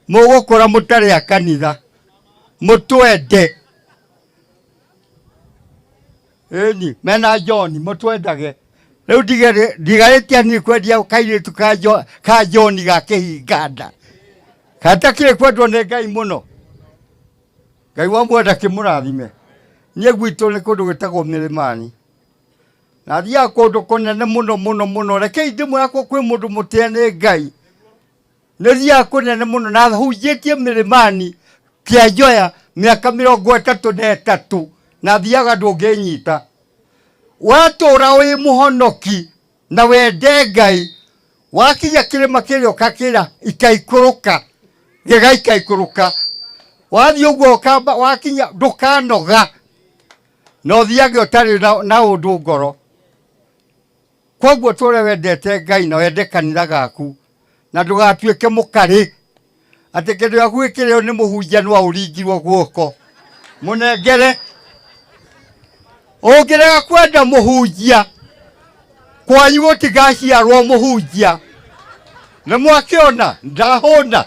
mũgũkũra mũtarĩ a kanitha, mũtwende. Ĩni mena John mũtwendage. Rĩu ndigarĩtie niĩ kwendia kairĩtu ka John ga kĩhinganda, gatakĩrĩ kwendwo nĩ Ngai mũno. Ngai wa muoyo ndakĩmũrathime. Niĩ gwitũ nĩ kũndũ gwĩtagwo Mĩrĩmani, na thiaga kũndũ kũnene mũno mũno mũno. Rekei ndĩmwĩre kwĩ mũndũ mũtĩe nĩ Ngai, nĩ thiaga kũnene mũno na hunjĩtie Mĩrĩmani Kĩanjoya mĩaka 33, na thiaga ndũngĩnyita. Watũra wĩ mũhonoki na wende Ngai, wakinya kĩrĩma kĩrĩa ũgakĩra ikaikũrũka, gĩgaikaikũrũka. Wathiĩ ũguo ũkamba, wakinya ndũkanoga, na ũthiage ũtarĩ na ũndũ ngoro. Koguo ũtũre wendete Ngai na wende kanitha gaku, na ndũgatuĩke mũkarĩ atĩ kĩndũ gĩaku gĩkĩrĩo nĩ mũhunjia no ũringirwo guoko, mũnengere. Ũngĩrega kwenda mũhunjia, kwanyu gũtigaciarwo mũhunjia. Nĩ mwakĩona ndahũna,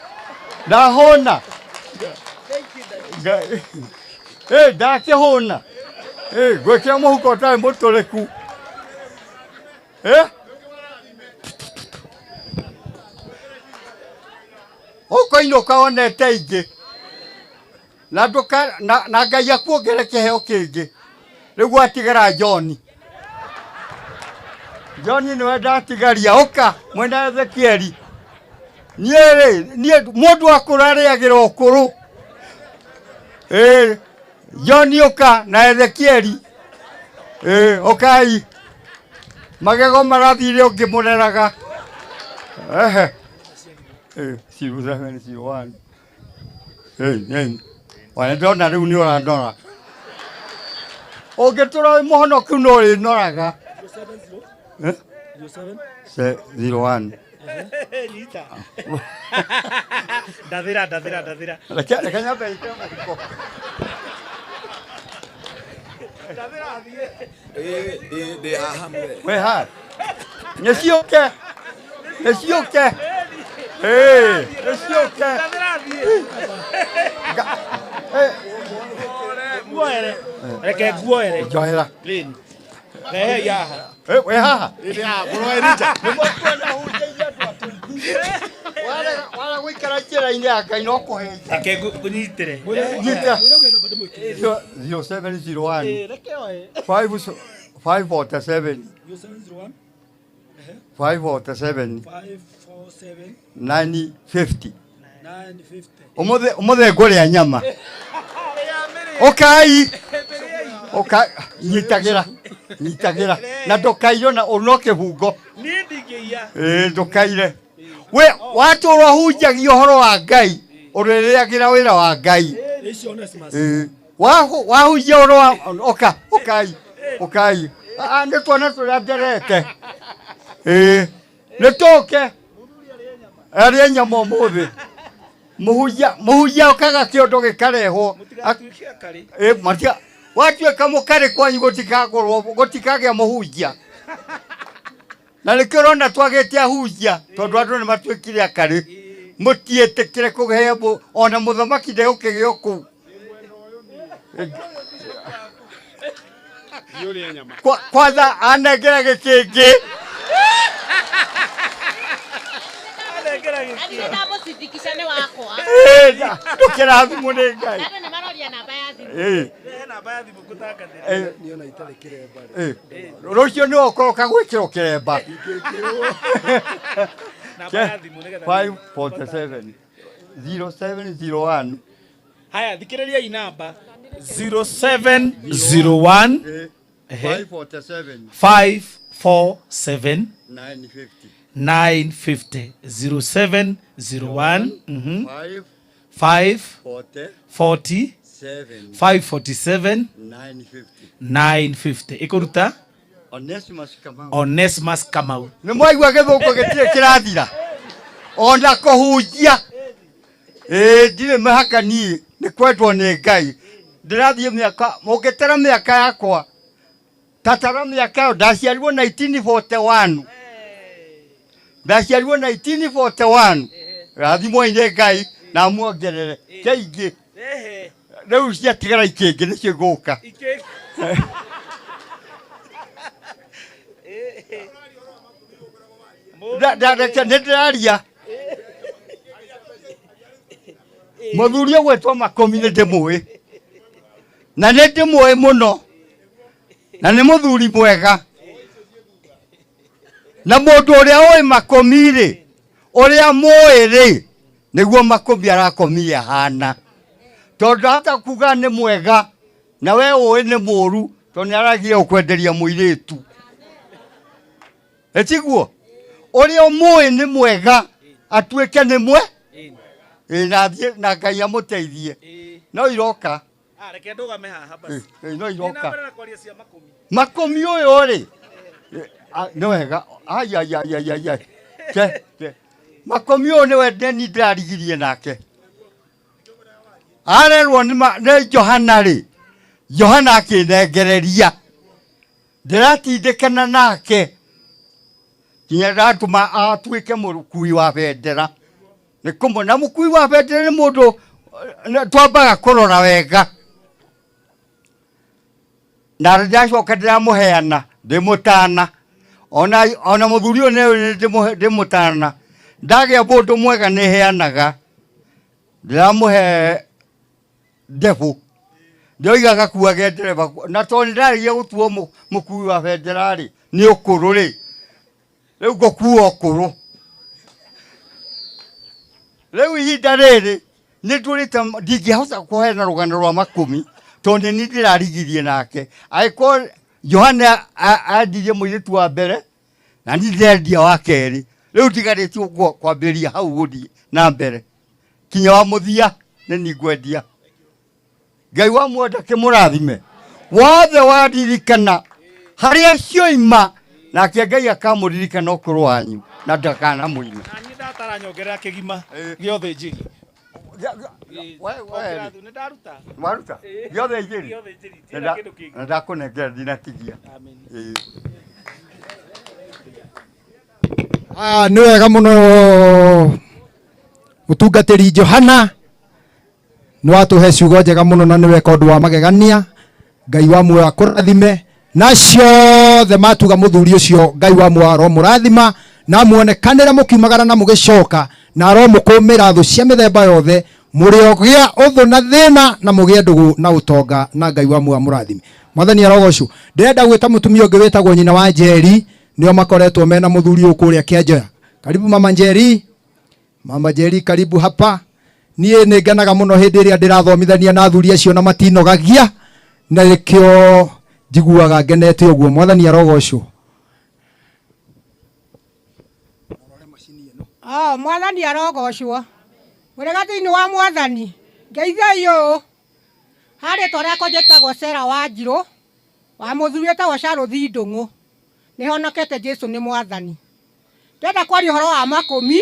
ndahũna, ndakĩhũna, ngwĩkĩra mũhuko ũtarĩ mũtũrĩku. Ũkũinũka wonete ingĩ, na ndũka, na Ngai akuongere kĩheo kĩngĩ. Rĩu gwatigara John. John nĩwe ndatigaria, ũka mwena Ezekieli. Niĩ rĩ, niĩ mũndũ akũrũ arĩagĩra ũkũrũ. John ũka na Ezekieli. Ũkai. Magego marathire ũngĩmũreraga. Ehe. 07 01. Wana ndona rĩu nĩ ũranora. Ũngĩtũra wĩ mũhonoku no ũrĩnoraga. 01. Nyita. Ndathira, ndathira, ndathira. Reke nyambe njĩkĩre mũhuko. Ndĩ haha mwe. Wĩ haha? Nĩciũke. Nĩciũke. Ĩĩ, nĩciũke. Nguoere. Reke nguoere. Njohera. Lini. Rehe haha. Eh, wĩ haha? Wara gũikara njĩra-inĩ ya Ngai no kũhĩnja. Reke ngũnyitĩre. Nyita. 0701 Eh, reke oe. 547 547 950. Ũmũthĩ ũmũthĩ ngũrĩa nyama. Ũkai. Ũka nyitagĩra. Nyitagĩra. Na ndũkaiywo na ũno kĩbungo. Niĩ ndingĩiya. Ĩĩ ndũkaire. We watũra hunjagia ũhoro wa Ngai ũrĩrĩagĩra wĩra wa Ngai. Ĩĩ. Wahunjia ũhoro wa ũka ũkai ũkai. Ah, nĩ tuona tũrĩa nderete. Ĩĩ. Nĩ tũke. Arĩe nyama ũmũthĩ. Mũhunjia mũhunjia okaga kĩondo gĩkarehwo. Ĩĩ matia watuĩka mũkarĩ kwanyu gũtikagũrwo gũtikagĩa mũhunjia. Na nĩkĩo ũrona twagĩte ahunjia tondũ andũ nĩ matuĩkire akarĩ. Mũtiĩtĩkĩre kũheo ona mũthamaki ndegũkĩgĩa kũu. Kwanza anengera gĩkĩngĩ. Ndamũcindikisha nĩ wakwa. Ĩĩ, ndũkĩrathimwo nĩ Ngai. Andũ nĩ maroria namba ya thimũ. Ĩĩ. Ĩĩ. Ĩĩ. Rũciũ nĩ ũkoka gwĩkĩrwo kĩremba. Namba ya thimũ nĩgetha 547 0701 Haya, thikĩrĩriai namba 0701 ehe, 547 547 950 950 0701 mhm, 5 5 40 40 7 547 950 950 ĩkũruta Onesimus Kamau. Onesimus Kamau. Nĩ mwaigua gĩthũngũ gĩtirĩ kĩrathira ona kũhunjia. Ĩĩ ndirĩ mĩhaka niĩ nĩ kwendwo nĩ Ngai. Ndĩrathiĩ mĩaka mũngĩtara mĩaka yakwa tatara mĩaka ĩyo ndaciarirwo 1941 ndaciarirwo 1941 rathimwoi nĩ Ngai na muongerere kĩingĩ rĩu ciatigara ikĩngĩ nĩcio igũka. Reke nĩ ndĩraria. Mũthuri ũgwĩtwo Makũmi nĩ ndĩmũĩ na nĩ ndĩmũĩ mũno na nĩ mũthuri mwega na mũndũ ũrĩa ũĩ Makũmi rĩ ũrĩa mũĩ rĩ nĩguo Makũmi arakomire ahana tondũ hata kuga nĩ mwega na we ũĩ nĩ mũru tondũ nĩ aragia gũkwenderia mũirĩtu ĩtiguo ũrĩa ũmũĩ nĩ mwega atuĩke nĩ mwe ĩ na athiĩ na Ngai amũteithie no iroka. Ah, reke ndũgame haha basi. Ĩ, no iroka. Thiĩ na mbere na kwaria cia Makũmi. Makũmi ũyũ rĩ nĩ wega ai ai ai ai ai ai ke ke Makũmi ũyũ nĩwe nĩ ndĩrarigirie nake arerwo nĩ nĩ Johana rĩ Johana akĩnengereria ndĩratindĩkana nake nginya ndatũma atuĩke mũkui wa bendera nĩ kũmwe na mũkui wa bendera nĩ mũndũ twambaga kũrora wega na ndacoka ndĩramũheana ndĩmũtana ona ona mũthuri ũyũ nĩ ndĩmũtana ndagĩa mũndũ mwega nĩ heanaga ndĩramũhe ndebũ ndĩoiga gakuage ndereba na tondũ nĩndaragia gũtuo mũkui wa bendera rĩ nĩ ũkũrũ rĩ rĩu ngũkua ũkũrũ rĩu ihinda rĩrĩ nĩ ndũrĩte ndingĩhota kũheana rũgano rwa Makũmi tondũ nĩ ndĩrarigirie nake angĩkorwo Johana andirie mũirĩtu wa mbere na niĩ ndĩrendia wa kerĩ rĩu ndigarĩtie ũguo kwambĩrĩria hau gũthiĩ na mbere kinya wa mũthia nĩ niĩ ngwendia. Ngai wa mwenda kĩmũrathime wothe waririkana harĩa cioima nake Ngai akamũririkana ũkũrũ wanyu na ndakanamũime. Na niĩ ndatara nyongerera kĩgima gĩothe njĩri. Nĩ ndaruta. Waruta? Gĩothe njĩri? Gĩothe njĩri. Ndirenda kĩndũ kĩngĩ. Na ndakũnengera ndinatigia. Ĩĩ. Ah, nĩ wega mũno Mũtungatĩri Johana nĩ watũhe ciugo njega mũno na nĩ weka ũndũ wa magegania. Ngai wa muoyo akũrathime na ciothe matuga mũthuri ũcio Ngai wa muoyo aromũrathima na muonekanĩre mũkiumagara na mũgĩcoka na aromũkũmĩra thũ cia mĩthemba yothe mũrĩogĩa ũthũ na thĩna na mũgĩe ndũgũ na ũtonga na Ngai wa muoyo amũrathime. Mwathani arogocwo. Ndĩrenda gwĩta mũtumia ũngĩ wĩtagwo nyina wa Njeri, nĩo makoretwo mena mũthuri ũyũ kũrĩa Kĩanjoya. Karibu mama Njeri. Mama Njeri karibu hapa. Niĩ nĩ ngenaga mũno hĩndĩ ĩrĩa ndĩrathomithania na athuri acio na matinogagia, na nĩkĩo njiguaga ngenete ũguo. Mwathani arogocwo. Oh, mwathani arogocwo. Mũrega thĩinĩ wa mwathani. Ngeithei ũũ. Harĩ rĩtwa rĩakwa njĩtagwo Sarah Wanjirũ, wa mũthuri wĩtagwo Charles Ndũng'ũ. Nĩhonokete Jesu nĩ mwathani. Ndĩrenda kwaria ũhoro wa makũmi,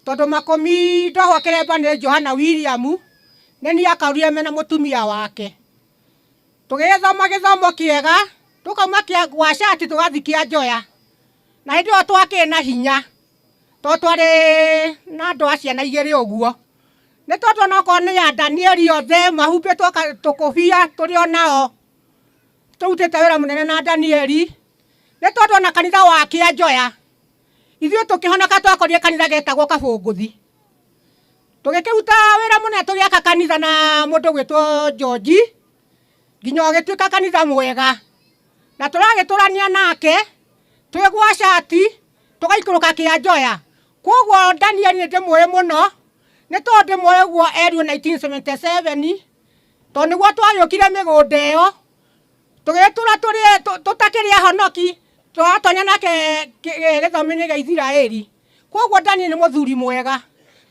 tondũ makũmi ndohwo kĩremba nĩ Johana William, nĩ niĩ akaurire mena mũtumia wake. Tũgĩgĩthoma gĩthomo kĩega, tũkauma kĩa gwa cati tũgathiĩ kĩa njoya. Na hĩndĩ ĩyo twakĩrĩ na hinya, tondũ twarĩ na andũ a ciana igĩrĩ ũguo. Nĩ tondũ onokorwo nĩ ya Danieli othe mahumbĩtwo tũkũbia tũrĩ o nao. Tũrutĩte wĩra mũnene na Danieli. Nĩ tondũ ona kanitha wa Kĩanjoya, ithuĩ tũkĩhonoka twakorire kanitha getagwo Kabũngũthi. Tũgĩkĩruta wĩra mũnene tũgĩaka kanitha na mũndũ ũgwĩtwo George, nginya ũgĩtuĩka kanitha mwega. Na tũragĩtũrania nake, twĩ gwa cati, tũgaikũrũka Kĩanjoya. Koguo Danieli nĩ ndĩmũĩ mũno, nĩ tondũ ndĩmũĩ ũguo erirwo 1977, tondũ nĩguo twagĩũkire mĩgũnda ĩyo, tũgĩtũra tũtakĩrĩ ahonoki, tũratonya nake gĩthomo-inĩ gĩa Isiraeli. Koguo Danieli nĩ mũthuri mwega.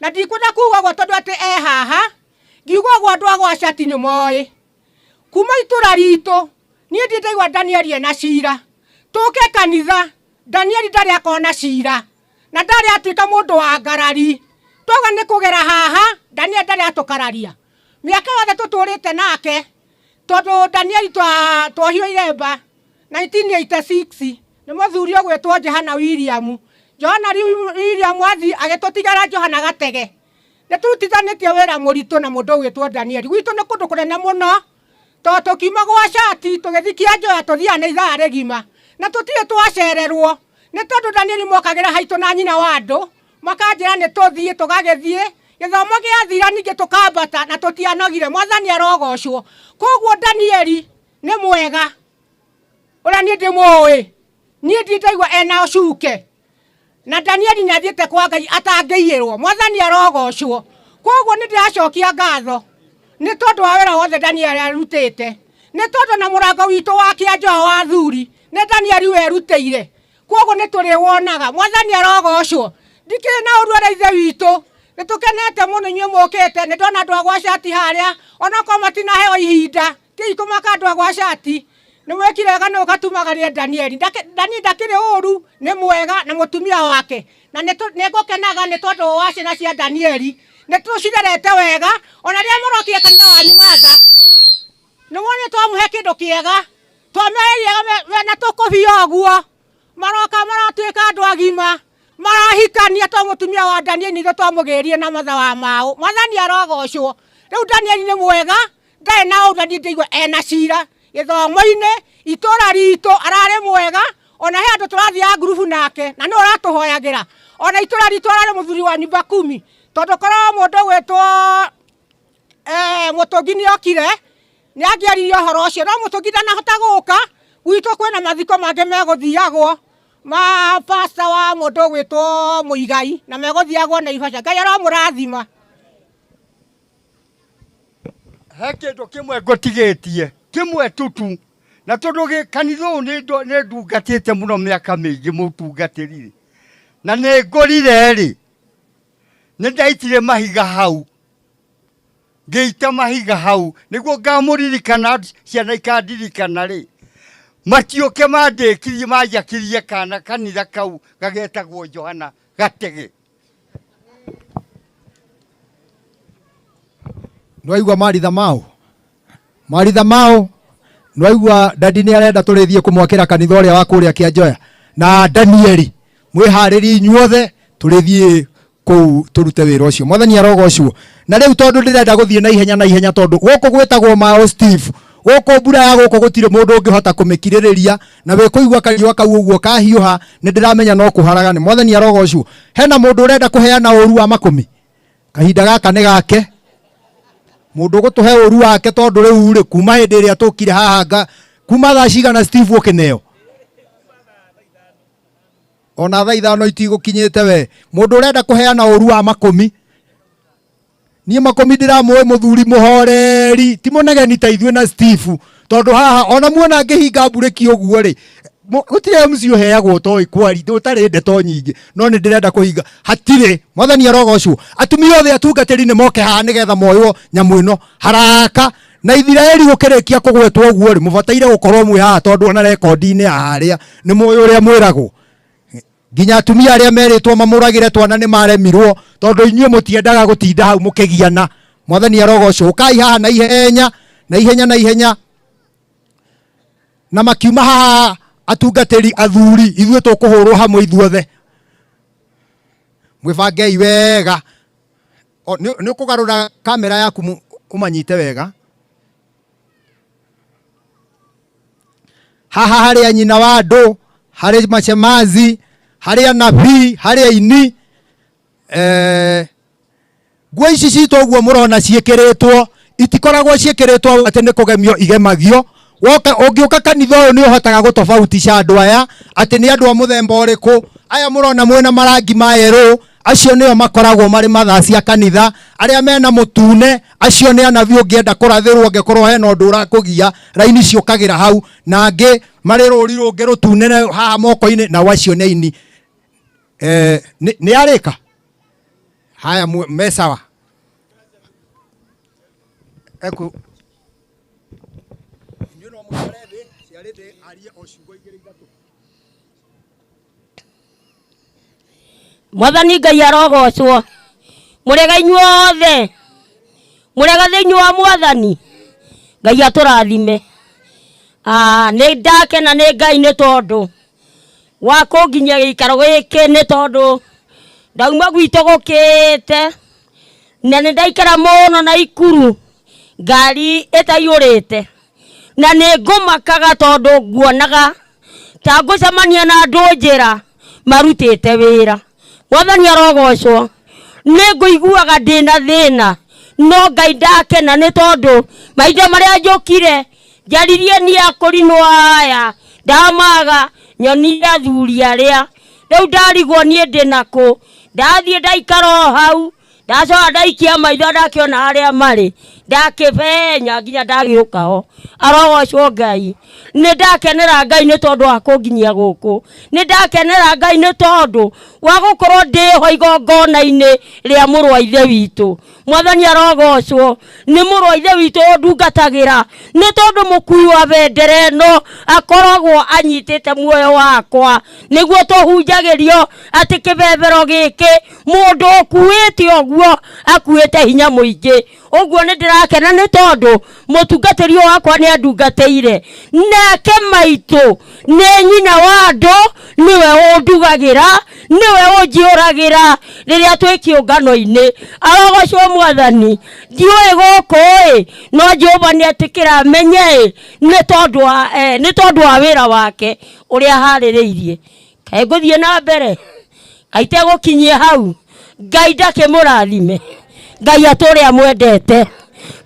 Na ndikwenda kuga ũguo tondũ atĩ e haha, ngiuga ũguo andũ a gwa cati nĩ moĩ. Kuma itũra ritũ, niĩ ndirĩ ndaigua Danieli ena cira. Tũke kanitha, Danieli ndarĩ akorwo na cira. Na ndarĩ atuĩka mũndũ wa ngarari. Twauga nĩ kũgera haha, Danieli ndarĩ atũkararia. Mĩaka yothe tũtũrĩte nake, tondũ Danieli twohirwo iremba 1986 nĩ mũthuri ũgwĩtwo Johana William. Johana William athiĩ agĩtũtigĩra Johana Gatege. Nĩ tũrutithanĩtie wĩra mũritũ na mũndũ ũgwĩtwo Danieli. Gwitũ nĩ kũndũ kũnene mũno, tondũ tũkiuma gwa cati tũgĩthiĩ Kĩanjoya tũthiaga na ithaa rĩgima. Na tũtirĩ twacererwo, nĩ tondũ Danieli mokagĩra haitũ na nyina wa andũ, makanjĩra nĩ tũthiĩ, tũgagĩthiĩ. Gĩthomo gĩathira ningĩ tũkambata na tũtianogire. Mwathani arogocwo. Koguo Danieli nĩ mwega, ũrĩa niĩ ndĩmũĩ. Niĩ ndirĩ ndaigua ena ũcuke. Na Danieli nĩ athiĩte kwa Ngai atangĩiyĩrwo. Mwathani arogocwo. Koguo nĩ ndĩracokia ngatho nĩ tondũ wa wĩra wothe Danieli arutĩte. Nĩ tondũ na mũrango witũ wa Kĩanjoa wa athuri nĩ Danieli werutĩire. Koguo nĩ tũrĩwonaga. Mwathani arogocwo. Ndikĩrĩ na ũru arĩa ithe witũ. Nĩ tũkenete mũno inyuĩ mũkĩte. Nĩ ndona andũ a gwa cati harĩa, onokorwo matinaheo ihinda. Tigai kũmaka andũ a gwa cati. Nĩ mwekire wega nĩ ũgatumagaria Danieli. Danieli ndakĩrĩ ũru, nĩ mwega na mũtumia wake. Na nĩ ngũkenaga nĩ tondũ wa ciana cia Danieli. Nĩ tũcirerete wega, ona rĩrĩa mũrokire kanitha wanyu Martha. Nĩ wonire twamũhe kĩndũ kĩega. Twameheria na tũkũbia ũguo. Maroka maratuĩka andũ agima. Marahikania to mũtumia wa Danieli nithuĩ twamũgĩrire na matha wa maũ. Mwathani arogocwo. Rĩu Danieli nĩ mwega, ndarĩ na ũru na ndirĩ ndaigua ena cira. Gĩthomo-inĩ, itũra ritũ ararĩ mwega, ona he andũ tũrathiaga ngurubu nake, na nĩwe ũratũhoyagĩra. Ona itũra ritũ ararĩ mũthuri wa nyumba kumi, tondũ korwo mũndũ ũgwĩtwo Mũtũngi nĩ okire, nĩ angĩaririe ũhoro ũcio, no Mũtũngi ndanahota gũka, gwitũ kwĩna mathiko mangĩ megũthiagwo ma pastor wa mũndũ ũgwĩtwo Mũigai, na megũthiagwo Naivasha. Ngai aromũrathima. He kĩndũ kĩmwe ngũtigĩtie, kĩmwe tutu, na tondũ kanitha ũyũ nĩ ndungatĩte mũno mĩaka mĩingĩ mũtungatĩri-rĩ, na nĩ ngũrire-rĩ, nĩ ndaitire mahiga hau, ngĩita mahiga hau, nĩguo ngamũririkana, ciana ikandirikana-rĩ, matiũke mandĩkirie, manjakĩrie kana kanitha kau gagetagwo Johana Gatege. Nĩwaigua Maritha Mau? Maritha Mau, nĩwaigua dadi nĩ arenda tũrĩthiĩ kũmwakĩra kanitha ũrĩa wa kũrĩa Kĩanjoya na Danieli. Mwĩharĩrie inyuothe tũrĩthiĩ Kũu tũrute wĩra ũcio. Mwathani arogocwo. Na rĩu tondũ ndĩrenda gũthiĩ na ihenya na ihenya tondũ gũkũ gwĩtagwo Mao Steve. Gũkũ mbura ya gũkũ gũtirĩ mũndũ ũngĩhota kũmĩkirĩrĩria na wĩkũigua kariũa kau ũguo kahiũha nĩ ndĩramenya no kũharagane. Mwathani arogocwo. Hena mũndũ ũrenda kũheana ũru wa makũmi? Kahinda gaka nĩ gake. Mũndũ ũgũtũhe ũru wake tondũ rĩu rĩ kuma hĩndĩ ĩrĩa tũkire haha nga kuma thaa cigana Steve ũkĩneo? Ona thaa ithano itigũkinyĩte we. Mũndũ ũrenda kũheana ũru wa makũmi. Niĩ makũmi ndĩramũĩ mũthuri mũhoreri, ti mũnegeni ta ithuĩ na Steve. Tondũ haha ona muona ngĩhinga mburĩki ũguo rĩ, gũtirĩ MC ũheagwo ũtoĩ kwari, ũtarĩ ndeto nyingĩ, no nĩ ndĩrenda kũhinga. Hatirĩ, Mwathani arogocwo. Atumia othe atungatĩri nĩ moke haha nĩgetha moywo nyamũ ĩno haraka. Na Ithiraeli gũkĩrĩkia kũgwetwo ũguo rĩ, mũbataire gũkorwo mwĩ haha tondũ ona rekondi-inĩ ya harĩa nĩ mũĩ ũrĩa mwĩragwo. Nginya atumia arĩa merĩtwo mamũragĩre twana nĩ maremirwo tondũ inyuĩ mũtiendaga gũtinda hau mũkĩgiana. Mwathani arogocwo. Ũkai haha na ihenya, na ihenya, na ihenya. Na makiuma haha atungatĩri athuri, ithuĩ tũkũhũrwo hamwe ithuothe. Mwĩbangei wega. O, nĩ ũkũgarũra kamera yaku ũmanyite wega. Haha harĩ a nyina wa andũ, harĩ mashemazi, harĩ anabii, harĩ aini. Nguo ici citũ ũguo mũrona ciĩkĩrĩtwo, itikoragwo ciĩkĩrĩtwo atĩ nĩ kũgemio igemagio. Woka, ũngĩũka kanitha ũyũ nĩ ũhotaga gũtofautisha andũ aya atĩ nĩ andũ a mũthemba ũrĩkũ. Aya mũrona mwĩna marangi ma yerũ, acio nĩo makoragwo marĩ mathaa cia kanitha. Arĩa mena mũtune, acio nĩ anabii ũngĩenda kũrathĩrwo angĩkorwo hena ũndũ ũrakũgia, raini ciũkagĩra hau. Na angĩ marĩ rũri rũngĩ rũtune haha moko-inĩ, nao acio nĩ aini. Nĩ arĩka? Haya, me sawa. Eku. Inyuĩ no mũikare thĩ, ciarĩ thĩ, arie o ciugo igĩrĩ ithatũ. Mwathani Ngai arogocwo. Mũrĩega inyuothe, mũrĩega thĩinĩ wa Mwathani. Ngai atũrathime. Nĩ ndakena nĩ Ngai nĩ tondũ wa kũnginyia gĩikaro gĩkĩ, nĩ tondũ ndauma gwitũ gũkĩte na nĩ ndaikara mũno na ikuru ngari ĩtaiyũrĩte, na nĩ ngũmakaga tondũ nguonaga ta ngũcemania na andũ njĩra marutĩte wĩra. Mwathani arogocwo. Nĩ ngũiguaga ndĩna thĩna, no Ngai ndakena nĩ tondũ mahinda marĩa njũkire njaririe niĩ akũrinwo aya ndamaga nyonire athuri arĩa rĩu ndarigwo niĩ ndĩnakũ. Ndathiĩ ndaikara o hau, ndacoka ndaikia maitho ndakĩona harĩa marĩ, ndakĩbenya nginya ndagĩũka ho. Arogocwo Ngai. Nĩ ndakenera Ngai nĩ tondũ wa kũnginyia gũkũ. Nĩ ndakenera Ngai nĩ tondũ wa gũkorwo ndĩho igongona-inĩ rĩa mũrũ wa ithe witũ. Mwathani arogocwo. Nĩ mũrũ wa ithe witũ ũndungatagĩra, nĩ tondũ mũkui wa bendera ĩno akoragwo anyitĩte muoyo wakwa. Nĩguo tũhunjagĩrio atĩ kĩbebero gĩkĩ mũndũ ũkuĩte ũguo akuĩte hinya mũingĩ. Ũguo nĩ ndĩrakena nĩ tondũ mũtungatĩri ũyũ wakwa nĩ andungatĩire. Nake maitũ nĩ nyina wa andũ, nĩwe ũndugagĩra, nĩwe ũnjiũragĩra rĩrĩa twĩ kĩũngano-inĩ. Arogocwo Mwathani. Ndiũĩ gũkũ ĩ, no Jehova nĩ etĩkĩra menye ĩ, nĩ tondũ wa wĩra wake ũrĩa aharĩrĩirie. Kaĩ ngũthiĩ na mbere? Kaĩ itegũkinyia hau? Ngai ndakĩmũrathime. Ngai atũre amwendete.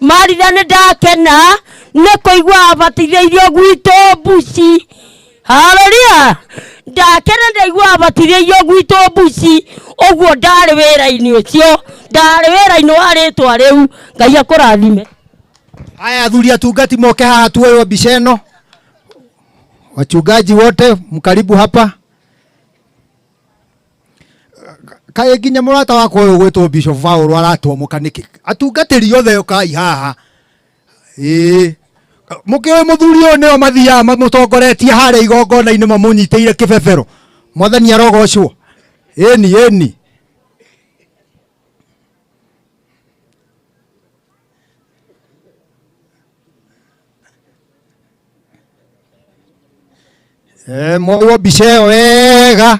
Maritha nĩ ndakena nĩ kũigua abatithĩirio gwitũ Mbuci. Haleluya! Ndakena ndaigua abatithĩirio gwitũ Mbuci. Ũguo ndarĩ wĩra-inĩ ũcio, ndarĩ wĩra-inĩ wa rĩtwa rĩu. Ngai akũrathime. Aya athuri atungati moke haha tuoywo mbica ĩno. Wachungaji wote mkaribu hapa. Kaĩ nginya mũrata wakwa ũyũ ũgwĩtwo Bishop Paul aratwomoka nĩkĩ? Atungatĩri othe ũkai haha. Ĩĩ. Mũkĩũĩ mũthuri ũyũ nĩo mathiaga mamũtongoretie harĩa igongona-inĩ mamũnyitĩire kĩbebero. Mwathani arogocwo. Ĩni, ĩni. Mwoywo mbica ĩyo wega.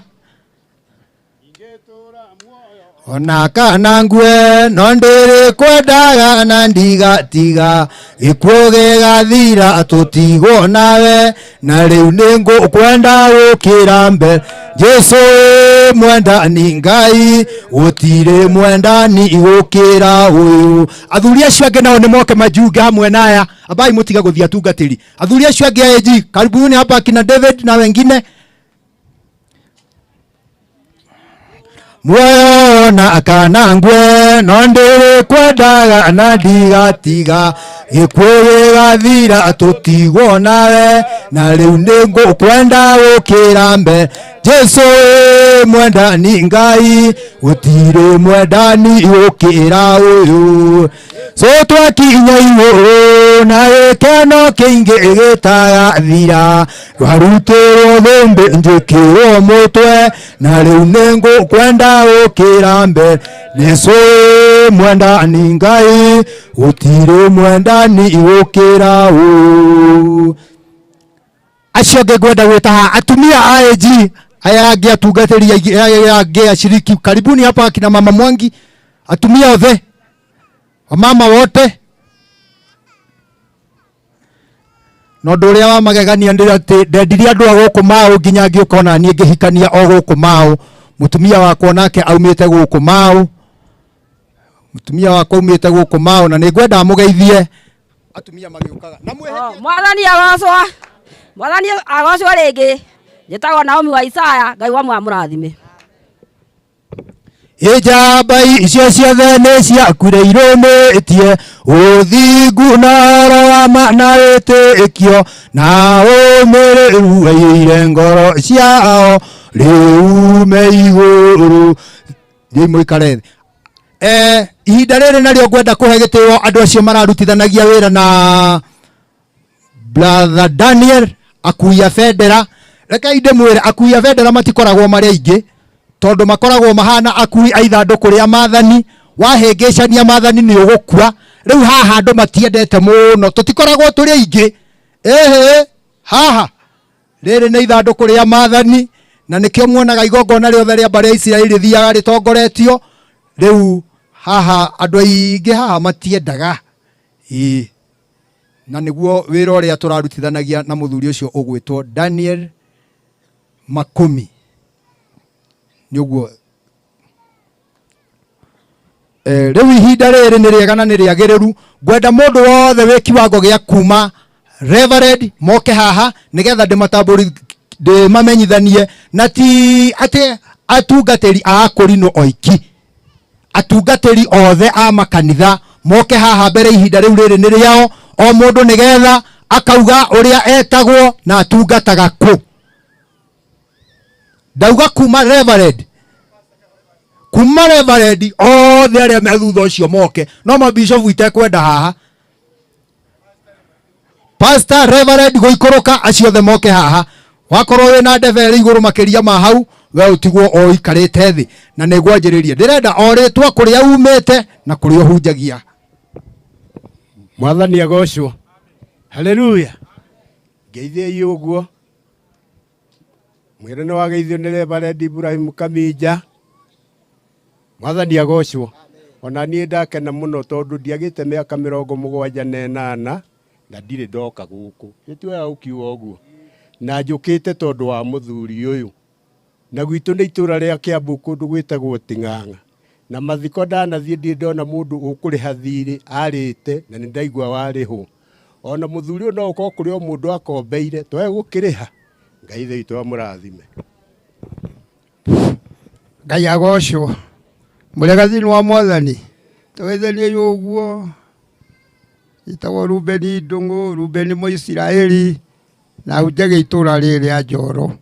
Ona kana ngue no ndĩrĩ kwendaga na ndigatiga gĩkuũ gĩgathira tũtigwo nawe na rĩu nĩ ngũkwenda gũkĩra mbere Jesu mwendani Ngai gũtirĩ mwendani gũkĩra ũyũ. Athuri acio angĩ nao nĩ moke majunge hamwe na aya ambai mũtige gũthiĩ atungatĩri. Athuri acio angĩ a AG karibuni hapa akina David na wengine. Muoyo na kana ngue no ndĩrĩ kwendaga na ndigatiga gĩkuũ gĩgathira tũtigwo nawe na rĩu nĩ ngũkwenda gũkĩra mbere Jesu mwendani Ngai gũtirĩ mwendani gũkĩra ũyũ. So twakinya igũrũ na gĩkeno kĩingĩ gĩtagathira rwarutĩrwo thũmbĩ njĩkĩrwo mũtwe na rĩu nĩ ngũkwenda gũkĩra mbere Jesu mwendani Ngai gũtirĩ mwendani gũkĩra ũyũ. Acio angĩ ngwenda gwĩta haha atumia a AG aya angĩ atungatĩri aya angĩ ashiriki karibuni hapa akina mama Mwangi, atumia othe, wamama wote. Na ũndũ ũrĩa wa magegania nĩ atĩ ndendirie andũ a gũkũ Mau nginya ngĩũka ona niĩ ngĩhikania o gũkũ Mau. Mũtumia wakwa nake aumĩte gũkũ Mau, mũtumia wakwa aumĩte gũkũ Mau na nĩngwenda mũgeithie atumia magĩũkaga. Na mwĩhĩtie. Mwathani agocwo, Mwathani agocwo rĩngĩ. Njĩtagwo Naomi wa Isaya, Ngai wa mũrathime. Ijamba icio ciothe nĩ ciakuire irũmĩtie ũthingu na ũhoro wa ma na wĩtĩkio na ũmĩrĩru waiyũire ngoro ciao rĩu me igũrũ. Thiĩi mũikare thĩ. Ihinda rĩrĩ narĩo ngwenda kũhe gĩtĩo andũ acio mararutithanagia wĩra na Brother Daniel akui a bendera. Rekei ndĩmwĩre akui a bendera matikoragwo marĩ aingĩ tondũ makoragwo mahana akui a ithandũkũ rĩa maathani. Wahĩngĩcania maathani nĩ ũgũkua. Rĩu haha andũ matiendete mũno, tũtikoragwo tũrĩ aingĩ. Ĩhĩ, haha rĩrĩ nĩ ithandũkũ rĩa maathani na nĩkĩo muonaga igongona rĩothe rĩa mbarĩ ya Isiraeli rĩthiaga rĩtongoretio. Rĩu haha andũ aingĩ haha matiendaga. Ĩĩ, na nĩguo wĩra ũrĩa tũrarutithanagia na mũthuri ũcio ũgwĩtwo Daniel Makumi. Nĩ ũguo. Rĩu ihinda rĩrĩ nĩ rĩega na nĩ rĩagĩrĩru. Ngwenda mũndũ wothe wĩ kiwango gĩa kuma Reverend moke haha nĩgetha ndĩmamenyithanie na ti atĩ atungatĩri a akũrinũ oiki, atungatĩri othe a makanitha moke haha mbere. Ihinda rĩu rĩrĩ nĩ rĩao o mũndũ nĩgetha akauga ũrĩa etagwo na atungataga kũ. Ndauga kuma Reverend, kuma Reverend othe arĩa me thutha ũcio moke, no mabishofu itekwenda haha. Pastor, Reverend gũikũrũka acio othe moke haha. Wakorwo wĩna ndebe ĩrĩ igũrũ makĩria ma hau, we ũtigwo o ũikarĩte thĩ. Na nĩngwanjĩrĩria, ndĩrenda o rĩtwa kũrĩa umĩte na kũrĩa ũhunjagia. Mwathani agocwo. Haleluya. Ngeithiei ũguo. Mwĩre nĩ wageithio nĩ Reverend Ibrahim Kaminja. Mwathani agocwo. Ona niĩ ndakena mũno tondũ ndiagĩte mĩaka 78 na ndirĩ ndoka gũkũ. Nĩ wega gũkiuga ũguo. Na njũkĩte tondũ wa mũthuri ũyũ. Na gwitũ nĩ itũra rĩa Kiambu kũndũ gwĩtagwo Ting'ang'a. Na mathiko ndanathiĩ ndirĩ ndona mũndũ ũkũrĩha thirĩ arĩte na nĩ ndaigua warĩhwo. Ona mũthuri ũyũ no ũkorwo kũrĩ o mũndũ akombeire twage gũkĩrĩha. Ngai ithe witũ amũrathime. Ngai agocwo. Mũrega thĩinĩ wa Mwathani. Tũgeithanie ũguo. Njĩtagwo Rubeni Ndung'u, Rubeni Mũisiraeli na hunjagia itũra rĩrĩ rĩa Njoro.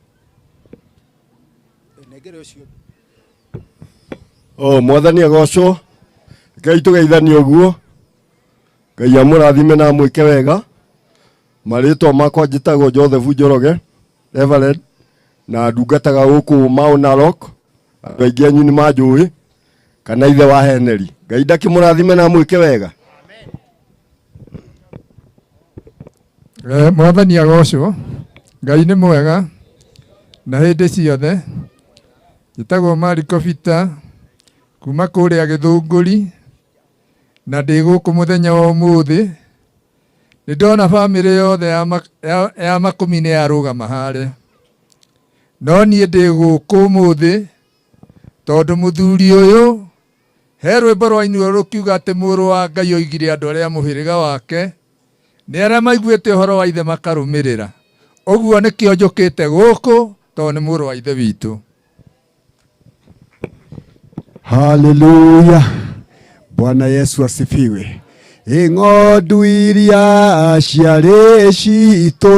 O Mwathani agocwo. Ngai tũgeithanie ũguo. Ngai amũrathime na amwĩke wega. Marĩtwa makwa njĩtagwo Joseph Njoroge, Reverend, na ndungataga gũkũ Mau Narok. Andũ aingĩ anyu nĩ manjũĩ kana ithe wa Henry. Ngai ndakĩmũrathime na amwĩke wega. Mwathani agocwo. Ngai nĩ mwega na hĩndĩ ciothe. Njĩtagwo Mariko Bita kuma kũrĩa Gĩthũngũri na ndĩ gũkũ mũthenya wa ũmũthĩ. Nĩ ndona bamĩrĩ yothe ya, ya, ya Makũmi nĩ yarũgama harĩa. No niĩ ndĩ gũkũ ũmũthĩ tondũ mũthuri ũyũ he rwĩmbo rwainirwo rũkiuga atĩ mũrũ wa Ngai oigire andũ arĩa a mũhĩrĩga wake nĩ arĩa maiguĩte ũhoro wa ithe makarũmĩrĩra. Ũguo nĩkĩo njũkĩte gũkũ tondũ nĩ mũrũ wa ithe witũ. Haleluya. Bwana Yesu asifiwe. Ing'ondu iria ciarĩ citũ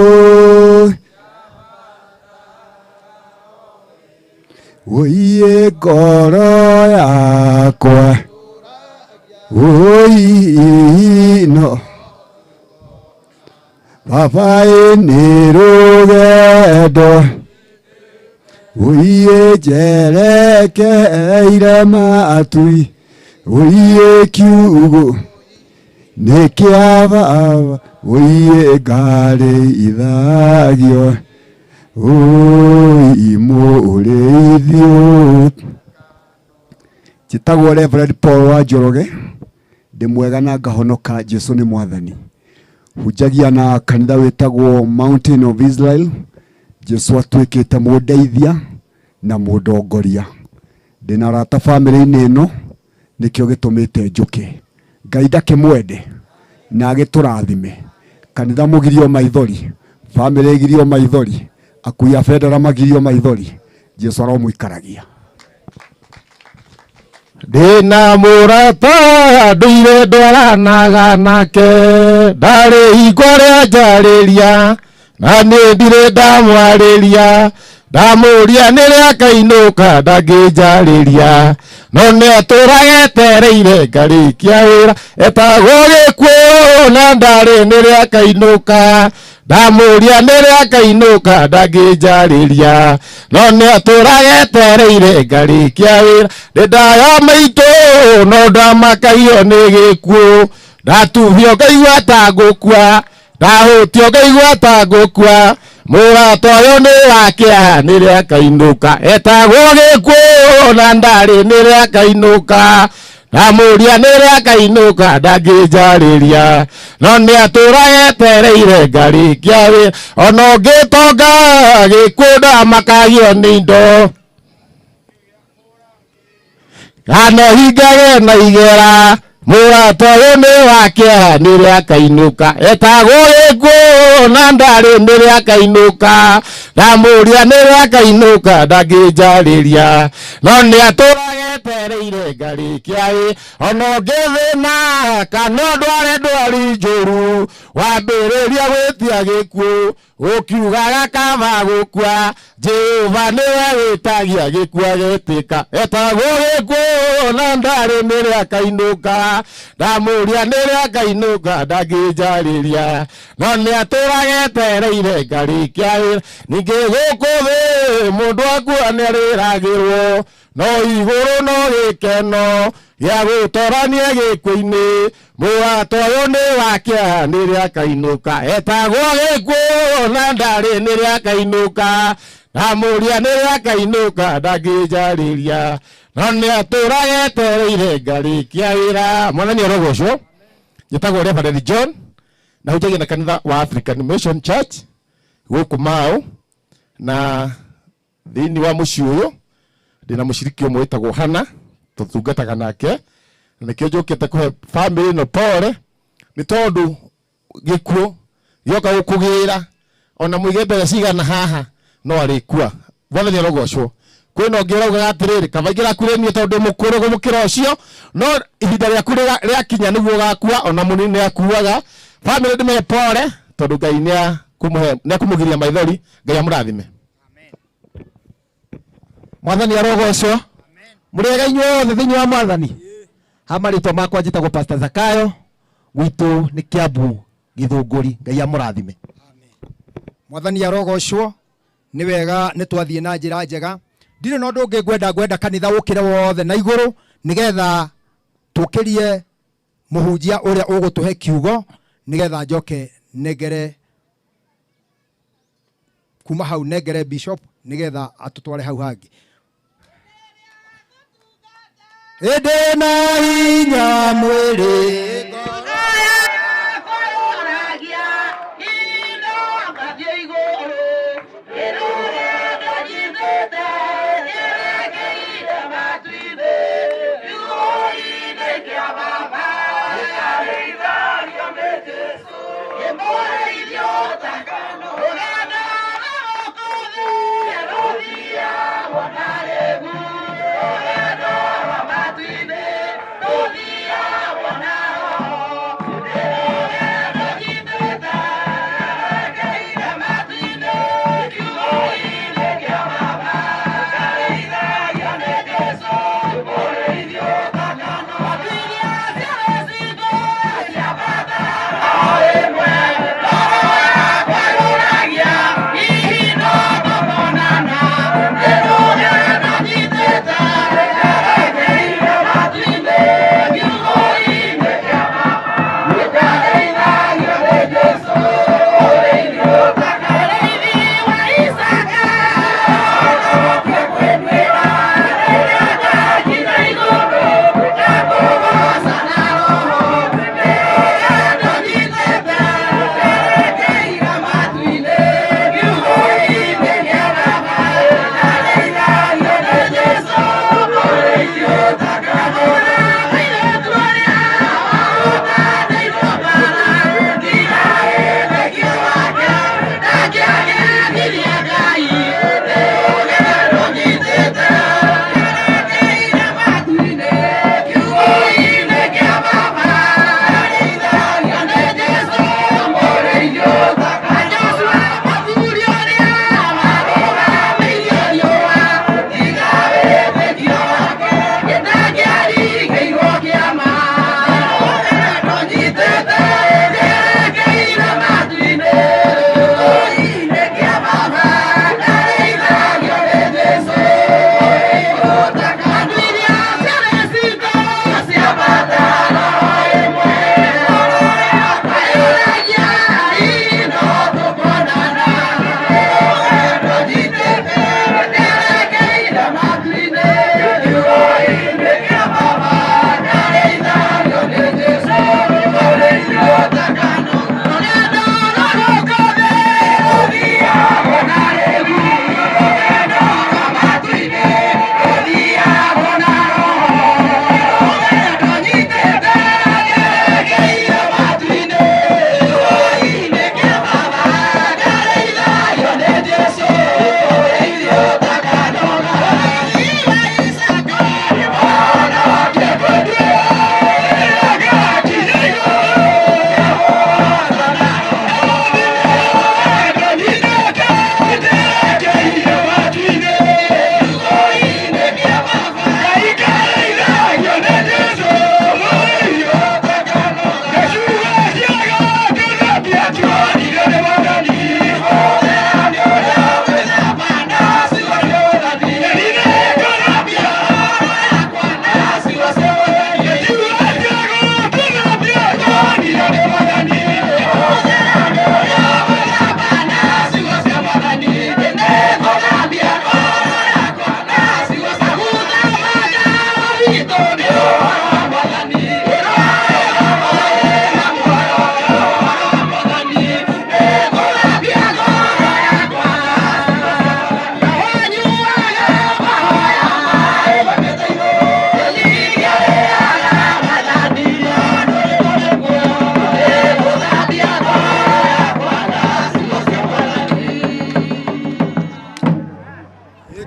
Ũiĩ ngoro yakwa Ũiĩ no Baba ĩ nĩ rũgendo Ũiĩ njerekeire matui Ũiĩ kiugo nĩ kĩa baba Ũiĩ ngarĩithagio Ũi mũrĩithio. Njĩtagwo Reverend Paul wa Njoroge, ndĩ mwega na ngahonoka, Jesu nĩ mwathani. Hunjagia na kanitha wĩtagwo Mountain of Israel. Jesu atuĩkĩte mũndeithia na mũndongoria. Ndĩna arata bamĩrĩ-inĩ ĩno, nĩkĩo gĩtũmĩte njũke. Ngai ndakĩmwende na agĩtũrathime. Kanitha mũgirio maithori, bamĩrĩ ĩgirio maithori, akui a bendera magirio maithori. Jesu aromũikaragia. Ndĩna mũrata ndũire ndwaranaga nake, ndarĩ hingo rĩa njarĩria, na niĩ ndirĩ ndamwarĩria, ndamũria nĩ rĩa kainũka ndangĩnjarĩria, no nĩ atũraga etereire ngarĩkia wĩra, etagwo gĩkuũ na ndarĩ nĩ rĩa kainũka, ndamũria nĩ rĩa kainũka ndangĩnjarĩria, no nĩ atũraga etereire ngarĩkia wĩra, ndĩ ndaya maitũ no ndamakagio nĩ gĩkuũ, ndatubio ngaigua ta ngũkua, ndahũtio ngaigua ta ngũkua, mũrata ũyũ nĩ wa kĩeha nĩ rĩa kainũka, etagwo gĩkuũ na ndarĩ nĩ rĩa kainũka, ndamũria nĩ rĩa kainũka ndangĩnjarĩria, no nĩ atũraga etereire ngarĩkia wĩra, ona ũngĩtonga gĩkuũ ndamakagio nĩ indo, kana ũhingage na igera, mũrata ũyũ nĩ wa kĩeha nĩ rĩa kainũka, etagwo gĩkuũ na ndarĩ nĩ rĩa kainũka, ndamũria nĩ rĩa kainũka ndangĩnjarĩria, no nĩ atũraga etereire ngarĩkia wĩra, ona ũngĩthĩna kana ũndware ndwari njũru, wambĩrĩria gwĩtia gĩkuũ, ũkiugaga kaba gũkua, Jehova nĩwe wĩtagia gĩkuũ agĩtĩka, etagwo gĩkuũ na ndarĩ nĩ rĩa kainũka, ndamũria nĩ rĩa kainũka ndangĩnjarĩria, no nĩ atũraga etereire ngarĩkia wĩra, ningĩ gũkũ thĩ mũndũ akua nĩ arĩragĩrwo, no igũrũ no gĩkeno gĩa gũtorania gĩkuũ-inĩ, mũrata ũyũ nĩ wa kĩeha nĩ rĩa kainũka, etagwo gĩkuũ na ndarĩ nĩ rĩa kainũka, ndamũria nĩ rĩa kainũka ndangĩnjarĩria, no nĩ atũraga etereire ngarĩkia wĩra. Mwathani arogocwo. Njĩtagwo Reverend John na hunjagia na kanitha wa African Mission Church gũkũ Mau, na thĩinĩ wa mũciĩ ũyũ ndĩna mũciriki ũmwe wĩtagwo Hannah, tũtungataga nake, na nĩkĩo njũkĩte kũhe bamĩrĩ ĩno pole, nĩ tondũ gĩkuũ gĩoka gũkũgĩra ona mũige mbeca cigana haha no arĩkua. Mwathani arogocwo. Kwĩna ũngĩ ũraugaga atĩrĩrĩ, kaba ingĩrakuire niĩ tondũ ndĩ mũkũrũ gũmũkĩra ũcio, no ihinda rĩaku rĩakinya nĩguo ũgakua, ona mũnini nĩ akuaga. Bamĩrĩ ndĩmĩhe pole tondũ Ngai nĩ akũmũgiria maithori. Ngai amũrathime. Mwathani arogocwo. Mũrĩega inyuothe thĩinĩ wa Mwathani. Ha marĩtwa makwa njĩtagwo Pastor Zakayo, gwitũ nĩ Kiambu Gĩthũngũri. Ngai amũrathime. Mwathani arogocwo. Nĩ wega nĩ twathiĩ na njĩra njega. Ndirĩ na ũndũ ũngĩ ngwenda, ngwenda kanitha ũkĩre wothe na igũrũ nĩgetha tũkĩrie mũhunjia ũrĩa ũgũtũhe kiugo, nĩgetha njoke nengere kuma hau nengere bishop nĩgetha atũtware hau hangĩ. Ĩndĩ na hinya mwĩrĩ.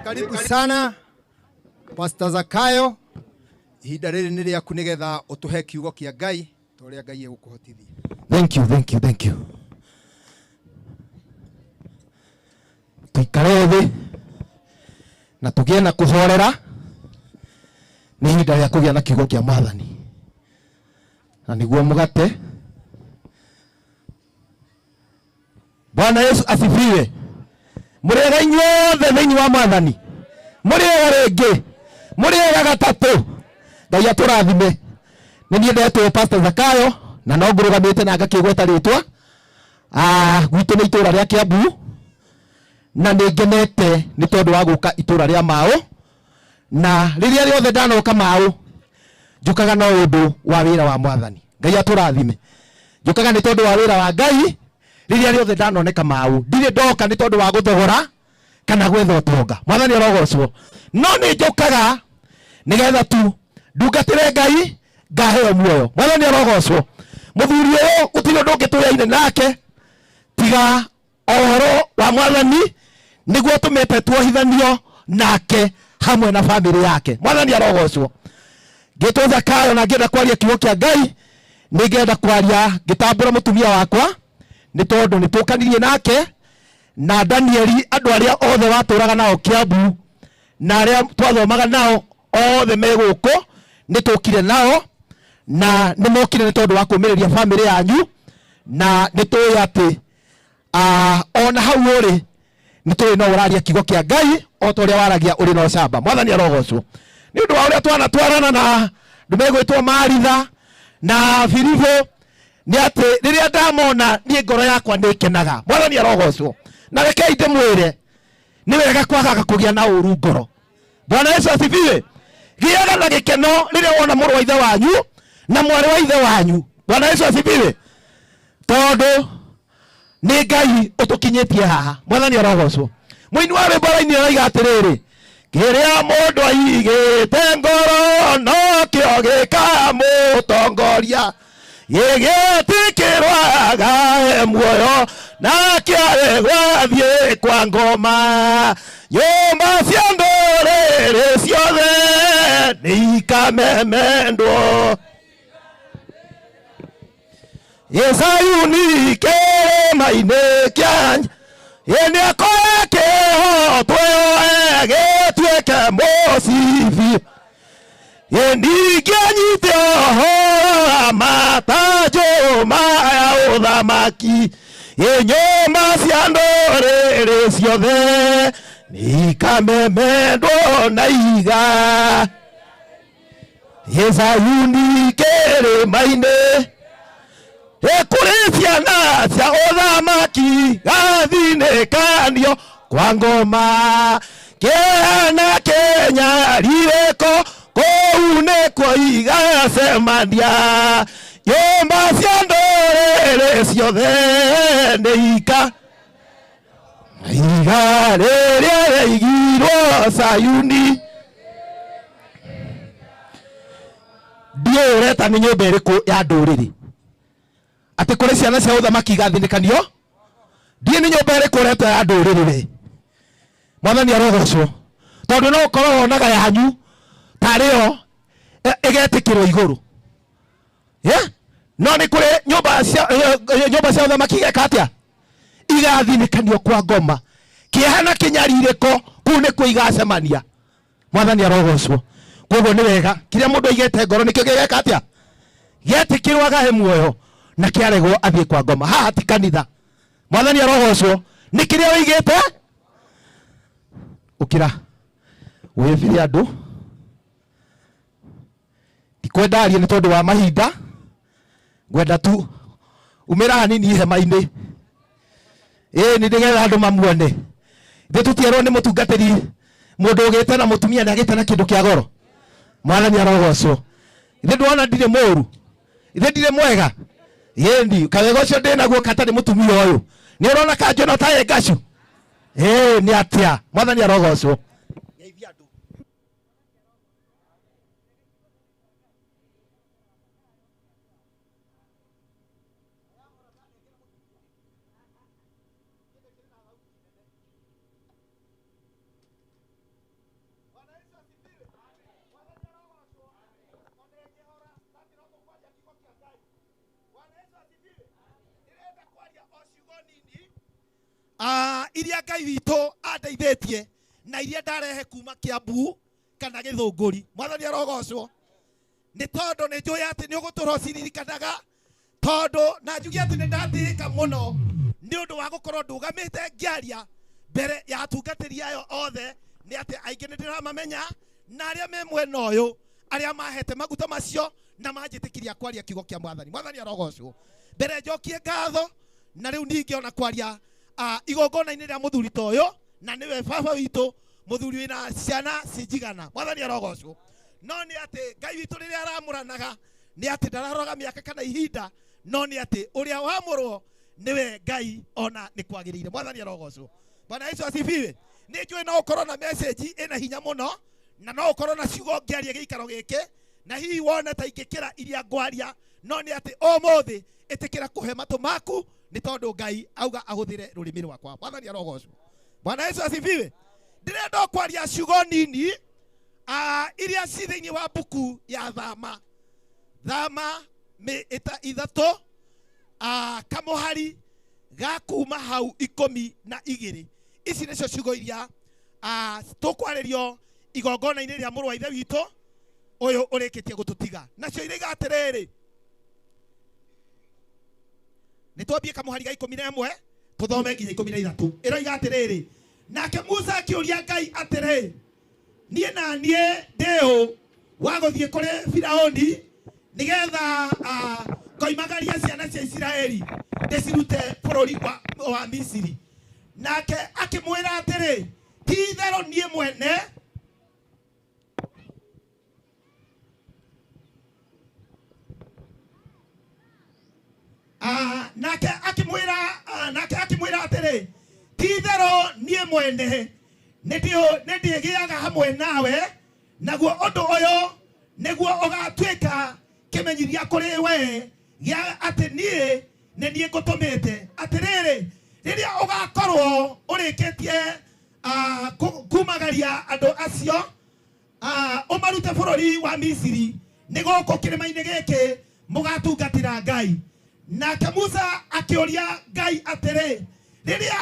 Karibu sana Pastor Zakayo, ihinda rĩrĩ nĩ rĩaku nĩgetha ũtũhe kiugo kĩa Ngai ta ũrĩa Ngai egũkũhotithia. Thank you, thank you, thank you. Tuikare thĩ na tũgĩe na kũhorera, nĩ ihinda rĩa kũgĩa na kiugo kĩa Mwathani, na nĩguo mũgate. Bwana Yesu asifiwe. Mũrĩega inyuothe thĩinĩ wa Mwathani, mũrĩega rĩngĩ, mũrĩega gatatũ. Ngai atũrathime. Nĩ niĩ ndetwo Pastor Zakayo na no ngũrũgamĩte na ngakĩgweta rĩtwa. Gwitũ nĩ itũra rĩa Kiambu na nĩ ngenete nĩ tondũ wa gũka itũra rĩa Maũ, na rĩrĩa rĩothe ndanoka Maũ Njũkaga no ũndũ wa wĩra wa Mwathani. Ngai atũrathime. Njũkaga nĩ tondũ wa wĩra wa Ngai rĩrĩa rĩothe ndanoneka mau. Ndirĩ ndoka nĩ tondũ wa gũthogora kana gwetha ũtonga. Mwathani arogocwo. No nĩ njũkaga nĩgetha tu ndungatĩre Ngai ngaheo muoyo. Mwathani arogocwo. Mũthuri ũyũ gũtirĩ ũndũ ũngĩ tũyaine nake tiga ũhoro wa Mwathani nĩguo tũmĩte tuohithanio nake hamwe na bamĩrĩ yake. Mwathani arogocwo. Ngĩtwo Zakayo na ngĩenda kwaria kiugo kĩa Ngai, nĩ ngenda kwaria ngĩtambũra mũtumia wakwa nĩ tondũ nĩ tũkanirie nake na Danieli, andũ arĩa othe watũraga nao Kiambu na arĩa twathomaga nao othe me gũkũ nĩ tũkire nao na nĩ mokire nĩ tondũ wa kũmĩrĩria bamĩrĩ yanyu, na nĩ tũĩ atĩ ona hau ũrĩ nĩ tũĩ no ũraria kiugo kĩa Ngai o ta ũrĩa waragia ũrĩ na ũcamba. Mwathani arogocwo. Nĩ ũndũ wa ũrĩa twanatwarana na ndũmegwĩtwo Maritha na Filipo, nĩ atĩ rĩrĩa ndamona niĩ ngoro yakwa nĩ ĩkenaga. Mwathani arogocwo. Na rekei ndĩmwĩre nĩ wega kwagaga kũgĩa na ũru ngoro. Bwana Yesu asifiwe. Gĩaga na gĩkeno rĩrĩa wona mũrũ wa ithe wanyu na mwarĩ wa ithe wanyu. Bwana Yesu asifiwe. Tondũ nĩ Ngai ũtũkinyĩtie haha. Mwathani arogocwo. Mũini wa rwĩmbo araini araiga atĩrĩrĩ, kĩrĩa mũndũ aigĩte ngoro nokĩo gĩkamũtongoria, gĩgĩtĩkĩrwo agae muoyo na kĩarĩ gwathiĩ kwa ngoma. Nyũmba cia ndũrĩrĩ ciothe nĩ ikamemendwo. Zayuni kĩrĩma-inĩ kĩa nĩakoya kĩhotwo gĩtuĩke mũcibi. Ningĩ anyite ũhoro wa matanjũ maya ũthamaki, nyũmba cia ndũrĩrĩ ciothe nĩikamemendwo na ihiga. Zayuni kĩrĩma-inĩ kũrĩ ciana cia ũthamaki gathinĩkanio kwa ngoma, kĩeha na kĩnyarirĩko kũu nĩkuo igacemania. Nyũmba cia ndũrĩrĩ ciothe nĩ iga rĩrĩa rĩaigirwo Sayuni. Ndiũĩ ũreta nĩ nyũmba ĩrĩkũ ya ndũrĩrĩ atĩ kũrĩ ciana cia ũthamaki igathinĩkanio. Ndiĩ nĩ nyũmba ĩrĩkũ ũreta ya ndũrĩrĩ we. Mwathani arogocwo. Tondũ no ũkorwo wonaga yanyu tarĩ yo ĩgetĩkĩrwo igũrũ. No nĩ kũrĩ nyũmba cia ũthamaki igeka atĩa? Igathinĩkanio kwa ngoma. Kĩeha na kĩnyarirĩko kũu nĩkuo igacemania. Mwathani arogocwo. Koguo nĩ wega kĩrĩa mũndũ aigĩte ngoro nĩkĩo gĩgeka atĩa? Gĩetĩkĩrwo agahe muoyo na kĩaregwo athiĩ kwa ngoma. Haha ti kanitha. Mwathani arogocwo. Nĩ kĩrĩa wĩigĩte ũkĩra wĩbire andũ. Ndikwenda arie nĩ tondũ wa mahinda, ngwenda tu umĩra hanini hema-inĩ. Nĩ nĩgetha andũ mamuone. Ithuĩ tũtierwo nĩ mũtungatĩri mũndũ ũgĩte na mũtumia nĩ agĩte na kĩndũ kĩa goro. Mwathani arogocwo. Ithuĩ ndwona ndirĩ mũru, ithuĩ ndirĩ mwega. Ĩni kawega ũcio ndĩnaguo katarĩ mũtumia ũyũ. Nĩ ũrona kanjũ ĩno ta ĩ ngacu? Nĩ atĩa? Mwathani arogocwo. Iria Ngai witũ andeithĩtie na iria ndarehe kuma Kiambu kana Gĩthũngũri. Mwathani arogocwo. Nĩ tondũ nĩ njũĩ atĩ nĩ ũgũtũra ũciririkanaga, tondũ na njuge atĩ nĩ ndatĩĩka mũno nĩ ũndũ wa gũkorwo ndũgamĩte ngĩaria mbere ya atungatĩri ayo othe, nĩ atĩ aingĩ nĩ ndĩramamenya na arĩa me mwena ũyũ arĩa mahete maguta macio na manjĩtĩkirie kwaria kiugo kĩa Mwathani. Mwathani arogocwo. Mbere njokie ngatho na rĩu ningĩ ona kwaria igongona-inĩ rĩa mũthuri ta ũyũ, na nĩwe baba witũ, mũthuri wĩna ciana cinjigana. Mwathani arogocwo. No nĩ atĩ Ngai witũ rĩrĩa aramũranaga nĩ atĩ ndararoraga mĩaka kana ihinda, no nĩ atĩ ũrĩa wamũrwo nĩwe Ngai ona nĩ kwagĩrĩire. Mwathani arogocwo. Bwana Yesu asifiwe. Nĩ njũĩ no ũkorwo na message ĩna hinya mũno, na no ũkorwo na ciugo ngĩaria gĩikaro gĩkĩ, na hihi wone ta ingĩkĩra iria ngwaria, no nĩ atĩ ũmũthĩ ĩtĩkĩra kũhe matũ maku, nĩ tondũ Ngai auga ahũthĩre rũrĩmĩ rwakwa. Mwathani arogocwo. Bwana Yesu asifiwe. Ndĩrenda kwaria ciugo nini iria ci thĩinĩ wa mbuku ya Thama, Thama 3, kamũhari ga kuma hau 12. Ici nĩcio ciugo iria tũkwarĩrio igongona-inĩ rĩa mũrũ wa ithe witũ ũyũ ũrĩkĩtie gũtũtiga. Nacio iraiga atĩrĩrĩ, nĩ twambie kamũhari ga 11 tũthome nginya 13. Ĩroiga atĩrĩrĩ, nake Musa akĩũria Ngai atĩrĩ, niĩ na niĩ ndĩ ũ wa gũthiĩ kũrĩ Firaũni nĩgetha ngoimagaria ciana cia Isiraeli ndĩcirute bũrũri wa Misiri? Nake akĩmwĩra atĩrĩ, ti itherũ niĩ mwene nake akĩmwĩra atĩrĩ, ti itherũ niĩ mwene nĩ ndĩgĩaga hamwe nawe, naguo ũndũ ũyũ nĩguo ũgatuĩka kĩmenyithia kũrĩ we gĩa atĩ niĩ nĩ niĩ ngũtũmĩte. Atĩrĩrĩ, rĩrĩa ũgakorwo ũrĩkĩtie kumagaria andũ acio, ũmarute bũrũri wa Misiri, nĩ gũkũ kĩrĩma-inĩ gĩkĩ mũgatungatĩra Ngai. Nake Musa akĩũria Ngai atĩrĩ, rĩrĩa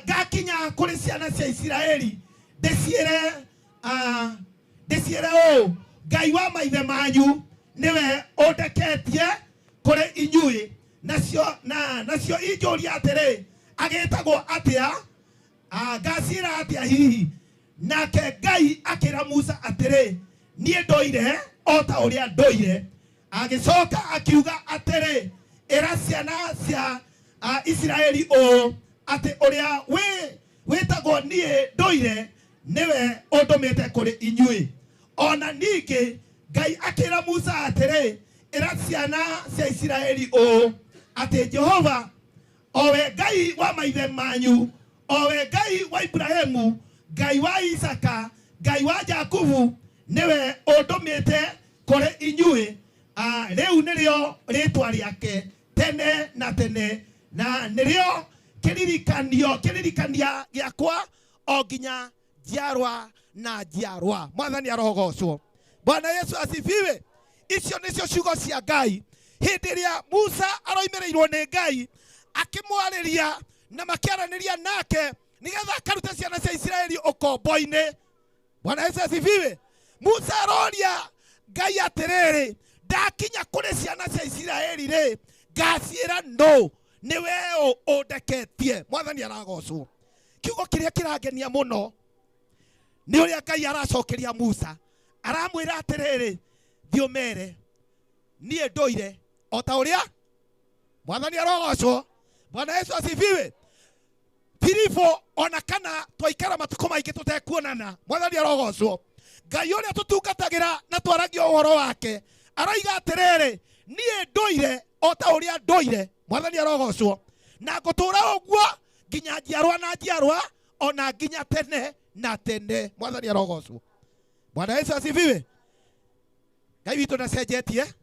ngakinya kũrĩ ciana cia Isiraeli ndĩciĩre ũũ, Ngai wa maithe manyu nĩwe ũndeketie kũrĩ inyuĩ, nacio injũria atĩrĩ, agĩtagwo atĩa? Ngaciĩra atĩa hihi? Nake Ngai akĩra Musa atĩrĩ, niĩ ndoire o ta ũrĩa ndoire. Agĩcoka akiuga atĩrĩ, ĩra ciana cia Isiraeli ũũ, atĩ ũrĩa wĩtagwo niĩ ndoire nĩwe ũndũmĩte kũrĩ inyuĩ. Ona ningĩ Ngai akĩra Musa atĩrĩ, ĩra ciana cia Isiraeli ũũ, atĩ Jehova o we Ngai wa maithe manyu, o we Ngai wa Ibrahimu, Ngai wa Isaka, Ngai wa Jakubu, nĩwe ũndũmĩte kũrĩ inyuĩ. Rĩu nĩrĩo rĩtwa rĩake tene na tene, na nĩrĩo kĩririkania gĩakwa o nginya njiarwa na njiarwa. Mwathani arogocwo. Bwana Yesu asifiwe. Icio nĩcio ciugo cia Ngai. Hĩndĩ ĩrĩa Musa aroimĩrĩirwo nĩ Ngai akĩmwarĩria na makĩaranĩria nake nĩgetha akarute ciana cia Isiraeli ũkombo-inĩ. Bwana Yesu asifiwe. Musa aroria Ngai atĩrĩrĩ, ndakinya kũrĩ ciana cia Isiraeli rĩ, ngaciĩra nũ? Nĩwe ũ ũndeketie? Mwathani aragocwo. Kiugo kĩrĩa kĩrangenia mũno nĩ ũrĩa Ngai aracokeria Musa, aramwĩra atĩrĩrĩ, thiĩ ũmere niĩ ndũire o ta ũrĩa. Mwathani arogocwo. Bwana Yesu asifiwe. Filipo ona kana twaikara matukũ maingĩ tũtekuonana, Mwathani arogocwo. Ngai ũrĩa tũtungatagĩra na twaragia ũhoro wake aroiga atĩrĩrĩ, niĩ ndũire o ta ũrĩa ndũire. Mwathani arogocwo. Na ngũtũũra ũguo nginya njiarwa na njiarwa, ona nginya tene na tene. Mwathani arogocwo. Bwana Yesu asifiwe. Ngai witũ ndacenjetie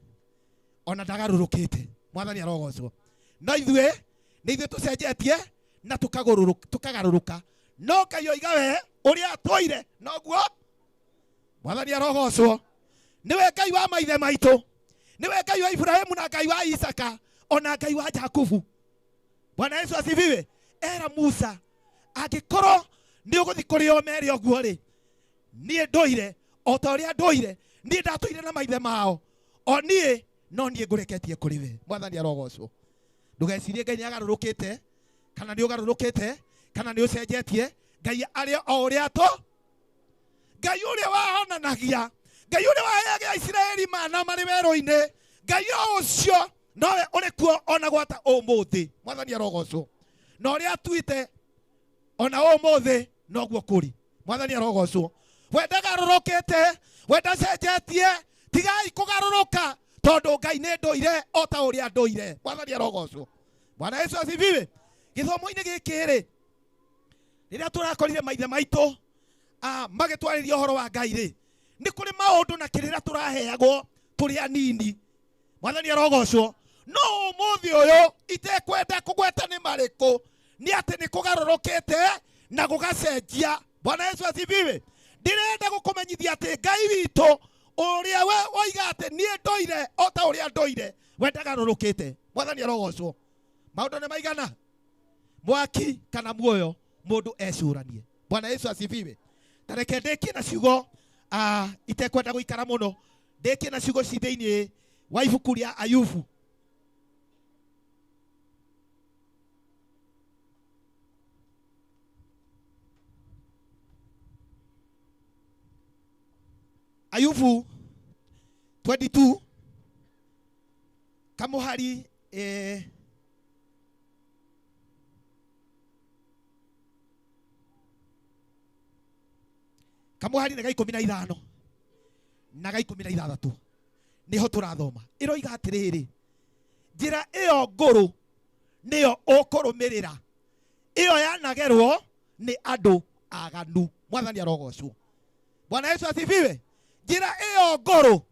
ona ndagarũrũkĩte. Mwathani arogocwo. No ithuĩ nĩ ithuĩ tũcenjetie na tũkagarũrũka, no Ngai oiga we ũrĩa atũire noguo. Mwathani arogocwo. Nĩwe Ngai wa maithe maitũ, nĩwe Ngai wa Ibrahimu na Ngai wa Isaka ona Ngai wa Jakubu. Bwana Yesu asifiwe. Era Musa, angĩkorwo nĩ ũgũthiĩ kũrĩ o mere ũguo rĩ, niĩ ndũire o ta ũrĩa ndũire, niĩ ndatũire na maithe mao, o niĩ no niĩ ngũreketie kũrĩ we. Mwathani arogocwo. Ndũgecirie Ngai nĩagarũrũkĩte, kana nĩ ũgarũrũkĩte, kana nĩ ũcenjetie. Ngai arĩ o ũrĩa tũ. Ngai ũrĩa wahonanagia, Ngai ũrĩa waheaga Isiraeli mana marĩ werũ-inĩ, Ngai o ũcio nowe ũrĩ kuo ona gwata ũmũthĩ. Mwathani arogocwo. Na ũrĩa atuĩte ona ũmũthĩ noguo kũrĩ. Mwathani arogocwo. We ndagarũrũkĩte, We ndacenjetie, tigai kũgarũrũka tondũ Ngai nĩ ndũire o ta ũrĩa ndũire. Mwathani arogocwo. Bwana Yesu asifiwe. Gĩthomo-inĩ gĩkĩ rĩ, rĩrĩa tũrakorire maithe maitũ magĩtwarĩria ũhoro wa Ngai rĩ, nĩ kũrĩ maũndũ na kĩrĩra tũraheagwo tũrĩ anini. Mwathani arogocwo. No ũmũthĩ ũyũ itekwenda kũgweta nĩ marĩkũ, nĩ atĩ nĩ kũgarũrũkĩte na gũgacenjia. Bwana Yesu asifiwe. Ndĩrenda gũkũmenyithia atĩ Ngai witũ ũrĩa we woiga atĩ niĩ ndũire o ta ũrĩa ndũire, we ndagarũrũkĩte. Mwathani arogocwo. Maũndũ nĩ maigana? Mwaki kana muoyo, mũndũ ecũranie. Bwana Yesu asifiwe. Ta reke ndĩkie na ciugo, itekwenda gũikara mũno, ndĩkie na ciugo ci thĩinĩ wa ibuku rĩa Ayubu. Ayubu 22 kamuhari kamuhari nĩ ga ikũmi na ithano na ga ikũmi na ithathatũ nĩho tũrathoma. Ĩroiga atĩrĩrĩ, njĩra ĩyo ngũrũ nĩyo ũkũrũmĩrĩra, ĩyo yanagerwo nĩ andũ aganu. Mwathani arogocwo. Bwana Yesu asifiwe. Njĩra ĩyo ngũrũ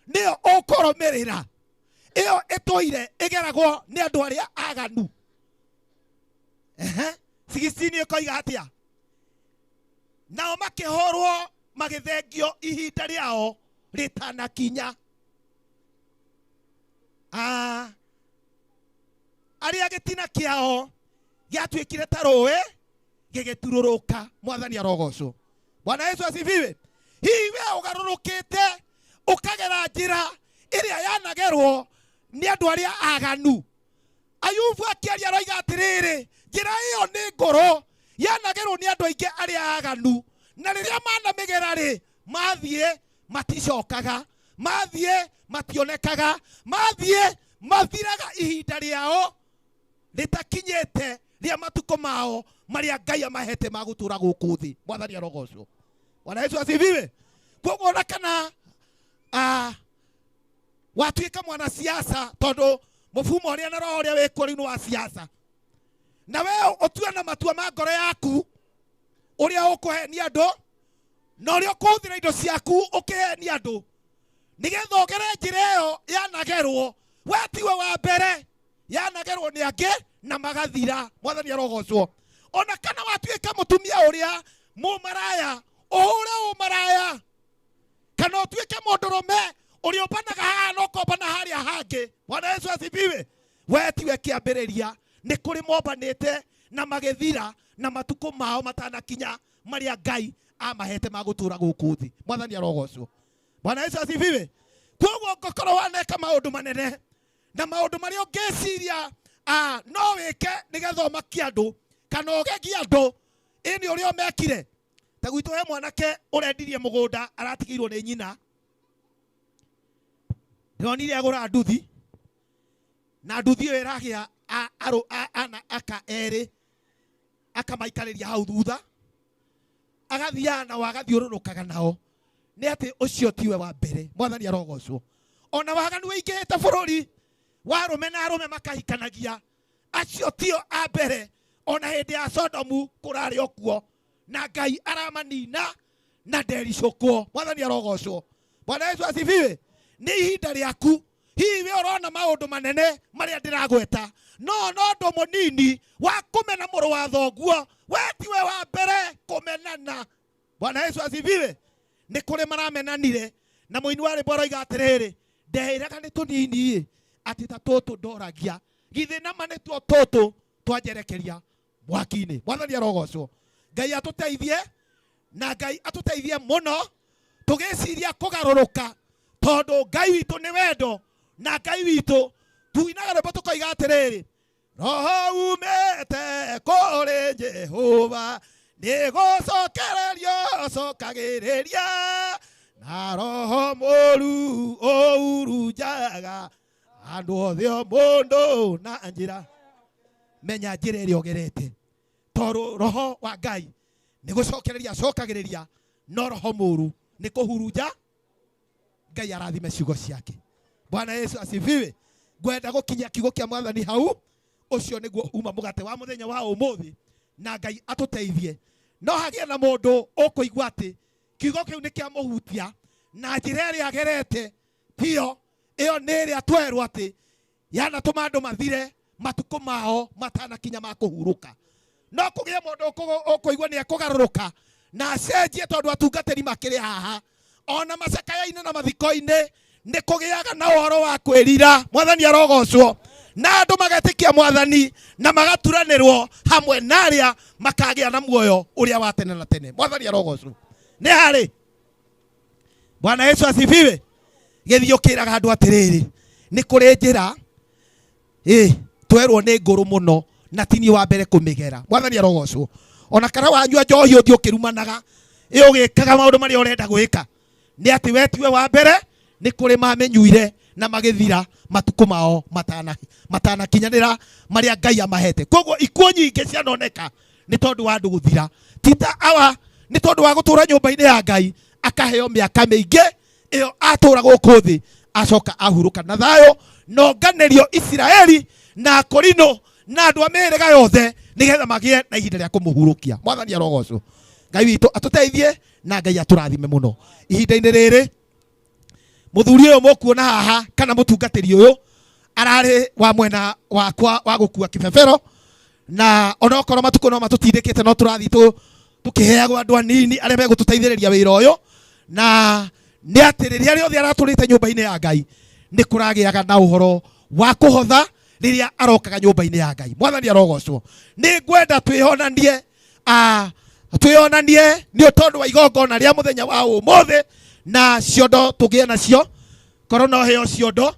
nĩyo ũkũrũmĩrĩra, ĩyo ĩtũire ĩgeragwo nĩ andũ arĩa aganu. 16 ĩkoiga atĩa? Nao makĩhũrwo magĩthengio ihinda rĩao rĩtanakinya. Arĩa gĩtina kĩao gĩatuĩkire ta rũĩ gĩgĩturũrũka. Mwathani arogocwo. Bwana Yesu asifiwe. Hihi we ũgarũrũkĩte ũkagera njĩra ĩrĩa yanagerwo nĩ andũ arĩa aganu. Ayubu akĩaria aroiga atĩrĩrĩ, njĩra ĩyo nĩ ngũrũ yanagerwo nĩ andũ aingĩ arĩa aganu, na rĩrĩa manamĩgera rĩ, mathiĩ maticokaga, mathiĩ mationekaga, mathiĩ mathiraga ihinda rĩao rĩtakinyĩte rĩa matukũ mao marĩa Ngai amahete ma gũtũũra gũkũ thĩ. Mwathani arogocwo. Bwana Yesu asifiwe. Koguo ona kana watuĩka mwanasiasa, tondũ mũfumo ũrĩa na roho ũrĩa wĩkuo rĩu nĩ wa siasa, na we ũtue na matua ma ngoro yaku ũrĩa ũkũhenia andũ na ũrĩa ũkũhũthĩra indo ciaku ũkĩhenia andũ, nĩgetha ũgere njĩra ĩyo yanagerwo. We tiwe wa mbere, yanagerwo nĩ angĩ na magathira. Mwathani arogocwo. Ona kana watuĩka mũtumia ũrĩa mũmaraya, ũhũre ũmaraya, kana ũtuĩke mũndũrũme ũrĩa ũmbanaga haha na ũkombana harĩa hangĩ. Bwana Yesu asifiwe. We tiwe kĩambĩrĩria, nĩ kũrĩ mombanĩte na magĩthira na matukũ mao matanakinya marĩa Ngai amahete ma gũtũũra gũkũ thĩ. Mwathani arogocwo. Bwana Yesu asifiwe. Koguo ngũkorwo waneka maũndũ manene na maũndũ marĩa ũngĩciria, no wĩke nĩgetha ũmakie andũ kana ũgegie andũ, ĩ nĩ ũrĩa ũmekire. Ta gwitũ he mwanake ũrendirie mũgũnda aratigĩirwo nĩ nyina, ndĩronire agũra nduthi, na nduthi ĩyo ĩragĩa ana aka erĩ, akamaikarĩria hau thutha, agathiaga nao agathiũrũrũkaga nao. Nĩ atĩ ũcio tiwe wa mbere. Mwathani arogocwo. Ona waganu wĩingĩhĩte bũrũri wa arũme na arũme makahikanagia, acio tio a mbere. Ona hĩndĩ ya Sodomu kũrarĩ o kuo, na Ngai aramanina na ndericũkwo. Mwathani arogocwo. Bwana Yesu asifiwe. Nĩ ihinda rĩaku. Hihi we ũrona maũndũ manene marĩa ndĩragweta, no no ũndũ mũnini wa kũmena mũrũ wa thoguo, we tiwe wa mbere kũmenana. Bwana Yesu asifiwe. Nĩ kũrĩ maramenanire, na mũini wa rwĩmbo aroiga atĩrĩrĩ, ndeĩraga nĩ tũnini ĩ, atĩ ta tũtũ ndoragia, githĩ nama nĩtuo tũtũ twanjerekeria mwaki-inĩ. Mwathani arogocwo. Ngai atũteithie, na Ngai atũteithie mũno tũgĩciria kũgarũrũka, tondũ Ngai witũ nĩ wendo, na Ngai witũ tuinaga rwĩmbo tũkoiga atĩrĩrĩ, roho umĩte kũrĩ Jehova nĩ gũcokererio cokagĩrĩria, na roho mũru ũurunjaga andũ othe o mũndũ na njĩra. Menya njĩra ĩrĩa ũgerete, tondũ roho wa Ngai nĩ gũcokereria acokagĩrĩria, no roho mũru Nĩ kũhurunja. Ngai arathime ciugo ciake. Bwana Yesu asifiwe. Ngwenda gũkinyia kiugo kĩa Mwathani hau. Ũcio nĩguo uma mũgate wa mũthenya wa ũmũthĩ, na Ngai atũteithie. No hagĩe na mũndũ ũkũigua atĩ kiugo kĩu nĩ kĩamũhutia na njĩra ĩrĩa agerete tiyo ĩyo, nĩ ĩrĩa twerwo atĩ yanatũma andũ mathire matukũ mao matanakinya ma kũhurũka. No kũgĩe mũndũ ũkũigua nĩ ekũgarũrũka na acenjie, tondũ atungatĩri makĩrĩ haha ona macakaya-inĩ na mathiko-inĩ nĩ kũgĩaga na ũhoro wa kwĩrira. Mwathani arogocwo. Na andũ magetĩkia Mwathani na magaturanĩrwo hamwe na arĩa makagĩa na muoyo ũrĩa wa tene na tene. Mwathani arogocwo. Nĩ harĩ Bwana Yesu asifiwe. Gĩthiĩ ũkĩraga andũ atĩrĩrĩ, nĩ kũrĩ njĩra ĩ twerwo nĩ ngũrũ mũno na ti niĩ wa mbere kũmĩgera. Mwathani arogocwo. Ona kana wanyua njohi ũthiĩ ũkĩrumanaga, ĩ ũgĩkaga maũndũ marĩa ũrenda gwĩka, nĩ atĩ we tiwe wa mbere, nĩ kũrĩ mamĩnyuire na magĩthira matukũ mao matanakinyanĩra marĩa Ngai amahete. Koguo ikuũ nyingĩ cianoneka nĩ tondũ wa andũ gũthira, ti ta awa, nĩ tondũ wa gũtũra nyũmba-inĩ ya Ngai akaheo mĩaka mĩingĩ ĩyo atũra gũkũ thĩ, acoka ahurũka na thayũ, na onganĩrio Isiraeli na Akorino na andũ a mĩhĩrĩga yothe, nĩgetha magĩe na ihinda rĩa kũmũhurũkia. Mwathani arogocwo. Ngai witũ atũteithie na Ngai atũrathime mũno ihinda-inĩ rĩrĩ. Mũthuri ũyũ mũkuona haha kana mũtungatĩri ũyũ ararĩ wa mwena wakwa wa gũkua kĩbebero, na onokorwo matukũ no matũtindĩkĩte, no tũrathiĩ tũkĩheagwo andũ anini arĩa megũtũteithĩrĩria wĩra ũyũ. Na nĩ atĩ rĩrĩa rĩothe aratũrĩte nyũmba-inĩ ya Ngai, nĩ kũragĩaga na ũhoro wa kũhotha rĩrĩa arokaga nyũmba-inĩ ya Ngai. Mwathani arogocwo. Nĩ ngwenda twĩhonanie, twĩonanie nĩ tondũ wa igongona rĩa mũthenya wa ũmũthĩ, na ciondo tũgĩe nacio. Korwo no heo ciondo,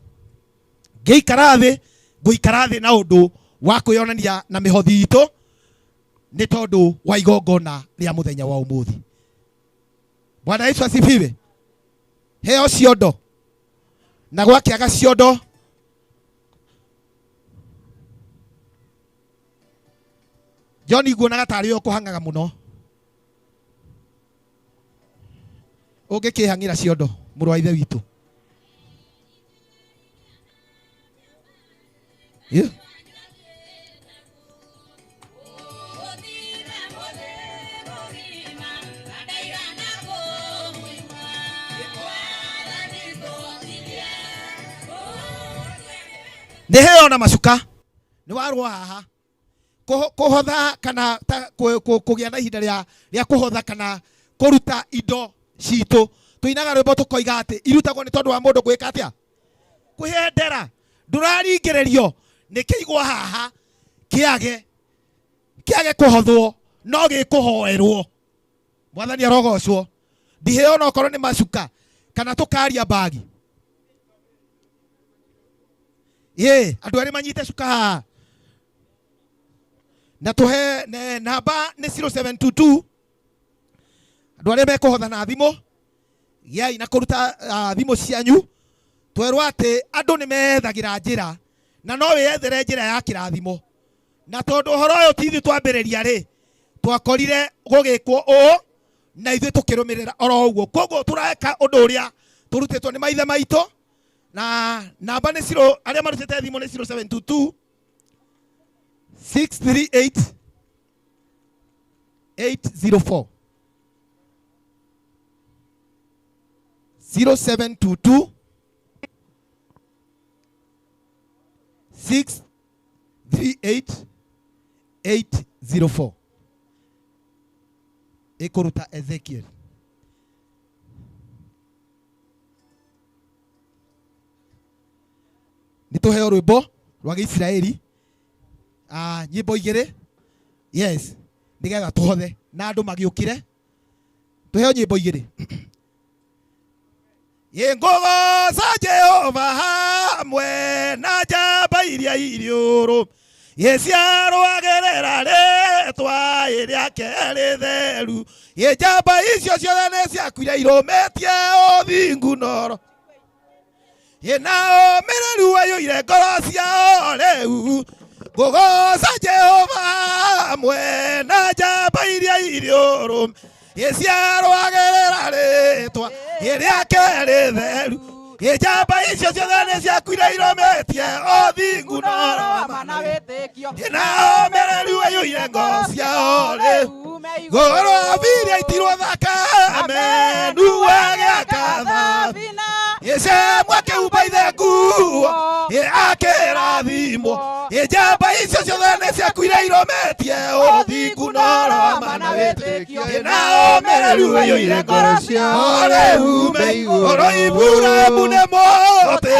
ngĩikara thĩ, ngũikara thĩ na ũndũ wa kwĩonania na mĩhothi itũ nĩ tondũ wa igongona rĩa mũthenya wa ũmũthĩ. Bwana Yesu asifiwe. Heo ciondo na gwakĩaga ciondo, John nguonaga tarĩ we ũkũhang'aga mũno. Ũngĩkĩhang'ĩra ciondo, mũrũ wa ithe witũ. Yeah. Nĩ heo na macuka nĩ warwo haha. Kũhotha kana ta kũgĩa na ihinda rĩa kũhotha kana kũruta indo citũ. Tũinaga rwĩmbo tũkoiga atĩ irutagwo nĩ tondũ wa mũndũ gwĩka atĩa? Kwĩyendera. Ndũraringĩrĩrio nĩ kĩigwo haha kĩage kũhothwo, no gĩkũhoerwo. Mwathani arogocwo. Ndiheo no korwo nĩ macuka kana tũkaria mbagi. Ĩ andũ erĩ manyite cuka haha na tũhe namba nĩ 0722. Andũ arĩa mekũhotha na thimũ, gĩai na kũruta thimũ cianyu. Twerwo atĩ andũ nĩ methagĩra njĩra, na no wĩyethere njĩra ya kĩrathimo. Na tondũ ũhoro ũyũ ti ithuĩ twambĩrĩria rĩ, twakorire gũgĩkwo ũũ na ithuĩ tũkĩrũmĩrĩra oro ũguo. Koguo tũreka ũndũ ũrĩa tũrutĩtwo nĩ maithe maitũ. Na namba nĩ zero, arĩa marutĩte thimũ nĩ 0722 638 804, 0722 638 804. Ĩkũruta Ezekiel. Nĩ tũheo rwĩmbo rwa Gĩisiraeli, nyĩmbo igĩrĩ, yes, nĩgetha tũhothe na andũ magĩũkĩre. Tũheo nyĩmbo igĩrĩ. Ngũgoca Jehova hamwe na njamba iria irĩ ũrũ, gĩciarũagĩrĩra rĩtwa rĩake rĩtheru. Njamba icio ciothe nĩ ciakuire irũmĩtie ũthingu noro, na ũmĩrĩru waiyũire ngoro ciao. Rĩu ngũgoca Jehova hamwe na njamba iria irĩ ũrũ. Iciarwagĩrĩra rĩtwa rĩake rĩtheru. Njamba icio ciothe nĩ ciakuire irũmĩtie ũthingu na ũroma na ũmĩrĩru waiyũire ngoro ciao rĩu. Gũrũ abiria itirwo thakame nuagĩaka thabina. Icemwa akĩhumba ithe nguo akĩrathimwo. Njamba icio ciothe nĩ ciakuire irũmĩtie ũthingu na ũroma na wĩtĩkio na ũmĩrĩru waiyũire ngoro ciao rĩu me igũrũ. Iburahimu nĩ mũtĩ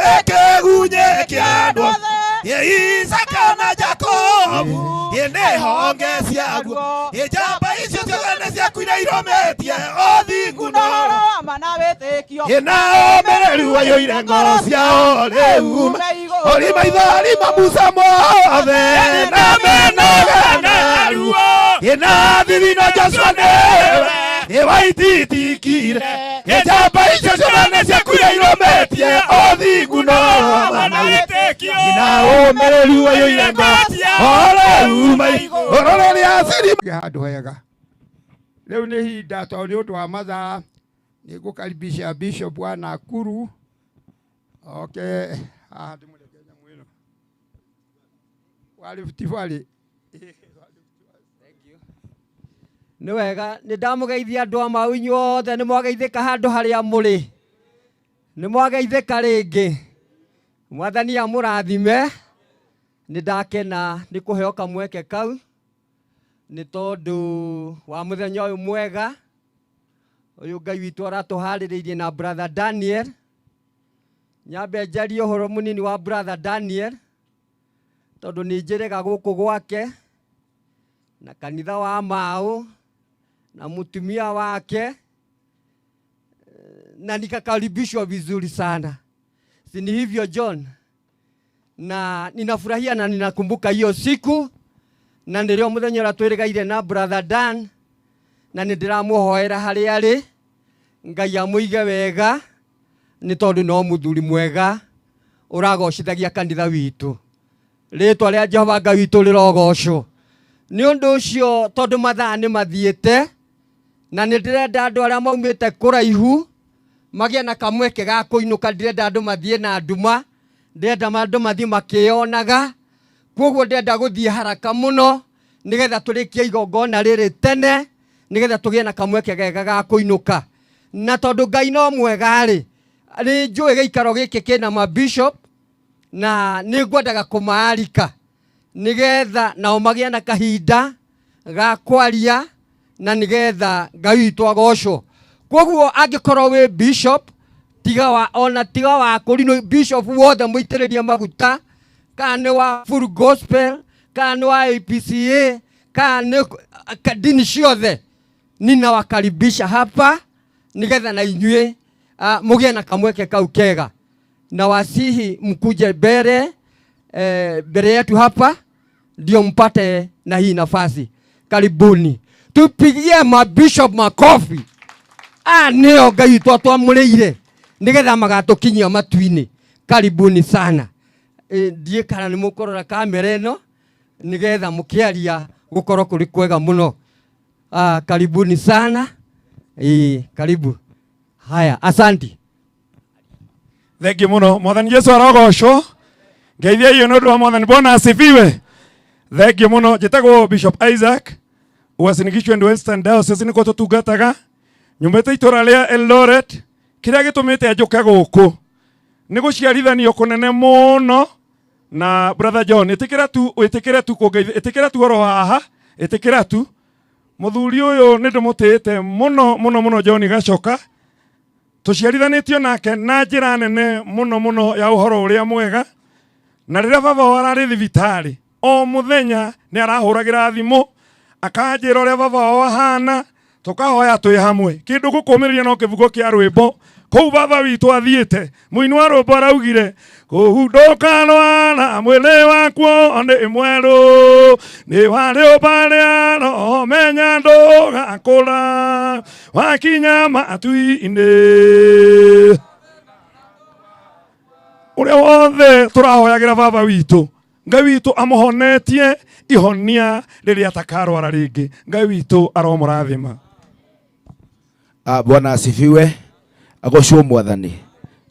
wĩkĩgunye kĩa andũ Isaka na Jakobu nĩ honge ciaguo. Njamba icio ciothe nĩ ciakuire irũmĩtie ũthingu na ũroma na ũmĩrĩru waiyũire ngoro ciao rĩu ũrĩ maithori ma Musa mothe na menoga na ruo na thithi na Joshua nĩwe waititikire. Njamba icio ciothe nĩ ciakuire irũmĩtie ũthingu na ũroma na wĩtĩkio na ũmĩrĩru waiyũire ngoro ciao rĩu me igũrũ rĩrĩa siri handũ hega. Rĩu nĩ ihinda tondũ nĩ ũndũ wa mathaa nĩ ngũkaribisha Bishop wa Nakuru oke haha ndĩmũreke nyamũ ĩno wa Rift Valley. Nĩ wega nĩ ndamũgeithia andũ a mau inyuothe nĩ mwageithĩka handũ harĩa mũrĩ nĩ mwageithĩka rĩngĩ. Mwathani amũrathime. Nĩ ndakena nĩ kũheo kamweke kau nĩ tondũ wa mũthenya ũyũ mwega ũyũ Ngai witũ aratũharĩrĩirie na brother Daniel. Nyambe njarie ũhoro mũnini wa brother Daniel tondũ nĩ njĩrĩga gũkũ gwake na kanitha wa Mau na mũtumia wake na nikakaribishwa vizuri sana. Si ni hivyo John? Na ninafurahia na ninakumbuka hiyo siku na nĩrĩo mũthenya ũrĩa twĩrĩgaire na brother Dan na nĩ ndĩramũhoera harĩa arĩ Ngai amũige wega nĩ tondũ no mũthuri mwega ũragocithagia kanitha witũ. Rĩtwa rĩa Jehova Ngai witũ rĩrogocwo. Nĩ ũndũ ũcio tondũ mathaa nĩ mathiĩte na nĩ ndĩrenda andũ arĩa maumĩte kũraihu magĩe na kamweke ga kũinũka. Ndĩrenda andũ mathiĩ na nduma, ndĩrenda andũ mathiĩ makĩonaga, koguo ndĩrenda gũthiĩ haraka mũno nĩgetha tũrĩkie igongona rĩrĩ tene nĩgetha tũgĩe na kamweke gega ga kũinũka. Na tondũ Ngai no mwega rĩ, nĩ njũĩ gĩikaro gĩkĩ kĩna mabishop na nĩ ngwendaga kũmaarika nĩgetha nao magĩe na kahinda ga kwaria na nĩgetha Ngai witũ agocwo. Koguo angĩkorwo wĩ bishop tiga wa ona tiga wa kũrinwo bishop wothe mũitĩrĩrie maguta kana nĩ wa full gospel kana nĩ wa APCA kana nĩ dini ciothe, ninawakaribisha hapa nĩgetha na inyuĩ mũgĩe na kamweke kau kega. Na wasihi mkuje mbele mbele yetu hapa ndio mpate na hii nafasi. Karibuni. Tupigie mabishop makofi. Nĩo Ngai witũ atwamũrĩire nĩgetha magatũkinyia matu-inĩ. Karibuni sana. Ndiĩ kana nĩ mũkũrora kamera ĩno nĩgetha mũkĩaria gũkorwo kũrĩ kwega mũno. Karibuni sana. Karibu. Haya, asanti. Thank you muno. Mwathani Jesu arogocwo. Ngeithia iyo nĩ ũndũ wa Mwathani. Bwana asifiwe. Thank you muno. Njĩtagwo Bishop Isaac Uasin Gishu and Western Diocese nĩkuo tũtungataga. Nyumĩte itũra rĩa Eldoret. Kĩrĩa gĩtũmĩte njũke gũkũ nĩ gũciarithanio kũnene mũno na brother John. Ĩtĩkĩra tu, ĩtĩkĩra tu kũngeithia, ĩtĩkĩra tu oro haha, ĩtĩkĩra tu. Mũthuri ũyũ nĩ ndĩmũtĩĩte mũno mũno mũno John Gachoka. Tũciarithanĩtio nake na njĩra nene mũno mũno ya ũhoro ũrĩa mwega. Na rĩrĩa baba wao ararĩ thibitarĩ o mũthenya nĩ arahũragĩra thimũ akanjĩra ũrĩa baba wao ahana, tũkahoya twĩ hamwe. Kĩndũ gũkũmĩrĩria no kĩbugo kĩa rwĩmbo kũu baba witũ athiĩte. Mũini wa rwĩmbo araugire kũu ndũkarwara mwĩrĩ wakuo nĩ mwerũ nĩ warĩ ũbarĩa no menya ndũgakũra wakinya matu-inĩ. Ũrĩa wothe tũrahoyagĩra baba witũ, Ngai witũ amũhonetie ihonia rĩrĩa atakarwara rĩngĩ. Ngai witũ aromũrathima. Ah, Bwana asifiwe. Agocwo mwathani.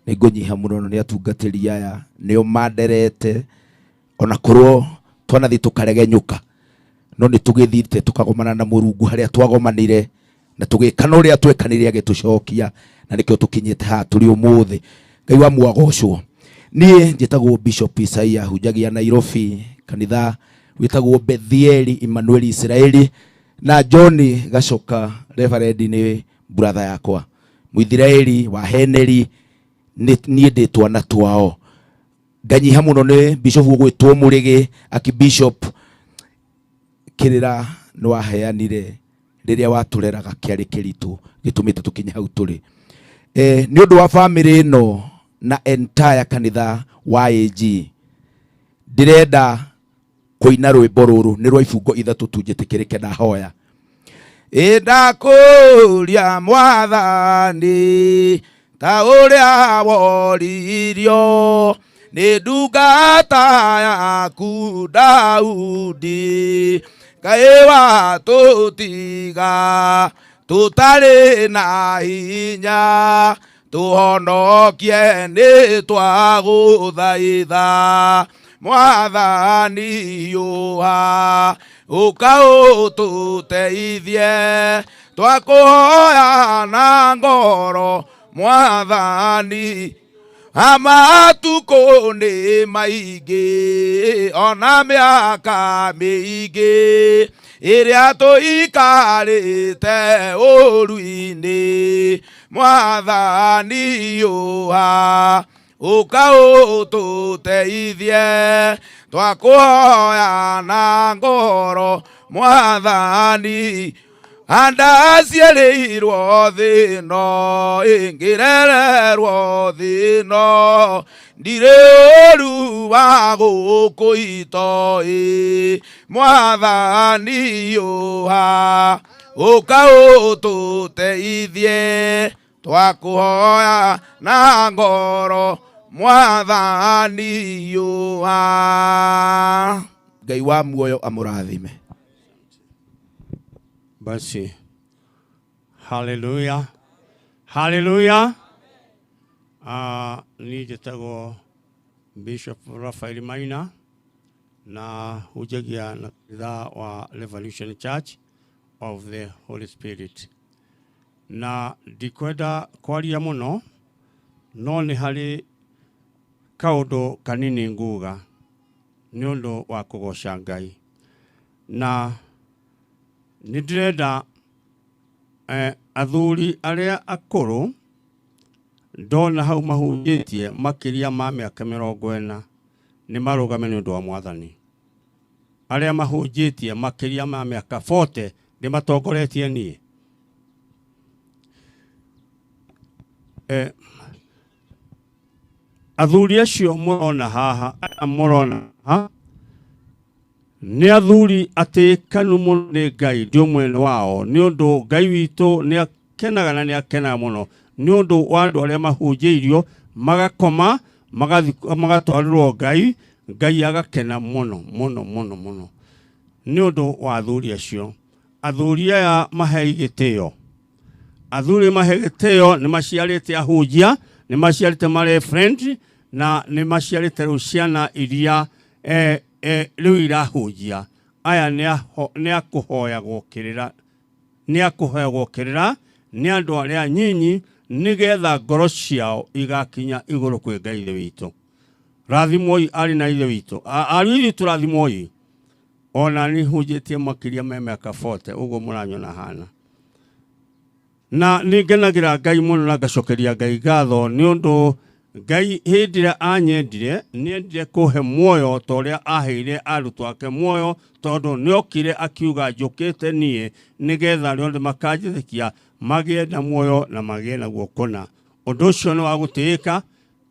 Nĩ ngũnyiha mũno nĩ atungatĩri aya nĩo manderete ona korwo twanathiĩ tũkaregenyũka no nĩ tũgĩthiĩte tũkagomana na mũrungu harĩa twagomanire na tũgĩkana ũrĩa twekanire agĩtũcokia na nĩkĩo tũkinyĩte haha tũrĩ ũmũthĩ. Ngai wa muagocwo. Niĩ njĩtagwo Bishop Isaia, hunjagia Nairobi kanitha wĩtagwo Bethieli Emmanuel Israeli, na John Gacoka Reverend nĩ brother yakwa Mũithiraeli wa Heneri, niĩ ndĩ twana twao. Nganyiha mũno nĩ bishop ũgwĩtwo Mũrĩgĩ, Archbishop kĩrĩra nĩ waheanire rĩrĩa watũreraga kĩarĩ kĩritũ gĩtũmĩte tũkinye hau tũrĩ. Nĩ ũndũ wa famĩlĩ ĩno na entire kanitha wa AG, ndĩrenda kũina rwĩmbo rũrũ nĩ rwa ibungo ithatũ tu njĩtĩkĩrĩke na hoya. Ĩndakũria mwathani ta ũrĩa woririo nĩ ndungata yaku Daudi, Ngai watũtiga tũtarĩ na hinya, tũhonokie nĩ twagũthaitha. Mwathani hiũha ũka ũtũteithie, twakũhoya na ngoro mwathani. Amatukũ nĩ maingĩ ona mĩaka mĩingĩ ĩrĩa tũikarĩte ũru-inĩ, mwathani hiũha ũka ũtũteithie, twakũhoya na ngoro mwathani. Andaciarĩirwo thĩ ĩno ĩngĩrererwo thĩ ĩno, ndirĩ ũru wa gũkũ itoĩ, mwathani hiũha ũka ũtũteithie, twakũhoya na ngoro mwathani hiũha. Ngai wa muoyo amũrathime. Basi, haleluya, haleluya. Niĩ njĩtagwo Bishop Raphael Maina na hunjagia na kanitha wa Revolution Church of the Holy Spirit. Na ndikwenda kwaria mũno, no nĩ harĩ kaũndũ kanini nguga nĩ ũndũ wa kũgoca Ngai. Na nĩ ndĩrenda athuri arĩa akũrũ ndona hau mahunjĩtie makĩria ma mĩaka 40 nĩ marũgame nĩ ũndũ wa mwathani. Arĩa mahunjĩtie makĩria ma mĩaka 40 nĩ matongoretie niĩ. Athuri acio mũrona haha, aya mũrona haha, nĩ athuri atĩkanu mũno nĩ Ngai, ndi ũmwe wao, nĩ ũndũ Ngai witũ nĩ akenaga na nĩ akenaga mũno nĩ ũndũ wa andũ arĩa mahunjĩirio magakoma magatwarĩrwo Ngai, Ngai agakena mũno mũno mũno mũno nĩ ũndũ wa athuri acio. Athuri aya mahei gĩtĩo, athuri mahe gĩtĩo, nĩ maciarĩte ahunjia, nĩ maciarĩte marĩ friend, na nĩ maciarĩte rĩu ciana iria rĩu irahunjia. Aya nĩ akũhoyagwo kĩrĩra, nĩ akũhoyagwo kĩrĩra nĩ andũ arĩa nyinyi, nĩgetha ngoro ciao igakinya igũrũ kwĩ Ngai Ithe witũ. Rathimwoi arĩ na Ithe witũ. Ariũ ithe tũrathimwoi. Ona nĩ hunjĩtie makĩria ma mĩaka 40 ũguo mũranyona hana. Na nĩ ngenagĩra Ngai mũno na ngacokeria Ngai ngatho nĩ ũndũ Ngai hĩndĩ ĩrĩa anyendire, nĩ endire kũhe muoyo ta ũrĩa aheire arutwo ake muoyo, tondũ nĩ okire akiuga njũkĩte niĩ nĩgetha arĩa othe makanjĩtĩkia magĩe na muoyo na magĩe naguo kũna. Ũndũ ũcio nĩ wa gũtĩĩka,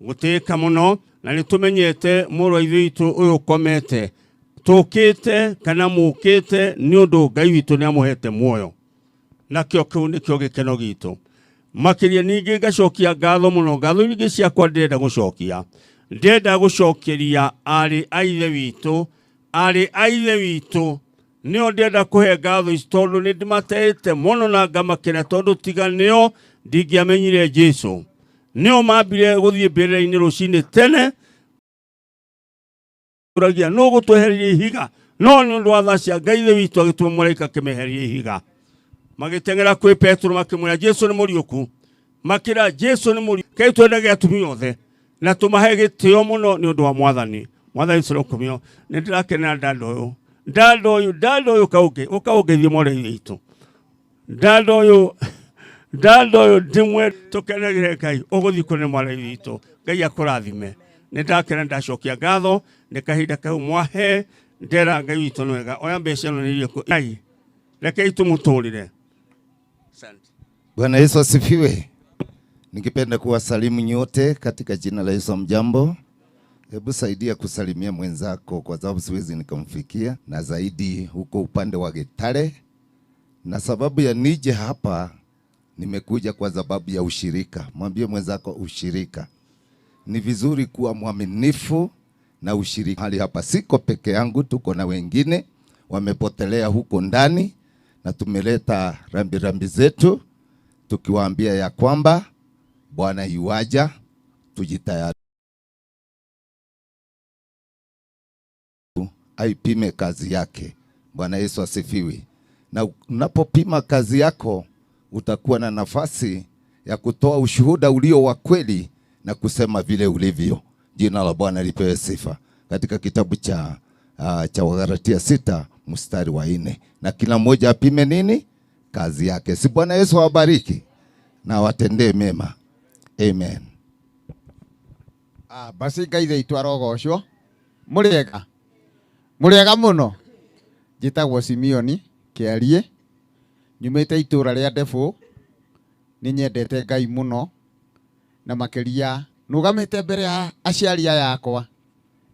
gũtĩĩka mũno, na nĩ tũmenyete mũrũ wa Ithe witũ ũyũ ũkomete, tũkĩte kana mũkĩte nĩ ũndũ Ngai witũ nĩ amũhete muoyo, nakĩo kĩu nĩkĩo gĩkeno gitũ. Makĩria ningĩ ngacokia ngatho mũno, ngatho nyingĩ ciakwa ndĩrenda gũcokia, ndĩrenda gũcokeria arĩ a Ithe witũ, arĩ a Ithe witũ Nĩo ndĩrenda kũhe ngatho ici tondũ nĩ ndĩmateĩte mũno na ngamakena tondũ tiga nĩo ndingĩamenyire Jesu. Nĩo mambire gũthiĩ mbĩrĩra-inĩ rũcinĩ tene ũragia nũ gũtwehereria ihiga no nĩ ũndũ wa tha cia Ngai Ithe witũ agĩtũma mũraika akĩmeheria ihiga. Magĩteng'era kwĩ Petero makĩmwĩra Jesu nĩ mũriũku. Makĩra Jesu nĩ mũriũku. Kei twendage atumia othe na tũmahe gĩtĩo mũno nĩ ũndũ wa Mwathani. Mwathani tũrokumio. Nĩ ndĩrakenera ndanda ũyũ. Ndanda ũyũ, ndanda ũyũ kaũngĩ, ũkaũngeithie mwarĩ wa Ithe witũ. Ndanda ũyũ, ndanda ũyũ ndĩmwe tũkenagĩre Ngai ũgũthiĩ kũrĩ mwarĩ wa Ithe witũ. Ngai akũrathime. Nĩ ndakena ndacokia ngatho nĩ kahinda kau mwahe ndera Ngai witũ nĩ wega. Oya mbeca ĩno nĩ irĩkũ. Ngai rekei tũmũtũrĩre. Asante. Bwana Yesu asifiwe. Ningependa kuwasalimu nyote katika jina la Yesu. Mjambo. Hebu saidia kusalimia mwenzako kwa sababu siwezi nikamfikia, na zaidi huko upande wa Gitare. Na sababu ya nije hapa, nimekuja kwa sababu ya ushirika. Mwambie mwenzako ushirika. Ni vizuri kuwa mwaminifu na ushirika. Hali hapa siko peke yangu, tuko na wengine wamepotelea huko ndani, na tumeleta rambirambi zetu tukiwaambia ya kwamba Bwana yuaja, tujitayari aipime kazi yake. Bwana Yesu asifiwe. Na unapopima kazi yako utakuwa na nafasi ya kutoa ushuhuda ulio wa kweli na kusema vile ulivyo. Jina la Bwana lipewe sifa. Katika kitabu cha Wagalatia 6 mstari wa 4, na kila mmoja apime nini? Kazi yake. Si Bwana Yesu awabariki na awatendee mema. Amen. Basi Ngai ithe witũ arogocwo. Mũrĩega? Mũrĩega mũno? Njĩtagwo Simeoni Kĩarie, nyumĩte itũũra rĩa Ndebũ. Nĩ nyendete Ngai mũno, na makĩria nũgamĩte mbere ya aciari aya akwa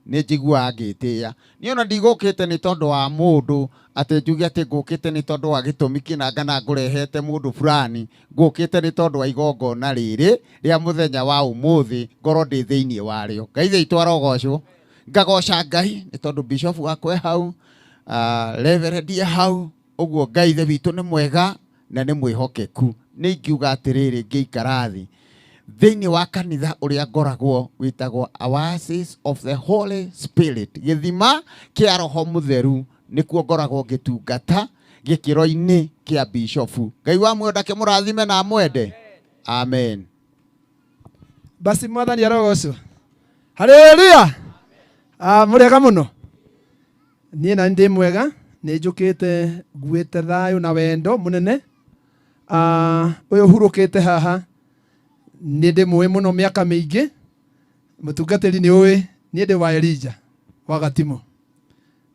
nĩ njiguaga ngĩtĩĩa. Niĩ ona ndigũkĩte nĩ tondũ wa mũndũ atĩ njuge atĩ ngũkĩte nĩ tondũ wa gĩtũmi kĩna kana ngũrehete mũndũ fulani, ngũkĩte nĩ tondũ wa igongona rĩrĩ rĩa mũthenya wa ũmũthĩ ngorwo ndĩ thĩinĩ warĩo. Ngai ithe witũ arogocwo. Ngagoca Ngai nĩ tondũ bishop wakwa e hau, reverend e hau, ũguo Ngai ithe witũ nĩ mwega na nĩ mwĩhokeku. Nĩ ingiuga atĩrĩrĩ ngĩikara thĩ thĩinĩ wa kanitha ũrĩa ngoragwo wĩtagwo Oasis of the Holy Spirit, gĩthima kĩa Roho Mũtheru, nĩkuo ngoragwo ngĩtungata gĩkĩro-inĩ kĩa bishofu. Ngai wa muoyo ndakĩmũrathime na amwende. Amen. Basi Mwathani arogocwo. Haleluya. Mũrĩega mũno. Niĩ na ndĩ mwega, nĩ njũkĩte nguĩte thayũ na wendo mũnene. Ũyũ hurũkĩte haha nĩ ndĩmũĩ mũno mĩaka mĩingĩ. Mũtungatĩri nĩ ũĩ niĩ ndĩ wa Elijah wa Gatimo.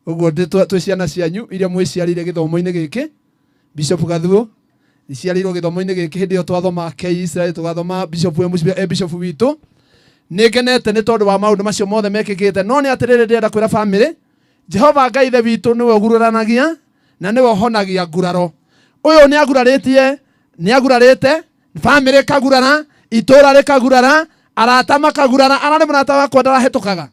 Ũguo twĩ ciana cianyu iria mwĩciarĩire gĩthomo-inĩ gĩkĩ. Bishop Gathuo iciarĩirwo gĩthomo-inĩ gĩkĩ hĩndĩ ĩyo twathoma K Israel, tũgathoma Bishop e Bishop witũ. Nĩ ngenete nĩ tondũ wa maũndũ macio mothe mekĩkĩte, no nĩ atĩrĩrĩ ndĩrenda kwĩra family, Jehova Ngai ithe witũ nĩwe ũguraranagia na nĩwe ũhonagia nguraro. Ũyũ nĩ agurarĩtie, nĩ agurarĩte, family ĩkagurara, itũũra rĩkagurara, arata makagurara, ararĩ mũrata wakwa ndarahĩtũkaga.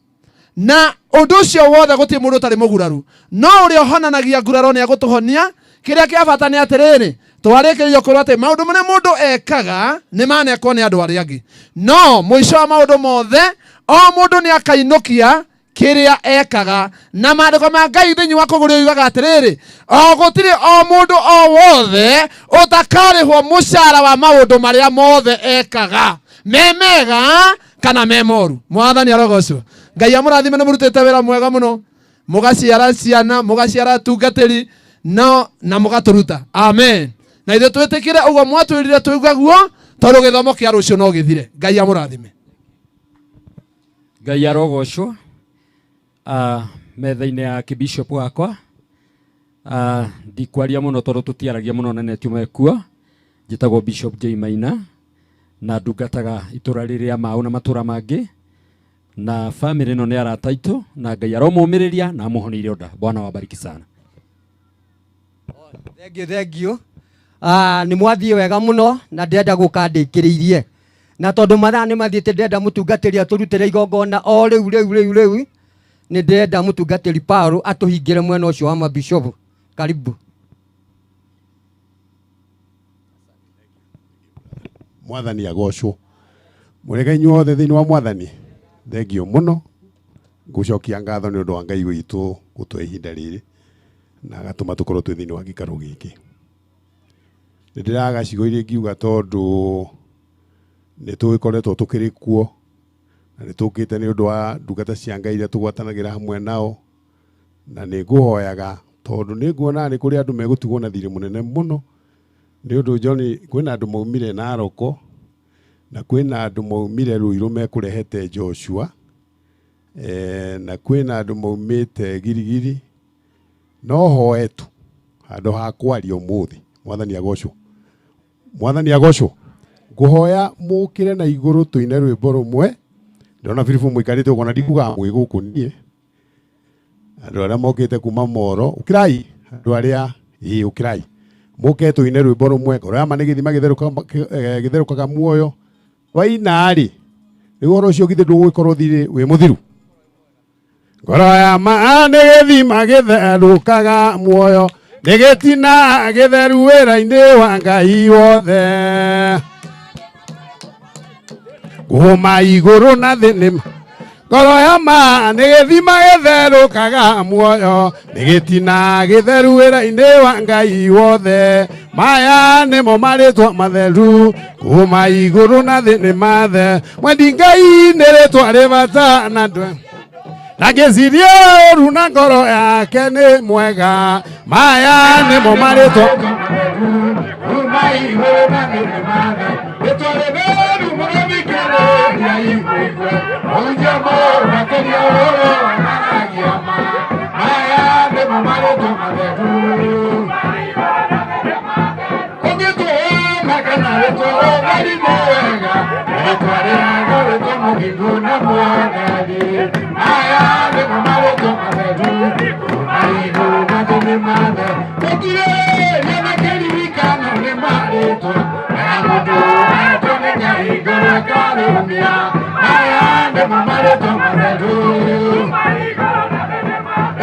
Na ũndũ ũcio wothe gũtirĩ mũndũ ũtarĩ mũguraru, no ũrĩa ũhonanagia nguraro nĩ agũtũhonia. Kĩrĩa kĩa bata nĩ atĩrĩrĩ, twarĩkĩrĩrio kwĩrwo atĩ maũndũ marĩa mũndũ ekaga nĩ manekwo nĩ andũ arĩa angĩ, no mũico wa maũndũ mothe o mũndũ nĩ akainũkia kĩrĩa ekaga. Na maandĩko ma Ngai thĩinĩ wa kũgũrũ yugaga atĩrĩrĩ, o gũtirĩ o mũndũ o wothe ũtakarĩhwo mũcara wa maũndũ marĩa mothe ekaga, me mega kana me moru. Mwathani arogocwo. Ngai amũrathime, nĩ mũrutĩte wĩra mwega mũno, mũgaciara ciana, mũgaciara atungatĩri, no na mũgatũruta. Amen. Na ithuĩ twĩtĩkĩre ũguo mwatwĩrire tũigue guo, tondũ gĩthomo kĩa rũciũ no gĩthire. Ngai amũrathime. Ngai arogocwo. Metha-inĩ ya kĩbishop wakwa, ndikwaria mũno tondũ tũtiaragia mũno na netiuma ekuo. Njĩtagwo Bishop J Maina na ndungataga itũra rĩrĩa Mau na matũra mangĩ, na family ĩno nĩ arata aitũ, na Ngai aromũmĩrĩria na amũhonie ironda. Bwana wabariki sana. Thank you, thank you. Nĩ mwathiĩ wega mũno na ndĩrenda gũka ndĩkĩrĩirie, na tondũ mathaa nĩ mathiĩte ndĩrenda mũtungatĩri atũrutĩre igongona o rĩu rĩu rĩu rĩu. Nĩ ndĩrenda mũtungatĩri Paulo atũhingĩre mwena ũcio wa mabishopu. Karibu. Mwathani agocwo. Mũrega inyuothe thĩinĩ wa Mwathani. Thengio mũno. Ngũcokia ngatho nĩ ũndũ wa Ngai witũ gũtũhe ihinda rĩrĩ na agatũma tũkorwo twĩ thĩinĩ wa gĩikaro gĩkĩ. Nĩ ndĩraga ciugo iria ingiuga tondũ nĩ tũgĩkoretwo tũkĩrĩ kuo na nĩ tũkĩte nĩ ũndũ wa ndungata cia Ngai iria tũgwatanagĩra hamwe nao, na nĩ ngũhoyaga tondũ nĩ nguona nĩ kũrĩ andũ megũtigwo na thirĩ mũnene mũno nĩ ũndũ John, kwĩna andũ maumire Naroko na kwĩna andũ maumire Ruiru mekũrehete Joshua, na kwĩna andũ maumĩte Girigiri. No hoe tu handũ ha kwaria ũmũthĩ. Mwathani agocwo. Mwathani agocwo. Ngũhoya mũkĩre na igũrũ tũine rwĩmbo rũmwe. Ndĩrona Biribu mũikarĩte ũguo na ndikugaga mwĩ gũkũ niĩ. Andũ arĩa mokĩte kuma Moro, ũkĩrai. Andũ arĩa, ĩĩ, ũkĩrai. Mũke tũine rwĩmbo rũmwe. Ngoro ya ma nĩ gĩthima gĩtherũkaga muoyo. Waina rĩ, rĩu ũhoro ũcio githĩ ndũgũgĩkorwo thirĩ wĩ mũthiru? Ngoro ya ma nĩ gĩthima gĩtherũkaga muoyo, nĩ gĩtina gĩtheru wĩra-inĩ wa Ngai wothe. Kuma igũrũ na thĩ nĩ ma. Ngoro ya ma nĩ gĩthima gĩtherũkaga muoyo, nĩ gĩtina gĩtheru wĩra-inĩ wa Ngai wothe. Maya nĩmo marĩtwa matheru, kuma igũrũ na thĩ nĩ mathe. Mwendi Ngai nĩ rĩtwa rĩ bata na ndwe. Na ngĩciria ũru na ngoro yake nĩ mwega. Maya nĩmo marĩtwa matheru, kuma igũrũ na thĩ nĩ mathe. Rĩtwa rĩtheru mũno thikĩrĩria igue, mũhunjia mũmakĩria ũhoro wonanagia ma. Maya nĩmo marĩtwa matheru. Ũngĩtũma kana rĩtwa ũtheri nĩ wega, rĩtwa rĩago rĩtwa mũthingu na mwathani. Maya nĩmo marĩtwa matheru, kuma igũrũ na thĩ nĩ mathe. Gũkirĩrĩria na kĩririkano nĩ marĩtwa, na mũndũ etwo nĩ Ngai ngoro ĩkarũmia. Maya nĩmo marĩtwa matheru.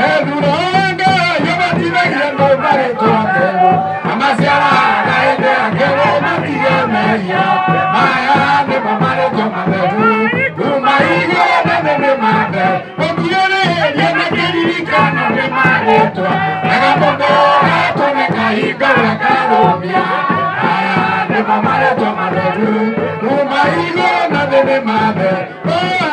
Ethuro Ngai ũbatithagia andũ marĩtwa meru, amaciaraga hĩndĩ ya kerĩ matige mehia. Maya nĩmo marĩtwa matheru, kuma igũrũ na thĩ nĩ mathe. Gũkirĩrĩria na kĩririkano nĩ marĩtwa, mega mũndũ etwo nĩ Ngai ngoro ĩkarũmia. Maya nĩmo marĩtwa matheru, kuma igũrũ na thĩ nĩ mathe.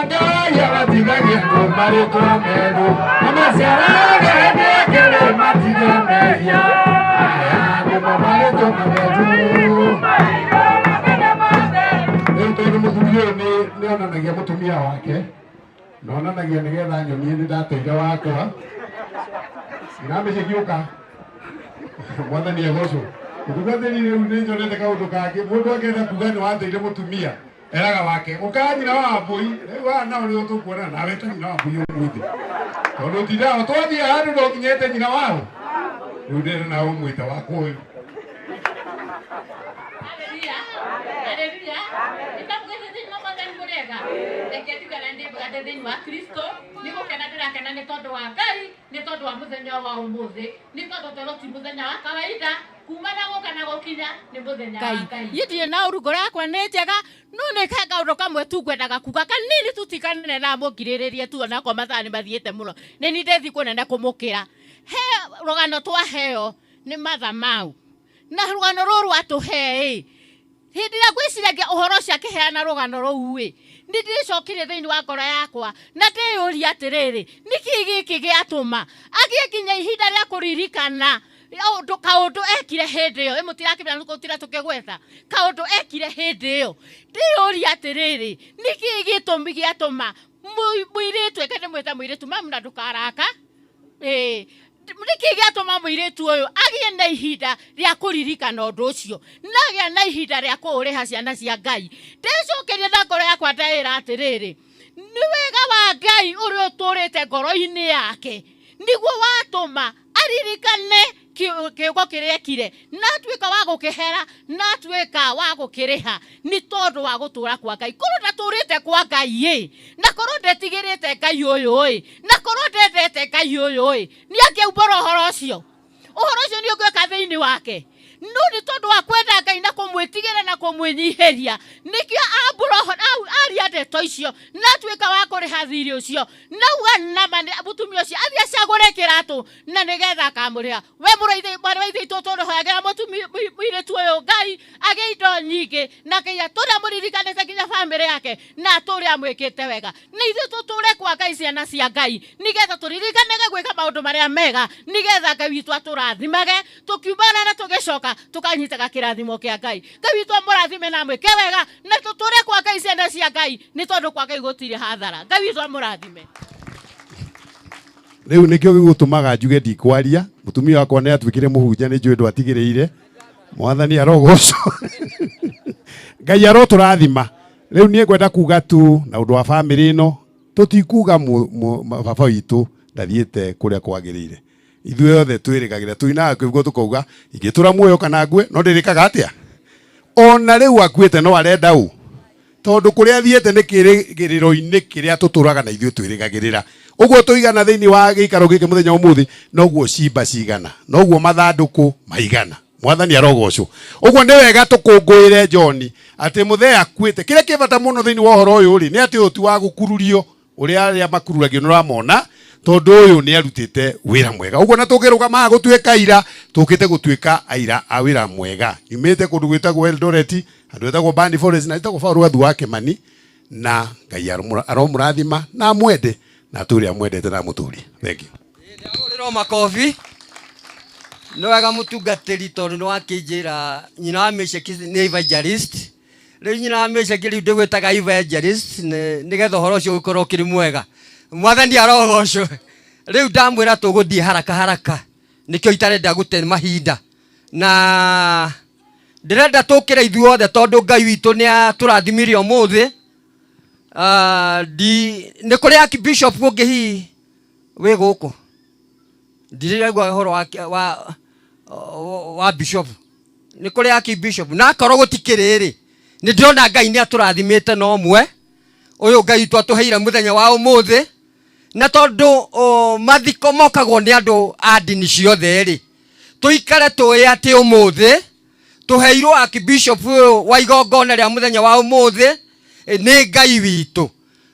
Ngai abatithagia andũ marĩtwa meru, amaciaraga hĩndĩ ya kerĩ matige mehia. Maya nĩmo marĩtwa matheru. Rĩu tondũ mũthuri ũyũ nĩ onanagia mũtumia wake, na onanagia nĩgetha nyonie nĩ ndateire wakwa. Ndĩramĩcikiũka. Mwathani agocwo. Mũtungatĩri rĩu nĩ nyonete kaũndũ kangĩ. Mũndũ angĩenda kuga nĩ wateire mũtumia, eraga wake, ũka nyina wa mbũi. Rĩu haha nao nĩo tũkuonana nawe ta nyina wa mbũi ũmũthĩ. Tondũ tindaga twathiĩ handũ no nginyete nyina wao. Rĩu ndĩrenda nawe ũmwĩte wakwa ũyũ. Haleluya. Haleluya. Ndamugĩte thĩinĩ wa Mwathani mũrega. Reke njuge na ndĩ mwega thĩinĩ wa Kristo. Nĩ gũkena ndĩrakena nĩ tondũ wa Ngai, nĩ tondũ wa mũthenya wa ũmũthĩ, nĩ tondũ twerwo ti mũthenya wa kawaida, kuma na gũka na gũkinya nĩ mũthenya wa Ngai. Niĩ ndirĩ na ũru, ngoro yakwa nĩ njega, no nĩ he kaũndũ kamwe tu ngwendaga kuga kanini tu, ti kanene na mũngirĩrĩrie tu, onakorwo mathaa nĩ mathiĩte mũno, nĩ niĩ ndĩthiĩ kũnene kũmũkĩra. He rũgano twaheo nĩ Martha Mau, na rũgano rũrũ atũhe ĩ, hĩndĩ ĩrĩa ngwĩciragia ũhoro ũcio akĩheana rũgano rũu ĩ, nĩ ndĩcokire thĩinĩ wa ngoro yakwa na ndĩyũria atĩrĩrĩ, nĩkĩ gĩkĩ gĩatũma agĩe nginya ihinda rĩa kũririkana ũndũ kaũndũ ekire hĩndĩ ĩyo? Ĩ mũtirakĩmenya nĩ gũtira tũkĩgweta kaũndũ ekire hĩndĩ ĩyo. Ndĩyũria atĩrĩrĩ, nĩkĩ gĩtũmi gĩatũma mũirĩtu, eke ndĩmwĩte mũirĩtu, mamu na ndũkaraka, ĩĩ, nĩkĩ gĩatũma mũirĩtu ũyũ agĩe na ihinda rĩa kũririkana ũndũ ũcio na agĩa na ihinda rĩa kũũrĩha ciana cia Ngai? Ndĩcokerie na ngoro yakwa ndeĩra atĩrĩrĩ, nĩ wega wa Ngai ũrĩa ũtũrĩte ngoro-inĩ yake nĩguo watũma aririkane kĩũgo kĩrĩa ekire na atuĩka wa gũkĩhera na atuĩka wa gũkĩrĩha nĩ tondũ wa gũtũra kwa Ngai. Korwo ndatũrĩte kwa Ngai ĩ, na korwo ndetigĩrĩte Ngai ũyũ ĩ, na korwo ndendete Ngai ũyũ ĩ, nĩ angĩaumbũra ũhoro ũcio. Ũhoro ũcio nĩ ũngĩũka thĩinĩ wake. No nĩ tondũ wa kwenda Ngai na kũmwĩtigĩra na kũmwĩnyihĩria, nĩkĩo ambũra ũhoro, aria ndeto icio na atuĩka wa kũrĩha thirĩ ũcio. Nauga nama nĩ mũtumia ũcio athiĩ acagũre kĩratũ na nĩgetha akamũrĩha. We mũrũ wa ithe, mwarĩ wa ithe witũ tũrĩhoyagĩra mũtumia, mũirĩtu ũyũ Ngai agĩe indo nyingĩ na Ngai atũre amũririkanĩte nginya bamĩrĩ yake na atũre amwĩkĩte wega. Na ithuĩ tũtũre kwa Ngai ciana cia Ngai nĩgetha tũririkanage gwĩka maũndũ marĩa mega nĩgetha Ngai witũ atũrathimage tũkiumagara na tũgĩcoka tũkanyitaga kĩrathimo kĩa Ngai. Ngai witũ amũrathime na amwĩke wega na tũtũre kwa Ngai ciana cia Ngai nĩ tondũ kwa Ngai gũtirĩ hathara. Ngai witũ amũrathime. Rĩu nĩkĩo gĩgũtũmaga njuge ndikwaria. Mũtumia wakwa nĩ atuĩkire mũhunjia, nĩ njũĩ ndwatigĩrĩire. Mwathani arogocwo. Ngai arotũrathima. Rĩu niĩ ngwenda kuga tu na ũndũ wa bamĩrĩ ĩno, tũtikuga baba witũ ndathiĩte kũrĩa kwagĩrĩire. Ithuĩ othe twĩrĩgagĩrĩra, tũinaga kĩguo tũkauga ingĩtũra muoyo kana ngue, no ndĩrĩkaga atĩa? Ona rĩu akuĩte no arenda ũ? Tondũ kũrĩa athiĩte nĩ kĩrĩgĩrĩro-inĩ kĩrĩa tũtũraga na ithuĩ twĩrĩgagĩrĩra. Ũguo tũigana thĩinĩ wa gĩikaro gĩkĩ mũthenya wa ũmũthĩ, noguo cimba cigana, noguo mathandũkũ maigana. Mwathani arogocwo. Ũguo nĩ wega tũkũngũĩre John atĩ mũthee akuĩte. Kĩrĩa kĩ bata mũno thĩinĩ wa ũhoro ũyũ rĩ, nĩ atĩ ũyũ ti wa gũkururio, ũrĩa arĩa makururagio nĩ ũramona, tondũ ũyũ nĩ arutĩte wĩra mwega. Ũguo na tũngĩrũgama haha gũtuĩka aira, tũkĩte gũtuĩka aira a wĩra mwega. Nyumĩte kũndũ gwĩtagwo Eldoret, handũ hetagwo Bani Forest, na njĩtagwo Paul Gathu wa Kĩmani, na Ngai aromũrathima na amwende na atũre amwendete na amũtũrie. Thank you. Ndahũrĩrwo makobi nĩ wega mũtungatĩri tondũ nĩ wakĩnjĩra nyina wa Meshaki nĩ evangelist. Rĩu nyina wa Meshaki rĩu ndĩgwĩtaga evangelist nĩgetha ũhoro ũcio ũgĩkorwo ũkĩrĩ mwega. Mwathani arogocwo. Rĩu ndamwĩra tũgũthiĩ haraka haraka nĩkĩo itarenda gũte mahinda na ndĩrenda tũkĩre ithuothe tondũ Ngai witũ nĩ atũrathimire ũmũthĩ. Nĩ kũrĩ archbishop ũngĩ hihi wĩ gũkũ? Ndirĩraigua ũhoro wa bishop. Nĩ kũrĩ archbishop na akorwo gũtikĩrĩ rĩ, nĩ ndĩrona Ngai nĩ atũrathimĩte na ũmwe ũyũ Ngai witũ atũheire mũthenya wa ũmũthĩ. Na tondũ mathiko mokagwo nĩ andũ a ndini ciothe rĩ, tũikare tũĩ atĩ ũmũthĩ tũheirwo archbishop ũyũ wa igongona rĩa mũthenya wa ũmũthĩ nĩ Ngai witũ.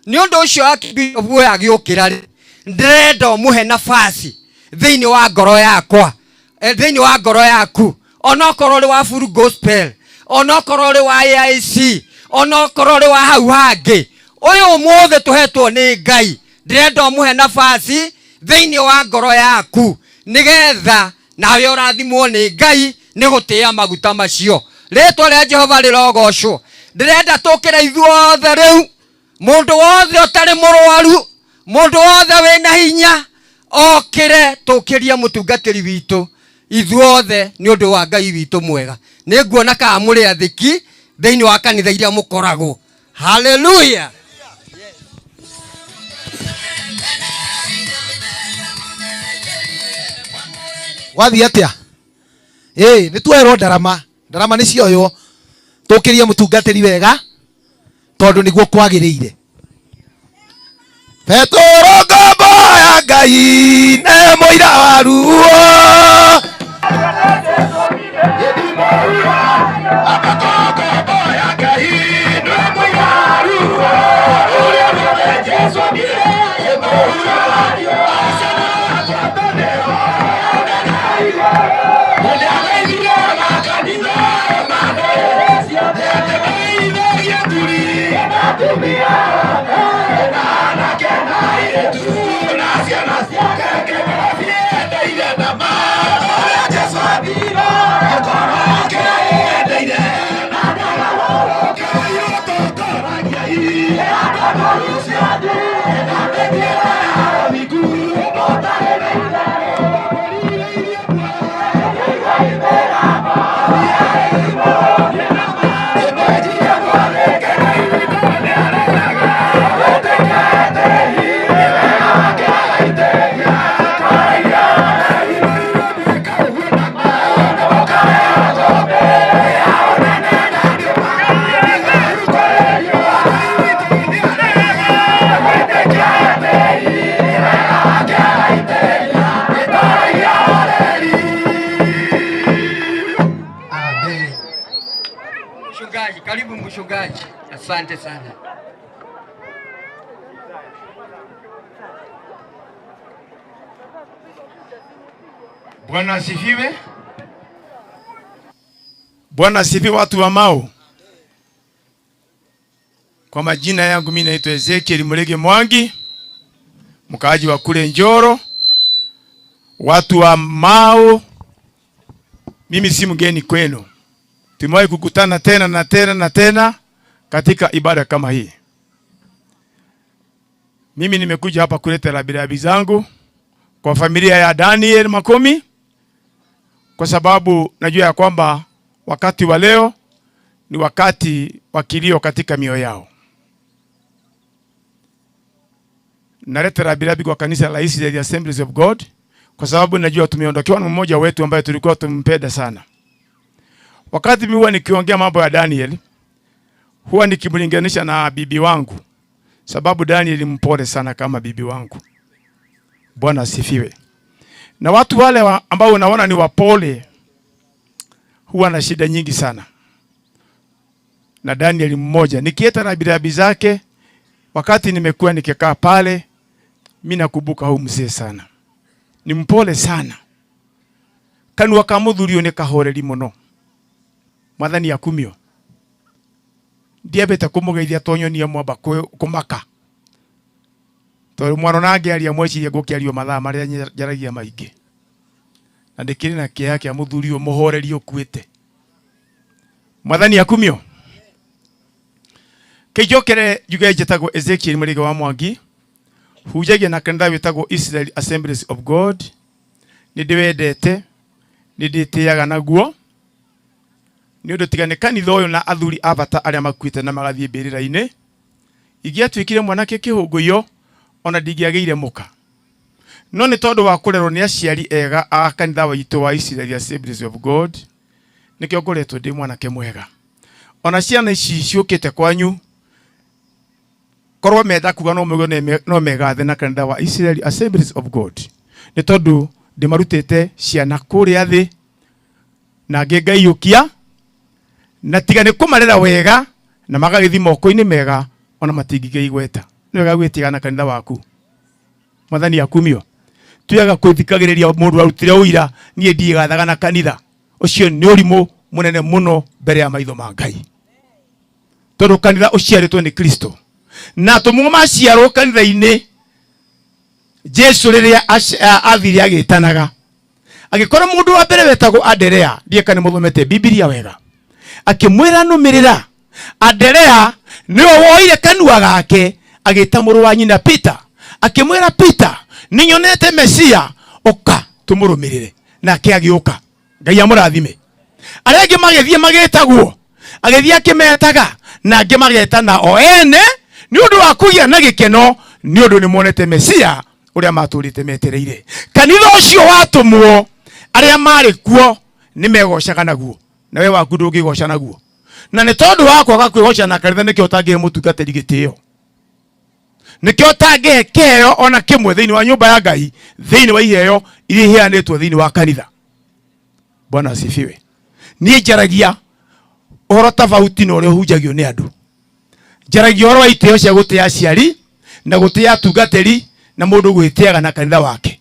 Nĩ ũndũ ũcio archbishop ũyũ agĩũkĩra rĩ, ndĩrenda ũmũhe nafasi thĩinĩ wa ngoro yakwa, thĩinĩ wa ngoro yaku, onokorwo ũrĩ wa Full Gospel, onokorwo ũrĩ wa AIC, onokorwo ũrĩ wa hau hangĩ, ũyũ ũmũthĩ tũhetwo nĩ Ngai, ndĩrenda ũmũhe nafasi thĩinĩ wa ngoro yaku nĩgetha nawe ũrathimwo nĩ Ngai nĩ gũtĩĩa maguta macio. Rĩtwa rĩa Jehova rĩrogocwo. Ndĩrenda tũkĩre ithuothe rĩu, mũndũ wothe ũtarĩ mũrwaru, mũndũ wothe wĩna hinya, okĩre tũkĩrie mũtungatĩri witũ ithuothe nĩ ũndũ wa Ngai witũ mwega. Nĩ nguona kana mũrĩ athĩki thĩinĩ wa kanitha iria mũkoragwo. Hallelujah. Wathiĩ atĩa? Ĩĩ, nĩ tuoerwo ndarama. Ndarama nĩ cioywo. Tũkĩrie mũtungatĩri wega tondũ nĩguo kwagĩrĩire. Petũrũ ngombo ya Ngai nĩ mũira wa ruo. Asante sana. Bwana asifiwe. Bwana asifiwe watu wa Mau. Kwa majina yangu mimi naitwa Ezekiel Mulege Mwangi, mkaaji wa kule Njoro. Watu wa Mau, mimi si mgeni kwenu. Tumewahi kukutana tena na tena na tena katika ibada kama hii. Mimi nimekuja hapa kuleta rabirabi zangu kwa familia ya Daniel Makomi, kwa sababu najua ya kwamba wakati wa leo ni wakati wa kilio katika mioyo yao. Naleta rabirabi kwa kanisa la Israel Assemblies of God kwa sababu najua tumeondokewa na mmoja wetu ambaye tulikuwa tumpenda sana. Wakati mimi huwa nikiongea mambo ya Daniel, huwa nikimlinganisha na bibi wangu, sababu Daniel mpole sana kama bibi wangu. Bwana asifiwe. Na watu wale ambao unaona ni wapole huwa na shida nyingi sana. Na Daniel mmoja, nikieta rabirabi zake, wakati nimekuwa nikikaa pale, mimi nakumbuka huyu mzee sana. Ni mpole sana. Kanua ka mũthuri ũyũ nĩ kahoreri mũno. Mwathani akumio. Ndiambĩte kũmũgeithia to nyonie mwamba kũmaka. Tondũ mwana ona angĩaria mwecirie ngũkĩario mathaa marĩa njaragia maingĩ. Na ndĩkĩrĩ na kĩeha kĩa mũthuri ũyũ mũhoreri ũkuĩte. Mwathani akumio. Kĩnjokere njuge njĩtagwo Ezekiel Mũrĩge wa Mwangi. Hunjagia na kanitha wĩtagwo Israel Assemblies of God. Nĩ ndĩwendete, nĩ ndĩtĩaga naguo. Nĩ ũndũ tiga nĩ kanitha ũyũ na athuri a bata arĩa makuĩte na magathiĩ mbĩrĩra-inĩ, ingĩatuĩkire mwanake kĩhũngũyo ona ndingĩagĩire mũka. No nĩ tondũ wa kũrerwo nĩ aciari ega a kanitha witũ wa Israel Assemblies of God, nĩkĩo ngoretwo ndĩ mwanake mwega. Ona ciana ici ciũkĩte kwanyu, korwo menda kuga no mauge no megathe na kanitha wa Israel Assemblies of God, nĩ tondũ ndĩmarutĩte ciana kũrĩa thĩ na ngĩ ngaiyũkia, na tiga nĩ kũmarera wega na magagĩthiĩ moko-inĩ mega, ona matingĩgĩa igweta. Nĩ wega gwĩtiga na kanitha waku. Mwathani akumio. Tuyaga kwĩthikagĩrĩria mũndũ arutire ũira, niĩ ndigathaga na kanitha. Ũcio nĩ ũrimũ mũnene mũno mbere ya maitho ma Ngai. Tondũ kanitha ũciarĩtwo nĩ Kristo. Na atũmwo maciarwo kanitha-inĩ, Jesu rĩrĩa athire agĩtanaga, agĩkora mũndũ wa mbere wetagwo Anderea, ndiĩ kana mũthomete Bibilia wega, akĩmwĩra nũmĩrĩra. Anderea nĩwe woire kanua gake agĩta mũrũ wa nyina Peter, akĩmwĩra Peter, nĩnyonete Mesia, ũka tũmũrũmĩrĩre. Nake agĩũka. Ngai amũrathime. Arĩa angĩ magĩthiĩ magĩtagwo, agĩthiĩ akĩmetaga, na angĩ magetana o ene nĩ ũndũ wa kũgĩa na gĩkeno, nĩ ũndũ nĩmonete Mesia ũrĩa matũrĩte metereire. Kanitha ũcio watũmwo, arĩa marĩ kuo nĩmegocaga naguo, na we waku ndũngĩgoca naguo. Na nĩ tondũ wa kwaga kwĩgoca na kanitha nĩkĩo ũtangĩhe mũtungatĩri gĩtĩo, nĩkĩo ũtangĩhe kĩheo ona kĩmwe thĩinĩ wa nyũmba ya Ngai, thĩinĩ wa iheo iria iheanĩtwo thĩinĩ wa kanitha. Bwana asifiwe. Niĩ njaragia ũhoro tofauti na ũrĩa ũhunjagio nĩ andũ. Njaragia ũhoro wa itĩo cia gũtĩa aciari na gũtĩa atungatĩri na mũndũ gwĩtĩaga na kanitha wake.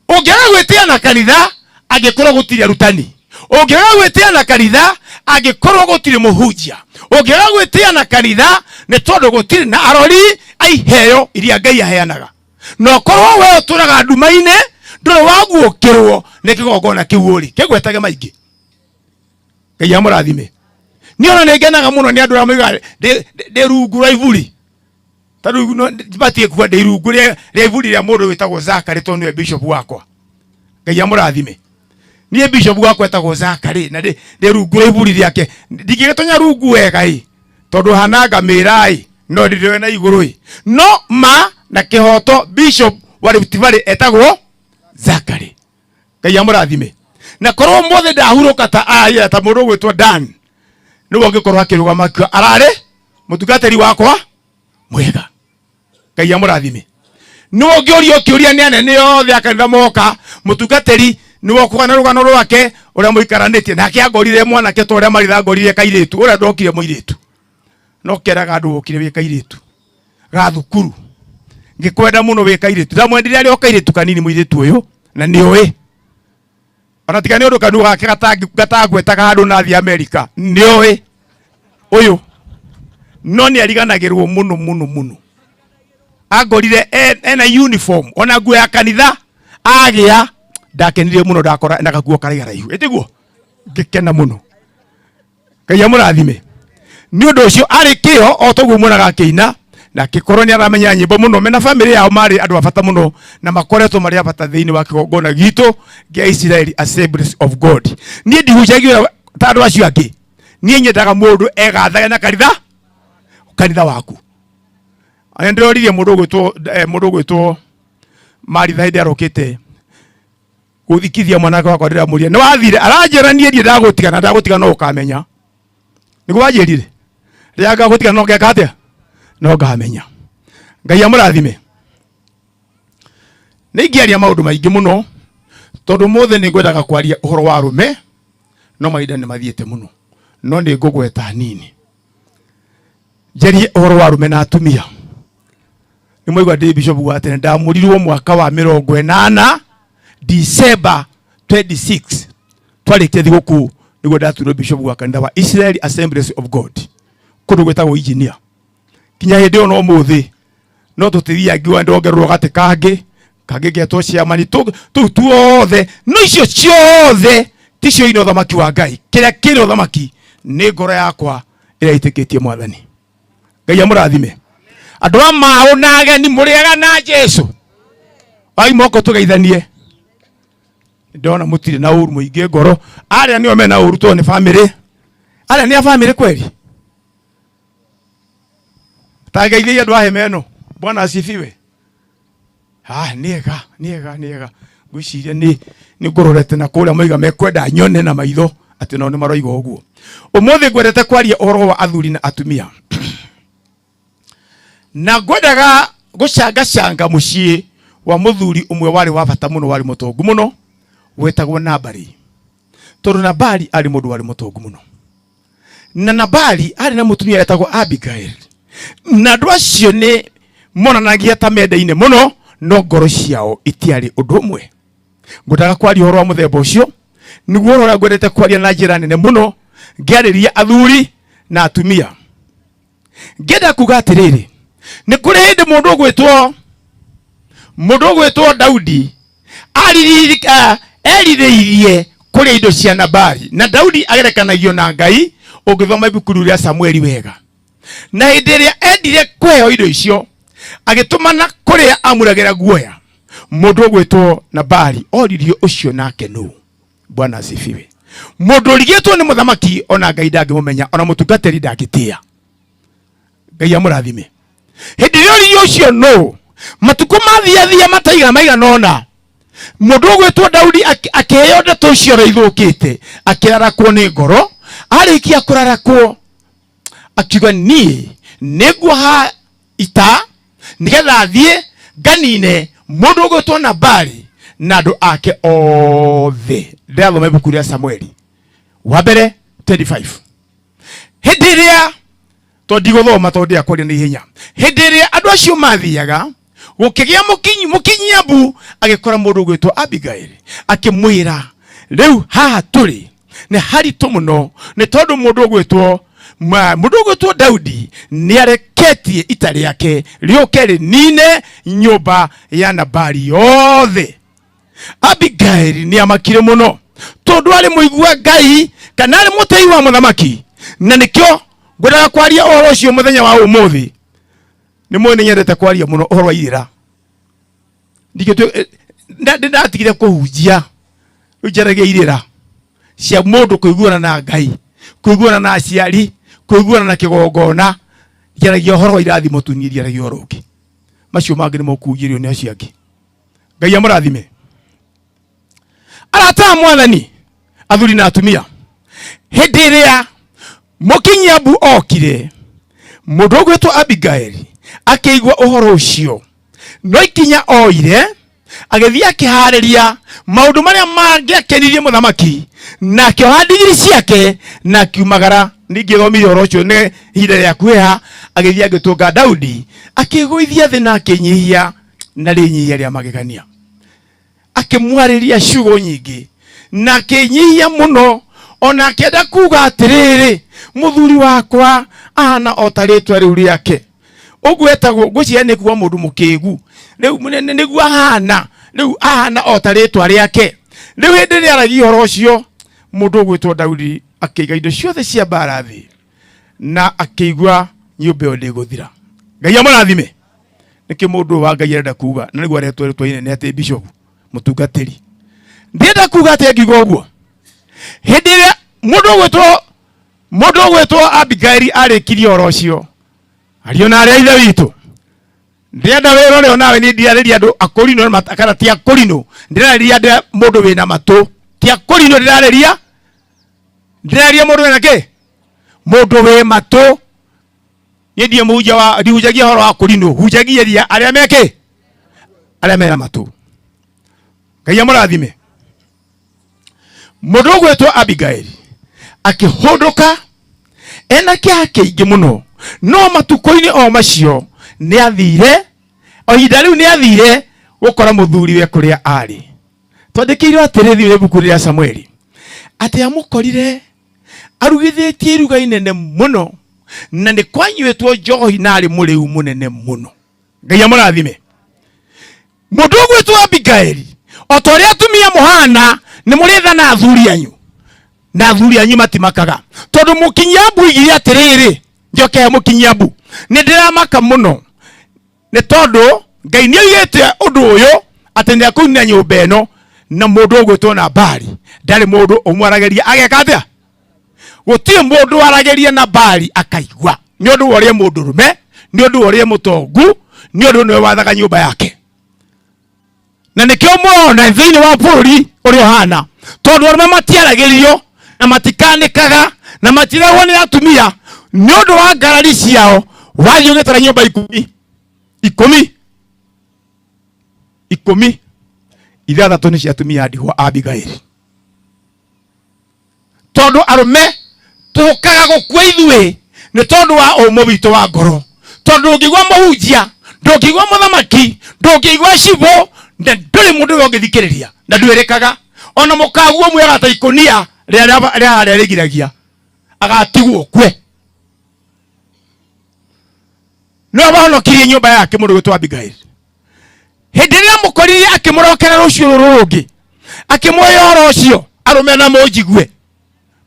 Ũngĩaga gwĩtĩa na kanitha angĩkorwo gũtirĩ arutani, ũngĩaga gwĩtĩa na kanitha angĩkorwo gũtirĩ mũhunjia, ũngĩaga gwĩtĩa na kanitha nĩ tondũ gũtirĩ na arori a iheo iria Ngai aheanaga. Na ũkorwo we ũtũraga nduma-inĩ, ndũrĩ waguũkĩrwo nĩ kĩgongona kĩu ũrĩ, kĩgwetage maingĩ. Ngai amũrathime. Niĩ ona nĩ ngenaga mũno nĩ andũ arĩa moigaga ndĩ rungu rwa iburi. Ta rĩu no ndibatiĩ kuga ndĩ rungu rĩa iburi rĩa mũndũ wĩtagwo Zakari tondũ nĩwe bishop wakwa. Ngai amũrathime. Niĩ bishop wakwa etagwo Zakari na ndĩ rungu rwa iburi rĩake. Ndingĩgĩtonya rungu wega ĩ, tondũ hana ngamĩra ĩ, no ndĩrĩ na igũrũ ĩ. No ma na kĩhoto bishop wa Rift Valley etagwo Zakari. Ngai amũrathime. Na korwo ũmũthĩ ndahurũka ta aya, ta mũndũ ũgwĩtwo Dan, nĩwe ũngĩkorwo akĩrũgama akiuga ararĩ mũtungatĩri wakwa mwega. Ngai amũrathime. Nĩwe ũngĩũria ũkĩũria nĩ anene othe a kanitha moka, mũtungatĩri nĩwe ũkũgana rũgano rwake ũrĩa mũikaranĩtie nake. Angorire mwanake ta ũrĩa Maritha angorire kairĩtu, ũrĩa ndokire mũirĩtu. No keraga andũ wokire wĩ kairĩtu ga thukuru ngĩkwenda mũno wĩ kairĩtu ndamwendire arĩ o kairĩtu kanini mũirĩtu ũyũ na nĩ ũĩ ona tiga nĩ ũndũ kanua gake gatangwetaga handũ na thiĩ Amerika nĩ ũĩ ũyũ no nĩ ariganagĩrwo mũno mũno mũno angorire ena uniform ona nguo ya kanitha agĩa ndakenire mũno ndakora na gakuo karaiharaihu ĩtiguo ngĩkena mũno Ngai amũrathime nĩ ũndũ ũcio arĩ kĩo o toguo muonaga akĩina na akĩkorwo nĩ aramenya nyĩmbo mũno mena bamĩrĩ yao marĩ andũ a bata mũno na makoretwo marĩ a bata thĩinĩ wa kĩgongona gitũ kĩa Israel Assemblies of God niĩ ndihunjagia ta andũ acio angĩ niĩ nyendaga mũndũ egathage na kanitha kanitha waku nĩ ndĩroririe mũndũ ũgwĩtwo mũndũ ũgwĩtwo Maritha hĩndĩ arokĩte guthikithia mwanake wakwa ndĩramũria nĩ wathire aranjĩra niĩ ndirĩ ndagũtiga na ndagũtiga no ũkamenya nĩguo wanjĩrire rĩrĩa ngagũtiga no ngeka atĩa no ngamenya ngai amũrathime nĩ ingĩaria maũndũ maingĩ mũno tondũ mũthĩ nĩ ngwendaga kwaria ũhoro wa arũme no mahinda nĩ mathiĩte mũno no nĩ ngũgweta hanini njarie ũhoro wa arũme na atumia nĩ mwaigua ndĩ bishop wa tene ndamũrirwo mwaka wa 80 December 26 twarĩkia thigũkũ nĩguo ndatuirwo bishop wa kanitha wa Israel Assemblies of God kũndũ gwĩtagwo engineer kinya hĩndĩ ĩyo no mũthĩ no tũtithiaga ngiuga ndongererwo gatĩ kangĩ kangĩ getwo ciamani tũu tuothe no icio ciothe ticio ina ũthamaki wa Ngai kĩrĩa kĩrĩ ũthamaki nĩ ngoro yakwa ĩrĩa ĩtĩkĩtie mwathani Ngai amũrathime andũ a maũ na ageni mũrĩega na Jesu wai moko tũgeithanie ndona mũtirĩ na ũru mũingĩ ngoro arĩa nĩo mena ũru tondũ nĩ bamĩrĩ arĩa nĩ a bamĩrĩ kweli tangeithiai andũ a hema ĩno bwana asifiwe ah nĩega nĩega nĩega ngwĩciria nĩ nĩ ngũrorete na kũrĩa moiga mekwenda nyone na maitho atĩ nao nĩ maroiga ũguo ũmũthĩ ngwendete kwaria ũhoro wa athuri na atumia na ngwendaga gũcangacanga mũciĩ wa mũthuri ũmwe warĩ wa bata mũno warĩ mũtongu mũno wetagwo Nabali tondũ Nabali arĩ mũndũ warĩ mũtongu mũno na Nabali arĩ na mũtumia wetagwo Abigail na andũ acio nĩ monanagia ta mendaine mũno no ngoro ciao itiarĩ ũndũ ũmwe ngwendaga kwaria ũhoro wa mũthemba ũcio nĩguo ũhoro ũrĩa ngwendete kwaria na njĩra nene mũno ngĩarĩria athuri na atumia ngĩenda kuga atĩrĩrĩ nĩ kũrĩ hĩndĩ mũndũ ũgwĩtwo mũndũ ũgwĩtwo Daudi erirĩirie kũrĩa indo cia Nabali na Daudi agerekanagio na Ngai ũngĩthoma ibuku rĩu rĩa Samueli wega na hĩndĩ ĩrĩa endire kũheo indo icio agĩtũmana kũrĩa amuragĩra guoya mũndũ ũgwĩtwo Nabali oririo ũcio nake nũ Bwana asifiwe mũndũ ũrigĩtwo nĩ mũthamaki ona Ngai ndangĩmũmenya ona mũtungatĩri ndangĩtĩa Ngai amũrathime hĩndĩ ĩrĩa oririo ũcio nũ matukũ mathiathia mataiga maigana ũna mũndũ ũgwĩtwo Daudi akĩheo ndeto icio ũrĩa ithũkĩte akĩrarakwo nĩ ngoro arĩkia kũrarakwo akiuga niĩ nĩnguoha ita nĩgetha thiĩ nganine mũndũ ũgwĩtwo Nabali na andũ ake othe ndĩrathoma ibuku rĩa Samueli wa mbere 25 hĩndĩ ĩrĩa tondũ ndigũthoma tondũ ndĩrakwaria na ihenya hĩndĩ ĩrĩa andũ acio mathiaga gũkĩgĩa mũkinyi mbu agĩkora mũndũ ũgwĩtwo Abigail akĩmwĩra rĩu haha tũrĩ nĩ haritũ mũno nĩ tondũ mũndũ ũgwĩtwo mũndũ ũgwĩtwo Daudi nĩ areketie ita rĩake rĩũke rĩnine nyũmba ya Nabali yothe Abigail nĩ amakire mũno tondũ arĩ mũigua Ngai kana arĩ mũtĩi wa mũthamaki na nĩkĩo ngwendaga kwaria ũhoro ũcio mũthenya wa ũmũthĩ nĩ mũĩ nĩ nyendete kwaria mũno ũhoro wa irĩra ndĩratigire kũhunjia rĩu njaragia irĩra cia mũndũ kũiguana na Ngai kũiguana na aciari kũiguana na kĩgongona njaragia ũhoro wa irathimo tu niĩ ndiaragia ũhoro ũngĩ macio mangĩ nĩ mũkũhunjĩrio nĩ acio angĩ Ngai amũrathime arata a mwathani athuri na atumia hĩndĩ ĩrĩa mũkinyi mbu okire mũndũ ũgwĩtwo Abigail akĩigua ũhoro ũcio no ikinya oire agĩthiĩ akĩharĩria maũndũ marĩa mangĩakenirie mũthamaki na akĩoha ndigiri ciake na akiumagara Ningĩ thomire ũhoro ũcio nĩ ihinda rĩa kwĩha, agĩthiĩ agĩtũnga Daudi, akĩgũithia thĩ na akĩnyihia na rĩnyihia rĩa magegania, akĩmwarĩria ciugo nyingĩ na akĩnyihia mũno, ona akĩenda kuga atĩrĩrĩ, mũthuri wakwa ahana o ta rĩtwa rĩu rĩake ũguo etagwo. Ngwĩciria nĩ kuga mũndũ mũkĩgu rĩu nĩguo ahana rĩu, ahana o ta rĩtwa rĩake rĩu. Hĩndĩ ĩrĩa aragia ũhoro ũcio, mũndũ ũgwĩtwo Daudi akĩiga indo ciothe cia mbara thĩ na akĩigua nyũmba ĩyo ndĩgũthira. Ngai amũrathime. Nĩkĩ mũndũ ũyũ wa Ngai arenda kuga na nĩguo aretwo rĩtwa inene atĩ bishop mũtungatĩri? Ndĩrenda kuga atĩ angiuga ũguo hĩndĩ ĩrĩa mũndũ ũgwĩtwo Abigaili arĩkirie ũhoro ũcio, ariũ na arĩa ithe witũ, ndĩrenda wĩra ũrĩa onawe. Niĩ ndirarĩria andũ akũrinũ kana ti akũrinũ, ndĩrarĩria andũ mũndũ wĩna matũ, ti akũrinũ. Ndĩrarĩria mũndũ wĩna kĩ, mũndũ wĩ matũ. Niĩ ndiĩ mũhunjia wa ndihunjagia ũhoro wa kũrinũ, hunjagia arĩa mekĩ, arĩa mena matũ. Ngai amũrathime. Mũndũ ũgwĩtwo Abigaili akĩhũndũka ena kĩeha kĩingĩ mũno, no matukũ-inĩ o macio nĩ athire, o ihinda rĩu nĩ athire gũkora mũthuriwe kũrĩa arĩ. Twandĩkĩirwo atĩrĩ thĩinĩ wa ibuku rĩa Samueli atĩ amũkorire arugithĩtie iruga inene mũno na nĩ kwanyuĩtwo njohi na arĩ mũrĩu mũnene mũno. Ngai amũrathime. Mũndũ ũgwĩtwo Abigaili, o ta ũrĩa atumia mũhana, nĩ mũrĩ tha na athuri anyu, na athuri anyu matimakaga, tondũ mũkinyambu oigire atĩrĩrĩ, njoke mũkinyambu, nĩ ndĩramaka mũno nĩ tondũ Ngai nĩ oigĩte ũndũ ũyũ atĩ nĩ akũnina nyũmba ĩno, na mũndũ ũgwĩtwo Nabali ndarĩ mũndũ ũmwaragĩria ageka atĩa. Gũtirĩ mũndũ waragĩria Nabali akaigua, nĩ ũndũ wa ũrĩa mũndũrũme, nĩ ũndũ wa ũrĩa mũtongu, nĩ ũndũ nĩwe wathaga nyũmba yake. Na nĩkĩo mũrona thĩinĩ wa bũrũri ũrĩa ũhana, tondũ arũme matiaragĩrio na matikanĩkaga na matiragwo nĩ atumia nĩ ũndũ wa ngarari ciao. Wathiĩ ũgĩtara nyũmba 10, 10, 10, 6 nĩ cia atumia a ndigwa a Abigaili, tondũ arũme tũkaga gũkua ithuĩ nĩ tondũ wa ũmũ witũ wa ngoro, tondũ ndũngĩigua mũhunjia, ndũngĩigua mũthamaki, ndũngĩigua cibũ, na ndũrĩ mũndũ ũrĩa ũngĩthikĩrĩria na ndwĩrĩkaga. Ona mũkaguo mwega ta ikũnia rĩa harĩa rĩgiragia agatigwo kwe. Nĩwe wahonokirie nyũmba yake. Mũndũ gwĩtwo Abigail, hĩndĩ ĩrĩa amũkoririe akĩmũrokera rũciũ rũrũ rũngĩ, akĩmũhe ũhoro ũcio. Arũme na mũnjigue,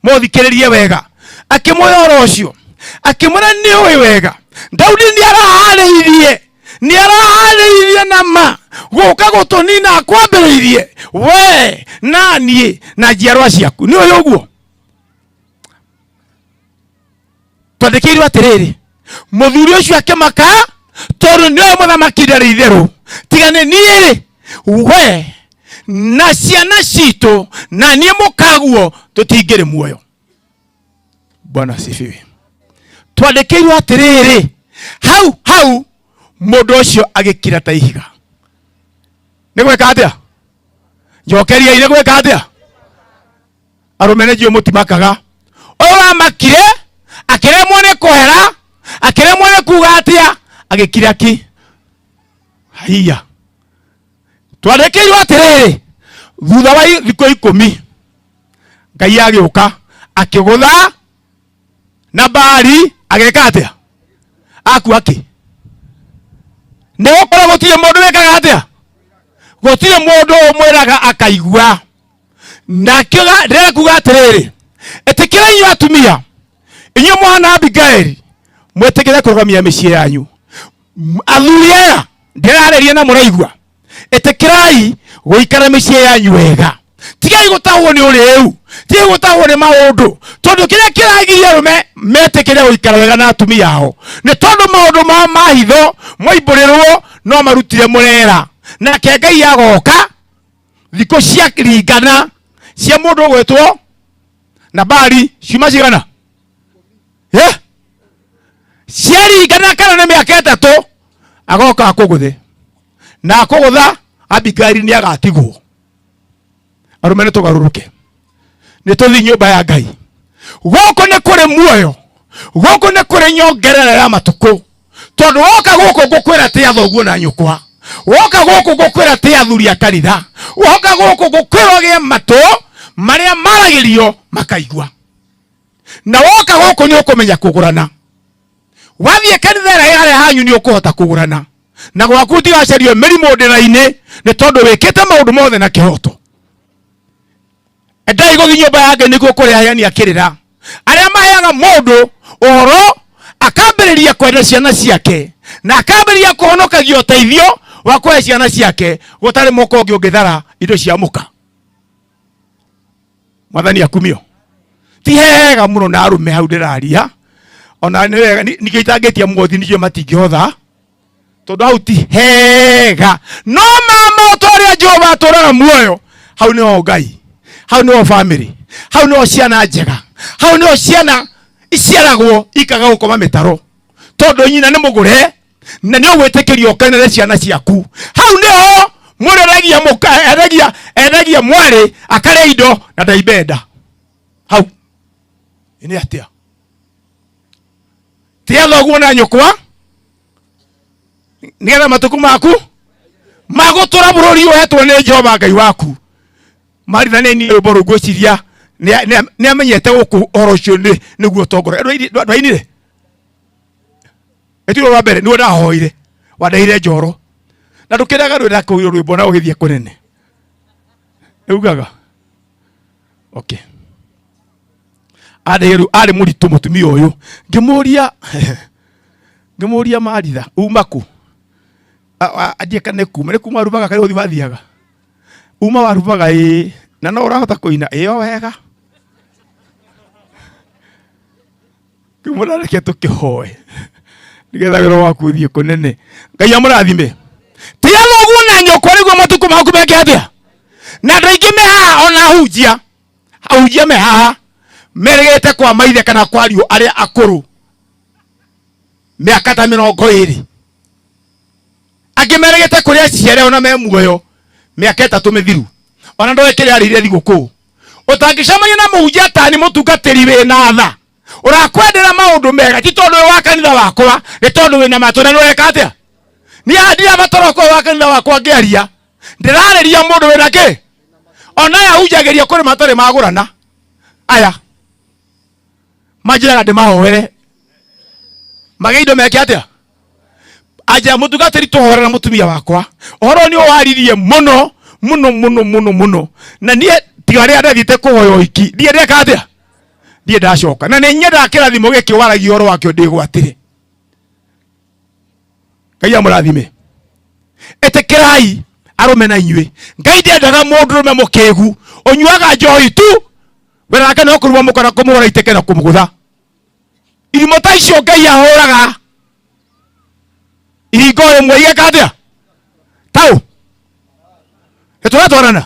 mũthikĩrĩrie wega. Akĩmũhe ũhoro ũcio, akĩmwĩra, nĩ ũĩ wega Daudi nĩ araharĩirie, nĩ araharĩirie na ma gũka gũtũnina, akwambĩrĩirie we na niĩ na njiarwa ciaku. Nĩ ũĩ ũguo. Twandĩkĩirwo atĩrĩrĩ, mũthuri ũcio akĩmaka tondũ nĩoĩ mũthamaki ndarĩ itherũ, tiga nĩ niĩ-rĩ, we na ciana citũ na niĩ mũkaguo tũtingĩrĩ muoyo. Bwana asifiwe. Twandĩkĩirwo atĩrĩrĩ, hau hau mũndũ ũcio agĩkira ta ihiga. Nĩ gwĩka atĩa? Njokeriai, nĩ gwĩka atĩa? Arũme nĩ njũĩ mũtimakaga. Ũyũ wamakire akĩremwo nĩ kũhera, akĩremwo nĩ kuga atĩa, agĩkira ki. Haiya, twandĩkĩirwo atĩrĩrĩ, thutha wa thikũ 10 Ngai agĩũka akĩgũtha Nabali, agĩka atĩa? Akua kĩ? Nĩ gũkorwo gũtirĩ mũndũ wĩkaga atĩa, gũtirĩ mũndũ ũmwĩraga akaigua. Nakĩo ndĩrekuga atĩrĩrĩ, ĩtĩkĩra inyuĩ atumia, inyuĩ mũhana Abigaili, mwĩtĩkĩre kũrũgamia mĩciĩ yanyu. Athuri aya ndĩrarĩria na mũraigua, ĩtĩkĩrai gũikara mĩciĩ yanyu wega. Tigai gũtahwo nĩ ũrĩu, tigai gũtahwo nĩ maũndũ, tondũ kĩrĩa kĩragiria arũme metĩkĩre gũikara wega na atumia ao nĩ tondũ maũndũ mao ma hitho moimbũrĩrwo no marutire mũrera. Nake Ngai agoka thikũ cia ringana cia mũndũ ũgwĩtwo Nabali ciuma cigana? Eh? Ciaringana kana nĩ mĩaka 3, agoka akũgũthe, na akũgũtha Abigaili nĩ agatigwo. Arũme nĩ tũgarũrũke, nĩ tũthiĩ nyũmba ya Ngai. Gũkũ nĩ kũrĩ muoyo, gũkũ nĩ kũrĩ nyongerera ya matukũ, tondũ woka gũkũ ngũkwĩra tĩa thoguo na nyũkwa, woka gũkũ ngũkwĩra tĩa athuri a kanitha, woka gũkũ ngũkwĩra ũgĩe matũ marĩa maragĩrio makaigua, na woka gũkũ nĩ ũkũmenya kũgũrana. Wathiĩ kanitha ĩrĩa ĩharĩa hanyu nĩ ũkũhota kũgũrana, na gwaku tigacario mĩrimũ ndĩra-inĩ, nĩ tondũ wĩkĩte maũndũ mothe na kĩhoto. Endai gũthiĩ nyũmba ya Ngai nĩguo kũrĩa aheani a kĩrĩra, arĩa maheaga mũndũ ũhoro akambĩrĩria kwenda ciana ciake na akambĩrĩria kũhonokagia ũteithio wa kũhe ciana ciake, gũtarĩ mũka ũngĩ ũngĩthara indo cia mũka. Mwathani akumio. Ti hega mũno na arũme hau ndĩraria, ona nĩ wega ningĩ itangĩtia mũgothi ningĩ matingĩhotha, tondũ hau ti hega. No mama, o ta ũrĩa Jehova atũraga muoyo, hau nĩho Ngai, hau nĩho family, hau nĩho ciana njega, hau nĩho ciana iciaragwo ikaga gũkoma mĩtaro, tondũ nyina nĩ mũgũre na nĩ ũgwĩtĩkĩrio ũkenere ciana ciaku. Hau nĩho mũreragia mũka, endagia endagia mwarĩ akarĩa indo na ndaibenda. Hau nĩ atĩa? Tia thoguo na nyũkwa nĩgetha matukũ maku magũtũra bũrũri ũhetwo nĩ Jehova Ngai waku. Maritha nĩ niĩ rwĩmbo rũu ngwĩciria nĩ amenyete gũkũ ũhoro ũcio nĩguo ũtongora. Ndwainire ĩtirwo rwa mbere nĩguo ndahoire wandeire njoro na ndũkĩrega rwĩra kũu rwĩmbo na ũgĩthiĩ kũnene ĩugaga okay. Arĩ arĩ mũritũ mũtumia ũyũ, ngĩmũria ngĩmũria Maritha, uma kũ? Anjie kana nĩ kuma nĩ kuma warubaga kana gũthiĩ wathiaga uma warubaga? Ĩĩ. Na no ũrahota kũina ĩyo wega? Ngĩmwĩra reke tũkĩhoe nĩgetha wĩra waku ũthiĩ kũnene. Ngai amũrathime. Tiga thoguo na nyũkwa nĩguo matukũ maku meke atĩa? Na andũ aingĩ me haha, ona ahunjia, ahunjia me haha merĩgĩte kwa maithe kana kwa ariũ arĩa akũrũ mĩaka ta 20, angĩ merĩgĩte kũrĩ aciari ona me muoyo mĩaka 3 mĩthiru, ona ndoĩ kĩrĩa arĩire thigũkũ. Ũtangĩcemania na mũhunjia tani mũtungatĩri wĩna tha ũrakwendera maũndũ mega, ti tondũ wĩ wa kanitha wakwa, nĩ tondũ wĩna matũ na nĩũreka atĩa. Niĩ haha ndirabatara ũkorwo wa kanitha wakwa ngĩaria, ndĩrarĩria mũndũ wĩna kĩ. Ona aya hunjagĩria kũrĩ matarĩ magũrana, aya manjĩraga ndĩmahoere magĩa indo meke atĩa. Anja mũtungatĩri, tũhoere na mũtumia wakwa ũhoro nĩ ũwaririe mũno mũno mũno mũno mũno, na niĩ tiga rĩrĩa ndathiĩte kũhoya ũhiki ndiĩ ndeka atĩa, ndiĩ ndacoka, na nĩ nyendaga kĩrathimo gĩkĩ waragia ũhoro wakĩo ndĩgwatĩre. Ngai amũrathime. Ĩtĩkĩrai arũme na inyuĩ, Ngai ndendaga mũndũrũme mũkĩgu ũnyuaga njohi tu, wĩra wake no kũruma mũkora, kũmũhũra iteke na kũmũgũtha. Irimo ta icio Ngai ahũraga ihingo rĩmwe igeka atĩa? Tau nĩtũratwarana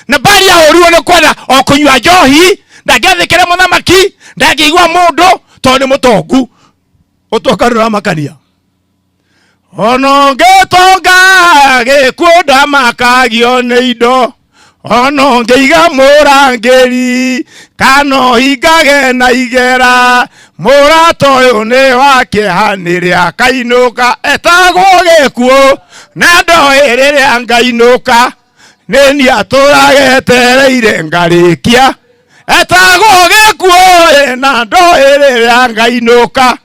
na Bali ahũrirwo nĩ kwenda o kũnyua njohi, ndangĩathĩkĩra mũthamaki, ndangĩigua mũndũ tondũ nĩ mũtongu. Ũtonga ndũramakania, ona ũngĩtonga gĩkuũ ndamakagio nĩ indo, ona ũngĩiga mũrangĩri kana ũhingage na igera, mũrata ũyũ nĩ wa kĩeha nĩrĩa akainũka. Etagwo gĩkuũ na ndoĩ rĩrĩa ngainũka, nĩ niĩ atũraga etereire ngarĩkia. Etagwo gĩkuũ na ndoĩ rĩrĩa ngainũka,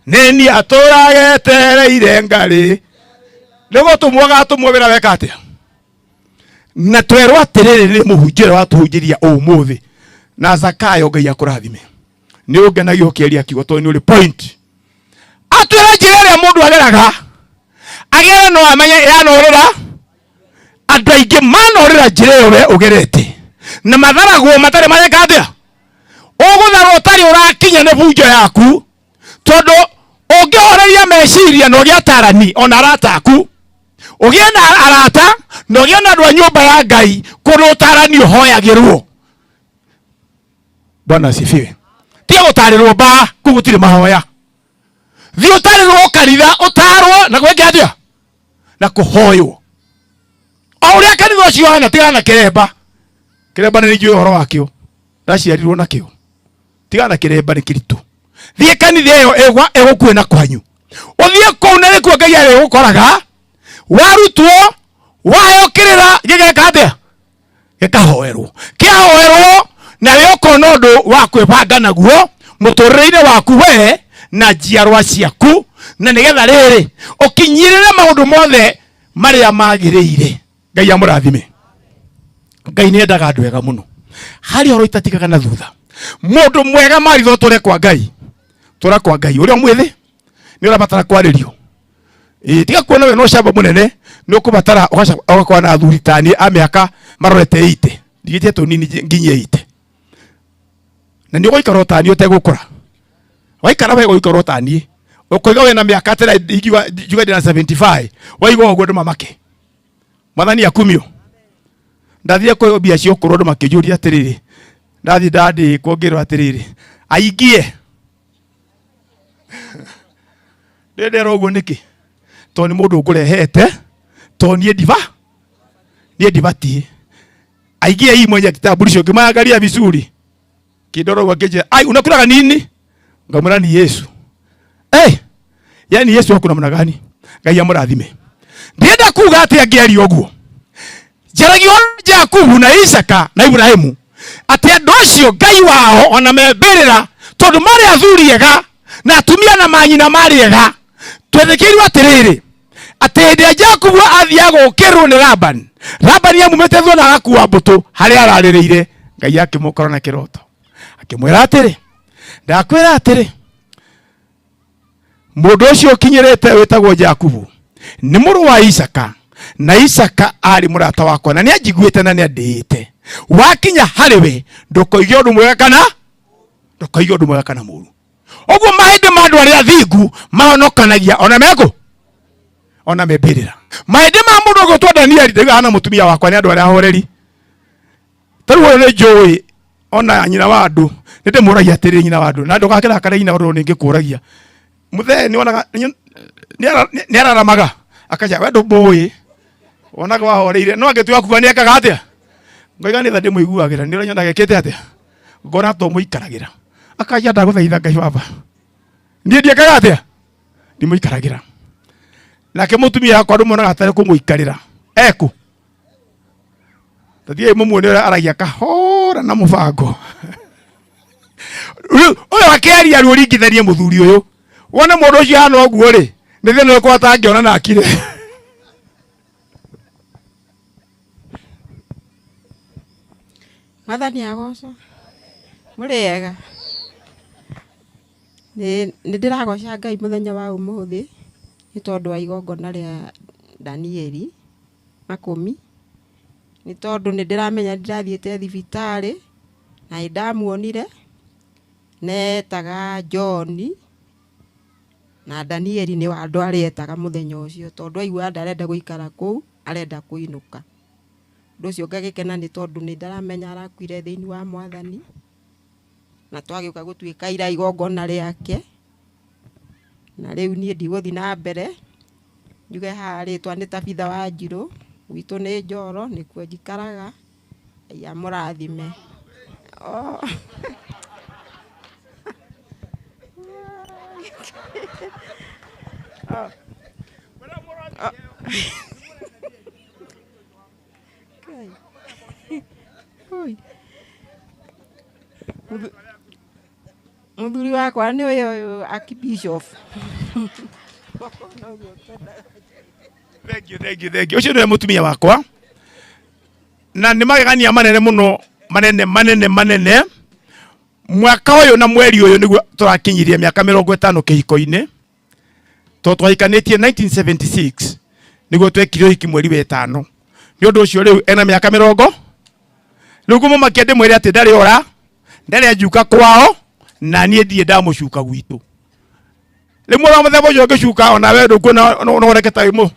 nĩ niĩ atũraga etereire ngarĩ. Nĩ gũtũmwo agatũmwo wĩra weka atĩa? Na twerwo atĩrĩrĩ nĩ mũhunjia ũrĩa watũhunjĩria ũmũthĩ na Zakayo, Ngai akũrathime, nĩ ũngenagia ũkĩaria kiugo tondũ nĩ ũrĩ point. Atwĩra njĩra ĩrĩa mũndũ ageraga agere no amenye yanorĩra. Andũ aingĩ manorĩra njĩra ĩyo we ũgerete na matharagwo matarĩ mareka atĩa. Ũgũtharwo ũtarĩ ũrakinya nĩ bunjo yaku, tondũ ũngĩhoreria meciria na ũgĩe atarani ona arata aku, ũgĩe na arata na ũgĩe na andũ a nyũmba ya Ngai kũndũ ũtarani ũhoyagĩrwo. Bwana asifiwe. Tiga gũtarĩrwo mbaa kũu gũtirĩ mahoya, thiĩ ũtarĩrwo kanitha, ũtarwo na gwĩke atĩa na kũhoywo o ũrĩa kanitha ũcio hana. Tigana na kĩremba, kĩremba nĩ njũĩ ũhoro wakĩo, ndaciarirwo nakĩo. Tigana na kĩremba nĩ kĩritũ. Thiĩ kanitha ĩyo ĩgwa ĩgũkuĩ na kwanyu. Ũthiĩ kũu na nĩkuo Ngai arĩgũkoraga. Warutwo, waheo kĩrĩra gĩgeka atĩa? Gĩkahoerwo. Kĩahoerwo nawe ũkona ũndũ wa kwĩbanga naguo mũtũrĩre-inĩ waku we na njiarwa ciaku, na nĩgetha rĩrĩ ũkinyĩrĩre maũndũ mothe marĩa magĩrĩire. Ngai amũrathime. Ngai nĩ endaga andũ ega mũno, harĩ ũhoro itatigaga na thutha. Mũndũ mwega maritho tũre kwa Ngai, tũra kwa Ngai. Ũrĩa mwĩthĩ nĩ ũrabatara kwarĩrio. Ĩĩ, tiga kuona we no camba mũnene, nĩ ũkũbatara ũgakorwo na athuri ta niĩ a mĩaka marorete 80, ndigĩtie tũnini nginyie 80, na nĩ ũgũikara o ta niĩ ũtegũkũra. Waikara wega ũikara o ta niĩ, ũkoiga wĩna mĩaka tena ingiuga njuge ndĩna 75, waigua ũguo andũ mamake. Mwathani akumio. Ndathire kũheo mbia cia ũkũrũ, andũ makĩnjũria atĩrĩrĩ, ndathiĩ ndandĩkwo ngĩrwo atĩrĩrĩ, aingie ndĩndera ũguo nĩkĩ? Tondũ nĩ mũndũ ũngũrehete, tondũ niĩ ndiba niĩ ndibatiĩ aingie hii mwenye kitambulisho ngĩmwangalia vizuri kĩndoro ũguo akĩnjĩra, ai unakulaga nini? Ngamwĩra ni Yesu. Hey, yani Yesu hakuna namna gani? Ngai amũrathime. Ndienda kuga atĩ angĩaria ũguo, njaragia ũhoro wa Jakubu na Isaka na Ibrahimu, atĩ andũ acio Ngai wao ona membĩrĩra, tondũ marĩ athuri ega na atumia na manyina marĩ ega. Twetĩkĩirwo atĩrĩrĩ, atĩ hĩndĩ ĩrĩa Jakubu athiaga gũũkĩrĩrwo nĩ Labani, Labani amumĩte thutha na agakua mbũtũ harĩa ararĩrĩire, Ngai akĩmũkora na kĩroto akĩmwĩra atĩrĩ, ndakwĩra atĩrĩ, mũndũ ũcio ũkinyĩrĩte wĩtagwo Jakubu nĩ mũrũ wa Isaka, na Isaka arĩ mũrata wakwa na nĩanjiguĩte na nĩandĩĩte. Wakinya harĩ we ndũkoige ũndũ mwega kana ndũkoige ũndũ mwega kana mũũru. Ũguo mahĩndĩ ma andũ arĩa athingu mahonokanagia ona mekũ ona membĩrĩra. Mahĩndĩ ma mũndũ ũgũtwo Danieli, ndauga hana mũtumia wakwa nĩ andũ arĩa ahoreri. Ta rĩu ũyũ nĩ njũĩ ona nyina wa andũ, nĩ ndĩmũragia atĩrĩrĩ, nyina wa andũ, na ndũgakĩrakare nyina wa andũ, nĩ ngĩkũragia mũthee, nĩ wonaga nĩ araramaga akaja, we ndũmũĩ, wonaga wahoreire, no angĩtua kuga nĩ ekaga atĩa? Ngoiga nĩ tha ndĩmũiguagĩra, nĩ ũrĩa nyonaga ekĩte atĩa, ngona to mũikaragĩra, akanja ndagũthaitha Ngai baba, niĩ ndiekaga atĩa, ndimũikaragĩra. Nake mũtumia wakwa ndũmuonaga atarĩ kũmũikarĩra eku tathiĩ mũmuone ũrĩa aragia kahora na mũbango. Rĩu ũyũ akĩaria rĩu ũringithanie mũthuri ũyũ, wone mũndũ ũcio hana ũguo rĩ, nĩ thĩna ũrĩkũ atangĩona na akire. Mwathani agocwo. Mũrĩ ega? Nĩ ndĩragoca Ngai mũthenya wa ũmũthĩ nĩ tondũ wa igongona rĩa Danieli Makũmi, nĩ tondũ nĩ ndĩramenya nĩ ndĩrathiĩte thibitarĩ na nĩ ndamuonire na etaga John na Danieli nĩ wa andũ arĩa etaga mũthenya ũcio tondũ aiguaga ndarenda gũikara kũu arenda kũinũka. Ũndũ ũcio ngagĩkena nĩ tondũ nĩ ndaramenya arakuire thĩinĩ wa Mwathani. Na twagĩũka gũtuĩka aira a igongona rĩake. Na rĩu niĩ ndigũthiĩ na mbere, njuge haha rĩtwa nĩ Tabitha Wanjirũ, gwitũ nĩ Njoro, nĩkuo njikaraga, Ngai amũrathime. Oh. Oh. Oh. Oi. Mũthuri wakwa nĩ ũyũ ũyũ Archbishop. Thank you, thank you, thank you. Ũcio nĩwe mũtumia wakwa na nĩ magegania manene mũno, manene manene manene. Mwaka ũyũ na mweri ũyũ nĩguo tũrakinyirie mĩaka 50 kĩhiko-inĩ, tondũ twahikanĩtie 1976 nĩguo twekire ũhiki mweri wa ĩtano. Nĩ ũndũ ũcio rĩu ena mĩaka mĩrongo. Rĩu ngũmũmakia ndĩmwĩre atĩ ndarĩ ora, ndarĩ anjuka kwao, na niĩ ndirĩ ndamũcuka gwitũ. Rĩu mũndũ wa mũthemba ũcio ũngĩcuka ona we ndũkuona no woneke ta wĩ mũ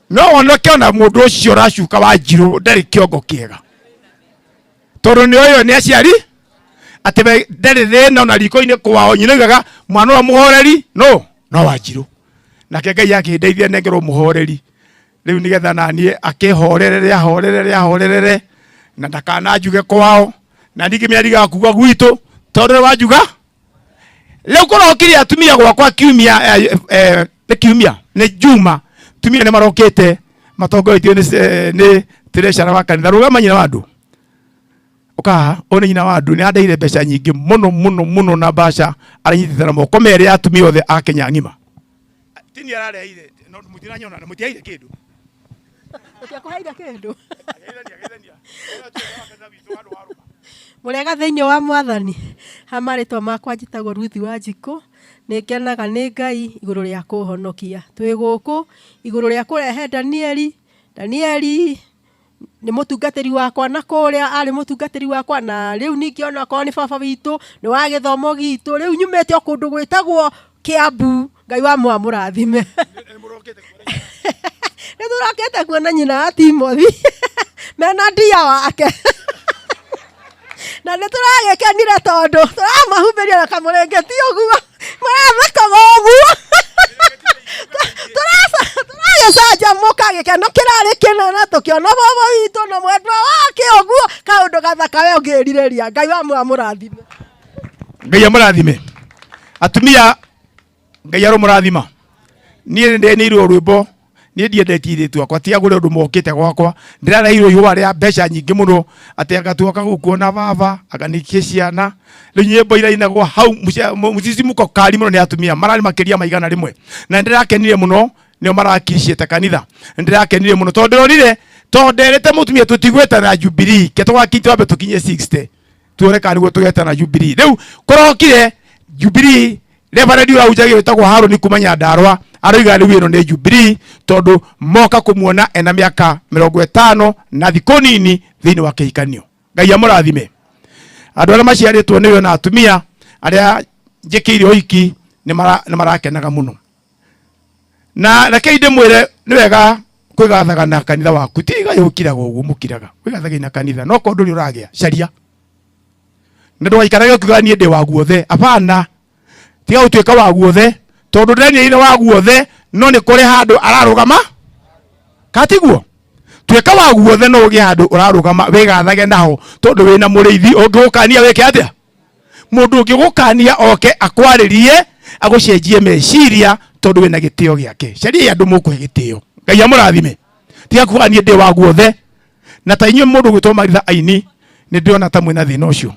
no woneke ona mũndũ ũcio ũracuka wa njirũ ndarĩ kĩongo kĩega, tondũ nĩ ũyũ nĩ aciari atĩ we ndarĩ thĩna ona riko-inĩ kwao. Nyina oigaga mwana ũrĩa mũhoreri no no wa njirũ, nake Ngai akĩndeithia nengerwo mũhoreri rĩu nĩgetha naniĩ akĩhorerere ahorerere ahorerere na ndakananjuge kwao Na ndingĩmĩarigaga kuga gwitũ tondũ wanjuga rĩu kũrokire atumia gwakwa kiumia, nĩ kiumia nĩ juma, tumia nĩ marokĩte matongoretio nĩ treasurer wa kanitha. Rũgama nyina wa andũ ũkaha, ũyũ nĩ nyina wa andũ, nĩ andeire mbeca nyingĩ mũno mũno mũno na mbaca aranyitĩte na moko merĩ ya atumia othe a Kenya ng'ima. Tini arareheire no mũtiranyona na mũtiaire kĩndũ. Tũtiakũheire kĩndũ. Mũrĩega thĩinĩ wa mwathani. Ha marĩtwa makwa njĩtagwo Ruth Wanjikũ. Nĩ ngenaga nĩ Ngai igũrũ rĩa kũhonokia. Twĩ gũkũ igũrũ rĩa kũrehe Danieli. Danieli nĩ mũtungatĩri wakwa na kũrĩa arĩ mũtungatĩri wakwa, na rĩu ningĩ ona okorwo nĩ baba witũ nĩ wa gĩthomo gitũ. Rĩu nyumĩte o kũndũ gwĩtagwo Kiambu. Ngai wa mũamũrathime. Nĩ tũrokĩte kuona nyina wa Timothy mena ndia wake, na nĩ tũragĩkenire tondũ tũramahumbĩria na kamũrĩngĩti ũguo marathekaga ũguo, tũragĩcanjamũka, gĩkeno kĩrarĩ kĩnene tũkĩona baba witũ na mwendwa wake ũguo, kaũndũ gathaka we ũngĩrirĩria. Ngai wa mũamũrathime. Ngai amũrathime atumia, Ngai aromũrathima. Niĩ nĩ ndenĩirwo rwĩmbo, niĩ ndiendetie airĩtu akwa, tiga gũrĩ ũndũ mokĩte gwakwa, ndĩrareheirwo ihũa rĩa mbeca nyingĩ mũno, atĩ angatuoka gũkuona baba aganikie ciana. Rĩu nyĩmbo irainagwo hau mũcicimuko kari mũno nĩ atumia mararĩ makĩria ma 100, na nĩndĩrakenire mũno nĩo marakiriciĩte kanitha. Nĩndĩrakenire mũno tondũ ndĩronire, tondũ nderĩte mũtumia tũtigwĩtana Jubilee, ke tũgaki twambe tũkinye 60 tuone kana nĩguo tũgetana Jubilee. Rĩu kũrokire Jubilee, Reverend ũrahunjagia wĩtagwo Harũni kuma Nyandarũa aroiga rĩu ĩno nĩ Jubilee, tondũ moka kũmuona ena mĩaka 50 na thikũ nini thĩinĩ wa kĩhikanio. Ngai amũrathime andũ arĩa maciarĩtwo nĩwe na atumia arĩa njĩkĩire ũhiki nĩ marakenaga mũno. Na rekei ndĩmwĩre, nĩ wega kwĩgathaga na kanitha waku, ti igai ũkiraga ũguo mũkiraga, wĩgathage na kanitha, no korwo ndũrĩ ũragĩa caria, na ndũgaikarage ũkiuga niĩ ndĩ wa guothe. Hapana, tiga gũtuĩka wa guothe, tondũ ndĩranĩire wa guothe no nĩ kũrĩ handũ ararũgama, katiguo tuĩka wa guothe no ũgĩe handũ ũrarũgama wĩgathage naho, tondũ wĩna mũrĩithi ũngĩgũkania wĩke atĩa? Mũndũ ũngĩgũkania oke akwarĩrie agũcenjie meciria, tondũ wĩna gĩtĩo gĩake. Caria andũ mũkũhe gĩtĩo. Ngai amũrathime. Tiga kuga niĩ ndĩ wa guothe. Na ta inyuĩ mũndũ gwĩtwo Maritha aini, nĩ ndĩrona ta mwĩna thĩna ũcio,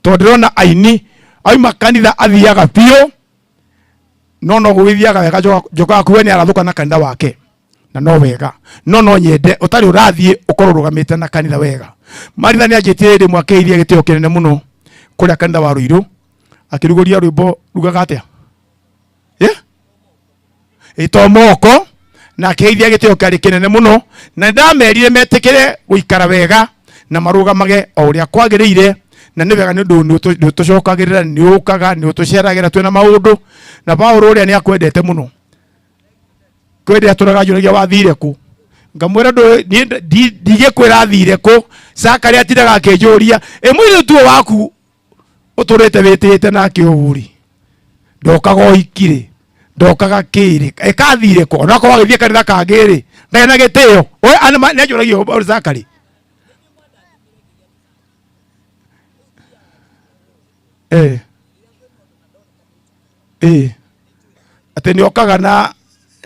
tondũ ndĩrona aini auma kanitha athiaga biũ, no no gũgĩthiaga wega, njokaga kuga nĩ arathũka na kanitha wake, na no wega, no no nyende ũtarĩ ũrathiĩ ũkorwo ũrũgamĩte na kanitha wega. Maritha nĩ anjĩtire hĩndĩ ĩmwe akĩheithia gĩtĩo kĩnene mũno kũrĩa kanitha wa Ruiru, akĩrugũria rwĩmbo rugaga atĩa? Ĩto moko, na akĩheithia gĩtĩo kĩarĩ kĩnene mũno, na nĩndamerire metĩkĩre gũikara wega na marũgamage o ũrĩa kwagĩrĩire, na nĩ wega nĩ ũndũ nĩ ũtũcokagĩrĩra, nĩ ũkaga, nĩ ũtũceragĩra twĩna maũndũ, na Paũlũ ũrĩa nĩ akwendete mũno. Kwĩ atũraga anjũragia wathire kũ, ngamwĩra niĩ ndigĩkwĩra thire kũ. Cakari atindaga akĩnjũria, ĩ mũirĩtu ũyũ waku ũtũrĩte wĩtĩte nake ũũ rĩ, ndokaga ũhiki rĩ, ndokaga kĩrĩ, ĩkathire kũ, onakorwo agĩthiĩ kanitha kangĩ rĩ, ndarĩ na gĩtĩo. Nĩ anjũragia ũũ Zakari. Atĩ nĩ okaga na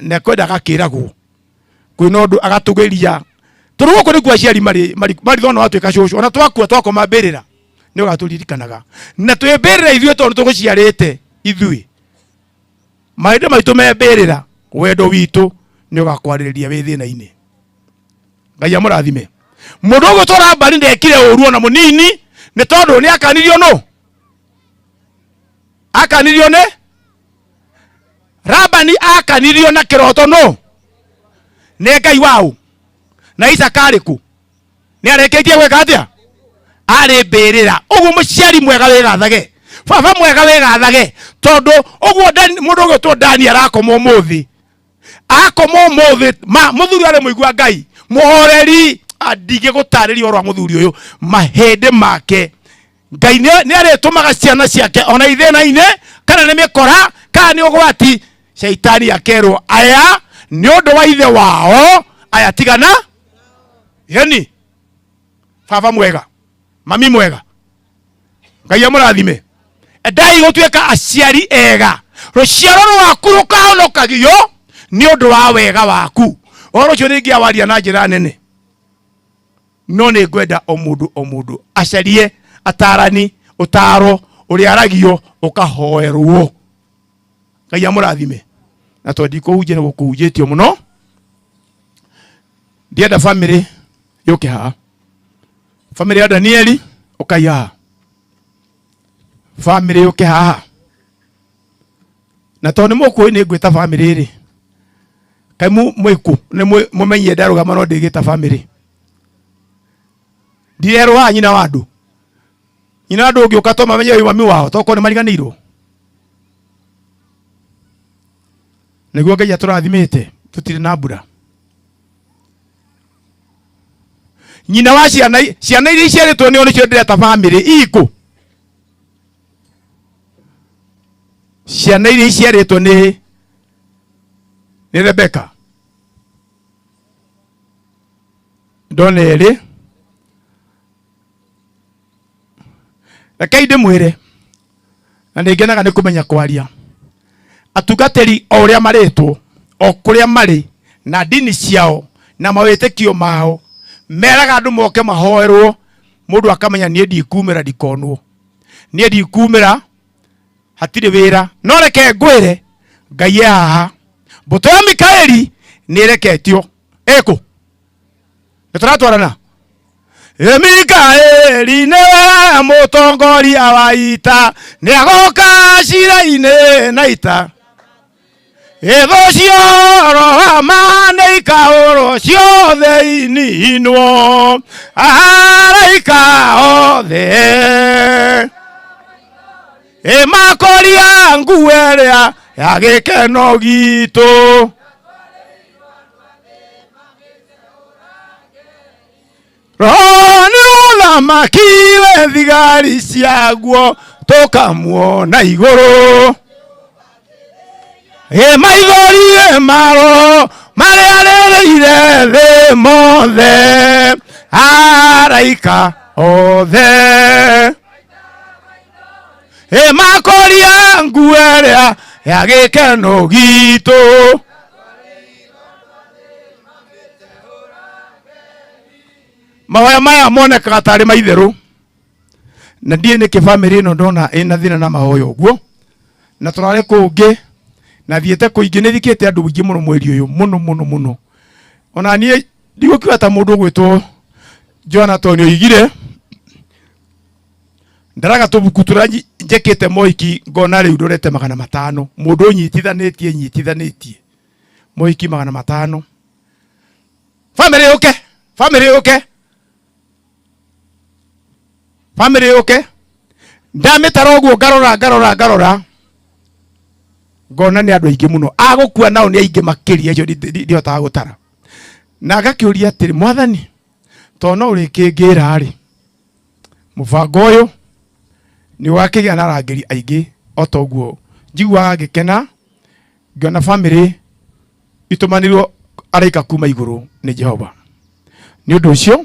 nĩ akwendaga akĩragwo kwĩna ũndũ agatũgĩria, tondũ gũkũ nĩkuo aciari marĩ marĩ thona watuĩka cũcũ, ona twakua twakoma mbĩrĩra nĩ ũgatũririkanaga, na twĩ mbĩrĩra ithuĩ tondũ tũgũciarĩte ithuĩ, mahinda maitũ me mbĩrĩra, wendo witũ nĩ ũgakwarĩrĩria wĩ thĩna-inĩ. Ngai amũrathime. Mũndũ ũgũtwara Labani ndekire ũru ona mũnini, nĩ tondũ nĩ akanirio, nũ akanirio? Nĩ Labani akanirio na kĩroto, nũ? Nĩ Ngai waũ? Na Isaka arĩ kũ? Nĩ arĩkĩtie gwĩka atĩa? Arĩ mbĩrĩra. Ũguo mũciari mwega wĩgathage, baba mwega wĩgathage, tondũ ũguo mũndũ ũgwĩtwo Dani arakoma ũmũthĩ, akoma ũmũthĩ ma mũthuri arĩ mũigua Ngai mũhoreri, ndingĩgũtarĩria ũhoro wa mũthuri ũyũ, mahĩndĩ make Ngai nĩ arĩtũmaga ciana ciake ona ithĩna-inĩ, kana nĩ mĩkora kana nĩ ũgwati, caitani akerwo aya nĩ ũndũ wa ithe wao aya tigana. Yani baba mwega, mami mwega. Ngai amũrathime. Endai gũtuĩka aciari ega, rũciaro rwaku rũkahonokagio nĩ ũndũ wa wega waku. Ũhoro ũcio nĩ ingĩawaria na njĩra nene, no nĩ ngwenda o mũndũ o mũndũ acarie atarani, ũtaro ũrĩa aragio ũkahoerwo. Ngai amũrathime. Na tondũ ndikũhunjia nĩ gũkũhunjĩtio mũno, ndienda bamĩrĩ yũke haha. Bamĩrĩ ya Danieli ũkai haha, bamĩrĩ yũke haha. Na tondũ nĩ mũkũĩ nĩ ngwĩta bamĩrĩ rĩ, kaĩ mwĩkũ nĩ mũmenyie ndarũgama no ndĩgĩta bamĩrĩ. Ndirerwo haha nyina wa andũ, nyina wa andũ ũngĩũka to mamenye ũyũ mami wao, tokorwo nĩ mariganĩirwo. Nĩguo Ngai atũrathimĩte tũtirĩ na mbura. Nyina wa ciana, ciana iria iciarĩtwo nĩo nĩcio ndĩreta bamĩrĩ ikũ. Ciana iria iciarĩtwo nĩ Rebeka ndona ĩrĩ. Rekei ndĩmwĩre, na nĩ ngenaga nĩ kũmenya kwaria, atungatĩri o ũrĩa marĩtwo, o kũrĩa marĩ na ndini ciao na mawĩtĩkio mao, meraga andũ moke mahoerwo, mũndũ akamenya niĩ ndikumĩra ndikonwo, niĩ ndikumĩra hatirĩ wĩra. No reke ngwĩre, Ngai e haha, mbũtũ ya Mikaeli nĩ ĩreketio ĩkũ, nĩ tũratwarana. Mikaeli nĩwe mũtongoria wa ita, nĩ agoka cira-inĩ na ita. Ĩthũ cioro wa ma nĩ ikahũrwo ciothe ininwo, araika othe ĩmakoria nguo ĩrĩa ya gĩkeno gitũ. Roho nĩ ũthamaki we thigari ciaguo tũkamuona igũrũ. Ĩ maithori ĩ maro marĩa rĩrĩire thĩ mothe, araika othe ĩ makoria nguo ĩrĩa ya gĩkeno gitũ. Mahoya maya monekaga tarĩ maitherũ, na ndiĩ nĩkĩ bamĩrĩ ĩno ndona ĩna thĩna na mahoya ũguo, na tũrarĩ kũngĩ na thiĩte kũingĩ, nĩ thikĩte andũ aingĩ mũno mweri ũyũ mũno mũno mũno. Ona niĩ ndigũkiuga ta mũndũ ũgwĩtwo Joana tondũ nĩ oigire ndaraga tũbuku tũrĩa njĩkĩte mohiki ngona rĩu ndorete 500, mũndũ ũnyitithanĩtie nyitithanĩtie mohiki 500. Bamĩrĩ yũke, bamĩrĩ yũke, bamĩrĩ yũke. Ndamĩtara ũguo ngarora ngarora ngarora ngona nĩ andũ aingĩ mũno agũkua, nao nĩ aingĩ makĩria, acio ndihotaga gũtara. Na ngakĩũria atĩrĩ, Mwathani, tondũ no ũrĩkĩngĩra rĩ, mũbango ũyũ nĩ ũgakĩgĩa na arangĩri aingĩ o ta ũguo njiguaga ngĩkena ngĩona bamĩrĩ itũmanĩirwo araika kuma igũrũ nĩ Jehova. Nĩ ũndũ ũcio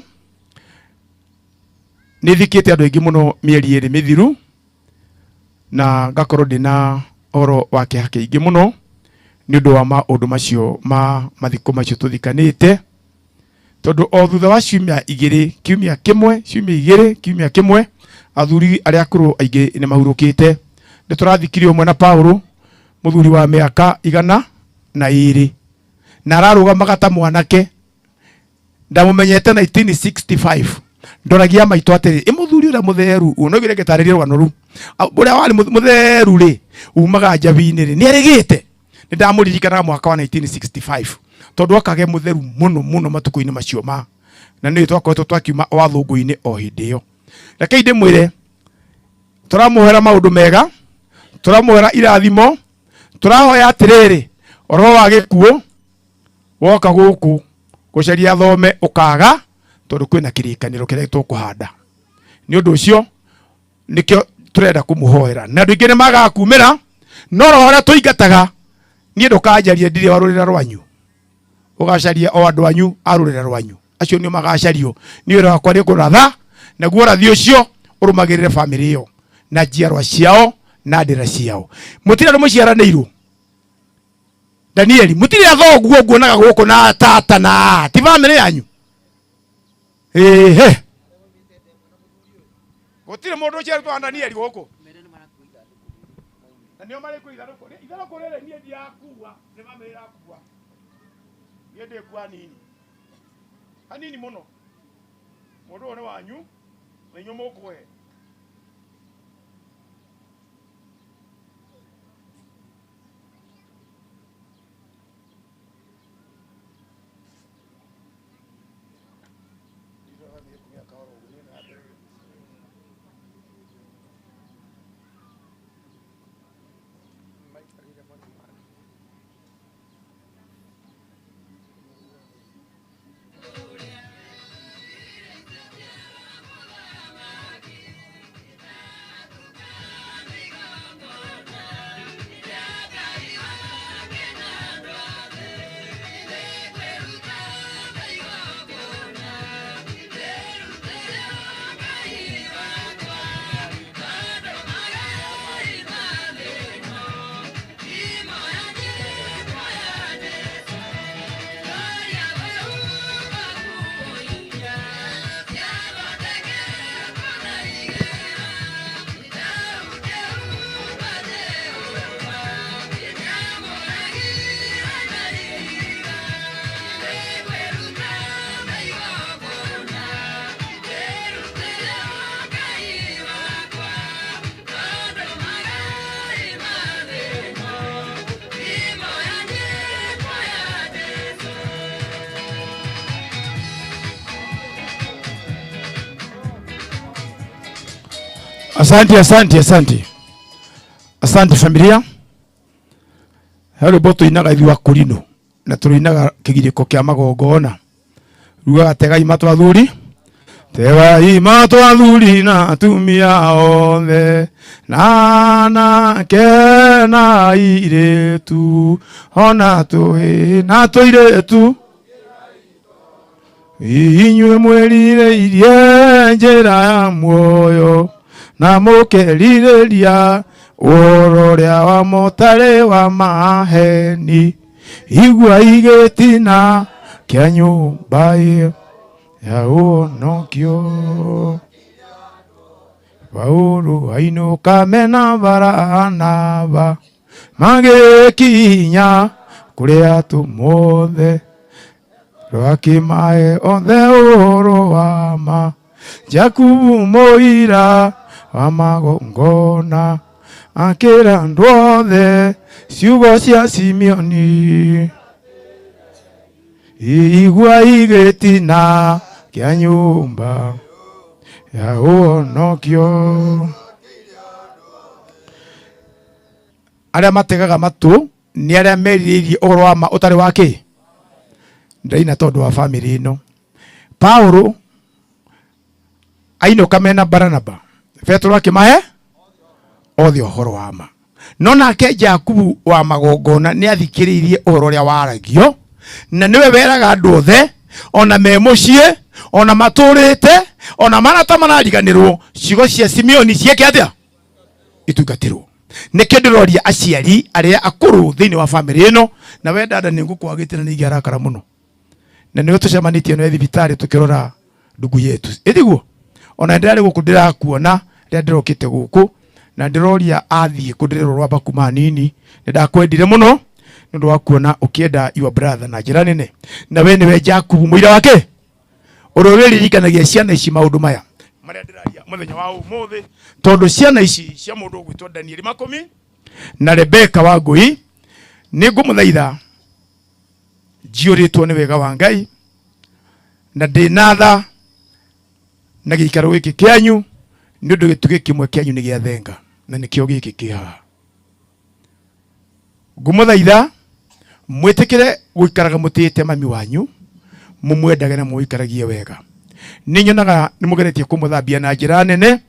nĩ thikĩte andũ aingĩ mũno mĩeri ĩrĩ mĩthiru, na ngakorwo ndĩna ũhoro wa kĩeha kĩingĩ mũno nĩ ũndũ wa maũndũ macio ma mathiko macio tũthikanĩte, tondũ o thutha wa ciumia igĩrĩ, kiumia kĩmwe, ciumia igĩrĩ, kiumia kĩmwe, athuri arĩa akũrũ aingĩ nĩ mahurũkĩte. Nĩ tũrathikire ũmwe na Paulo, mũthuri wa mĩaka 102, na ararũgamaga ta mwanake. Ndamũmenyete 1965. Ndoragia maitũ atĩrĩ, ĩ mũthuri ũrĩa mũtheru ũyũ, no ngĩrĩ ngĩtarĩria rũgano rũu, ũrĩa warĩ mũtheru rĩ, umaga njabi-inĩ rĩ, nĩ arĩgĩte. Nĩ ndamũririkanaga mwaka wa 1965 tondũ akage mũtheru mũno mũno matukũ-inĩ macio ma, na nĩ twakoretwo twakiuma wathũngũ-inĩ o hĩndĩ ĩyo. Rekei ndĩmwĩre, tũramũhoera maũndũ mega, tũramũhoera irathimo, tũrahoya atĩrĩrĩ, roho wa gĩkuũ woka gũkũ gũcaria thome ũkaga, tondũ kwĩna kĩrĩkanĩro kĩrĩa tũkũhanda. Nĩ ũndũ ũcio nĩkĩo tũrenda kũmũhoera, na andũ aingĩ nĩ magaga kumĩra, no roho ũrĩa tũingataga, niĩ ndũkanjarie, ndirĩ wa rũrĩra rwanyu, ũgacaria o andũ anyu a rũrĩra rwanyu, acio nĩo magacario. Niĩ wĩra wakwa nĩ kũratha, naguo ũrathi ũcio ũrũmagĩrĩre bamĩrĩ ĩyo. Na njiarwa ciao na ndĩra ciao. Mũtirĩ andũ mũciaranĩirwo Danieli, mũtirĩ athoguo nguonaga gũkũ na tata na ti bamĩrĩ yanyu. Ĩhĩ, gũtirĩ mũndũ ũciarĩtwo wa Danieli gũkũ na nĩo marĩ kũ itharũkũ itharũkũ rĩrĩ. Niĩ ndirakua, nĩ bamĩrĩ ĩrakua. Niĩ ndĩkua hanini hanini mũno. Mũndũ ũyũ nĩ wanyu na inyuĩ mũkũhe. Asante, asante, asante, asante familia. He rwĩmbo tũinaga ithuĩ akũrinũ na tũrũinaga kĩgirĩko kĩa magongona. Rugaga tegai matũ athuri, tegai matũ athuri na atumia othe na anake na airĩtu ona tũhĩĩ na tũirĩtu, inyuĩ mwĩrirĩirie njĩra ya muoyo na mũkerirĩria ũhoro ũrĩa wa mũtarĩ wa maheni, igua igĩtina kĩa nyũmba ĩyo ya ũhonokio. Paulo ainũka mena Baranaba magĩkinya kũrĩ atũmwo othe, rwakĩmahe othe ũhoro wa ma. Jakubu mũira wa magongona akĩra andũ othe ciugo cia Simeoni, igua igĩtina kĩa nyũmba ya ũhonokio. Arĩa mategaga matũ nĩ arĩa merirĩirie ũhoro wa ma ũtarĩ wa kĩ. Ndaina tondũ wa bamĩrĩ ĩno. Paulo ainũka mena Baranaba, Petero akĩmahe othe ũhoro wa ma. No nake Jakubu wa magongona nĩ athikĩrĩirie ũhoro ũrĩa waragio, na nĩwe weraga andũ othe ona me mũciĩ ona matũrĩte ona marata marariganĩrwo ciugo cia Simeoni ciĩke atĩa, itungatĩrwo. Nĩkĩo ndĩroria aciari arĩa akũrũ thĩinĩ wa bamĩrĩ ĩno, na we dada nĩ ngũkwagĩte na nĩ ingĩarakara mũno, na nĩwe tũcemanĩtie nawe thibitarĩ tũkĩrora ndugu yetu, ĩtiguo? Ona ndĩrarĩ gũkũ ndĩrakuona rĩrĩa ndĩrokĩte gũkũ, na ndĩroria athiĩ kũ, ndĩrerwo rwamba kuma nini. Nĩ ndakwendire mũno nĩ ũndũ wa kuona ũkĩenda your brother na njĩra nene, na we nĩwe Jakubu mũira wake ũrĩa ũrĩririkanagia ciana ici maũndũ maya marĩa ndĩraria mũthenya wa ũmũthĩ, tondũ ciana ici cia mũndũ ũgwĩtwo Danieli Makũmi na Rebeka wa Ngũi, nĩ ngũmũthaitha njiyũrĩtwo nĩ wega wa Ngai na ndĩna tha na gĩikaro gĩkĩ kĩanyu, nĩ ũndũ gĩtugĩ kĩmwe kĩanyu nĩ gĩa thenga na nĩkĩo gĩkĩ kĩ haha. Ngũmũthaitha mwĩtĩkĩre gũikaraga mũtĩĩte mami wanyu, mũmwendage na mũikaragie wega. Nĩ nyonaga nĩ mũgeretie kũmũthambia na njĩra nene,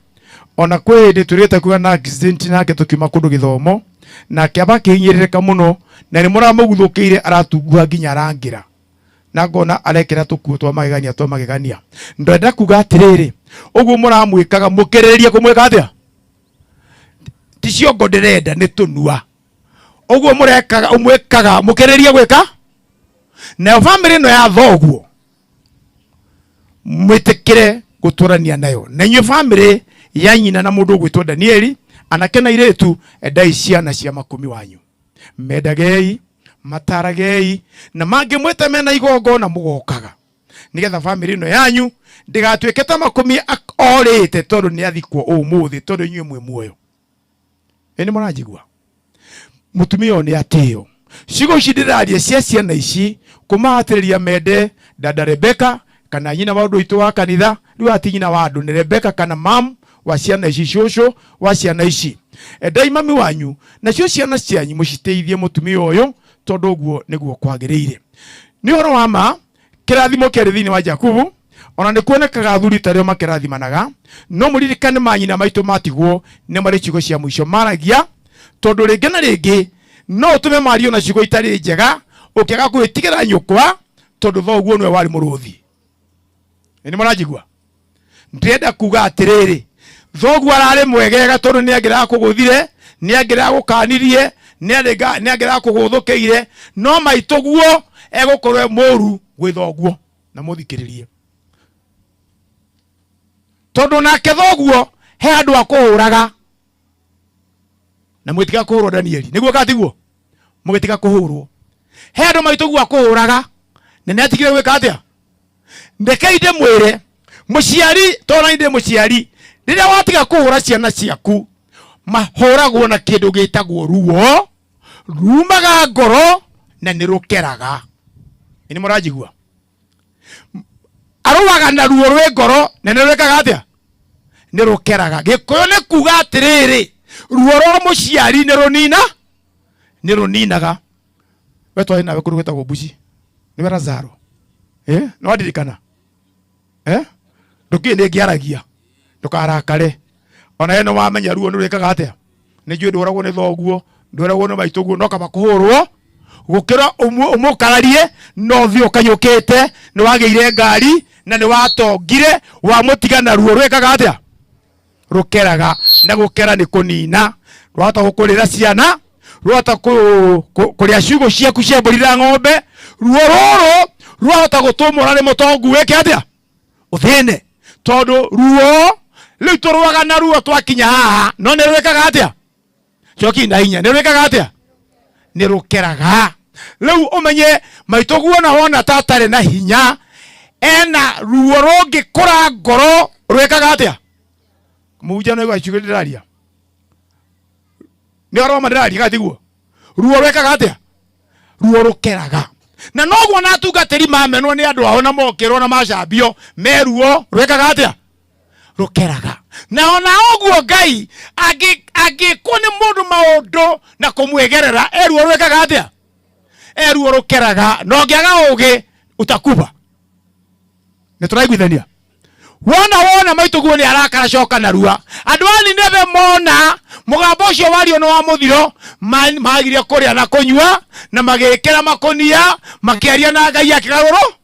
ona kwĩ hĩndĩ tũrĩte kuga na accident nake tũkiuma kũndũ gĩthomo, nake aba akĩhinyĩrĩrĩka mũno, na nĩ mũramũguthũkĩire aratunguha nginya arangĩra, na ngona arekĩra tũkuo twa magegania twa magegania. Ndenda kuga atĩrĩrĩ, ũguo mũramwĩkaga mũkĩrĩrĩrie kũmwĩka atĩa? Ti ciongo ndĩrenda nĩ tũnua. Ũguo mũrekaga mwĩkaga mũkĩrĩrie gwĩka. Nayo bamĩrĩ ĩno ya thoguo mwĩtĩkĩre gũtũrania nayo. Na inyuĩ bamĩrĩ ya nyina na mũndũ ũgwĩtwo Danieli, anake na airĩtu, endai ciana cia makũmi wanyu. Mendagei, mataragei, na mangĩmwĩta mena igongona mũgokaga. Nĩgetha bamĩrĩ ĩno yanyu ndĩgatuĩke ta makũmi orĩte tondũ nĩ athikwo ũmũthĩ tondũ inyuĩ mwĩ muoyo. Ĩ nĩ mũranjigua? Mũtumia ũyũ nĩ atĩo. Ciugo ici ndĩraria cia ciana ici kũmahatĩrĩria mende dada Rebecca kana nyina wa ũndũ witũ wa kanitha, rĩu haha ti nyina wa andũ, nĩ Rebecca kana mam wa ciana ici, cũcũ wa ciana ici. Endai mami wanyu, nacio ciana cianyu mũciteithie mũtumia ũyũ tondũ ũguo nĩguo kwagĩrĩire. Nĩ ũhoro wa ma kĩrathimo kĩarĩ thĩinĩ wa Jakubu, ona nĩ kuonekaga athuri tarĩo makĩrathimanaga, no mũririkane manyina maitũ matigwo nĩ marĩ ciugo cia mũico maragia, tondũ rĩngĩ na rĩngĩ no ũtũme mario na ciugo itarĩ njega ũkĩaga gwĩtigĩra nyũkwa, tondũ thoguo nĩwe warĩ mũrũthi. Nĩ mũranjigua? Ndĩrenda kuga atĩrĩrĩ, thoguo ararĩ mwegega tondũ nĩ angĩrakũgũthire, nĩ angĩragũkanirie, nĩ angĩrakũgũthũkĩire, no maitũguo egũkorwo e mũru gwĩ thoguo. Na mũthikĩrĩrie, tondũ nake thoguo he handũ akũhũraga na mũgĩtiga kũhũrwo. Danieli, nĩguo kana tiguo? Mũgĩtiga kũhũrwo, he andũ maitũguo akũhũraga na nĩ atigire gwĩka atĩa? Rekei ndĩmwĩre mũciari, tondũ ndĩ mũciari, rĩrĩa watiga kũhũra ciana ciaku, mahũragwo na kĩndũ gĩtagwo ruo, rumaga ngoro na nĩ rũkeraga. Nĩ mũranjigua? Arũaga na ruo rwĩ ngoro na nĩ rwĩkaga atĩa? Nĩ rũkeraga. Gĩkũyũ nĩ kuga atĩrĩrĩ, ruo rwa mũciari nĩ rũnina, nĩ rũninaga. We twarĩ nawe kũndũ gwĩtagwo Mbuci, nĩwe Lazaro, eh? Nĩ wandirikana? Eh? Ndũkĩĩ nĩ ngĩaragia, ndũkarakare. Ona we nĩ wamenya ruo nĩ rwĩkaga atĩa? Nĩ njũĩ ndũragwo nĩ thoguo, ndũragwo nĩ maitũguo, no kaba kũhũrwo gũkĩra ũmũkararie no ũthiĩ ũkanyũkĩte. Nĩ wagĩire ngari na nĩ watongire, wamũtiga na ruo rwĩkaga atĩa? Rũkeraga. Na gũkera nĩ kũnina. Rwahota gũkũrĩra ciana, rwahota kũrĩa ciugũ ciaku cia mbũri na ng'ombe. Ruo rũrũ rwahota gũtũmũra nĩ mũtongu wĩke atĩa? Ũthĩne. Tondũ ruo rĩu tũrũaga na ruo twakinya haha, no nĩ rwĩkaga atĩa? Coki na hinya, nĩ rwĩkaga atĩa? Nĩ rũkeraga. Rĩu ũmenye maitũguo na wona ta atarĩ na hinya, ena ruo rũngĩkũra ngoro rwĩkaga atĩa? Mũhunjia no aigua ciugo ndĩraria, nĩ ũhoro wa ma ndĩraria kana tiguo? Ruo rwĩkaga atĩa? Ruo rũkeraga. Na noguo na atungatĩri mamenwo nĩ andũ ao na mokĩrwo na macambio, me ruo rwĩkaga atĩa? Rũkeraga. Na ona ũguo Ngai angĩkwo nĩ mũndũ maũndũ na kũmwĩgerera, e ruo rwĩkaga atĩa? E ruo rũkeraga. Na ũngĩaga ũgĩ utakuba. Nĩ tũraiguithania? Wona wona maitũguo nĩ arakara, coka narua. Andũ a Nineve mona mũgambo ũcio wario nĩ wa mũthiro, magire kũrĩa na kũnyua na magĩkĩra makũnia, makĩaria na Ngai akĩgarũrwo.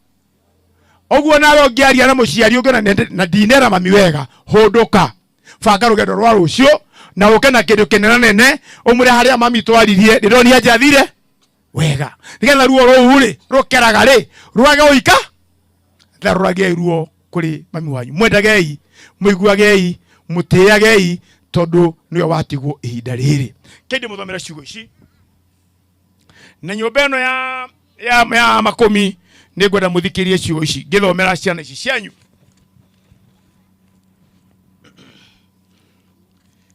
Ũguo nawe ũngĩaria na mũciari ũngĩona na ndinera mami wega, hũndũka, banga rũgendo rwa rũciũ na ũke na kĩndũ kĩnene nene, ũmwĩre harĩa mami twaririe ndĩronia njathire wega, nĩgetha ruo rũu rĩ rũkeraga rĩ rwage gũika. Tharũragiai ruo kũrĩ mami wanyu, mwendagei, mũiguagei, mũtĩagei, tondũ nĩwe watigwo ihinda rĩrĩ. Kĩndĩ mũthomere ciugo ici na nyũmba ĩno ya makũmi, nĩ ngwenda mũthikĩrie ciugo ici ngĩthomera ciana ici cianyu.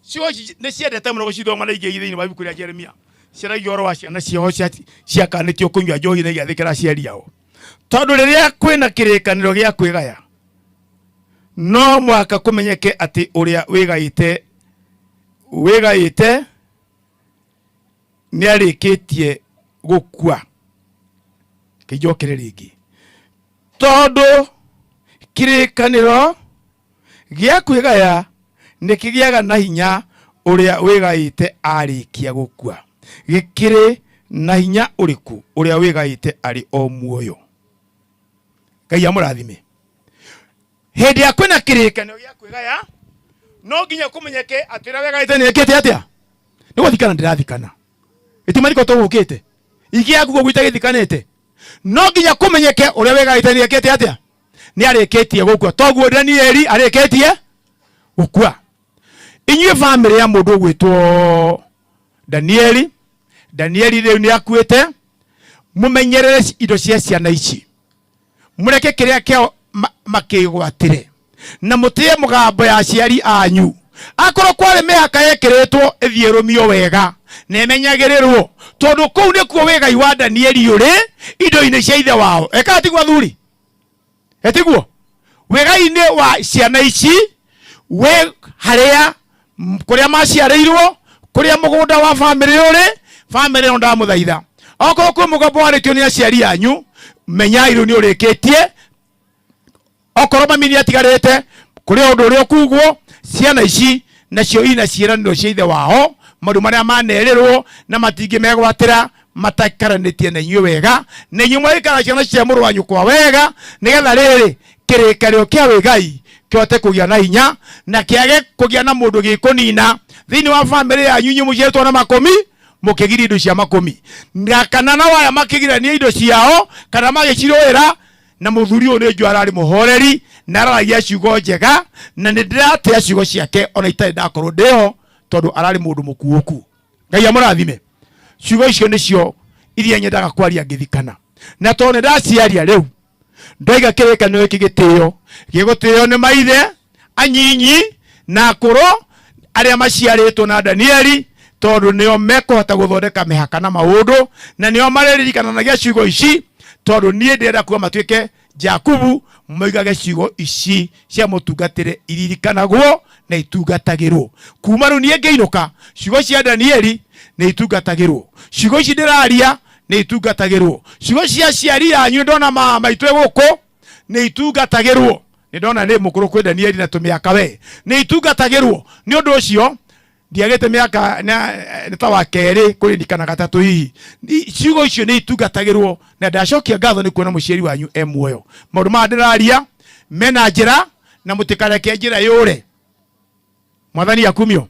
Ciugo ici nĩ ciendete mũno gũcithoma na ingĩ thĩinĩ wa ibuku rĩa Jeremia, ciaragia ũhoro wa ciana ciao ciakanĩtio kũnyua njohi na igathĩkĩra aciari ao, tondũ rĩrĩa kwĩna kĩrĩkanĩro gĩa kwĩgaya, no mũhaka kũmenyeke atĩ ũrĩa wĩgaĩte nĩ arĩkĩtie gũkua. Kĩnjokere rĩngĩ, tondũ kĩrĩkanĩro gĩa kwĩgaya nĩ kĩgĩaga na hinya ũrĩa wĩgaĩte arĩkia gũkua, gĩkĩrĩ na hinya ũrĩkũ ũrĩa wĩgaĩte arĩ o muoyo? Ngai amũrathime. Hĩndĩ ya kwĩna kĩrĩkanĩro gĩa kwĩgaya, no nginya kũmenyeke atĩ ũrĩa wĩgaĩte nĩ ekĩte atĩa. Nĩ gũthikana ndĩrathikana. Ĩti mathiko tũgũkĩte. Ingĩaga kuga ũguo itagĩthikanĩte. No nginya kũmenyeke ũrĩa wĩgaĩte nĩ ekĩte atĩa? Nĩ arĩkĩtie gũkua. Toguo Danieli arĩkĩtie gũkua. Inyuĩ bamĩrĩ ya mũndũ ũgwĩtwo Danieli, Danieli rĩu nĩ akuĩte, mũmenyerere indo cia ciana ici. Mũreke kĩrĩa kĩao makĩgwatĩre na mũtĩe mũgambo ya aciari anyu. Akorwo kwarĩ mĩhaka yekĩrĩtwo ĩthiĩ ĩrũmio wega na ĩmenyagĩrĩrwo, tondũ kũu nĩkuo wĩgai wa Danieli ũrĩ indo-inĩ cia ithe wao. Ekaga tiguo athuri? Etiguo? Wĩgai-inĩ wa ciana ici wĩ harĩa kũrĩa maciarĩirwo, kũrĩa mũgũnda wa bamĩrĩ ũrĩ. Bamĩrĩ ĩno ndamũthaitha, okorwo kwĩ mũgambo warĩtio nĩ aciari anyu, menyai rĩu nĩ ũrĩkĩtie. Okorwo mami nĩ atigarĩte, kũrĩ ũndũ ũrĩa ũkugwo, ciana ici nacio ina ciĩranĩro cia ithe wao, maũndũ marĩa manerĩrwo na matingĩmegwatĩra mataikaranĩtie na inyuĩ wega, na inyuĩ mũgaikara ciana cia mũrũ wa nyũkwa wega, nĩgetha rĩrĩ kĩrĩkanĩro kĩa wĩgai kĩhote kũgĩa na hinya na kĩage kũgĩa na mũndũ gĩkũnina thĩinĩ wa bamĩrĩ yanyu. Inyuĩ mũciarĩtwo na makũmi, mũkĩgiria indo cia makũmi, na kana nao aya makĩgirania indo ciao kana magĩcirũĩra. Na mũthuri ũyũ nĩ njũĩ ararĩ mũhoreri na araragia ciugo njega, na nĩ ndĩratĩa ciugo ciake ona itarĩ ndakorwo ndĩho, tondũ ararĩ mũndũ mũkuũku. Ngai amũrathime. Ciugo icio nĩcio iria nyendaga kwaria ngĩthikana, na tondũ nĩ ndaciaria rĩu, ndoiga kĩrĩkanĩro gĩkĩ gĩtĩo gĩgũtĩo nĩ maithe anyinyi na akũrũ arĩa maciarĩtwo na Danieli, tondũ nĩo mekũhota gũthondeka mĩhaka na maũndũ, na nĩo marĩririkananagia ciugo ici, tondũ niĩ ndĩrenda kuga matuĩke Jakubu, moigage ciugo ici cia mũtungatĩre iririkanagwo na itungatagĩrwo. Kuma rĩu niĩ ngĩinũka, ciugo cia Danieli nĩ itungatagĩrwo, ciugo ici ndĩraria nĩ itungatagĩrwo, ciugo cia aciari anyu ndona mama maitũ gũkũ nĩ itungatagĩrwo. Nĩ ndona nĩ mũkũrũ kwĩ Danieli na tũmĩaka we, nĩ itungatagĩrwo. Nĩ ũndũ ũcio ndiagĩte mĩaka nĩ ta wa kerĩ kũririkana gatatũ hihi. Ciugo icio nĩ itungatagĩrwo, na ndacokia ngatho nĩ kuona mũciari wanyu e muoyo. Maũndũ maya ndĩraria mena njĩra, na mũtikareke njĩra yũre. Mwathani akumio.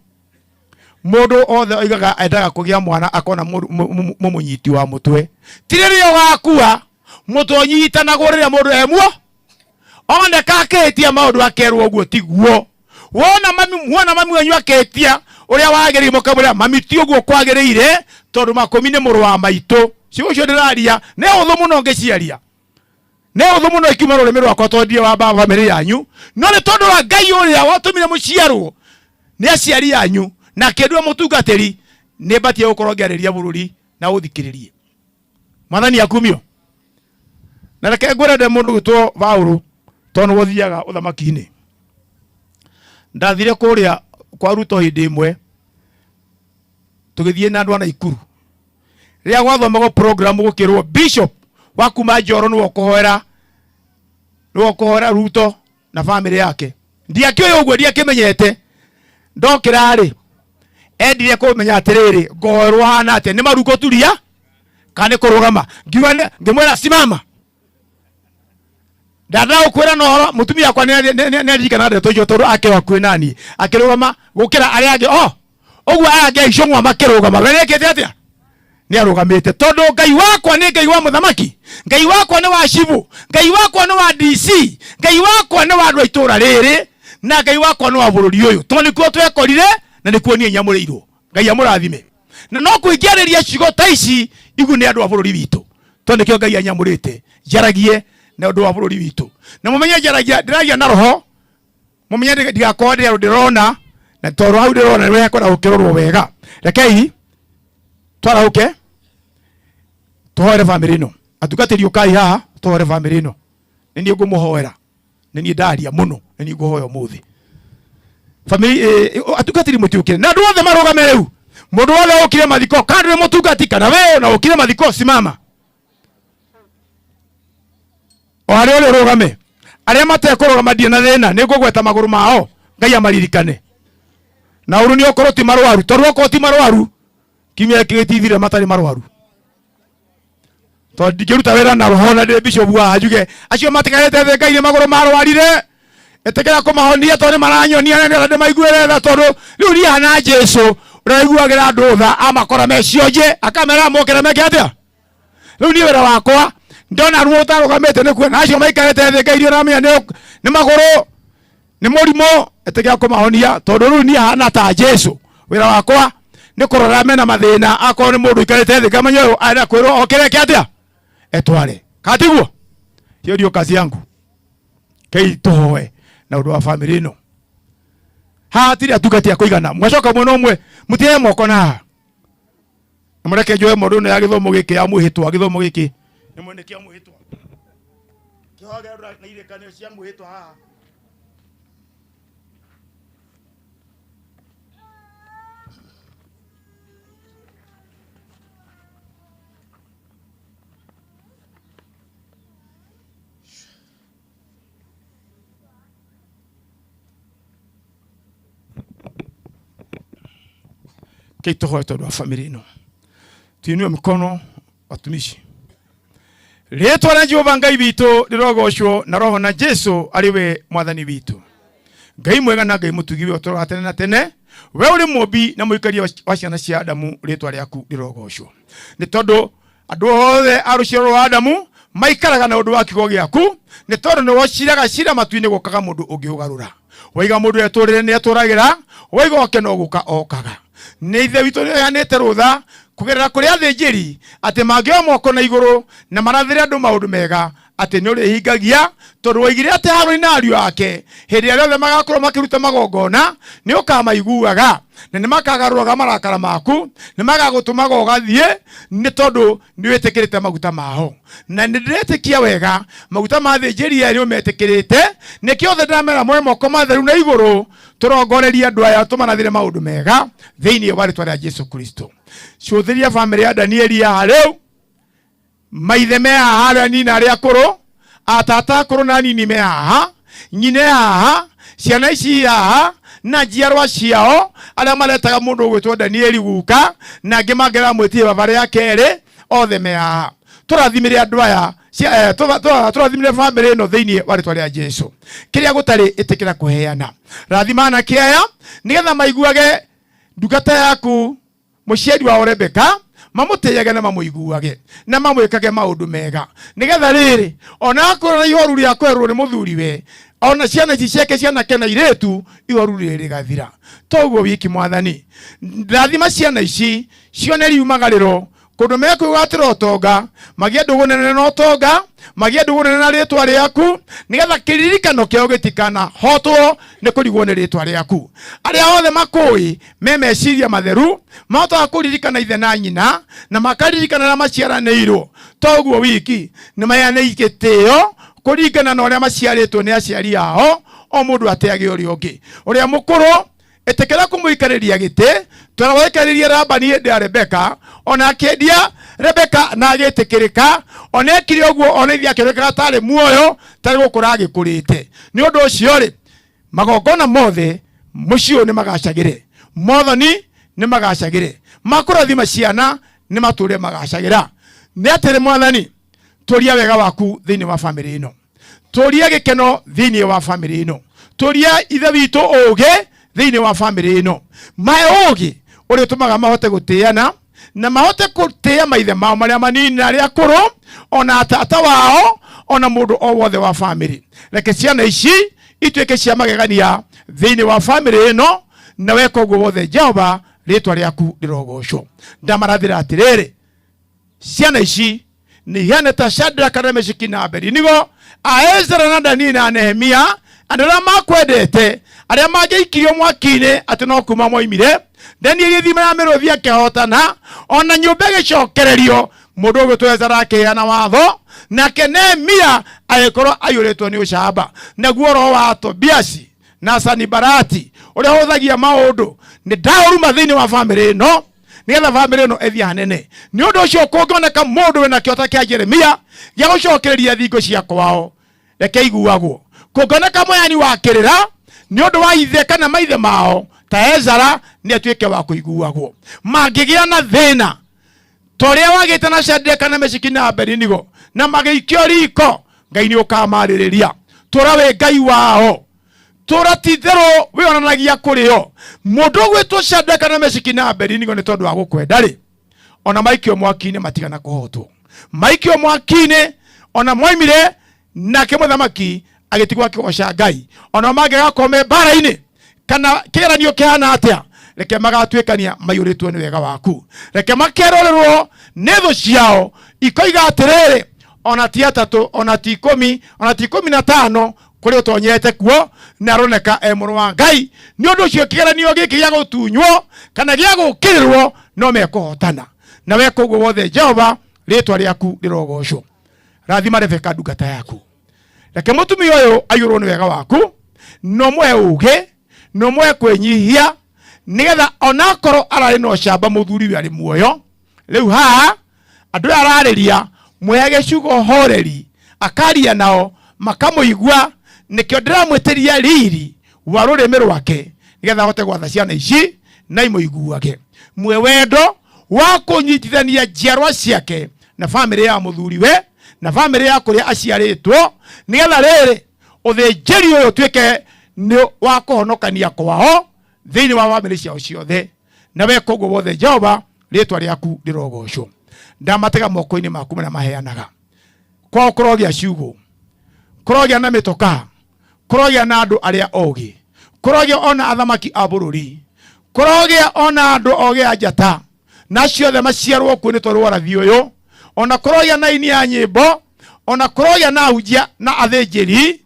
Mũndũ othe oigaga endaga kũgĩa mwana akona mũmũnyiti wa mũtwe. Ti rĩrĩa ũgakua, mũtwe ũnyitanagwo rĩrĩa mũndũ e muo. Oneka akĩhĩtia maũndũ akerwo ũguo tiguo. Wona mami, wona mami wanyu akĩhĩtia ũrĩa wagĩrĩire, mũkamwĩra mami ti ũguo kwagĩrĩire, tondũ makũmi nĩ mũrũ wa maitũ. Ciugo icio ndĩraria nĩ hũthũ mũno ngĩciaria, nĩ hũthũ mũno ikiuma rũrĩmĩ rwakwa, tondũ ndirĩ wa bamĩrĩ yanyu, no nĩ tondũ wa Ngai ũrĩa watũmire mũciarwo nĩ aciari anyu na akĩndua mũtungatĩri, nĩ mbatie gũkorwo ngĩarĩria bũrũri na ũthikĩrĩrie. Mwathani akumio. Na reke ngwĩre ndĩ mũndũ gwĩtwo Paũlũ, tondũ nĩguo thiaga ũthamaki-inĩ. Ndathire kũrĩa kwa Ruto hĩndĩ ĩmwe, tũgĩthiĩ na andũ a Naikuru. Rĩrĩa gwathomagwo program gũkĩrwo bishop wa kuma Njoro nĩwe ũkũhoera, nĩwe ũkũhoera Ruto na bamĩrĩ yake. Ndiakĩũĩ ũguo, ndiakĩmenyete. Ndokĩra rĩ, endire kũmenya atĩrĩrĩ, ngoerwo hana atĩa, nĩ maru ngũturia kana nĩ kũrũgama. Ngiuga ngĩmwĩra simama. Ndandagũkwĩra na ũhoro, mũtumia wakwa nĩ aririkana ndeto icio tondũ akĩrĩ hakuhĩ naniĩ, akĩrũgama gũkĩra arĩa angĩ. O ũguo aya angĩ a icũng'wa makĩrũgama, we nĩekĩte atĩa? Nĩ arũgamĩte, tondũ Ngai wakwa nĩ Ngai wa mũthamaki, Ngai wakwa nĩ wa cibũ, Ngai wakwa nĩ wa DC, Ngai wakwa nĩ wa andũ a itũũra rĩrĩ, na Ngai wakwa nĩ wa bũrũri ũyũ, tondũ nĩkuo twekorire na nĩkuo niĩ nyamũrĩirwo. Ngai amũrathime. Na no kũingĩarĩria ciugo ta ici igu nĩ andũ a bũrũri witũ, tondũ nĩkĩo Ngai anyamũrĩte njaragie na ũndũ wa bũrũri witũ. Na mũmenye njaragia, ndĩragia na roho, mũmenye ndigakorwo ndĩ andũ ndĩrona, na tondũ hau ndĩrona nĩ hekwenda gũkĩrorwo wega. Rekei twarahũke tũhoere bamĩrĩ ĩno. Atungatĩri ũkai haha tũhoere bamĩrĩ ĩno. Nĩ niĩ ngũmũhoera, nĩ niĩ ndaria mũno, nĩ niĩ ngũhoya ũmũthĩ. Family, atungatĩri mũtiũkire, na andũ othe marũgame rĩu. Mũndũ wothe ũkire mathiko, kana ndũrĩ mũtungati, kana we ona ũkire mathiko, simama. O harĩa ũrĩ ũrũgame. Arĩa matekũrũgama ndirĩ na thĩna, nĩ ngũgweta magũrũ mao, Ngai amaririkane. Na ũru nĩ okorwo ti marwaru, tondũ okorwo ti marwaru, kiumia gĩkĩ gĩtithire matarĩ marwaru. Tondũ ndingĩruta wĩra na roho na ndĩ bishop wa njuge acio matigarĩte thĩ Ngai nĩ magũrũ marwarire, ĩtĩkĩra kũmahonia tondũ nĩ maranyonia na nĩgetha ndĩmaiguĩre tha, tondũ rĩu niĩ hana Jesu Ũrĩa ũiguagĩra andũ tha amakora me cionje akamera mokĩre meke atĩa. Rĩu niĩ wĩra wakwa ndona ruo ũtarũgamĩte nĩ kuona acio maikarĩte thĩ ngai ũramenya nĩ magũrũ nĩ mũrimũ ĩtĩkĩra kũmahonia tondũ rĩu niĩ hana ta Jesu. Wĩra wakwa nĩ kũrora mena mathĩna, akorwo nĩ mũndũ ũikarĩte thĩ ngamenya ũyũ arenda kwĩrwo okĩre eke atĩa, etware katiguo. Hiyo ndio kazi yangu. Kei tũhoe na ũndũ wa famĩlĩ ĩno. Haha hatirĩ atungati a kũigana, mwacoka mwena ũmwe mũtihe moko na haha na mũreke njoe mũndũ ĩno ya gĩthomo gĩkĩ ya mwĩhĩtwa. Gĩthomo gĩkĩ nĩ mwene kĩa mwĩhĩtwa kĩhogerera na irĩkanĩro cia mwĩhĩtwa haha. Kei tũhoe tondũ wa famĩlĩ ĩno. Tuinue mkono watumishi. Rĩtwa rĩa Jehova Ngai witũ rĩrogocwo na roho na Jesu arĩ we mwathani witũ. Ngai mwega na Ngai mũtugi we ũtũũraga tene na tene, we ũrĩ mũmbi na mũikaria wa ciana cia Adamu, rĩtwa rĩaku rĩrogocwo. Nĩ tondũ andũ othe a rũciaro rwa Adamu maikaraga na ũndũ wa kiugo gĩaku, nĩ tondũ nĩ wociraga cira matu-inĩ gũkaga mũndũ ũngĩũgarũra. Waiga mũndũ etũrĩre nĩ etũragĩra, waiga oke no gũka okaga. Nĩ Ithe witũ nĩ ũheanĩte rũtha kũgerera kũrĩ athĩnjĩri atĩ mangĩoya moko na igũrũ na marathĩre andũ maũndũ mega atĩ nĩ ũrĩhingagia, tondũ woigire atĩ Harũni na ariũ ake hĩndĩ ĩrĩa yothe magakorwo makĩruta magongona nĩ ũkamaiguaga na nĩ makagarũraga marakara maku, nĩ magagũtũmaga ũgathiĩ, nĩ tondũ nĩ wĩtĩkĩrĩte maguta mao. Na nĩ ndĩretĩkia wega maguta ma athĩnjĩri aya nĩ ũmetĩkĩrĩte, nĩkĩo othe ndamera moe moko matheru na igũrũ tũrongorerie andũ aya tũmarathĩre maũndũ mega thĩinĩ wa rĩtwa rĩa Jesu Kristo. Cũthĩria bamĩrĩ ya Danieli haha rĩu, maithe me haha arĩa nini na arĩa akũrũ, atata akũrũ na anini me haha, nyina e haha, ciana ici i haha na njiarwa ciao arĩa maretaga mũndũ ũgwĩtwo Danieli guka na angĩ mangĩra mwĩtie baba rĩa kerĩ, othe me haha. Tũrathimĩre andũ aya, tũrathimĩre bamĩrĩ ĩno thĩinĩ wa rĩtwa rĩa Jesu. Kĩrĩa gũtarĩ ĩtĩkĩra kũheana. Rathima anake aya nĩgetha maiguage ndungata yaku mũciari wao Rebeka, mamũtĩage na mamũiguage na mamwĩkage maũndũ mega, nĩgetha rĩrĩ ona akorwo na ihoru rĩa kwerwo nĩ mũthuriwe, ona ciana ici ciake cianake na irĩtu ihoru rĩrĩ rĩgathira. Toguo wiki mwathani, rathima ciana ici cione riumagarĩro kũndũ mekwĩgwatĩra ũtonga, magĩe ndũgũ nene na ũtonga, magĩe ndũgũ nene na rĩtwa rĩaku, nĩgetha kĩririkano kĩao gĩtikanahotwo nĩ kũrigwo nĩ rĩtwa rĩaku. Arĩa othe makũĩ me meciria matheru mahotaga kũririkana ithe na nyina na makaririkana arĩa maciaranĩirwo. Toguo wiki, nĩ maheane gĩtĩo kũringana na ũrĩa maciarĩtwo nĩ aciari ao, o mũndũ atĩage ũrĩa ũngĩ. Ũrĩa mũkũrũ ĩtĩkĩra kũmũikarĩria gĩtĩ tondũ waikarĩrie Labani hĩndĩ ya Rebeka, ona akĩendia Rebeka na agĩtĩkĩrĩka, ona ekire ũguo ona ithe akĩonekaga tarĩ muoyo tarĩ gũkũra agĩkũrĩte. Nĩ ũndũ ũcio rĩ, magongona mothe mũciĩ ũyũ nĩ magacagĩre, mothoni nĩ magacagĩre, makũrathima ciana nĩ matũre magacagĩra. Nĩ atĩrĩ mwathani, tũria wega waku thĩinĩ wa bamĩrĩ ĩno, tũria gĩkeno thĩinĩ wa bamĩrĩ ĩno, tũria ithe witũ ũgĩ thĩinĩ wa bamĩrĩ ĩno, mahe ũgĩ ũrĩa ũtũmaga mahote gũtĩana na mahote gũtĩa maithe mao marĩa manini na arĩa akũrũ, ona tata wao, ona mũndũ o wothe wa bamĩrĩ. Reke ciana ici ituĩke cia magegania thĩinĩ wa bamĩrĩ ĩno, na weka ũguo wothe Jehova, rĩtwa rĩaku rĩrogocwo. Ndamarathĩra atĩrĩrĩ, ciana ici nĩ ihane ta Shadraka na Meshaki na Abednego, a Ezra na Danieli na Nehemia, andũ arĩa makwendete, arĩa mangĩaikirio mwaki-inĩ atĩ no kuma moimire. Danieli ithima ya mĩrũthi akĩhotana, ona nyũmba ĩgĩcokererio, mũndũ ũgwĩtwo Ezra akĩheana watho, nake Nehemia agĩkorwo aiyũrĩtwo nĩ ũcamba. Naguo roho wa Tobiasi na Sanibalati ũrĩa ũhũthagia maũndũ nĩ ndaũruma thĩinĩ wa bamĩrĩ ĩno, nĩgetha bamĩrĩ ĩno ĩthiĩ hanene. Nĩ ũndũ ũcio kũngĩoneka mũndũ wĩna kĩota kĩa Jeremia gĩa gũcokereria thingo cia kwao, reke iguagwo. Kũngĩoneka mũheani wa kĩrĩra nĩ ũndũ wa ithe kana maithe mao ta Ezara, nĩ atuĩke wa kũiguagwo. Mangĩgĩa na thĩna ta ũrĩa wagĩte na Shadraka na Meshaki na Abednego na magĩikio riko, Ngai nĩ ũkamarĩrĩria. Tũra wĩ Ngai wao. Tũra ti itherũ wĩonanagia kũrĩ o. Mũndũ ũgwĩtwo Shadraka na Meshaki na Abednego nĩ tondũ wa gũkwenda rĩ, ona maikio mwaki-inĩ matigana kũhotwo. Maikio mwaki-inĩ ona moimire nake mũthamaki agĩtigwo akĩgoca Ngai. Ona mangĩgakorwo me mbara-inĩ kana kĩgeranio kĩhana atĩa, reke magatuĩkania maiyũrĩtwo nĩ wega waku. Reke makerorerwo nĩ thũ ciao ikoiga atĩrĩrĩ, ona ti atatũ, ona ti ikũmi, ona ti 15 kũrĩa ũtonyete kuo na aroneka e mũrũ wa Ngai. Nĩ ũndũ ũcio kĩgeranio gĩkĩ gĩa gũtunywo kana gĩa gũkĩrĩrwo no mekũhotana. Na weka ũguo wothe Jehova, rĩtwa rĩaku rĩrogocwo. Rathima Rebeka ndungata yaku. Reke mũtumia ũyũ aiyũrwo nĩ wega waku, na ũmũhe ũũgĩ, na ũmũhe kwĩnyihia, nĩgetha onakorwo ararĩ na ũcamba mũthuriwe arĩ muoyo, rĩu haha andũ aya ararĩria mũheage ciugo horeri, akaria nao makamũigua. Nĩkĩo ndĩramwĩtĩria riri wa rũrĩmĩ rwake, nĩgetha ahote gwatha ciana ici na imũiguage. Mwe wendo wa kũnyitithania njiarwa ciake na bamĩrĩ ya mũthuriwe na bamĩrĩ ya kũrĩa aciarĩtwo, nĩgetha rĩrĩ ũthĩnjĩri ũyũ ũtuĩke nĩ wa kũhonokania kwao thĩinĩ wa bamĩrĩ ciao ciothe. Na weka ũguo wothe Jehova, rĩtwa rĩaku rĩrogocwo. Ndamatega moko-inĩ maku marĩa maheanaga. Kwao kũrogĩa ciugũ, kũrogĩa na mĩtokaa, kũrogĩa na andũ arĩa ogĩ, kũrogĩa ona athamaki a bũrũri, kũrogĩa ona andũ ogĩ a njata, na acio othe maciarwo kuo nĩ tondũ wa ũrathi ũyũ. Ona kũrogĩa na aini a nyĩmbo, ona kũrogĩa na ahunjia na athĩnjĩri,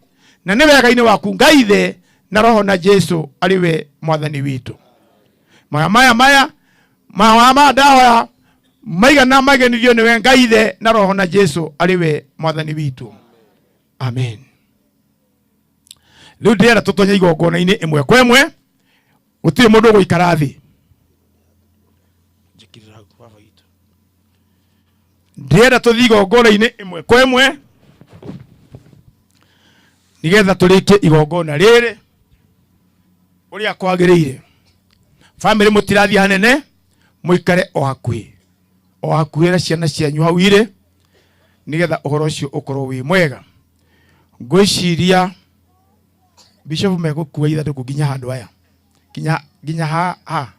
na nĩ wega-inĩ waku Ngai Ithe na Roho na Jesu arĩ we Mwathani witũ. Maya maya maya maya maya ndahoya maigana magenithio nĩwe Ngai Ithe na Roho na Jesu arĩ we Mwathani witũ. Amen. Rĩu ndĩrenda tũtonye igongona-inĩ ĩmwe kwa ĩmwe, gũtirĩ mũndũ ũgũikara thĩ. Ndĩrenda tũthiĩ igongona-inĩ ĩmwe kwa ĩmwe nĩgetha tũrĩkie igongona rĩrĩ ũrĩa kwagĩrĩire. Bamĩrĩ mũtirathiĩ hanene, mũikare o hakuhĩ, o hakuhĩ na ciana cianyu hau irĩ, nĩgetha ũhoro ũcio ũkorwo wĩ mwega. Ngwĩciria bishop megũkua ithandũkũ nginya handũ haya, nginya ha ha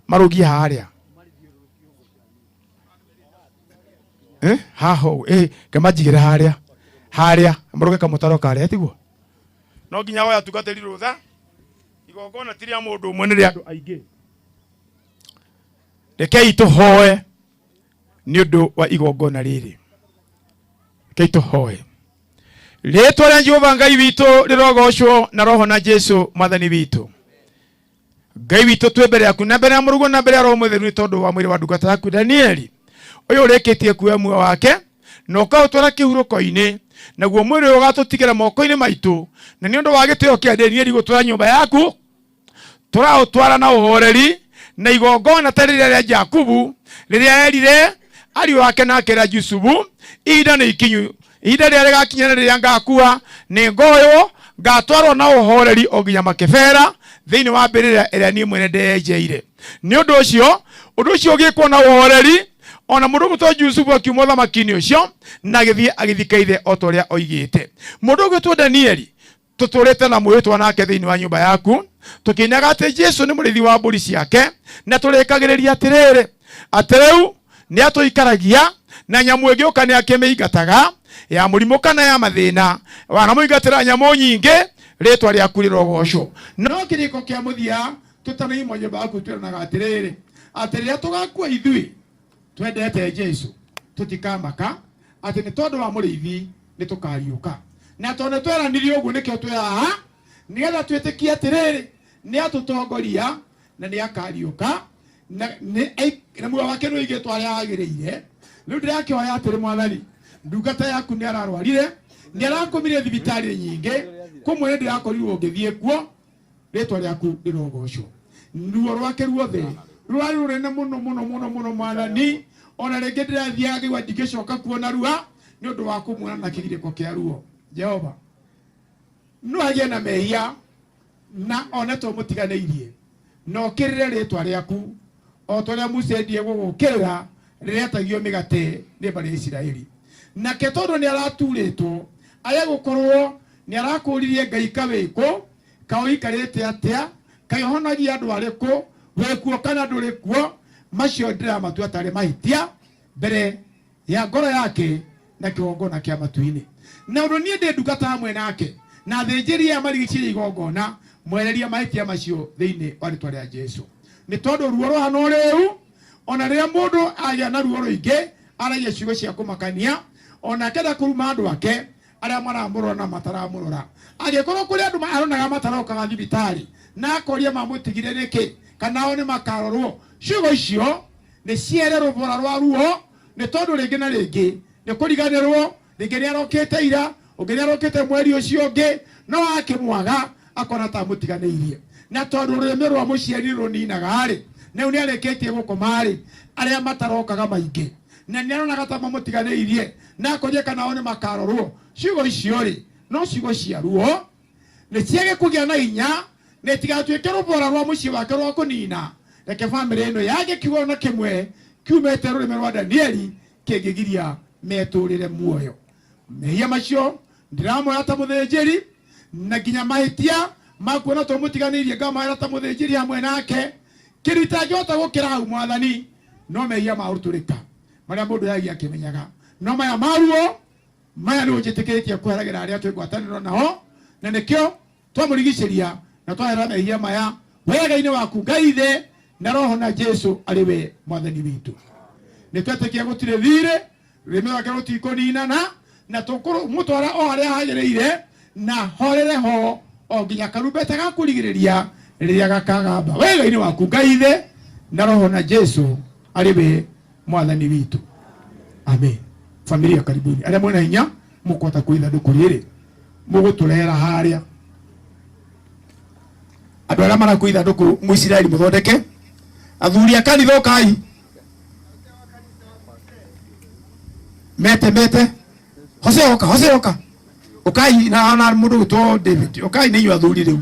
marũgie harĩa haha ũguo, kemanjigĩre harĩa harĩa marũge kamũtaro karĩa, tiguo? No nginya hoya atungatĩri rũtha, igongona ti rĩa mũndũ ũmwe, nĩ rĩa andũ aingĩ. Rekei tũhoe nĩ ũndũ wa igongona rĩrĩ. Rekei tũhoe. Rĩtwa rĩa Jehova Ngai witũ rĩrogocwo na Roho na Jesu Mwathani witũ. Ngai witũ, twĩ mbere yaku na mbere ya Mũrũguo na mbere ya Roho Mũtheru nĩ tondũ wa mwĩrĩ wa ndungata yaku Danieli ũyũ ũrĩkĩtie kuoya muoyo wake na ũkaũtwara kĩhurũko-inĩ, naguo mwĩrĩ ũyũ ũgatũtigĩra moko-inĩ maitũ, na nĩ ũndũ wa gĩtĩo kĩa Danieli gũtwara nyũmba yaku, tũraũtwara na ũhoreri na igongona ta rĩrĩa rĩa Jakubu rĩrĩa erire ariũ ake na akĩra Jusufu, ihinda nĩ ikinyu, ihinda rĩrĩa rĩgakinya na rĩrĩa ngakua nĩ ngoywo, ngatwarwo na ũhoreri o nginya Makibera thĩinĩ wa mbĩrĩra ĩrĩa niĩ mwene ndeyenjeire. Nĩ ũndũ ũcio ũndũ ũcio ũgĩkwo na ũhoreri, ona mũndũ ũgwĩtwo Jusufu akiuma ũthamaki-inĩ ũcio na agĩthiĩ agĩthika ithe o ta ũrĩa oigĩte. Mũndũ ũgwĩtwo Danieli tũtũrĩte na mwĩhĩtwa nake thĩinĩ wa nyũmba yaku, tũkĩinaga atĩ Jesu nĩ mũrĩithi wa mbũri ciake, na tũrĩkagĩrĩria atĩrĩrĩ, atĩ rĩu nĩ atũikaragia na nyamũ ĩngĩũka nĩ akĩmĩingataga, ya mũrimũ kana ya mathĩna, wanamũingatĩra nyamũ nyingĩ, rĩtwa rĩaku rĩrogocwo. No kĩrĩko kĩa mũthia tũtanaima nyũmba yaku twĩranaga atĩrĩrĩ, atĩ rĩrĩa tũgakua ithuĩ twendete Jesu, tũtikamaka atĩ nĩ tondũ wa mũrĩithi nĩ tũkariũka. Na tondũ nĩ tweranire ũguo, nĩkĩo twĩ haha, nĩgetha twĩtĩkie atĩrĩrĩ, nĩ atũtongoria na nĩ akariũka, na muoyo wake nĩ ũigĩtwo harĩa hagĩrĩire. Rĩu ndĩrakĩhoya atĩrĩ, Mwathani, ndungata yaku nĩ ararwarire, nĩ arakomire thibitarĩ nyingĩ, kũmwe nĩ ndĩrakorirwo ngĩthiĩ kuo, rĩtwa rĩaku rĩrogocwo. Ruo rwake ruothe rwarĩ rũnene mũno mũno mũno mũno, Mwathani, ona rĩngĩ ndĩrathiaga ngĩigua ndingĩcoka kuona rua nĩ ũndũ wa kũmuona na kĩgirĩko kĩa ruo. Jehova, no agĩe na mehia na one to mũtiganĩirie, na ũkĩrĩre rĩtwa rĩaku o ta ũrĩa Musa endie gũgũkĩrĩra rĩrĩa etagio mĩgate nĩ mbarĩ ya Isiraeli. Nake tondũ nĩ araturĩtwo, arĩa gũkorwo nĩ arakũririe Ngai kawĩkũ, Kaĩ ũikarĩte atĩa? Kaĩ ũhonagia andũ arĩkũ? Wĩ kuo kana ndũrĩ kuo? Macio ndĩramatua tarĩ mahĩtia mbere ya ngoro yake na kĩgongona kĩa matu-inĩ. Na ũndũ niĩ ndĩ ndungata hamwe nake na athĩnjĩri aya marigicĩirie igongona, mwereria mahĩtia macio thĩinĩ wa rĩtwa rĩa Jesu. Nĩ tondũ ruo rũhana ũrĩu, ona rĩrĩa mũndũ agĩa na ruo rũingĩ aragia ciugo cia kũmakania, ona akenda kũruma andũ ake arĩa maramũrora na mataramũrora. Angĩkorwo kũrĩ andũ aronaga matarokaga thibitarĩ na akoria mamũtigire nĩkĩ, kana o nĩ makarorwo, ciugo icio nĩ ciere rũbora rwa ruo, nĩ tondũ rĩngĩ na rĩngĩ nĩ kũriganĩrwo, rĩngĩ nĩ arokĩte ira, ũngĩ nĩ arokĩte mweri ũcio ũngĩ, no akĩmwaga akona ta amũtiganĩirie. Na tondũ rũrĩmĩ rwa mũciari rũninaga rĩ, rĩu nĩ arĩkĩtie gũkoma rĩ, arĩa matarokaga maingĩ na nĩ aronaga ta mamũtiganĩirie na akoria kana o nĩ makarorwo, ciugo icio rĩ no ciugo cia ruo, nĩ ciage kũgĩa na hinya, na itigatuĩke rũbora rwa mũciĩ wake rwa kũnina. Reke bamĩrĩ ĩno yage kiugo na kĩmwe kiumĩte rũrĩmĩ rwa Danieli kĩngĩgiria metũrĩre muoyo. Mehia macio ndĩramoya ta mũthĩnjĩri, na nginya mahĩtia ma kuona tũmũtiganĩirie ngamoera ta mũthĩnjĩri hamwe nake. Kĩndũ itangĩhota gũkĩra hau mwathani no mehia ma ũtũrĩka marĩa mũndũ yagia akĩmenyaga, no maya maruo maya nĩ ũnjĩtĩkĩrĩtie kweheragĩra arĩa twĩ ngwatanĩro nao, na nĩkĩo twamũrigicĩria na twahera mehia maya wega-inĩ waku Ngai Ithe na Roho na Jesu arĩ we mwathani witũ. Nĩ twetĩkia gũtirĩ thirĩ, rũrĩmĩ rwake rũtikũninana, na tũkũmũtwara o harĩa hagĩrĩire na horere ho o nginya karumbeta ga kũrigĩrĩria rĩrĩa gakagamba wega-inĩ waku Ngai Ithe na Roho na Jesu arĩ we mwathani witũ. Amen. Familia karibuni, arĩa mwĩna hinya mũkũhota kũi ithandũkũ rĩrĩ mũgũtũrehera harĩa. Andũ arĩa marakua ithandũkũ Mũisiraeli mũthondeke, athuri a kanitha ũkai, mete mete, Hosea oka, Hosea oka, ũkai na mũndũ gwĩtwo David, ũkai nĩ inyuĩ athuri rĩu,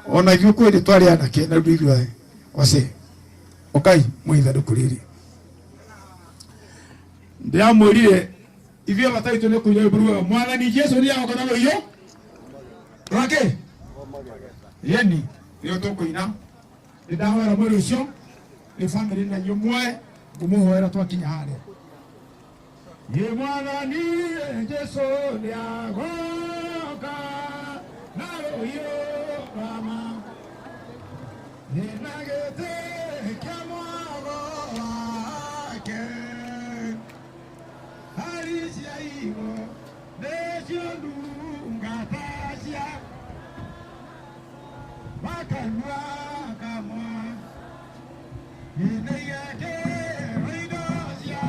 ona ithuĩ kwĩ hĩndĩ twarĩ anake na rĩu ithuĩ Hosea ũkai mwĩ ithandũkũ rĩrĩ. Ndĩramwĩrire ithuĩ bata witũ nĩ kũina rwĩmbo rugaga mwathani Jesu nĩ agoka na rũhiũ rwake, yeni nĩyo tũkũina. Nĩ ndahoera mwĩrĩ ũcio nĩ bamĩrĩ na inyuĩ muoe ngũmũhoera twakinya harĩa. Ye mwathani Jesu nĩ agoka na rũhiũ rwa na gĩtĩ kĩa mwago wake, hari cia igũ nĩcio ndungata cia makanua kamwe, nĩigekĩrwo indo cia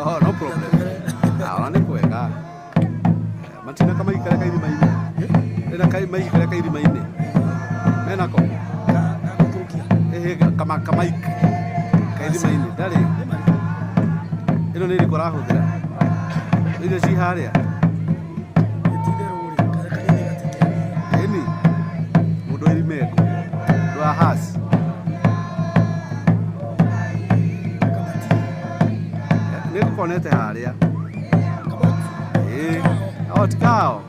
Oh, no problem. Ah, nĩ kwega. Matina kamaiki karĩa ka irima-inĩ. Ĩna kamaiki karĩa ka irima-inĩ. Menako? Ĩhĩ, kamaiki ka irima-inĩ. Ndarĩ. Ĩno nĩ ĩrĩkũ ũrahũthĩra? Icio ci harĩa? Ĩni. Mũndũ wa irimengo. Mũndũ wa hasi. Nĩ ngũkonete harĩa. Ĩĩ. Oh, ti kao.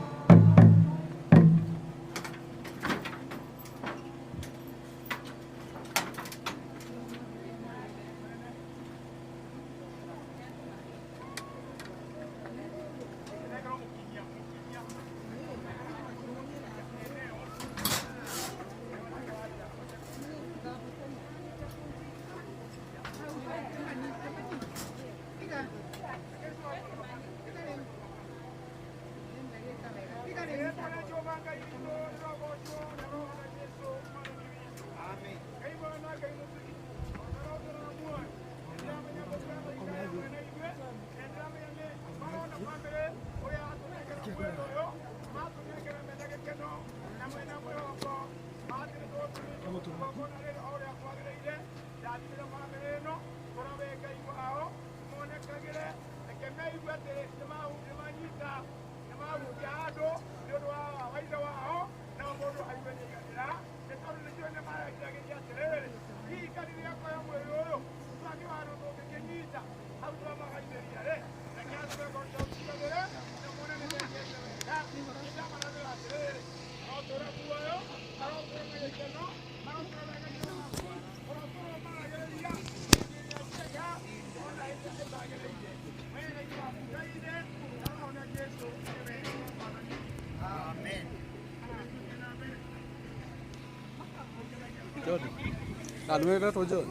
Na nĩwe ũretwo John?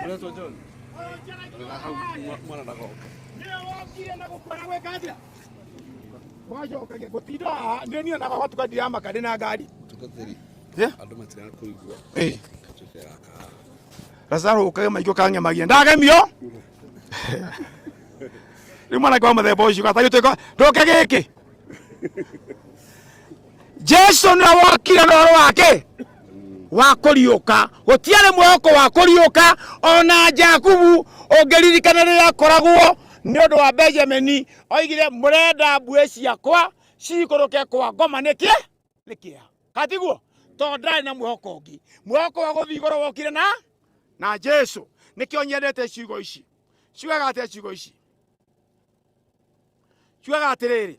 Ũretwo John? Na hau mwana ndagoka. Nĩwe wokire na gũkua na gwĩka atĩa? Gwacokagia gũtinda haha nĩ niĩ onaga gwatuka ndiramaka ndĩ na ngari. Mũtungatĩri. Andũ matirakũigua. Ĩ. Tuĩke gaka. Lazaro ũkage maigua kang'emagia ndagemio rĩu mwanake wa mũthemba ũcio gatarĩ tuĩka ndũke gĩkĩ Jesu nĩwe wokire na ũhoro wake wa kũriũka gũtiarĩ mwĩhoko wa kũriũka ona Jakubu ũngĩririkana rĩrĩa akoragwo nĩ ũndũ wa Benjamini oigire mũrenda mbuĩ ciakwa cikũrũke kwa ngoma nĩkĩ nĩkĩa katiguo tondũ ndarĩ na mwĩhoko ũngĩ mwĩhoko wa gũthiĩ igũrũ wokire na na Jesu nĩkĩo nyendete ciugo ici ciugaga atĩa ciugo ici ciugaga atĩrĩrĩ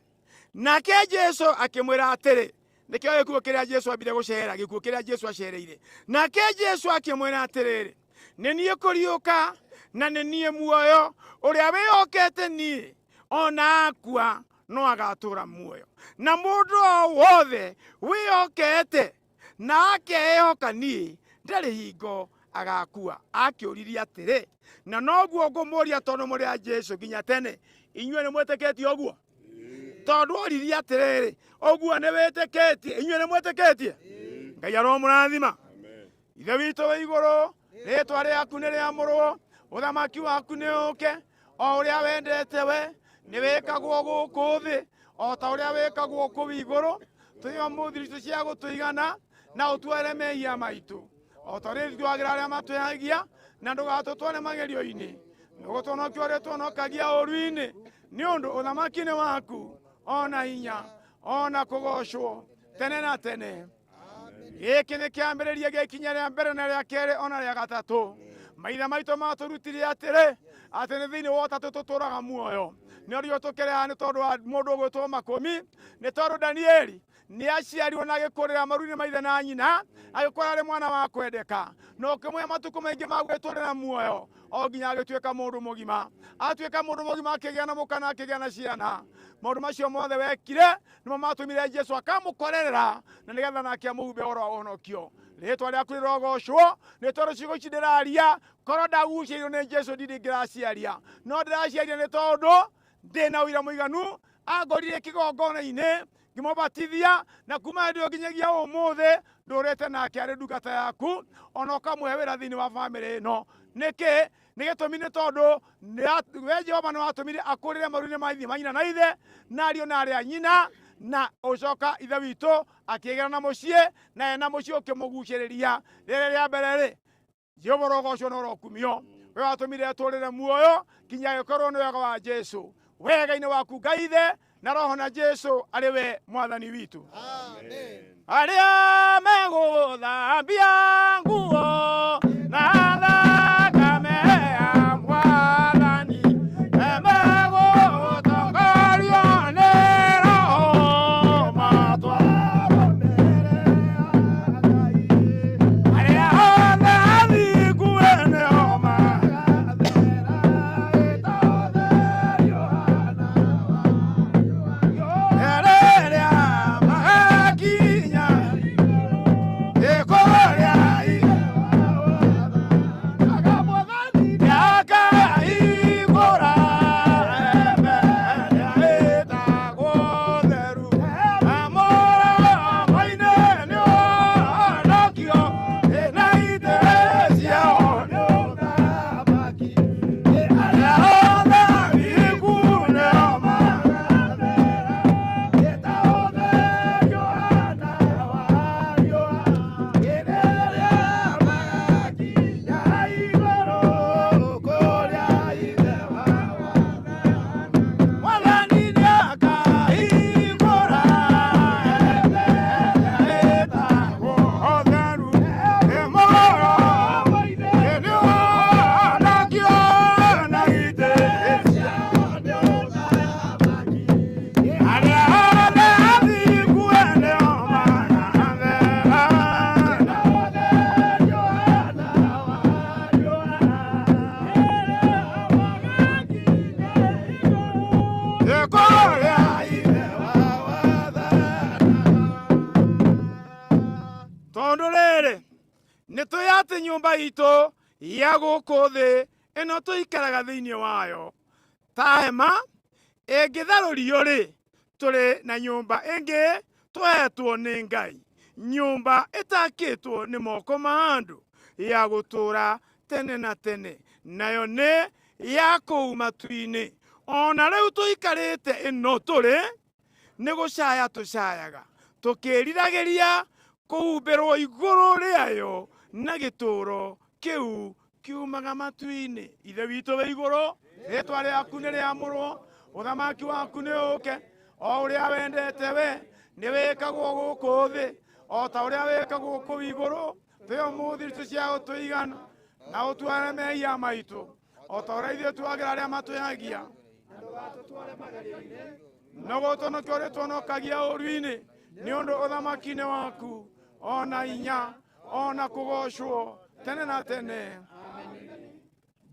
nake Jesu akĩmwĩra atĩrĩ nĩkĩo gĩkuũ kĩrĩa Jesu ambire gũcera gĩkuũ kĩrĩa Jesu acereire nake Jesu akĩmwĩra atĩrĩrĩ nĩ niĩ kũriũka na nĩ niĩ muoyo ũrĩa wĩhokete niĩ ona akua no agatũra muoyo na mũndũ o wothe wĩhokete na akeĩhoka niĩ ndarĩ hingo agakua akĩũririe atĩrĩ na noguo ngũmũria tondũ mũrĩ a Jesu nginya tene inyuĩ nĩ mwĩtĩkĩtie ũguo tondũ oririe atĩrĩrĩ ũguo nĩ wĩtĩkĩtie inyuĩ nĩ mwĩtĩkĩtie Ngai aromũrathima ithe witũ wĩ igũrũ rĩtwa rĩaku nĩ rĩamũrwo ũthamaki waku nĩ ũke o ũrĩa wendete we nĩ wĩkagwo gũkũ thĩ o ta ũrĩa wĩkagwo kũu igũrũ tũhe ũmũthĩ irio cia gũtũigana na ũtuoere mehia maitũ o ta ũrĩa ithuĩ twagĩra arĩa matwĩhagia na ndũgatũtware magerio-inĩ nĩgũtũhonokia ũrĩa tũhonokagia ũũru-inĩ nĩ ũndũ ũthamaki nĩ waku ona hinya ona kũgocwo tene na tene gĩkĩ nĩ kĩambĩrĩria gĩa ikinya rĩa mbere na rĩa kerĩ ona rĩa gatatũ maithe maitũ matũrutire atĩrĩ atĩ nĩ thĩinĩ wa ũtatũ tũtũraga muoyo nĩ ũrĩa tũkĩrĩha nĩ tondũ wa mũndũ ũgwĩtwo makũmi nĩ tondũ Danieli nĩ aciarirwo na agĩkũrĩra maru-inĩ ma ithe na nyina agĩkũra arĩ mwana wa kwendeka na ũkĩmũhe matukũ maingĩ ma gwĩtũrĩra muoyo o nginya agĩtuĩka mũndũ mũgima atuĩka mũndũ mũgima akĩgĩa na mũka na akĩgĩa na ciana maũndũ macio mothe wekire nĩmo matũmire Jesu akamũkorerera na nĩgetha nake amũhumbe ũhoro wa ũhonokio rĩtwa rĩaku rĩrogocwo nĩ tondũ ciugo ici ndĩraria korwo ndagucĩirio nĩ Jesu ndirĩ ngĩraciaria no ndĩraciaria nĩ tondũ ndĩna ũira mũiganu angorire kĩgongona-inĩ ngĩmũbatithia na kuma hĩndĩ ĩyo nginyagia ũmũthĩ ndũrĩte nake arĩ ndungata yaku ona ũkamũhe wĩra thĩinĩ wa bamĩrĩ ĩno nĩkĩ nĩ gĩtũmi nĩ tondũ we Jehova nĩ watũmire akũrĩre maru-inĩ ma ithe ma nyina na ithe na ariũ na arĩ a nyina na ũcoka ithe witũ akĩgĩra na mũciĩ na ena mũciĩ ũkĩmũgucĩrĩria rĩrĩ rĩa mbere rĩ Jehova ũrogocwo na ũrokumio we watũmire atũrĩre muoyo nginya agĩkorwo nĩ wega wa Jesu wega-inĩ waku Ngai ithe na roho na Jesu arĩ we mwathani witũ arĩa megũthambia nguo na thakame ya mwathani megũtongorio nĩ roho matwarwo mbere ya Ngai arĩa othe athingu nĩo magathera rĩrĩa magakinya ikũrĩa Nyũmba itũ ya gũkũ thĩ ĩno tũikaraga thĩinĩ wayo ta hema ĩngĩtharũrio-rĩ, tũrĩ na nyũmba ĩngĩ tũhetwo nĩ Ngai, nyũmba ĩtakĩtwo nĩ moko ma andũ ya gũtũũra tene na tene, nayo nĩ ya kũu matu-inĩ. Ona rĩu tũikarĩte ĩno tũrĩ nĩ gũcaya tũcayaga, tũkĩriragĩria kũhumbĩrwo igũrũ rĩayo na gĩtũũro kĩu kiumaga matu-inĩ. Ithe witũ wĩ igũrũ, rĩtwa rĩaku nĩ rĩamũrwo, ũthamaki waku nĩ ũke, o ũrĩa wendete we nĩ wĩkagwo gũkũ thĩ o ta ũrĩa wĩkagwo kũu igũrũ. Twĩ ũmũthĩ irio cia ũtũigana, na ũtuohere mehia maitũ o ta ũrĩa ithuĩ tuagĩra arĩa matwĩhagia, no gũtũnokia ũrĩa tũhonokagia ũũru-inĩ, nĩ ũndũ ũthamaki nĩ waku, ona hinya, ona kũgocwo tene na tene.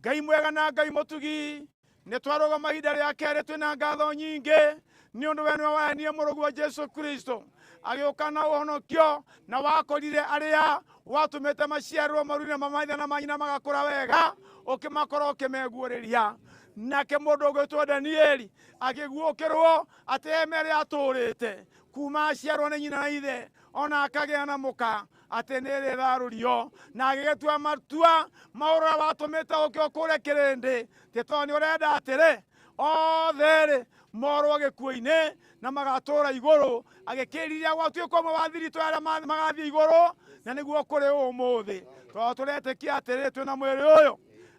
Ngai mwega na Ngai mũtugi, nĩ twarũgama ihinda rĩa kerĩ twĩna ngatho nyingĩ nĩ ũndũ we nĩwe waheanire mũrũguo Jesu Kristo agĩũka na ũhonokio, na wakorire arĩa watũmĩte maciarwo maru-inĩ ma maithe na manyina magakũra wega, ũkĩmakora ũkĩmeguũrĩria. Nake mũndũ ũgwĩtwo Danieli akĩguũkĩrwo atĩ hema ĩrĩa atũrĩte kuma aciarwo nĩ nyina na ithe ona akagĩa na mũka atĩ nĩ ĩrĩtharũrio, na agĩgĩtua matua ma ũrĩa watũmĩte ũke ũkũre kĩrĩndĩ, ti tondũ nĩ ũrenda atĩrĩ othe rĩ morwo gĩkuũ-inĩ na magatũra igũrũ. Agĩkĩriria gwatuĩka ũmwe wa thiritũ arĩa magathiĩ igũrũ, na nĩguo kũrĩ ũmũthĩ, tondũ tũretĩkia atĩrĩ twĩna mwĩrĩ ũyũ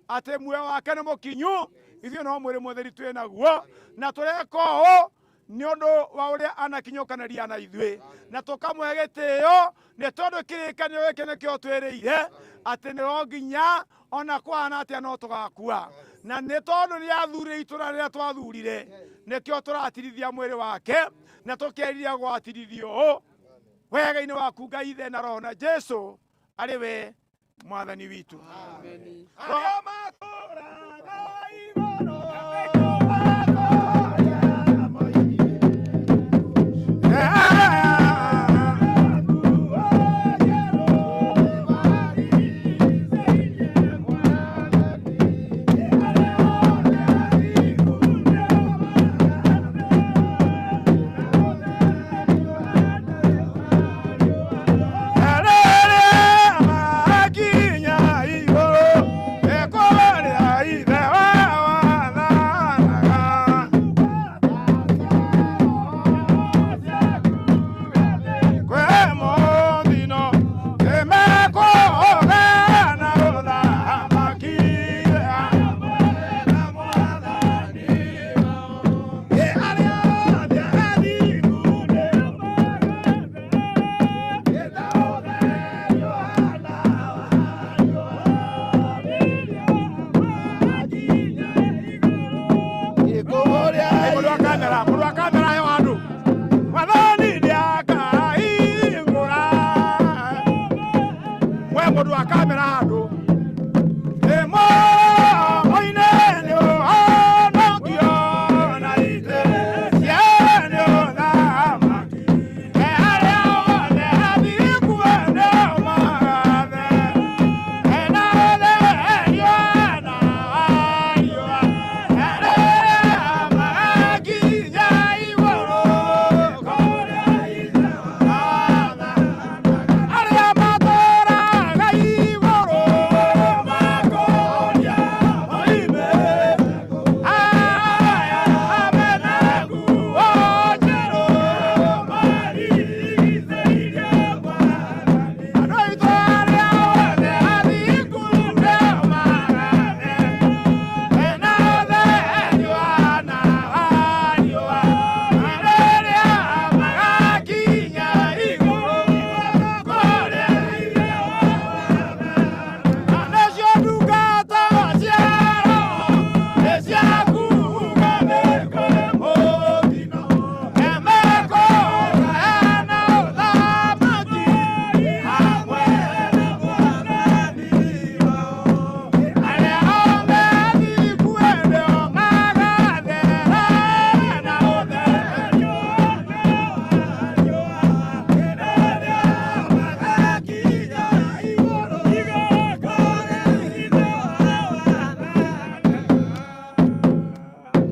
atĩ muoyo wake nĩ mũkinyu, ithuĩ no mwĩrĩ mũtheri twĩ naguo, na tũreka ũũ nĩ ũndũ wa ũrĩa anakinyũkanĩria na ithuĩ, na tũkamũhe gĩtĩo nĩ tondũ kĩrĩkanĩro gĩkĩ nĩkĩo twĩrĩire atĩ nĩ no nginya ona kũhana atĩa no tũgakua, na nĩ tondũ nĩ athurire itũra rĩrĩa twathurire, nĩkĩo tũratirithia mwĩrĩ wake na tũkeriria gwatirithio ũũ wega-inĩ waku Ngai Ithe na Roho na Jesu arĩ we Mwathani witũ. Arĩa matũũraga igũrũ. Makinya igũrũ, ekũrĩa Ithe wa wathani.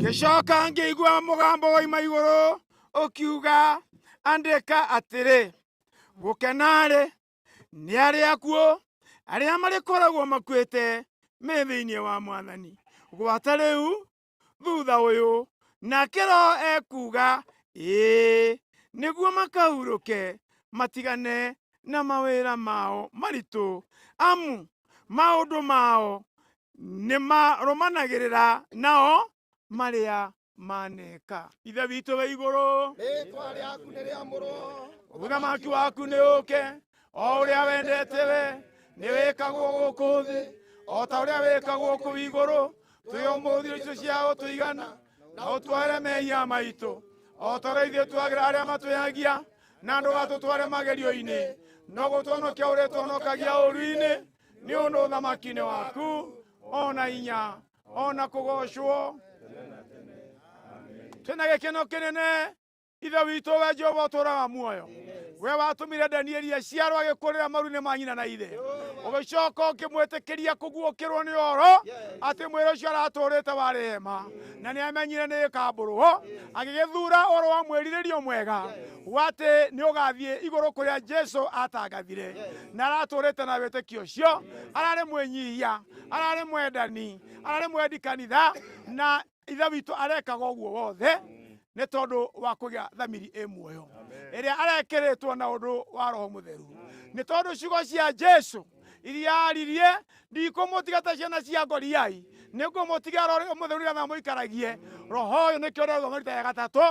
Ngĩcoka ngĩigua mũgambo woima igũrũ ũkiuga, andĩka atĩrĩ, gũkena-rĩ nĩ arĩa akuũ arĩa marĩkoragwo makuĩte me thĩinĩ wa Mwathani gwata rĩu thutha ũyũ. Nake Roho ekuuga, ĩĩ, nĩguo makahurũke matigane na mawĩra mao maritũ, amu maũndũ mao nĩmarũmanagĩrĩra nao marĩa maneka. Ithe witũ wĩ igũrũ, rĩtwa rĩaku nĩ rĩamũrwo, ũthamaki waku nĩ ũke, o ũrĩa wendete we nĩ wĩkagwo gũkũ thĩ o ta ũrĩa wĩkagwo kũu igũrũ. Twĩ ũmũthĩ irio cia ũtũigana, na ũtware mehia maitũ o ta ũrĩa ithuĩ twagĩra arĩa matwĩhagia, na ndũgatũtware magerio-inĩ, no gũtũhonokia ũrĩtũhonokagia ũũru-inĩ, nĩ ũndũ ũthamaki nĩ waku, ona hinya, ona kũgocwo. Twĩna gĩkeno kĩnene Ithe witũ we Jehova ũtũũraga muoyo, we watũmire Danieli aciarwo agĩkũrĩra maru-inĩ ma nyina na ithe, ũgĩcoka ũkĩmwĩtĩkĩria kũguũkĩrwo nĩ ũhoro atĩ mwĩrĩ ũcio aratũrĩte warĩ hema, na nĩ amenyire nĩ ĩkambũrwo, agĩgĩthura ũhoro wa mwĩrirĩrio mwega wa atĩ nĩ ũgathiĩ igũrũ kũrĩa Jesu atangathire, na aratũrĩte na wĩtĩkio ũcio. Ararĩ mwĩnyihia, ararĩ mwendani, ararĩ mwendi kanitha, na Ithe witũ arekaga ũguo wothe nĩ tondũ wa kũgĩa thamiri ĩ muoyo ĩrĩa arekĩrĩtwo na ũndũ wa Roho Mũtheru, nĩ tondũ ciugo cia Jesu iria aririe, ndikũmũtiga ta ciana cia ngoriai, nĩngũmũtiga Roho Mũtheru nĩgetha mũikaragie. Roho ũyũ nĩkĩo ndĩrathoma rita rĩa gatatũ,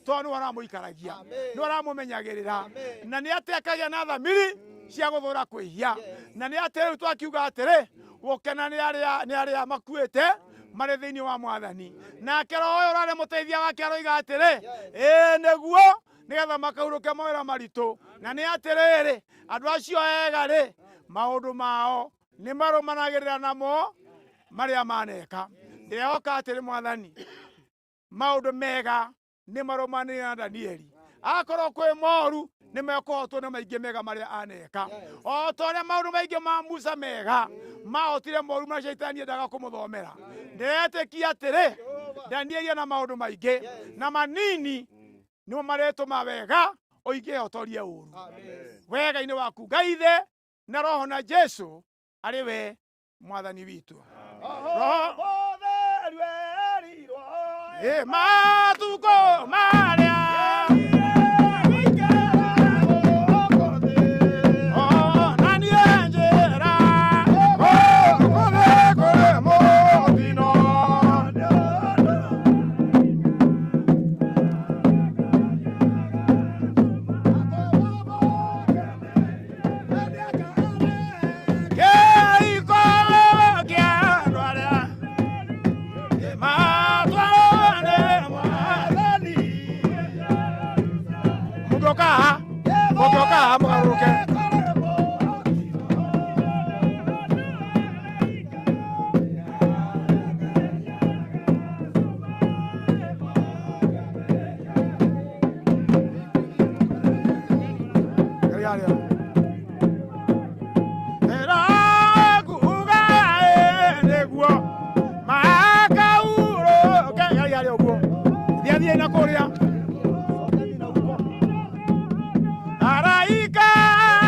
tondũ nĩwe ũramũikaragia, nĩwe ũramũmenyagĩrĩra, na nĩ atĩ akagĩa na thamiri cia gũthũra kwĩhia, na nĩ atĩ rĩu twakiuga atĩrĩ, gũkena nĩ arĩa makuĩte marĩ thĩinĩ wa Mwathani. Nake Roho ũyũ ũrarĩ mũteithia wake aroiga atĩrĩ, ĩĩ nĩguo, nĩgetha makahurũke mawĩra maritũ. Na nĩ atĩrĩrĩ, andũ acio ega rĩ, maũndũ mao nĩ marũmanagĩrĩra namo marĩa maneka. Ndĩrehoka atĩrĩ Mwathani, maũndũ mega nĩ marũmanĩrĩra na Danieli, akorwo kwĩ moru nĩ mekũhotwo nĩ maingĩ mega marĩa aneka, o ta ũrĩa maũndũ maingĩ ma Musa mega mahotire moru marĩa Shaitani endaga kũmũthomera. Ndĩretĩkia atĩrĩ, Danieli ena maũndũ maingĩ na manini nĩmo marĩtũma wega ũingĩhe ũtorie ũru. Wega-inĩ waku Ngai Ithe na Roho na Jesu arĩ we Mwathani witũ. Roho matukũ marĩa Araika.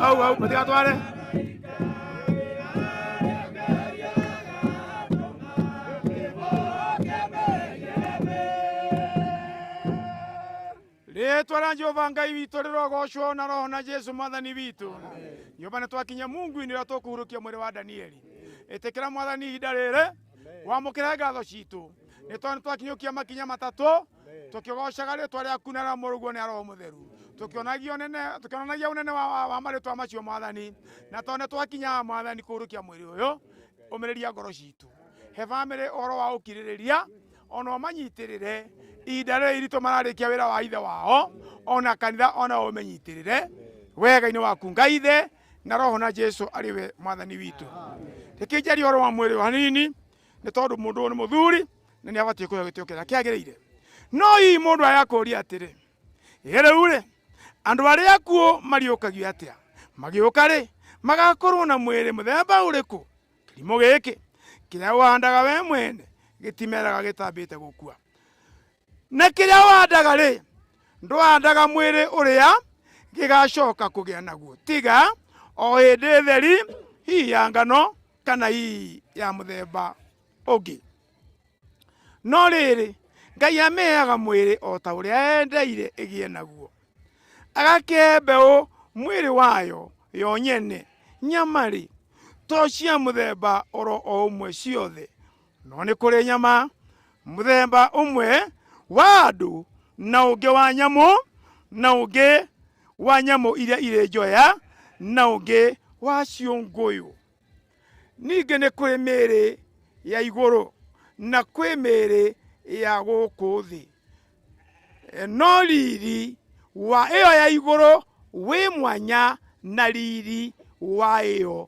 Au au matigatware. Rĩtwa rĩa Jehova Ngai witũ rĩrogocwo na Roho na Jesu Mwathani witũ. Nyũmba nĩ twakinya Mungu-inĩ ũrĩa tũkũhurũkia mwĩrĩ wa Danieli. Ĩtĩkĩra Mwathani ihinda rĩrĩ, wamũkĩre ngatho citũ. Nĩ tondũ nĩ twakinyũkia makinya matatũ, tũkĩgocaga rĩtwa rĩaku na rĩa Mũrũguo na Roho Mũtheru. Tũkĩonanagia ũnene wa marĩtwa macio Mwathani. Na tondũ nĩ twakinya Mwathani kũhurũkia mwĩrĩ ũyũ, ũmĩrĩria ngoro citũ. He bamĩrĩ ũhoro wa ũkirĩrĩria, ona ũmanyitĩrĩre ihinda rĩrĩ iritũ mararĩkia wĩra wa ithe wao, ona kanitha ona ũmenyitĩrĩre wega-inĩ waku Ngai ithe na Roho na Jesu arĩ we Mwathani witũ. Reke njarie ũhoro wa mwĩrĩ hanini nĩ tondũ mũndũ ũyũ nĩ mũthuri na nĩ abatiĩ kũheo gĩtĩo kĩrĩa kĩagĩrĩire. No hihi mũndũ ayakũria atĩrĩ, ĩ rĩu rĩ, andũ arĩa akuũ mariũkagio atĩa? Magĩũka rĩ, magakorwo na mwĩrĩ mũthemba ũrĩkũ? Kĩrimũ gĩkĩ kĩrĩa ũhandaga we mwene gĩtimeraga gĩtambĩte gũkua. Na kĩrĩa ũhandaga rĩ, ndũhandaga mwĩrĩ ũrĩa gĩgacoka kũgĩa naguo, tiga o hĩndĩ theri, hihi ya ngano kana hihi ya mũthemba ũngĩ. No rĩrĩ, Ngai amĩheaga mwĩrĩ o ta ũrĩa endeire ĩgĩe naguo, agakĩhe mbeũ mwĩrĩ wayo yo nyene. Nyama rĩ, to cia mũthemba oro o ũmwe ciothe, no nĩ kũrĩ nyama mũthemba ũmwe wa andũ na ũngĩ wa nyamũ na ũngĩ wa nyamũ iria irĩ njoya na ũngĩ wa ciũngũyũ. Ningĩ nĩ kũrĩ mĩĩrĩ ya igũrũ na kwĩ mĩĩrĩ ya gũkũ thĩ. No riri wa ĩyo ya igũrũ wĩ mwanya na riri wa ĩyo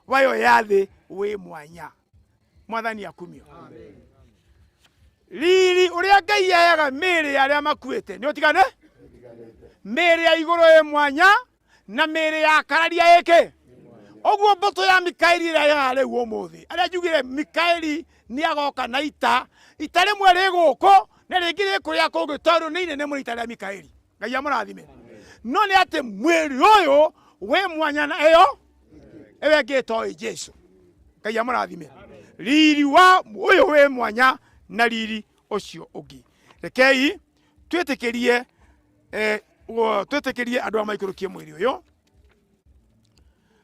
wayo ya thĩ wĩ mwanya. Mwathani akumio. Riri ũrĩa Ngai aheaga mĩĩrĩ ya arĩa makuĩte nĩ ũtigane? Mĩĩrĩ ya igũrũ ĩ mwanya na mĩĩrĩ ya kararia ĩkĩ. Ũguo mbũtũ ya Mikaeli ĩrĩa ĩ haha rĩu ũmũthĩ, arĩa njugire Mikaeli nĩ agoka na ita, ita rĩmwe rĩ gũkũ na rĩngĩ rĩ kũrĩa kũngĩ, tondũ nĩ inene mũno ita rĩa Mikaeli. Ngai amũrathime. No nĩ atĩ mwĩrĩ ũyũ wĩ mwanya na ĩyo ĩyo ĩngĩ ĩtoĩ Jesu. Ngai amũrathime. Riri wa ũyũ wĩ mwanya na riri ũcio ũngĩ. Rekei twĩtĩkĩrie twĩtĩkĩrie andũ a maikũrũkie mwĩrĩ ũyũ.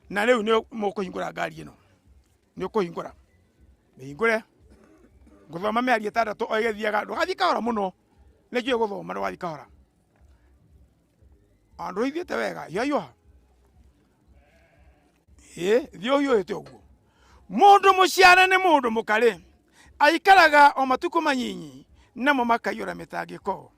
Na rĩu nĩ mũkũhingũra ngari ĩno. Nĩ ũkũhingũra. Mĩhingũre. Ngũthoma mĩario ĩtandatũ o ĩgĩthiaga, ndũgathiĩ kahora mũno. Nĩ njũĩ gũthoma, ndũgathiĩ kahora. Andũ ithiĩte wega, hiũha. Ĩ, thiĩ ũhiũhĩte ũguo. Mũndũ mũciare nĩ mũndũ mũkarĩ, aikaraga o matukũ manyinyi, namo makaiyũra mĩtangĩko.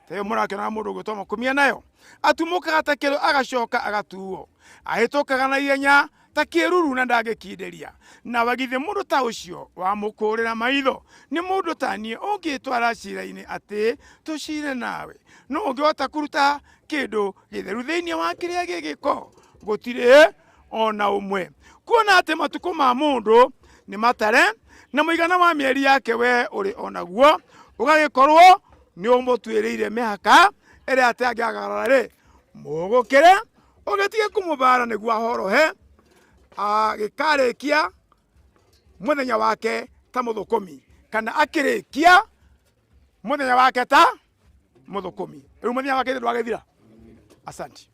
Ta ĩyo mũrakĩona mũndũ ũgwĩtwo makumia nayo, atumũkaga ta kĩro agacoka agatuo, ahĩtũkaga na ihenya ta kĩruru na ndangĩkindĩria. Nawe githĩ mũndũ ta ũcio wamũkũrĩra maitho nĩ mũndũ ta niĩ ũngĩtwara cira-inĩ atĩ tũcire nawe? No ũngĩhota kũruta kĩndũ gĩtheru thĩinĩ wa kĩrĩa gĩ gĩko? Gũtirĩ ona ũmwe. Kuona atĩ matukũ ma mũndũ nĩ matare na mũigana wa mĩeri yake we ũrĩ onaguo, ũgagĩkorwo nĩ ũmũtuĩrĩire mĩhaka ĩrĩa atangĩagarara rĩ, mũgũkĩre ũgĩtige kũmũbara nĩguo ahorohe, agĩkarĩkia mũthenya wake ta mũthũkũmi, kana akĩrĩkia mũthenya wake ta mũthũkũmi. Rĩu mũthenya wake ndwagĩthira. Asante.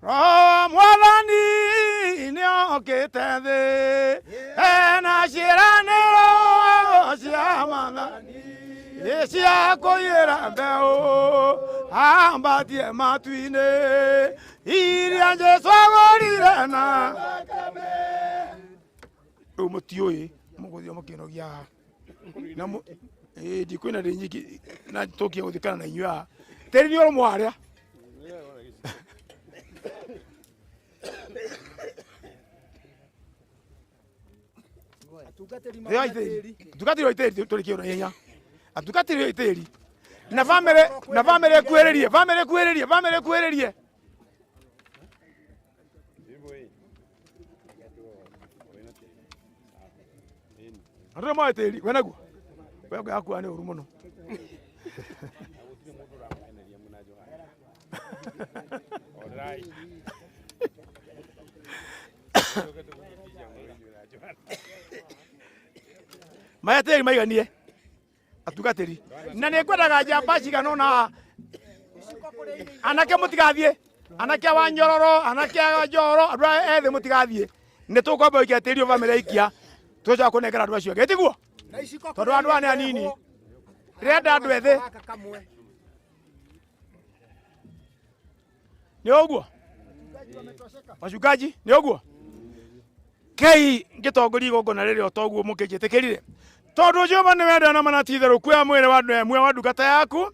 Roho Mwathani nĩokĩte thĩ, ena ciĩranĩro cia Mwathani cia kũiyĩra mbeũ ambatie matu-inĩ iria Jesũ agũrire na rĩu mũtiũĩ mũgũthiĩ mũkĩnogia haha. Na ndikwĩna ndĩ nyingĩ na tũkie gũthikana na inyuĩ haha. Tĩri nĩ ũrũmwe harĩa. Atungatĩri a itĩri tũrĩkie na ihenya. Atungatĩri a itĩri na bamĩrĩ, na bamĩrĩ ĩkuhĩrĩrie, bamĩrĩ ĩkuhĩrĩrie, bamĩrĩ ĩkuhĩrĩrie. Andũ nĩ moĩ tĩri, we naguo. We ngakua nĩ ũru mũno. Maya tĩri maiganie atungatĩri na nĩ ngwendaga njamba cigana ũna anake mũtigathiĩ anake a Wanyororo anake a Njoro andũ aya ethĩ mũtigathiĩ nĩ tũkwamba gũikia tĩri ũyũ bamĩrĩ aikia tũcoka kũnengera andũ acio angĩ tiguo tondũ andũ aya nĩ anini ndĩrenda andũ ethĩ nĩ ũguo wachungaji nĩ ũguo kei ngĩtongoria igongona rĩrĩ o toguo mũkĩnjĩtĩkĩrire tondũ Jehova nĩ wendana mana ti itherũ kuoya mwĩrĩ wa andũ ĩmwe wa ndungata yaku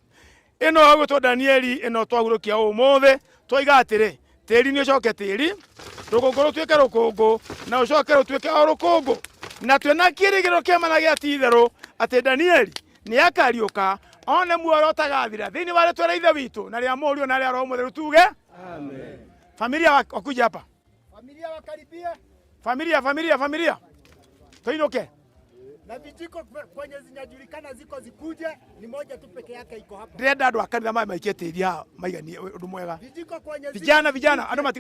ĩno ĩgwĩtwo Danieli ĩno twahurũkia ũmũthĩ twoiga atĩrĩ tĩri nĩ ũcoke tĩri rũkũngũ rũtuĩke rũkũngũ na ũcoke rũtuĩke o rũkũngũ na twĩna kĩĩrĩgĩrĩro kĩa mana gĩa ti itherũ atĩ Danieli nĩ akariũka one muoyo ũtagathira thĩinĩ wa rĩtwa rĩa Ithe witũ na rĩa Mũriũ na rĩa Roho Mũtheru tuge amen. Familia wakuja hapa. Familia wakaribia. Familia, familia, familia. Tuinuke. Na vijiko kwenye zinajulikana ziko zikuje, ni moja tu peke yake iko hapa. Ndĩrenda andũ a kanitha maĩ maikie tĩri haha maiganie ũndũ mwega. Vijiko kwenye ziko Vijana, vijana, andũ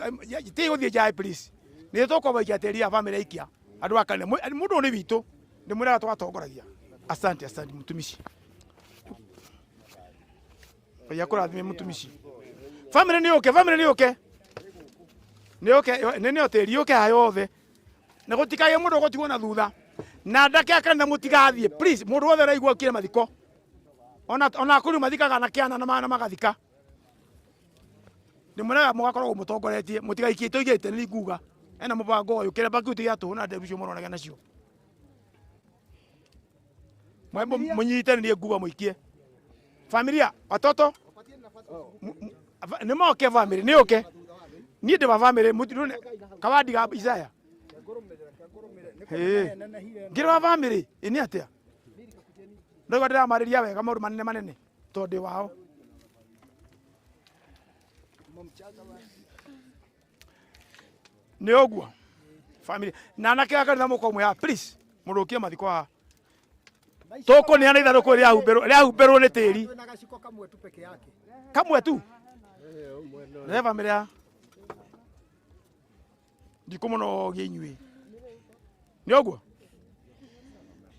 ti gũthiĩ nja please. Nĩ tũkwamba ikia tĩri haha bamĩrĩ aikia. Andũ a kanitha, mũndũ ũyũ nĩ witũ. Ndĩmwĩraga tũgatongoragia. Asante, asante mtumishi. Ngai akũrathime mũtumishi. Famĩlĩ nĩ yũke, famĩlĩ nĩ yũke. Nĩ yũke, nĩ nĩyo tĩri yũke haha yothe. Na gũtikagĩe mũndũ ũgũtigwo na thutha. Na andake a kanitha mũtigathiĩ please, mũndũ wothe ũraigua okire mathiko. Ona akũrũ mathikaga na kĩana na magathika. Ndĩmwĩraga mũgakoragwo mũtongoretie, mũtigaikie tũigĩte nĩ nguga. Ena mũbango ũyũ, kĩremba kĩu ti gĩa tũhũ na nderu icio mũronage nacio. Mũnyite nĩ niĩ nguga mũikie. Familia, watoto nĩ moke family, nĩ ũke. Niĩ ndĩ wa family, mũtirũ kawandi ga Isaya. Ngĩrĩ wa family, ĩ nĩ atĩa? Ndaigua ndĩramarĩria wega maũndũ manene manene tondũ ndĩ wao. Nĩ ũguo family na anake a kanitha mũkorwo mwĩ haha please mũrũkie mathiko haha tũkũneana ithandũkũ rĩahumbĩrwo nĩ tĩri na gaciko kamwe tu peke yake. Kamwe tu nĩ family ya ndikũmũnogia inyuĩ nĩ ũguo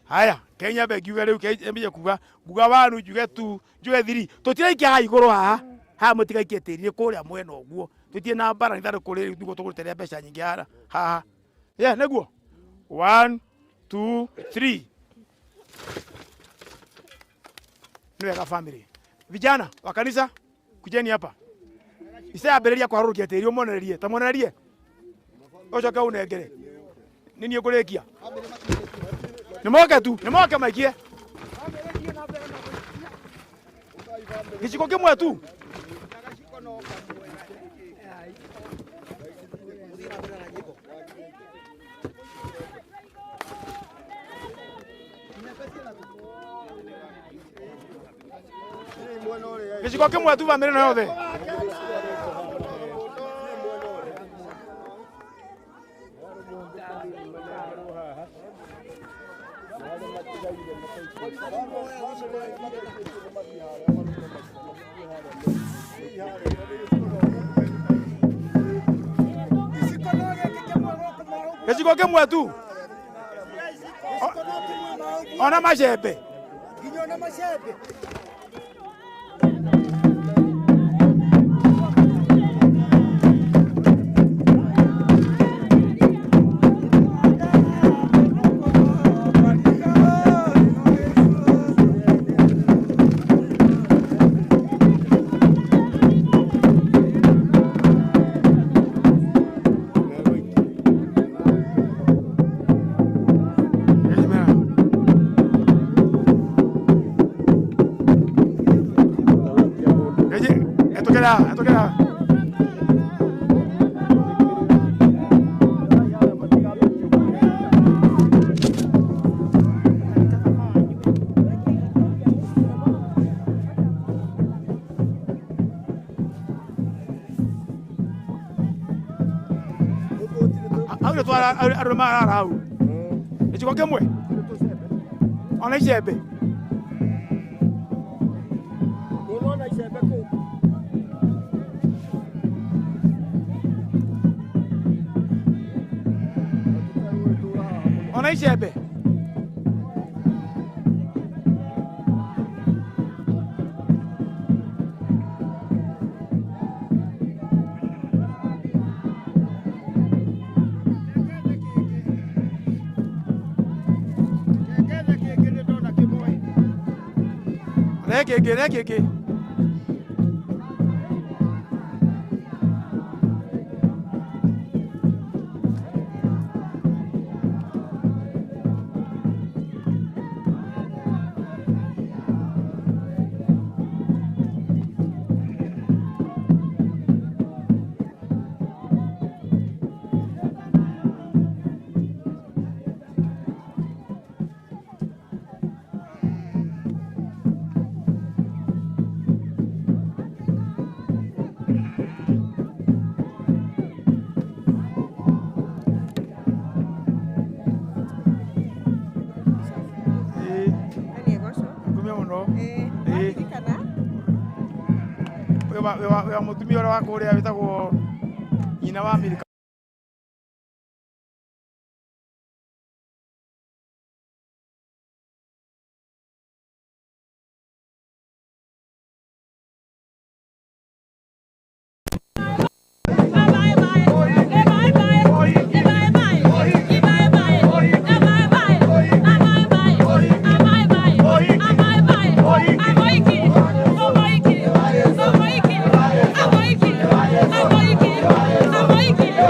haya Kenya be ngiuge rĩu nyambie kuga nguga wanu njuge tu njuge thiri tũtiraikia haha igũrũ haha haha mũtigaikie tĩri nĩ kũrĩa mwena ũguo tũtirĩ na mbara nĩ ithandũkũ rĩrĩ nĩguo tũgũrĩte rĩa mbeca nyingĩ haha haha yeah nĩguo 1 2 3 nĩ wega family vijana wa kanisa kujeni hapa Isaya ambĩrĩria kwarũrũkia tĩri ũmonererie ta monererie ũcoke ũnengere nĩ niĩ ngũrĩkia nĩ moke tu nĩ moke maikie gĩciko kĩmwe tu gĩciko kĩmwe tu bamĩrĩ ĩno yothe gĩciko kĩmwe tu ona macembe Nginya ona macembe. Etũkĩra hau nĩ twara andũ marara hau gĩciko kĩmwe ona icembe Unaona icembe kũu. Kana icembe. Reke. Wa mutumia ũrĩa wa kũrĩa wĩtagwo nyina wa Milka. I'm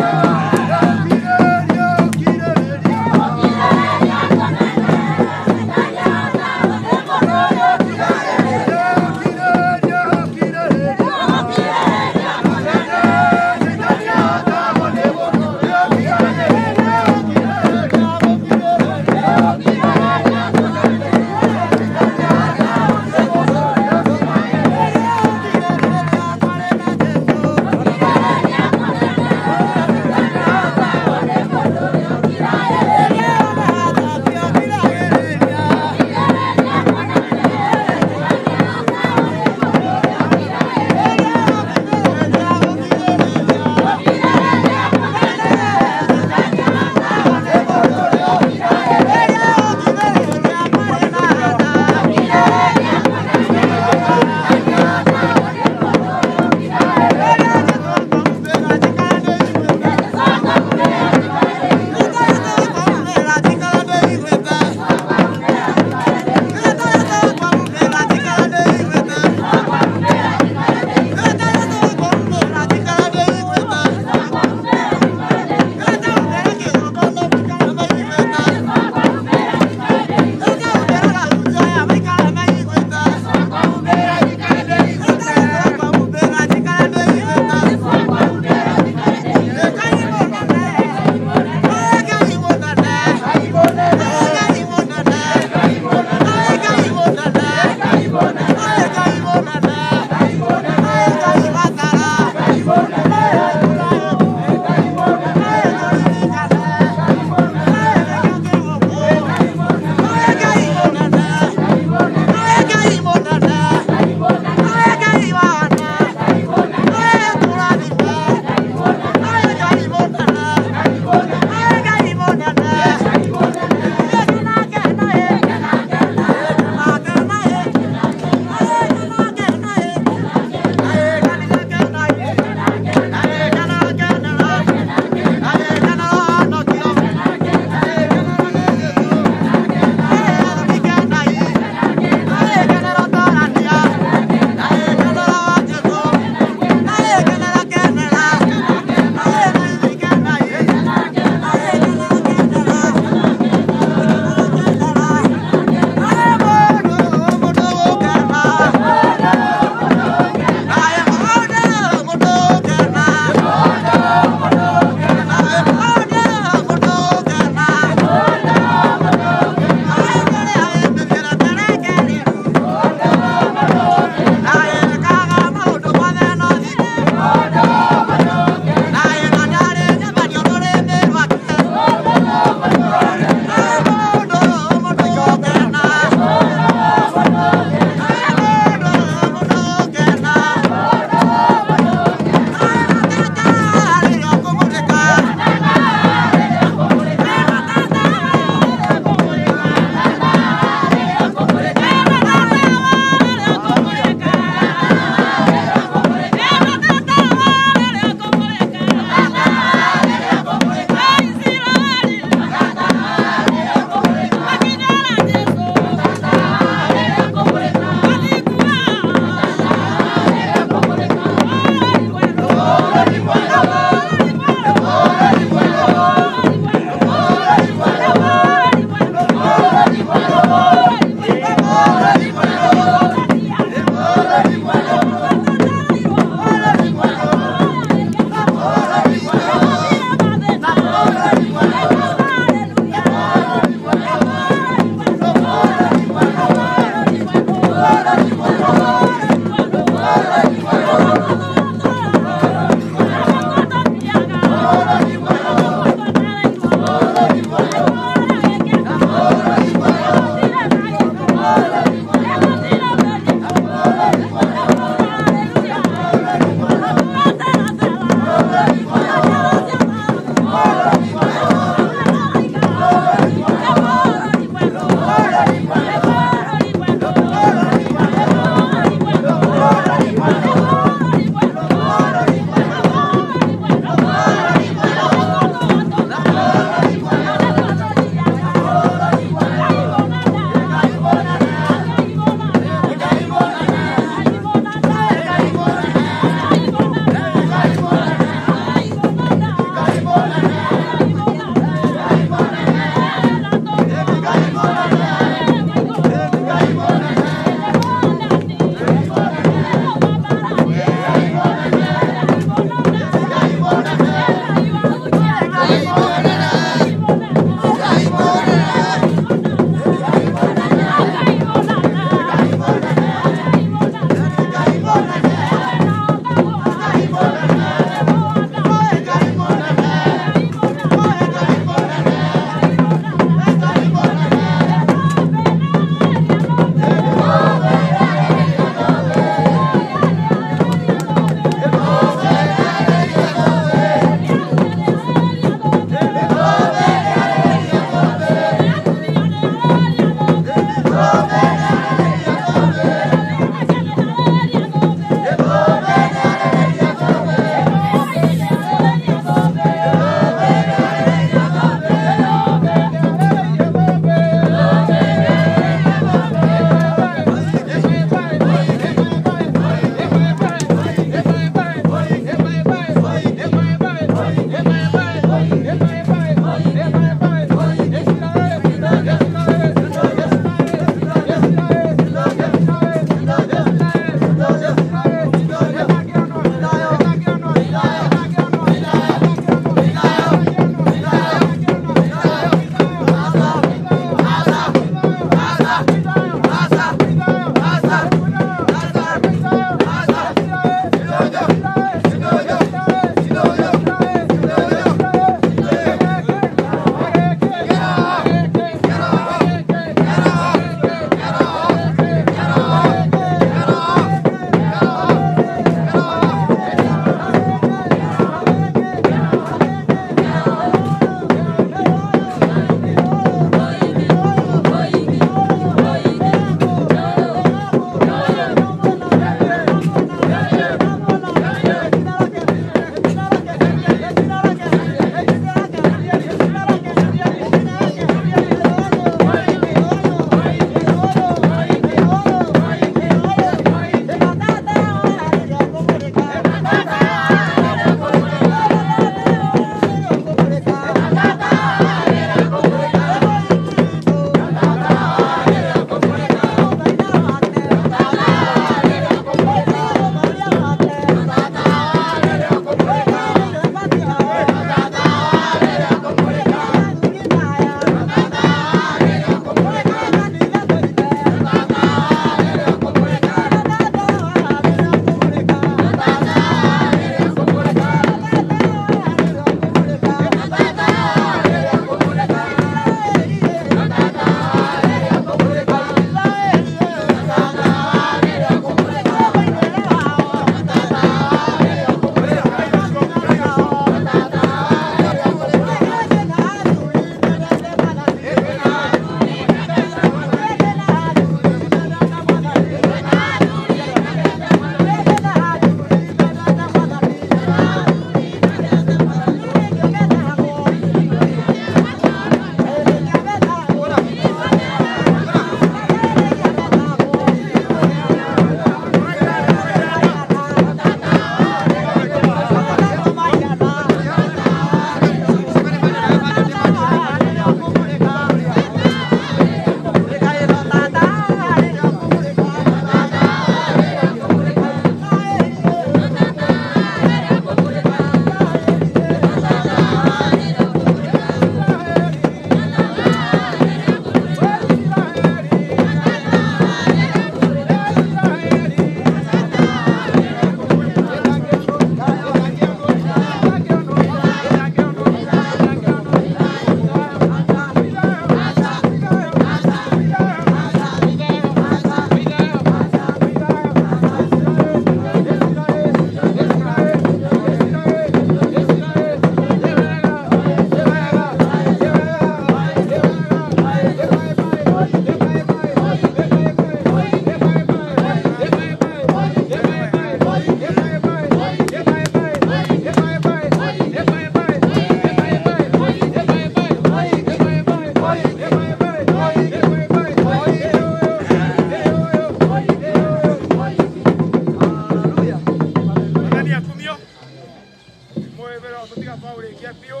Twaũrĩkia biũ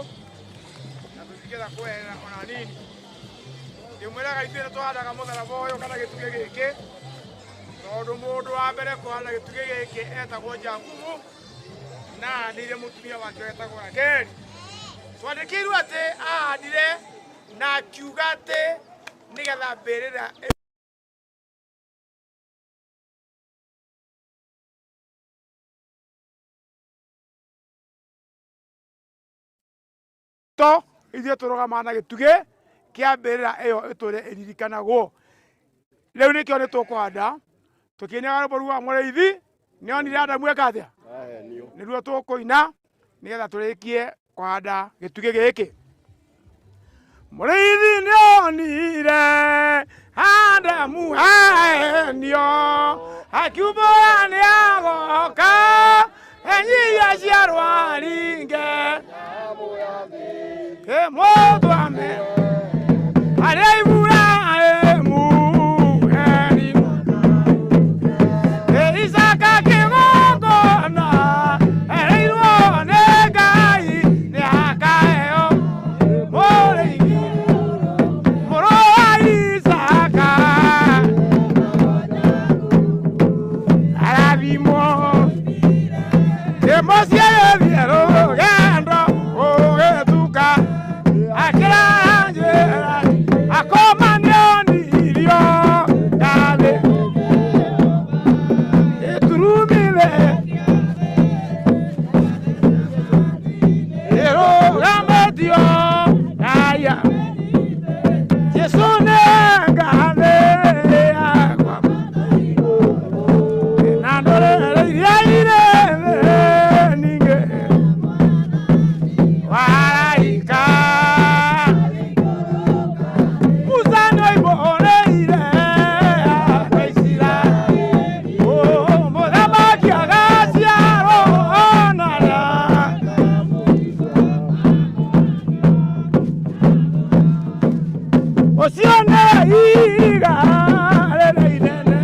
na tũtingĩenda kweherera ona nini. Ndĩmwĩraga ithuĩ nĩ tũhandaga mũtharaba ũyũ kana gĩtugĩ gĩkĩ, tondũ mũndũ wa mbere kũhanda gĩtugĩ gĩkĩ etagwo Jakubu na ahandĩire mũtumia wake wetagwo Rakeli. Twandĩkĩirwo atĩ ahandire na akiuga atĩ nĩgetha mbĩrĩra to ithuĩ tũrũgamaga na gĩtugĩ kĩa mbĩrĩra ĩyo ĩtũre ĩririkanagwo. Rĩu nĩkĩo nĩ tũkũhanda tũkĩinaga rwĩmbo rwa mũrĩithi nĩonire Adamu eka atĩa, nĩruo tũkũina nĩgetha tũrĩkie kũhanda gĩtugĩ gĩkĩ. Mũrĩithi nĩonire Adamu ahenio, akiumbũra nĩagoka enyihia ciarwaringe ĩmũtwame harĩa Iburahĩmu erirwo. Isaka kĩgongona ereirwo nĩ Ngai nĩakaheo mũrĩithi mũrũ wa Isaka arathimwo ĩmũciĩ gĩthiĩ rũgendo gũgĩtuka akĩra njĩra akoma nĩonirio ngathĩ ĩturumire ĩrũgamĩtio aya Jesũ nĩ ngathĩ yakwa na ndũrĩrĩ iria irĩ thĩ ningĩ waraika Musa nĩoimbũrĩire andũ a Isiraeli mũthamaki agaciarwo na ũcio nĩ ihiga rĩrĩa inene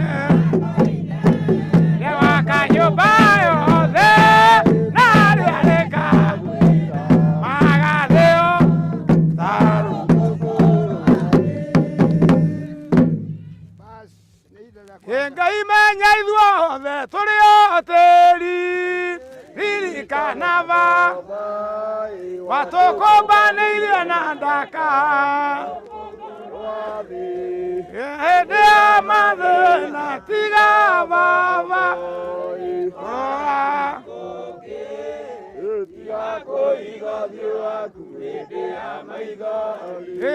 rĩwaka nyũmba yothe na rĩarĩka magathĩo Ngai menya ithuothe tũrĩ o tĩri ririkana ba watũkũmbanĩirie na ndaka hĩndĩ ya mathĩna tiga baba rora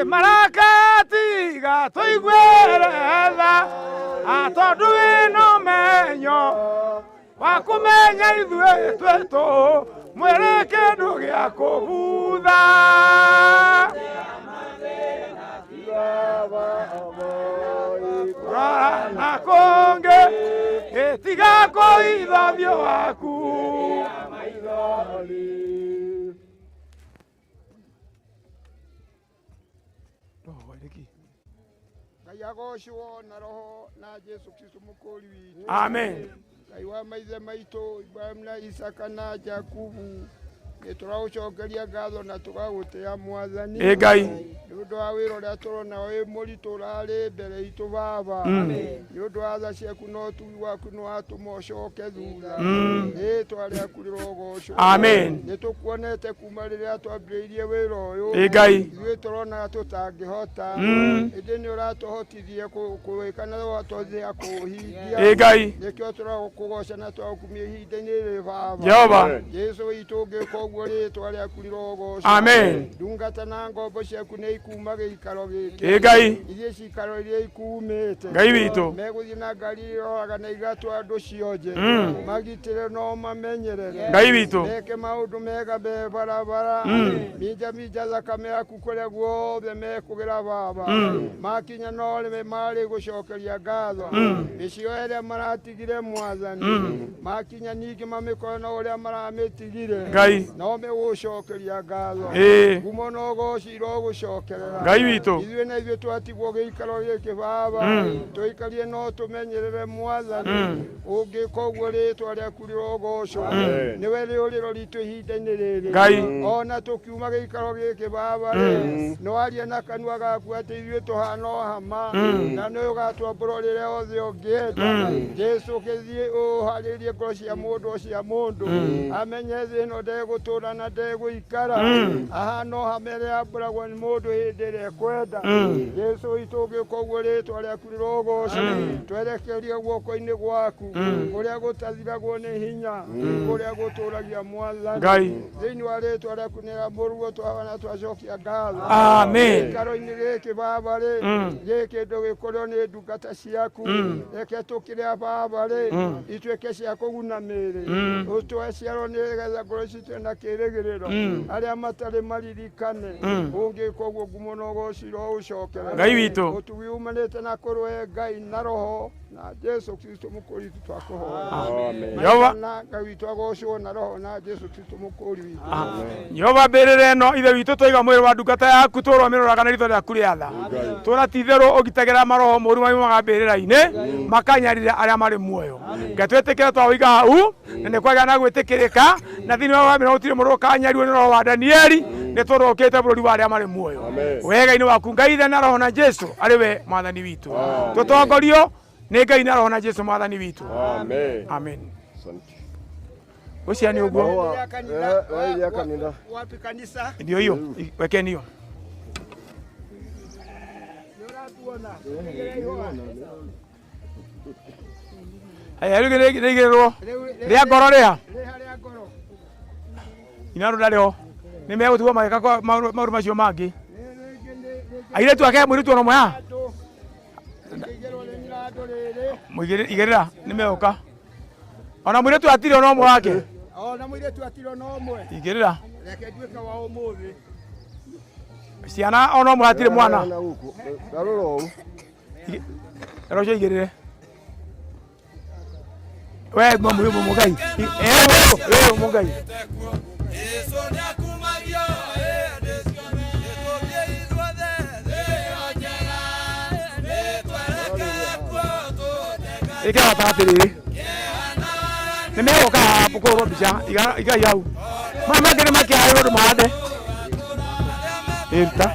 maraka tiga tũiguĩre tha tondũ wĩna ũmenyo wa kũmenya ithuĩ twĩtũ mwĩrĩ kĩndũ gĩa kũbutha rora na kũngĩ ĩtiga kũitha ũthiũ waku Ngai agocwo na roho na Jesu Kristo mũkũri witũ. Amen. Ngai wa maithe maitũ Ibrahimu na Isaka na Jakubu nĩ tũragũcokeria ngatho na tũgagũtĩa Mwathani. Ĩ Ngai. Nĩ ũndũ wa wĩra ũrĩa tũrona wĩ mũritũ ũrarĩ mbere itũ Baba. Nĩ ũndũ wa tha ciaku na ũtugi waku nĩ watũma ũcoke thutha. Rĩtwa rĩaku rĩrogocwo. Amen. Nĩ tũkuonete kuma rĩrĩa twambĩrĩirie wĩra ũyũ. Ĩ Ngai. Ithuĩ tũronaga tũtangĩhota. Ĩndĩ nĩ ũratũhotithie kũwĩka na watũhotithia kũũhingia. Ĩ Ngai. Nĩkĩo tũragũkũgoca na tũragũkumia ihinda-inĩ rĩrĩ Baba. Jehova. Jesu witũ ũngĩka ũguo rĩtwa rĩaku rĩrogocwo. Amen. Ndungata na ngombo ciaku nĩ ikuma gĩikaro gĩkĩ. Ĩ Ngai. Ithiĩ cikaro iria ikumĩte. Ngai witũ. Megũthiĩ na ngari iroraga na igatwa andũ cionje. Magitĩre no mamenyerere. Ngai witũ. Meke maũndũ mega me barabara. Minja minja thakame yaku kũrĩa guothe mekũgera Baba. Makinya no rĩme marĩ gũcokeria ngatho. Mĩciĩ ĩrĩa maratigire Mwathani. Makinya ningĩ mamĩkore na ũrĩa maramĩtigire. Ngai. No megũcokeria ngatho. Ngumo na ũgoci irogũcokerera. Ngai witũ. Ithuĩ na ithuĩ twatigwo gĩikaro gĩkĩ baba. Tũikarie no tũmenyerere mwathani. Ũngĩka ũguo rĩtwa rĩaku rĩrogocwo. Nĩwe rĩũrĩro ritũ ihinda-inĩ rĩrĩ. Ngai. Ona tũkiuma gĩikaro gĩkĩ baba rĩ, nĩwaria na kanua gaku atĩ ithuĩ tũhana o hama. Na nĩ ũgatwambũra rĩrĩa othe ũngĩenda. Jesu ũgĩthiĩ ũharĩrie ngoro cia mũndũ o cia mũndũ. Amenye thĩ ĩno ndegũtũra na ndegũikara. Ahana o hama ĩrĩa yambũragwo nĩ mũndũ hĩndĩ ĩrĩa ekwenda. Jesu witũ ũngĩka ũguo rĩtwa rĩaku rĩrogocwo. Twerekerie guoko-inĩ gwaku kũrĩa gũtathiragwo nĩ hinya, kũrĩa gũtũragia mwathani. Ngai. Thĩinĩ wa rĩtwa rĩaku nĩ rĩa mũrũguo twahana twacokia ngatho. Amen. Gĩikaro-inĩ gĩkĩ baba rĩ, gĩkĩ ndũgĩkorwo nĩ ndungata ciaku. Reke tũkĩrĩa baba rĩ, ituĩke cia kũguna mĩĩrĩ. Ũtũhe ciaro nĩgetha ngoro citũ na kĩĩrĩgĩrĩro. Arĩa matarĩ maririkane. Ũngĩka ũguo ngumo na ũgoci iroũcokerera. Ngai witũ. Ũtugi umanĩte na kũrĩ Ngai na Roho na Jesu Kristo mũkũri witũ twakũhoya. Amen. Jehova. Na Ngai witũ agocwo na Roho na Jesu Kristo mũkũri witũ. Jehova mbĩrĩra ĩno ithe witũ twaiga mwĩrĩ wa ndungata yaku tũrũmĩrĩraga na ritho rĩaku rĩa tha tũra ti itherũ ũgitagĩra maroho moru maumaga mbĩrĩra-inĩ makanyarira arĩa marĩ muoyo ngai twĩtĩkĩre twaũiga hau na nĩ kwagĩa na gwĩtĩkĩrĩka na thĩinĩ wa bamĩrĩ gũtirĩ mũndũ ũkanyarirwo nĩ roho wa Danieli nĩ tondũ ũkĩte bũrũri wa arĩa marĩ muoyo wega-inĩ waku Ngai ithe na Roho na Jesu arĩ we mwathani witũ tũtongorio nĩ Ngai na Roho na Jesu mwathani witũ. Amen. Amen. Ũcio nĩ ũguo. Wapi kanisa? Ndio hiyo, wekeni hiyo. Haya, rĩu nĩ igĩrĩrwo rĩa ngoro rĩa inarũ ndarĩ ho nĩ megũtigwo magĩka maũndũ macio mangĩ airĩtu ake mũirĩtu ona ũmwe haha igĩrĩra nĩ megũka ona mũirĩtu atirĩ ona ũmwe wake. Ona mũirĩtu atirĩ ona ũmwe. Igĩrĩra. Reke nduĩke wa ũmũthĩ. Ciana ona ũmwe hatirĩ mwana. Ero ũcio igĩrĩre we mũgai mũgai. Ĩkĩra gatagatĩ rĩrĩ nĩ megũka haha kũhũrwo mbica igai hau maya mangĩ nĩ makĩharĩrwo ũndũ mahande ĩruta.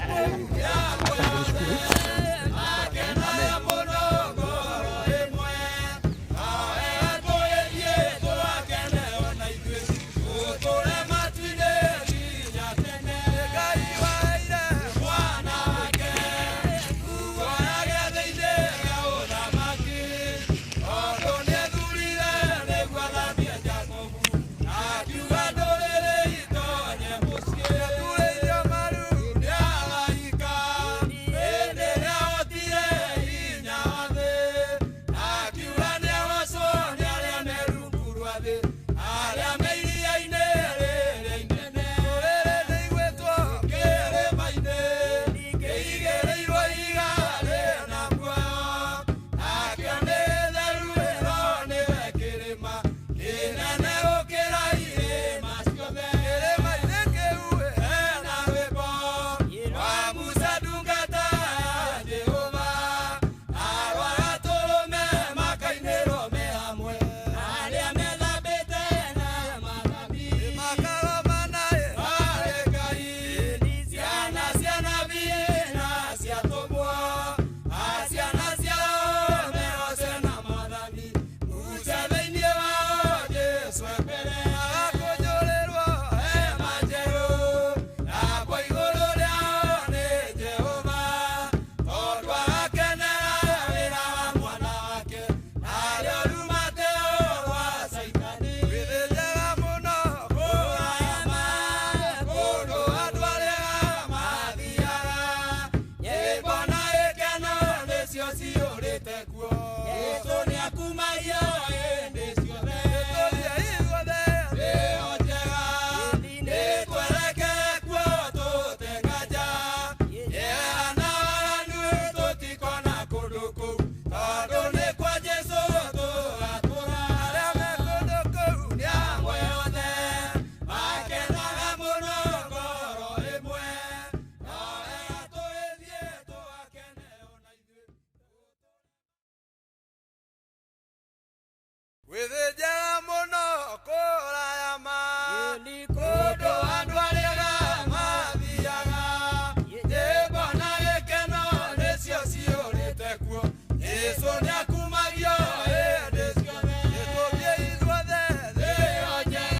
Swear.